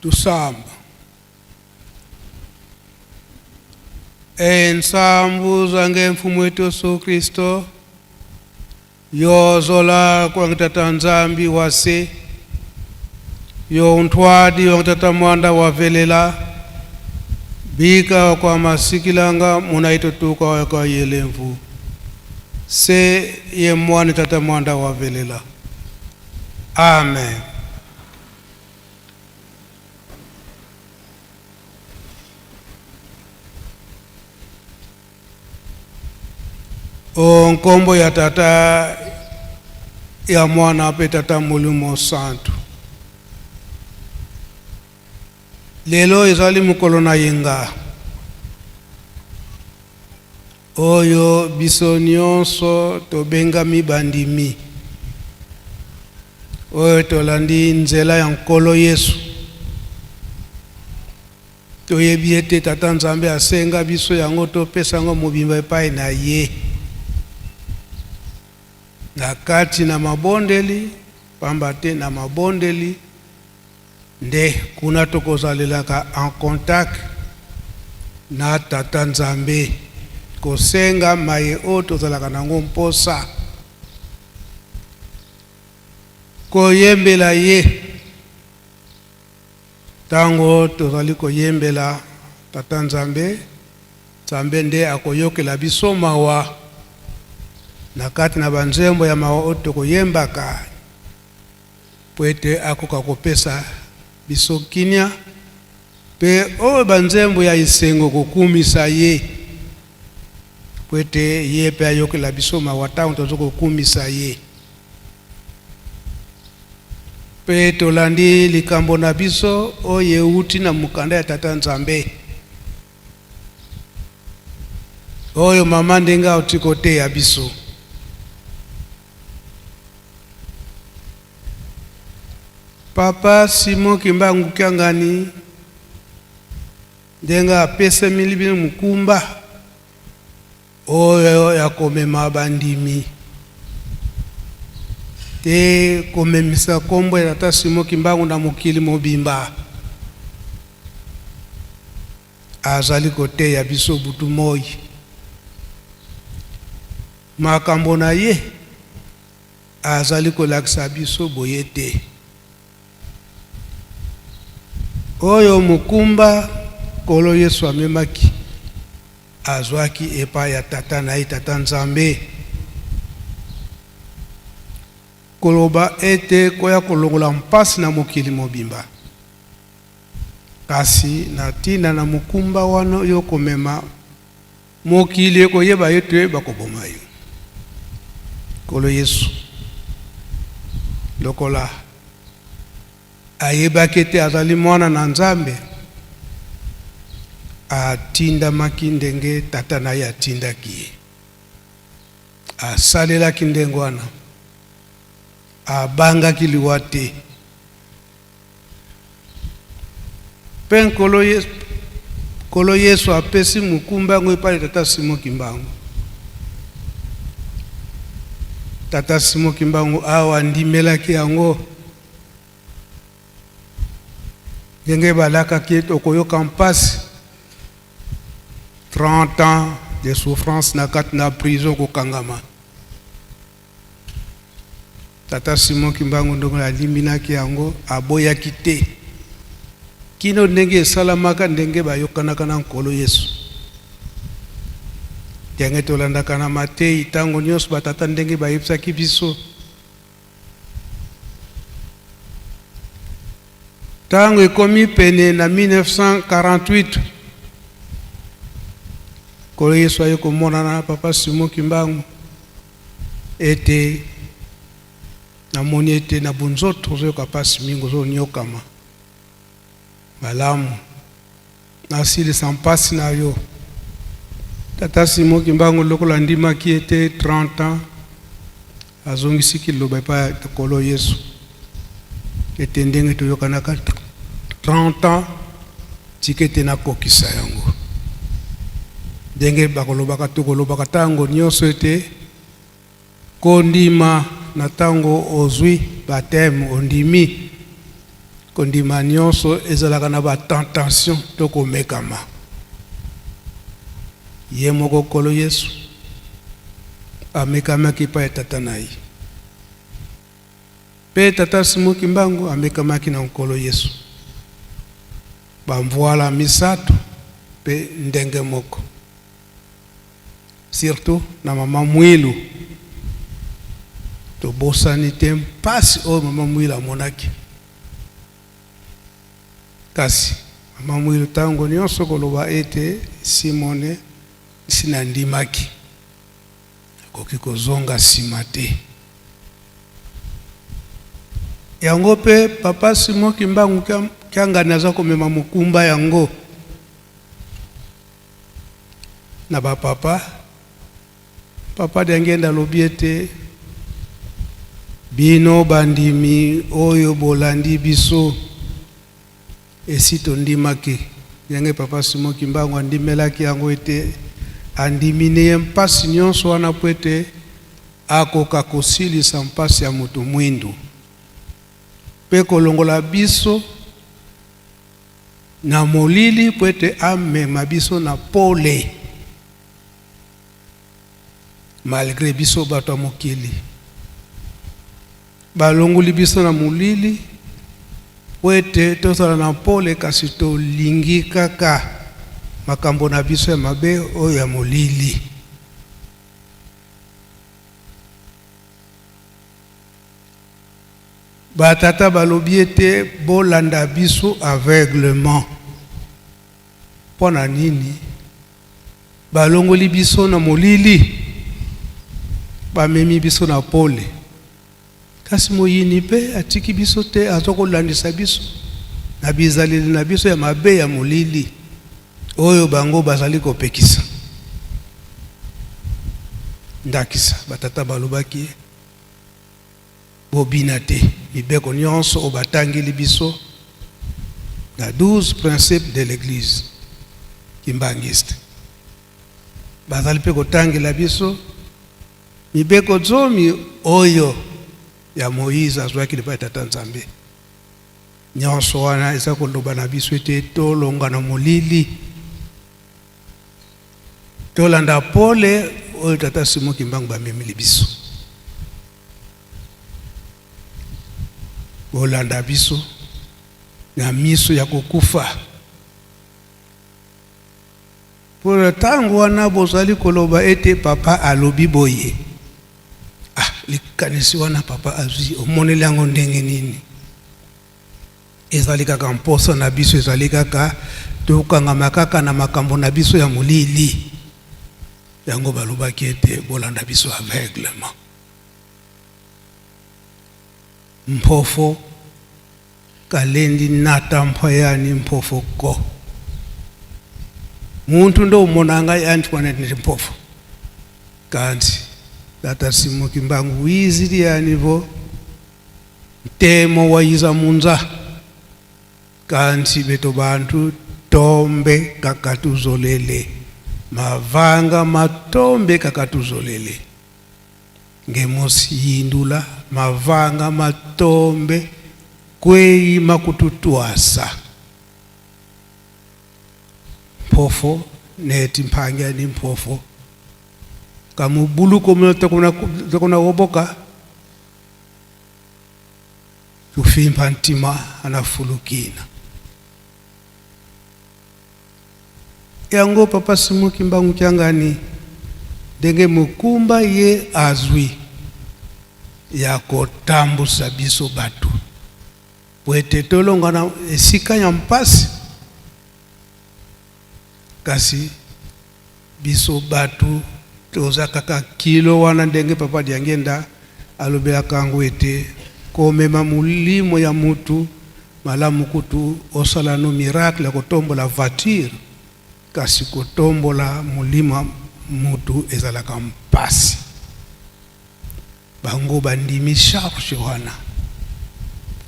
Tusamba ensambu zange mfumu wetu Yesu Kristo yozola kwangitata nzambi wase yo untwadi wangitata mwanda wavelela bika kwa masikilanga munaitotuka kwa yelemvu se ye mwana tata mwanda wavelela. Amen. O nkombo ya tata ya mwana pe tata molimo santu. Lelo ezali mokolo na yenga oyo biso nyonso tobengami bandimi oyo tolandi nzela ya Nkolo Yesu. Toyebi ete Tata Nzambe asenga biso yango topesa yango mobimba epai na ye na kati na mabondeli, pamba te na mabondeli nde kuna tokozalelaka en contact na Tata Nzambe, kosenga maye oyo tozalaka nango mposa, koyembela ye. Tango tozali koyembela Tata Nzambe, Nzambe nde akoyokela biso mawa na kati na banzembo ya mawa oyo tokoyembaka, mpo ete akoka kopesa biso kimia, mpe oyo banzembo ya esengo kokumisa ye, mpo ete ye mpe ayokela biso mawa ntango tozo kokumisa ye. Mpe tolandi likambo na biso oyo euti na mokanda ya Tata Nzambe, oyo mama ndenge auti koteya biso. Papa Simon Kimbangu Kiangani ndenge apesemeli bino mokumba oyo ya komema bandimi te komemisa nkombo ya Tata Simon Kimbangu na mokili mobimba, azali koteya biso butu moi makambo na ye, azali kolakisa biso boye te oyo mokumba Nkolo Yesu amemaki, azwaki epai ya Tata na ye, Tata Nzambe, koloba ete koya kolongola mpasi na mokili mobimba. Kasi na ntina na mokumba wana oyo komema, mokili ekoyeba ete bakoboma yo. Nkolo Yesu, lokola ayebaki ete azali mwana na Nzambe, atindamaki ndenge Tata na ye atindaki ye. Asalelaki ndenge wana, abangaki liwa te. Mpe Nkolo Yesu, Nkolo Yesu apesi mokumba yango epai ya Tata Simon Kimbangu. Tata Simon Kimbangu awa andimelaki yango ndenge balakaki ete okoyoka mpasi 30 ans de souffrance na kati na prison, kokangama. Tata Simon Kimbangu ndenge alimbinaki yango, aboyaki te kino ndenge esalamaka, ndenge bayokanaka na Nkolo Yesu, ndenge tolandaka na mateyi ntango nyonso batata ndenge bayebisaki biso. Ntango ekomi pene na 1948, Nkolo Yesu aye komonana na Papa Simon Kimbangu ete namoni ete na bonzoto ozoyoka mpasi mingi, ozoniokama. Malamu nasilisa mpasi na yo. Tata Simon Kimbangu lokola andimaki ete 30 ans, azongisiki liloba epai ya Nkolo Yesu ete ndenge toyokanaka 30 ans, tika ete nakokisa yango. Ndenge bakolobaka, tokolobaka ntango nyonso ete kondima na ntango ozwi baptême, ondimi, kondima nyonso ezalaka na batentation to komekama. Ye moko Nkolo Yesu amekamaki epai ya Tata na ye, mpe Tata Simon Kimbangu amekamaki na Nkolo Yesu bamvwala misato mpe ndenge moko, surtout na mama Mwilu. Tobosani te mpasi oyo mama Mwilu amonaki. Kasi mama Mwilu ntango nyonso koloba ete Simone nsi nandimaki, akoki kozonga nsima te. Yango mpe Papa Simon Kimbangu Kiangani aza komema mokumba yango na bapapa. Papa Diangienda alobi ete bino bandimi oyo bolandi biso, esi tondimaki ndenge Papa Simon Kimbangu andimelaki yango, ete andimini ye mpasi nyonso wana po ete akoka kosilisa mpasi ya moto mwindu mpe kolongola biso na molili po ete amema biso na pole. Malgre biso bato ya mokili balongoli biso na molili po ete tozala na pole, kasi tolingi kaka. makambo na biso ya mabe oyo ya molili. Ba tata balobi ete bolanda biso aveuglement. Mpo na nini? Balongoli biso na molili, bamemi biso na pole. Kasi moyini mpe atiki biso te, aza kolandisa biso na bizaleli na biso ya mabe ya molili oyo bango bazali kopekisa. Ndakisa, batata balobaki bobina te, mibeko nyonso oyo batangeli biso na 12 principes de l'Eglise kimbanguiste, bazali mpe kotangela biso mibeko zomi oyo ya Moïse azwaki lipai ya Tata Nzambe. Nyonso wana eza koloba na biso ete tolonga na molili, tolanda pole oyo Tata Simon Kimbangu bamemeli biso. Bolanda biso na miso ya kokufa. Mpo na ntango wana bozali koloba ete papa alobi boye. Ah, likanisi wana papa azwi, omoneli yango ndenge nini? Ezali kaka mposa na biso, ezali kaka tokangama kaka na makambo na biso ya molili. Yango balobaki ete bolanda biso aveuglement. Mpofo Kalendi nata mphwayani mphofo ko. Muntu ndo umona ngai Antoinette ndi mphofo. Kanti tata Simon Kimbangu wizili yani vo ntemo wayiza munza. Kanti beto bantu tombe kakatuzolele mavanga matombe kakatuzolele. Ngemosi yindula mavanga matombe kweyi makututwasa mphofo neti mphangia ni mphofo kamubuluko muna tokona woboka tufimpa ntima anafulukina Yango papa Simon Kimbangu Kiangani ndenge mokumba ye azwi ya kotambusa biso bato po ete tolonga na esika ya mpasi, kasi biso bato toza kaka kilo wana ndenge papa Diangienda alobelaka yango ete komema molimo ya mutu Malamu kutu osala no miracle ya kotombola voiture kasi kotombola molimo ya mutu ezalaka mpasi. Bango bandimi charge wana,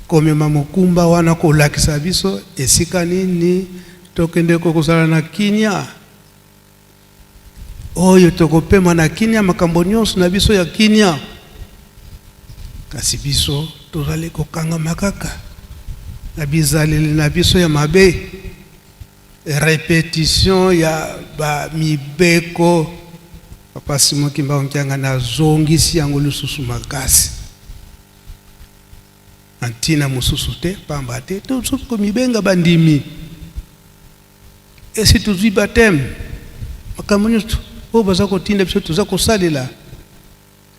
komema mokumba wana, kolakisa biso esika nini tokende kozala na kimia, oyo tokopema na kimia, makambo nyonso na biso ya kimia. Kasi biso tozali kokangama kaka na bizaleli na biso ya mabe, repetition ya ba mibeko. Papa Simon Kimbangu Kiangani azongisi yango lisusu makasi na ntina mosusu te, pamba te tozoki komibenga bandimi. Esi tozwi baptême, makambo nyonso oyo baza kotinda biso toza kosalela,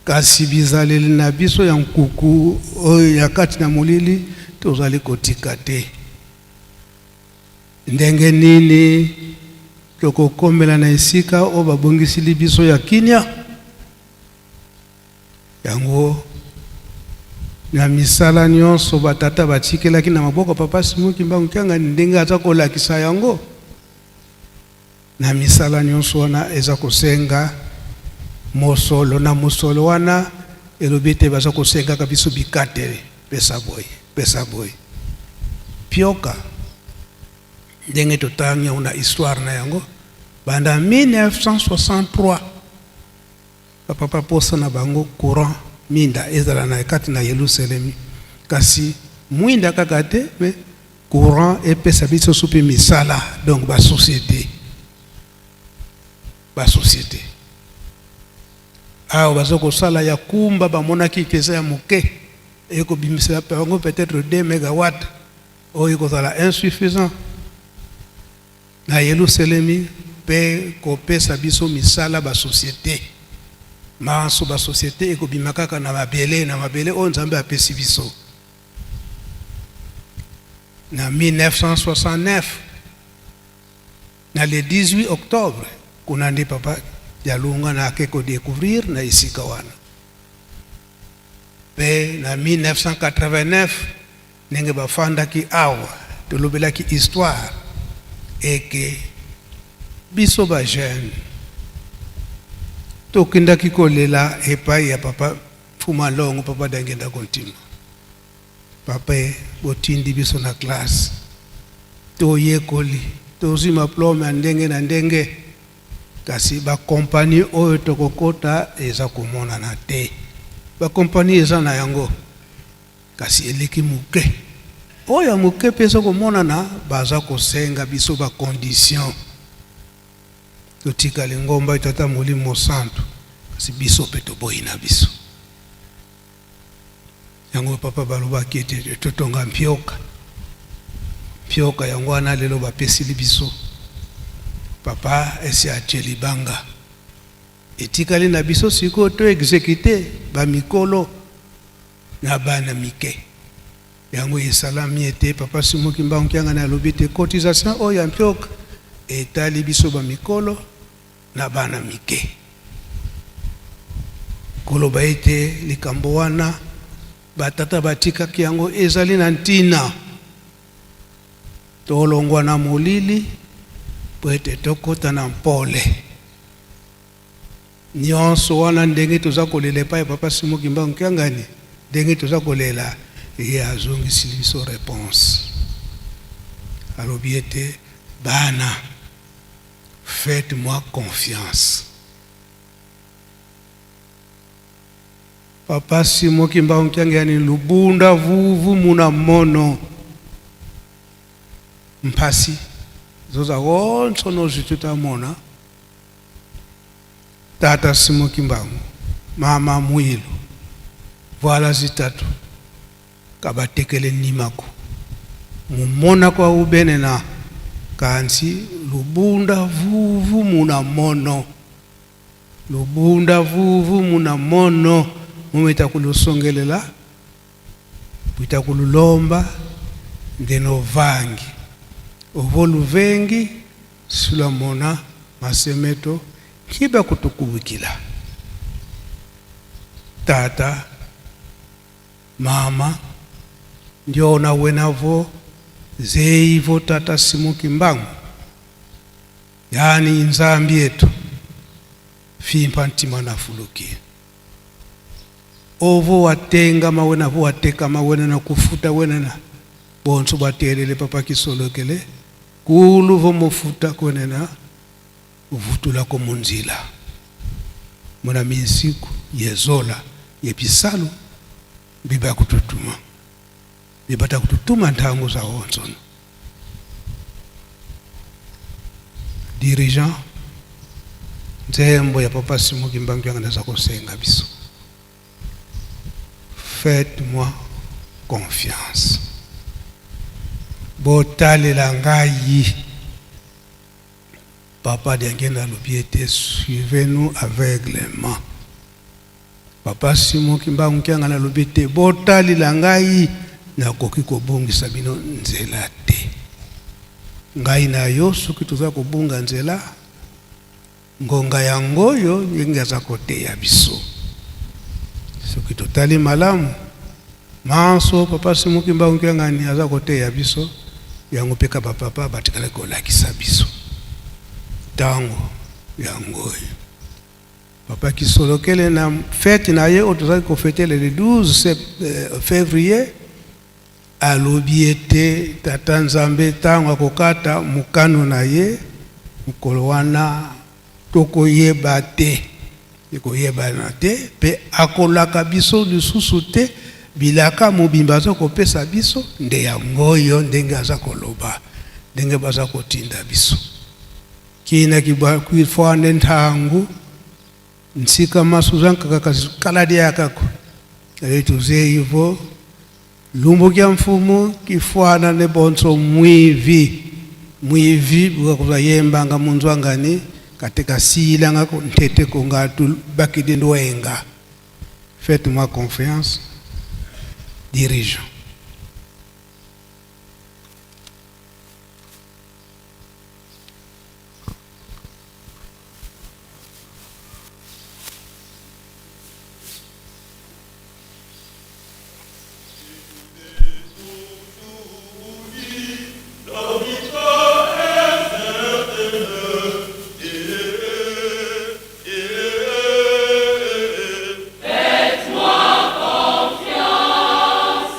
kasi bizaleli na biso ya nkuku oyo ya kati na molili tozali kotika te. Ndenge nini tokokomela na esika oyo babongisili biso ya kimia? Yango na misala nyonso batata batikelaki na maboko papa Simon Kimbangu Kiangani, ndenge aza kolakisa yango na misala nyonso wana eza kosenga mosolo, na mosolo wana elobi ete baza kosengaka biso bikateli, pesa boye, pesa boye, pioka ndenge totangi yango na histoire na yango banda 1963. Ba papa posa na bango courant minda ezala na kati na Yelusalemi, kasi mwinda kaka te mais courant epesa biso supi misala, donc ba société, ba société awa baza kosala ya kumba, bamonaki ke eza ya moke, ekobimisela bango peut-être 2 megawatt oyo ekozala insuffisant. Na Yelusalemi mpe kopesa biso misala ba societe manso. Ba societe ekobima kaka na mabele, na mabele oyo Nzambe apesi biso. Na 1969, na le 18 octobre, kuna nde Papa Dialungana ake ko decouvrir na esika wana. Mpe na 1989, ndenge bafandaki awa, tolobelaki histoire eke biso ba jeune tokendaki kolela epai ya Papa Mfuma Longo, Papa Diangienda Kuntima. Papa, botindi biso na classe, toyekoli, tozwi maplome ya ndenge na ndenge, kasi bakompani oyo tokokota eza komonana te. Bakompani eza na yango, kasi eleki moke. Oyo ya moke mpe eza komonana, baza kosenga biso bacondition. Totika lingomba Tata Molimo Santu, kasi biso mpe toboyi na biso yango. Papa balobaki ete totonga mpioka. Mpioka yango wana lelo bapesili biso. Papa esi atie libanga, etikali na biso sikoyo to exécute, bamikolo na bana mike. Yango esalami ete Papa Simon Kimbangu Kiangani alobi ete cotisation oyo ya mpioka etali biso bamikolo na bana mike. Koloba ete likambo wana batata batikaki yango ezali na ntina. Tolongwa na molili po ete tokɔta na mpole. Nyonso wana, ndenge toza kolela epai ya Papa Simon Kimbangu Kiangani, ndenge toza kolela ye, azongisili biso réponse. Alobi ete: "Bana, faites-moi confiance." Papa Simon Kimbangu Kiangani, lubunda vuvu muna mono mpasi zoza konso nozvitutamona. Tata Simon Kimbangu, Mama Mwilu, voilà zitatu kabatekele nimako mumona kwa ubenena kansi lubunda vuvu muna mono, lubunda vuvu muna mono mumita kulusongelela kuita kululomba ndeno vangi ovo luvengi sulamona masemeto kiba kutukubikila. Tata, mama, ndiona wenavo zeivo Tata Simon Kimbangu, yani nzambi yetu fimpa ntima na fuluki ovo watengama wena vo watekama wena na kufuta wena na bonso batelele Papa Kisolokele kulu vo mofuta kwenena uvutulako munzila muna minsiku yezola yebisalu biba kututuma bibata kututuma ntango za onsono. Dirigeant, nzembo ya Papa Simon Kimbangu Kiangani aza kosenga biso: "Faites-moi confiance", botalela ngai. Papa Diangienda alobi ete: "Suivez-nous aveuglement." Papa Simon Kimbangu Kiangani alobi ete: "Botalela ngai, nakoki kobungisa bino nzela te." Ngai na yo, soki toza kobunga nzela, ngonga yango oyo ndenge aza koteya biso. Soki totali malamu manso Papa Simon Kimbangu Kiangani aza koteya biso, yango mpe ka bapapa batikali kolakisa biso. Ntango yango oyo Papa Kisolokele na fête na ye oyo tozali kofêter le 12 février, alobi ete Tata Nzambe ntango akokata mokano na ye, mokolo wana tokoyeba te, ekoyebana te, mpe akolaka biso lisusu te. Bilaka mobimba aza kopesa biso nde yango oyo, ndenge aza koloba, ndenge baza kotinda biso kina kifwane ntangu nsika masuza nkaka kaladi yakako ale tuze ivo lumbu kya mfumu kifwana ne bonso mwivi. Mwivi bwakuzayembanga munzwangani katika silanga ntete konga bakidi ndwenga. Faites-moi confiance, dirigeant. Faites-moi confiance.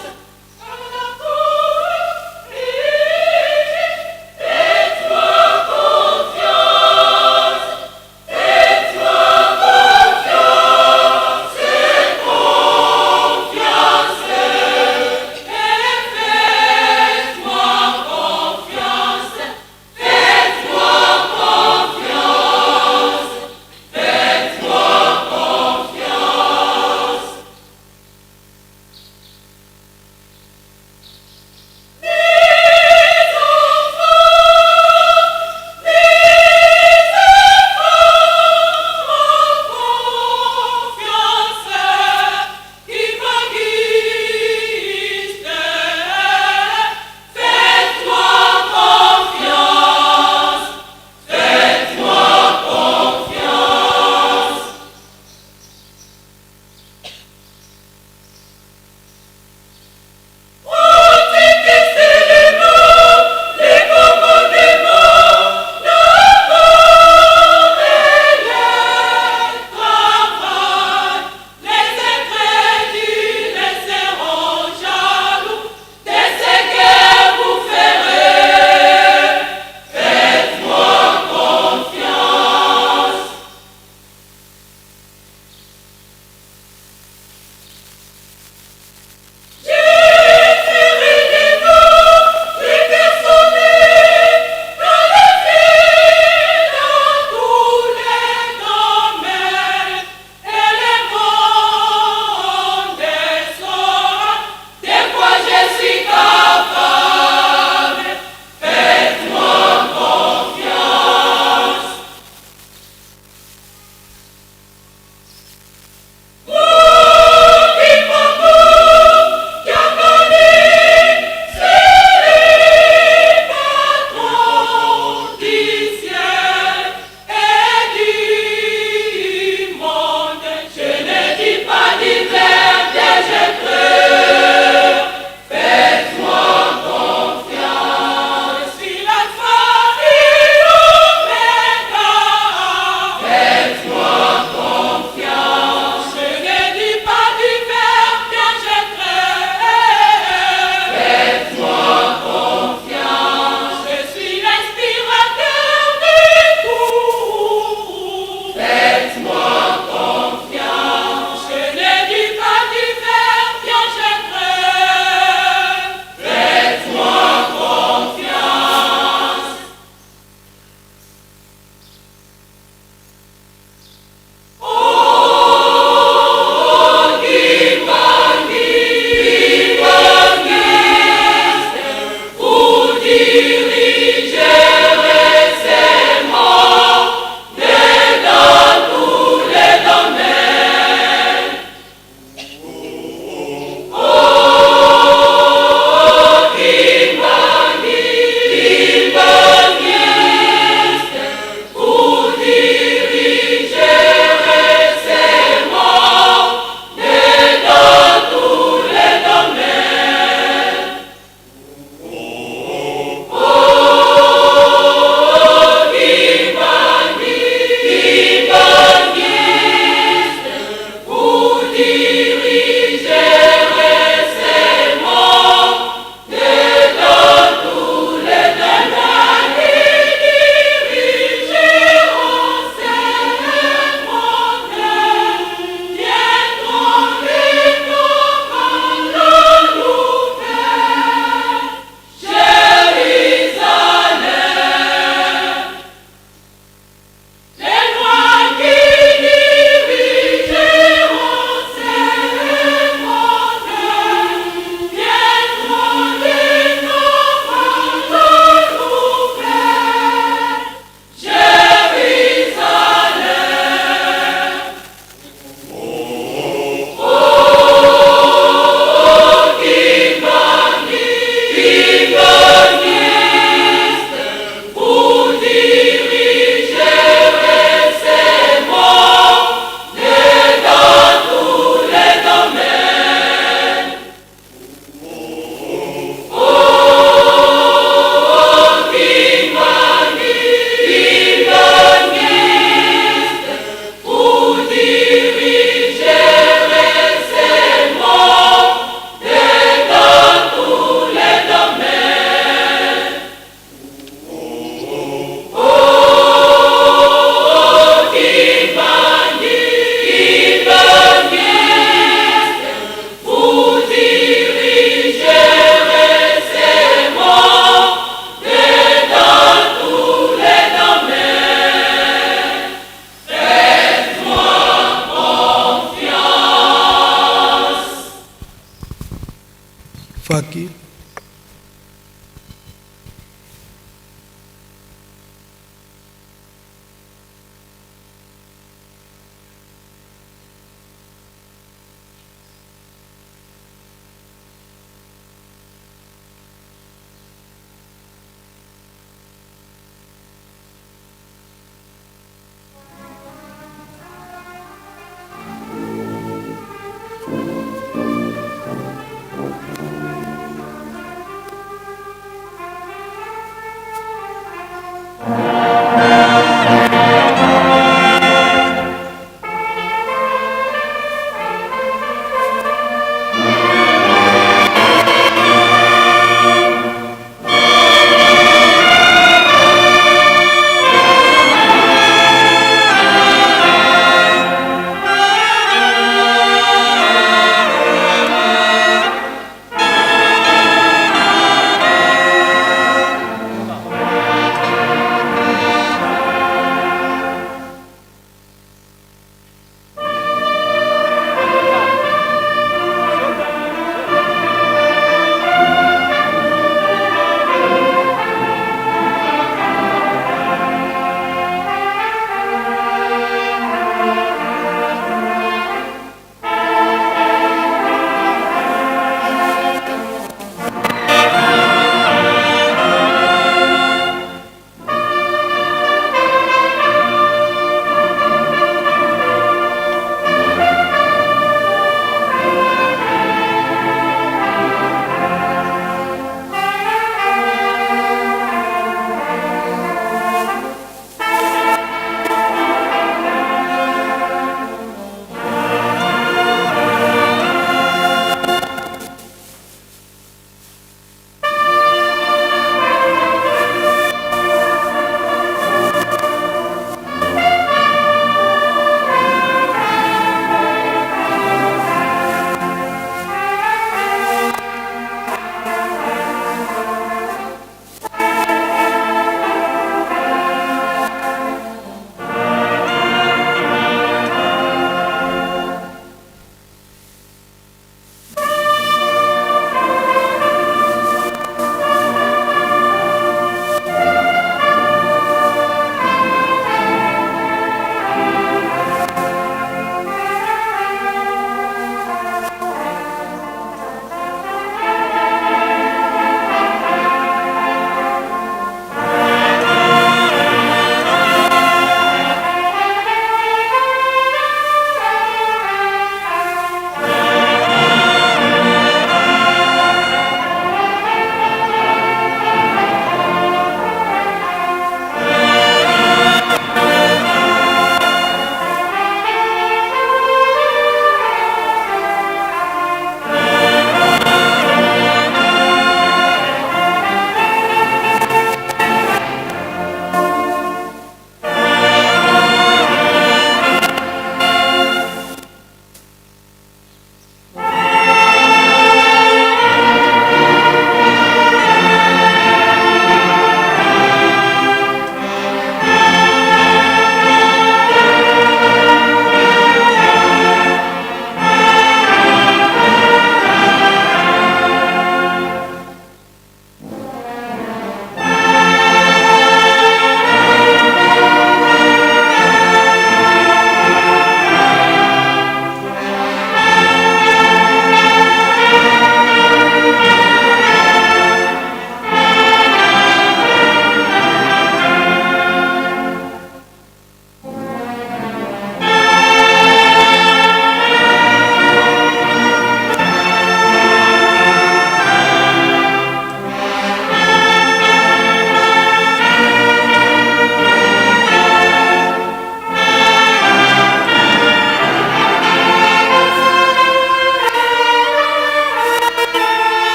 Akufaki.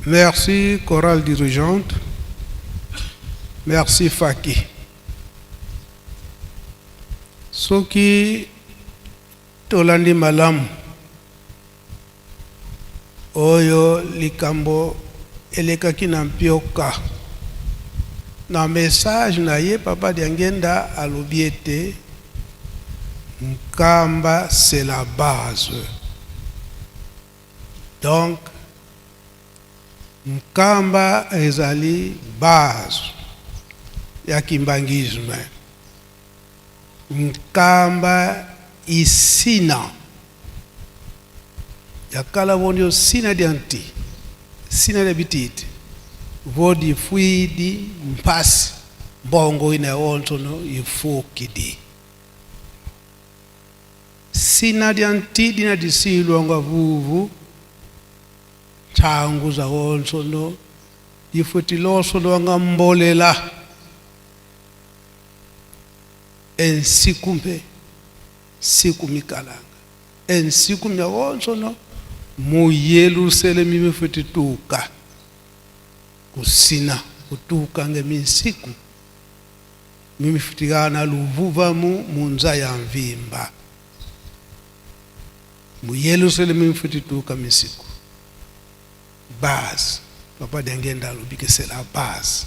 Merci chorale dirigeante. Merci Faki. Soki tolandi malamu oyo likambo elekaki na mpioka na message na ye, Papa Diangenda alobi ete Nkamba, c'est la base. Donc Nkamba ezali base ya kimbanguisme. Nkamba isina ya kala vondio sina dia nti sina dia bititi vodi fuidi mpasi mbongo ina onsono ifukidi sina dia nti dina disilwa vuvu thangu za onsono difuti loso lwanga mbolela ensiku mpe siku mikalanga ensiku mya onsono mu Yerusalemi mifuti tuka kusina kutuka nge minsiku mimifutikana luvuvamu munza ya mvimba mu Yerusalemi mifuti tuka misiku base. Papa Diangenda alobi ke c'est la base.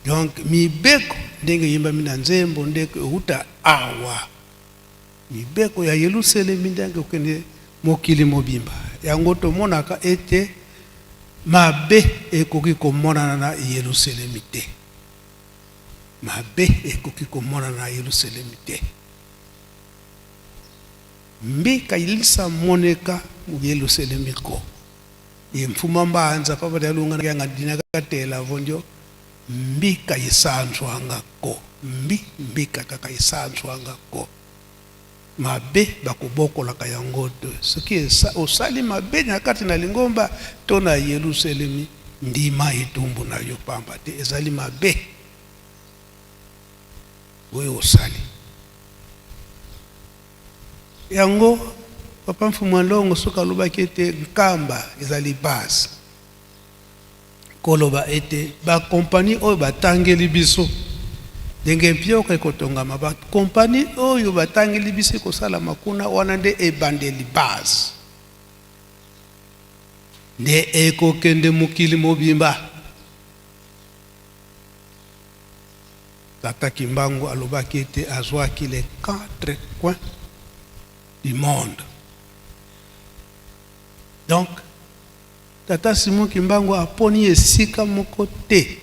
Donc mibeko ndenge eyembami na nzembo ndenge euta awa, mibeko ya Yelusalemi ndenge okende mokili mobimba, yango tomonaka ete mabe ekoki komonana na Yelusalemi te, mabe ekoki komonana na Yelusalemi te. Mbika ilisa moneka mu Yelusalemi ko ye mfuma mbanza papa dialunga yanga dina katela vondio mbika isanzwanga ko mbi mbika kaka isanzwanga ko mabe bakobokolaka yango te. Soki osali mabe na kati na lingomba to na Yelusalemi, ndima etumbu na yo, pamba te ezali mabe oyo osali yango. Papa Mfumu Alongo soki alobaki ete Nkamba ezali base, koloba ete bakompani oyo batangeli biso ndenge mpioka ekotongama, bakompani oyo batangeli biso ekosalama kuna, wana nde ebandeli, base nde ekokende mokili mobimba. Tata Kimbangu alobaki ete azwaki les quatre coins du monde. Donc Tata Simon Kimbangu aponi esika moko te,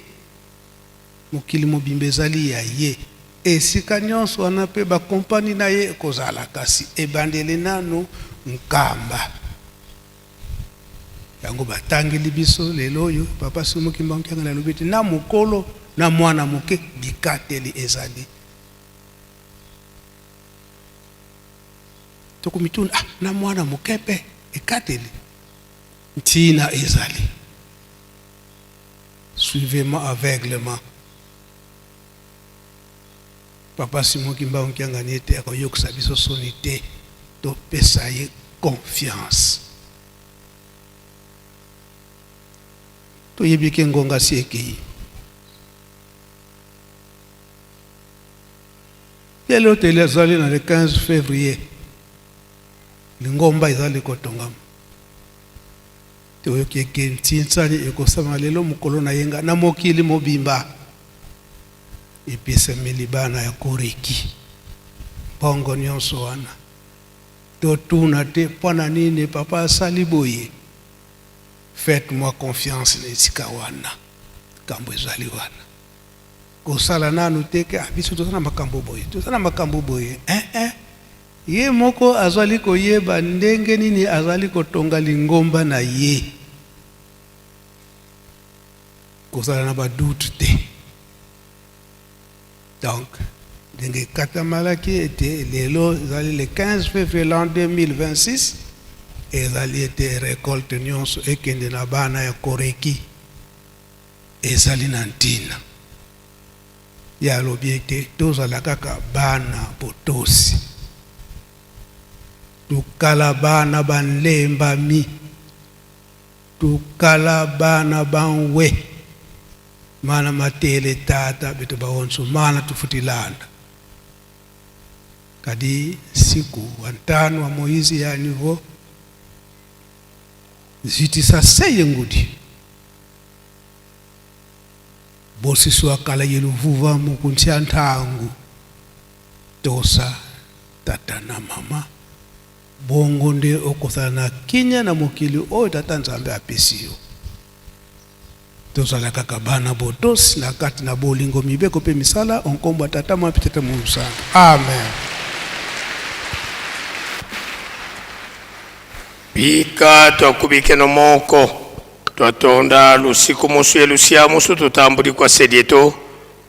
mokili mobimba ezali ya ye. Esika nyonso wana mpe bakompani na ye ekozala, kasi ebandeli nanu Nkamba. Yango batangeli biso lelo oyo. Papa Simon Kimbangu Kiangani alobi ete na mokolo na mwana moke bikateli ezali. Tokomituna, ah, na mwana moke mpe ekateli? Ntina ezali. Suivez-moi aveuglement. Papa Simon Kimbangu Kiangani ete akoyokisa biso soni te, topesa ye confiance. Toyebi ke ngonga si ekei. Lelo tele ezali na le 15 février, lingomba ezali kotongama. Toyoki eke ntinsani ekosama lelo mokolo na yenga na mokili mobimba. Epesameli bana ya Koreki mbongo nyonso wana. Totuna te mpo na nini papa asali boye. Faites-moi confiance na esika wana, likambo ezali wana. Kosala nanu te ke ah, biso toza na makambo boye, toza na makambo boye. Eh, eh. Ye moko azali koyeba ndenge nini azali kotonga lingomba na ye. Kozala na badoute te. Donc ndenge ekatamalaki ete lelo ezali le 15 février l'an 2026, ezali ete récolte nyonso ekende na bana ya Koreki, ezali na ntina. Ye alobi ete tozala kaka bana botosi, tukala bana banlembami. Tukala bana banwe mana matele tata beto baonso mana tufutilanda kadi siku wa ntano wa moizi ya niveau zitisa seye ngudi bosisi wa kala ye luvuva mukunthya nthangu tosa tata na mama bongo nde okozala na kimia na mokili oyo tata nzambe apesi yo tozala kaka bana botosi na kati na bolingo mibeko mpe misala onkombo ya tata mwa mpe tata mosantu amen. Bika twakubikeno moko twatonda lusiku musu ye lusia musu tutambuli kwa sedieto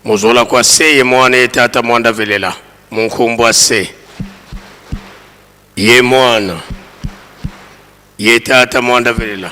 muzola kwa se ye mwana ye tata mwanda velela munkumbwa se ye mwana ye tata mwanda velela.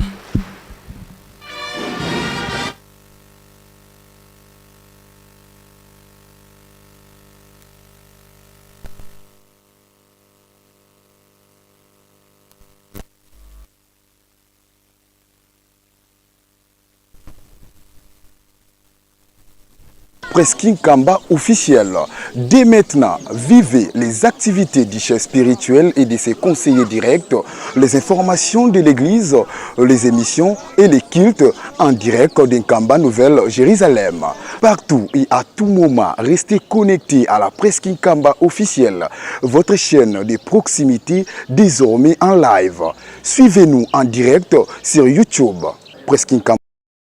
Presqu'île Kamba officiel. Dès maintenant, vivez les activités du chef spirituel et de ses conseillers directs, les informations de l'église, les émissions et les cultes en direct d'Nkamba Nouvelle Jérusalem. Partout et à tout moment, restez connectés à la Presqu'île Kamba officielle, votre chaîne de proximité désormais en live. Suivez-nous en direct sur YouTube. Presqu'île Kamba.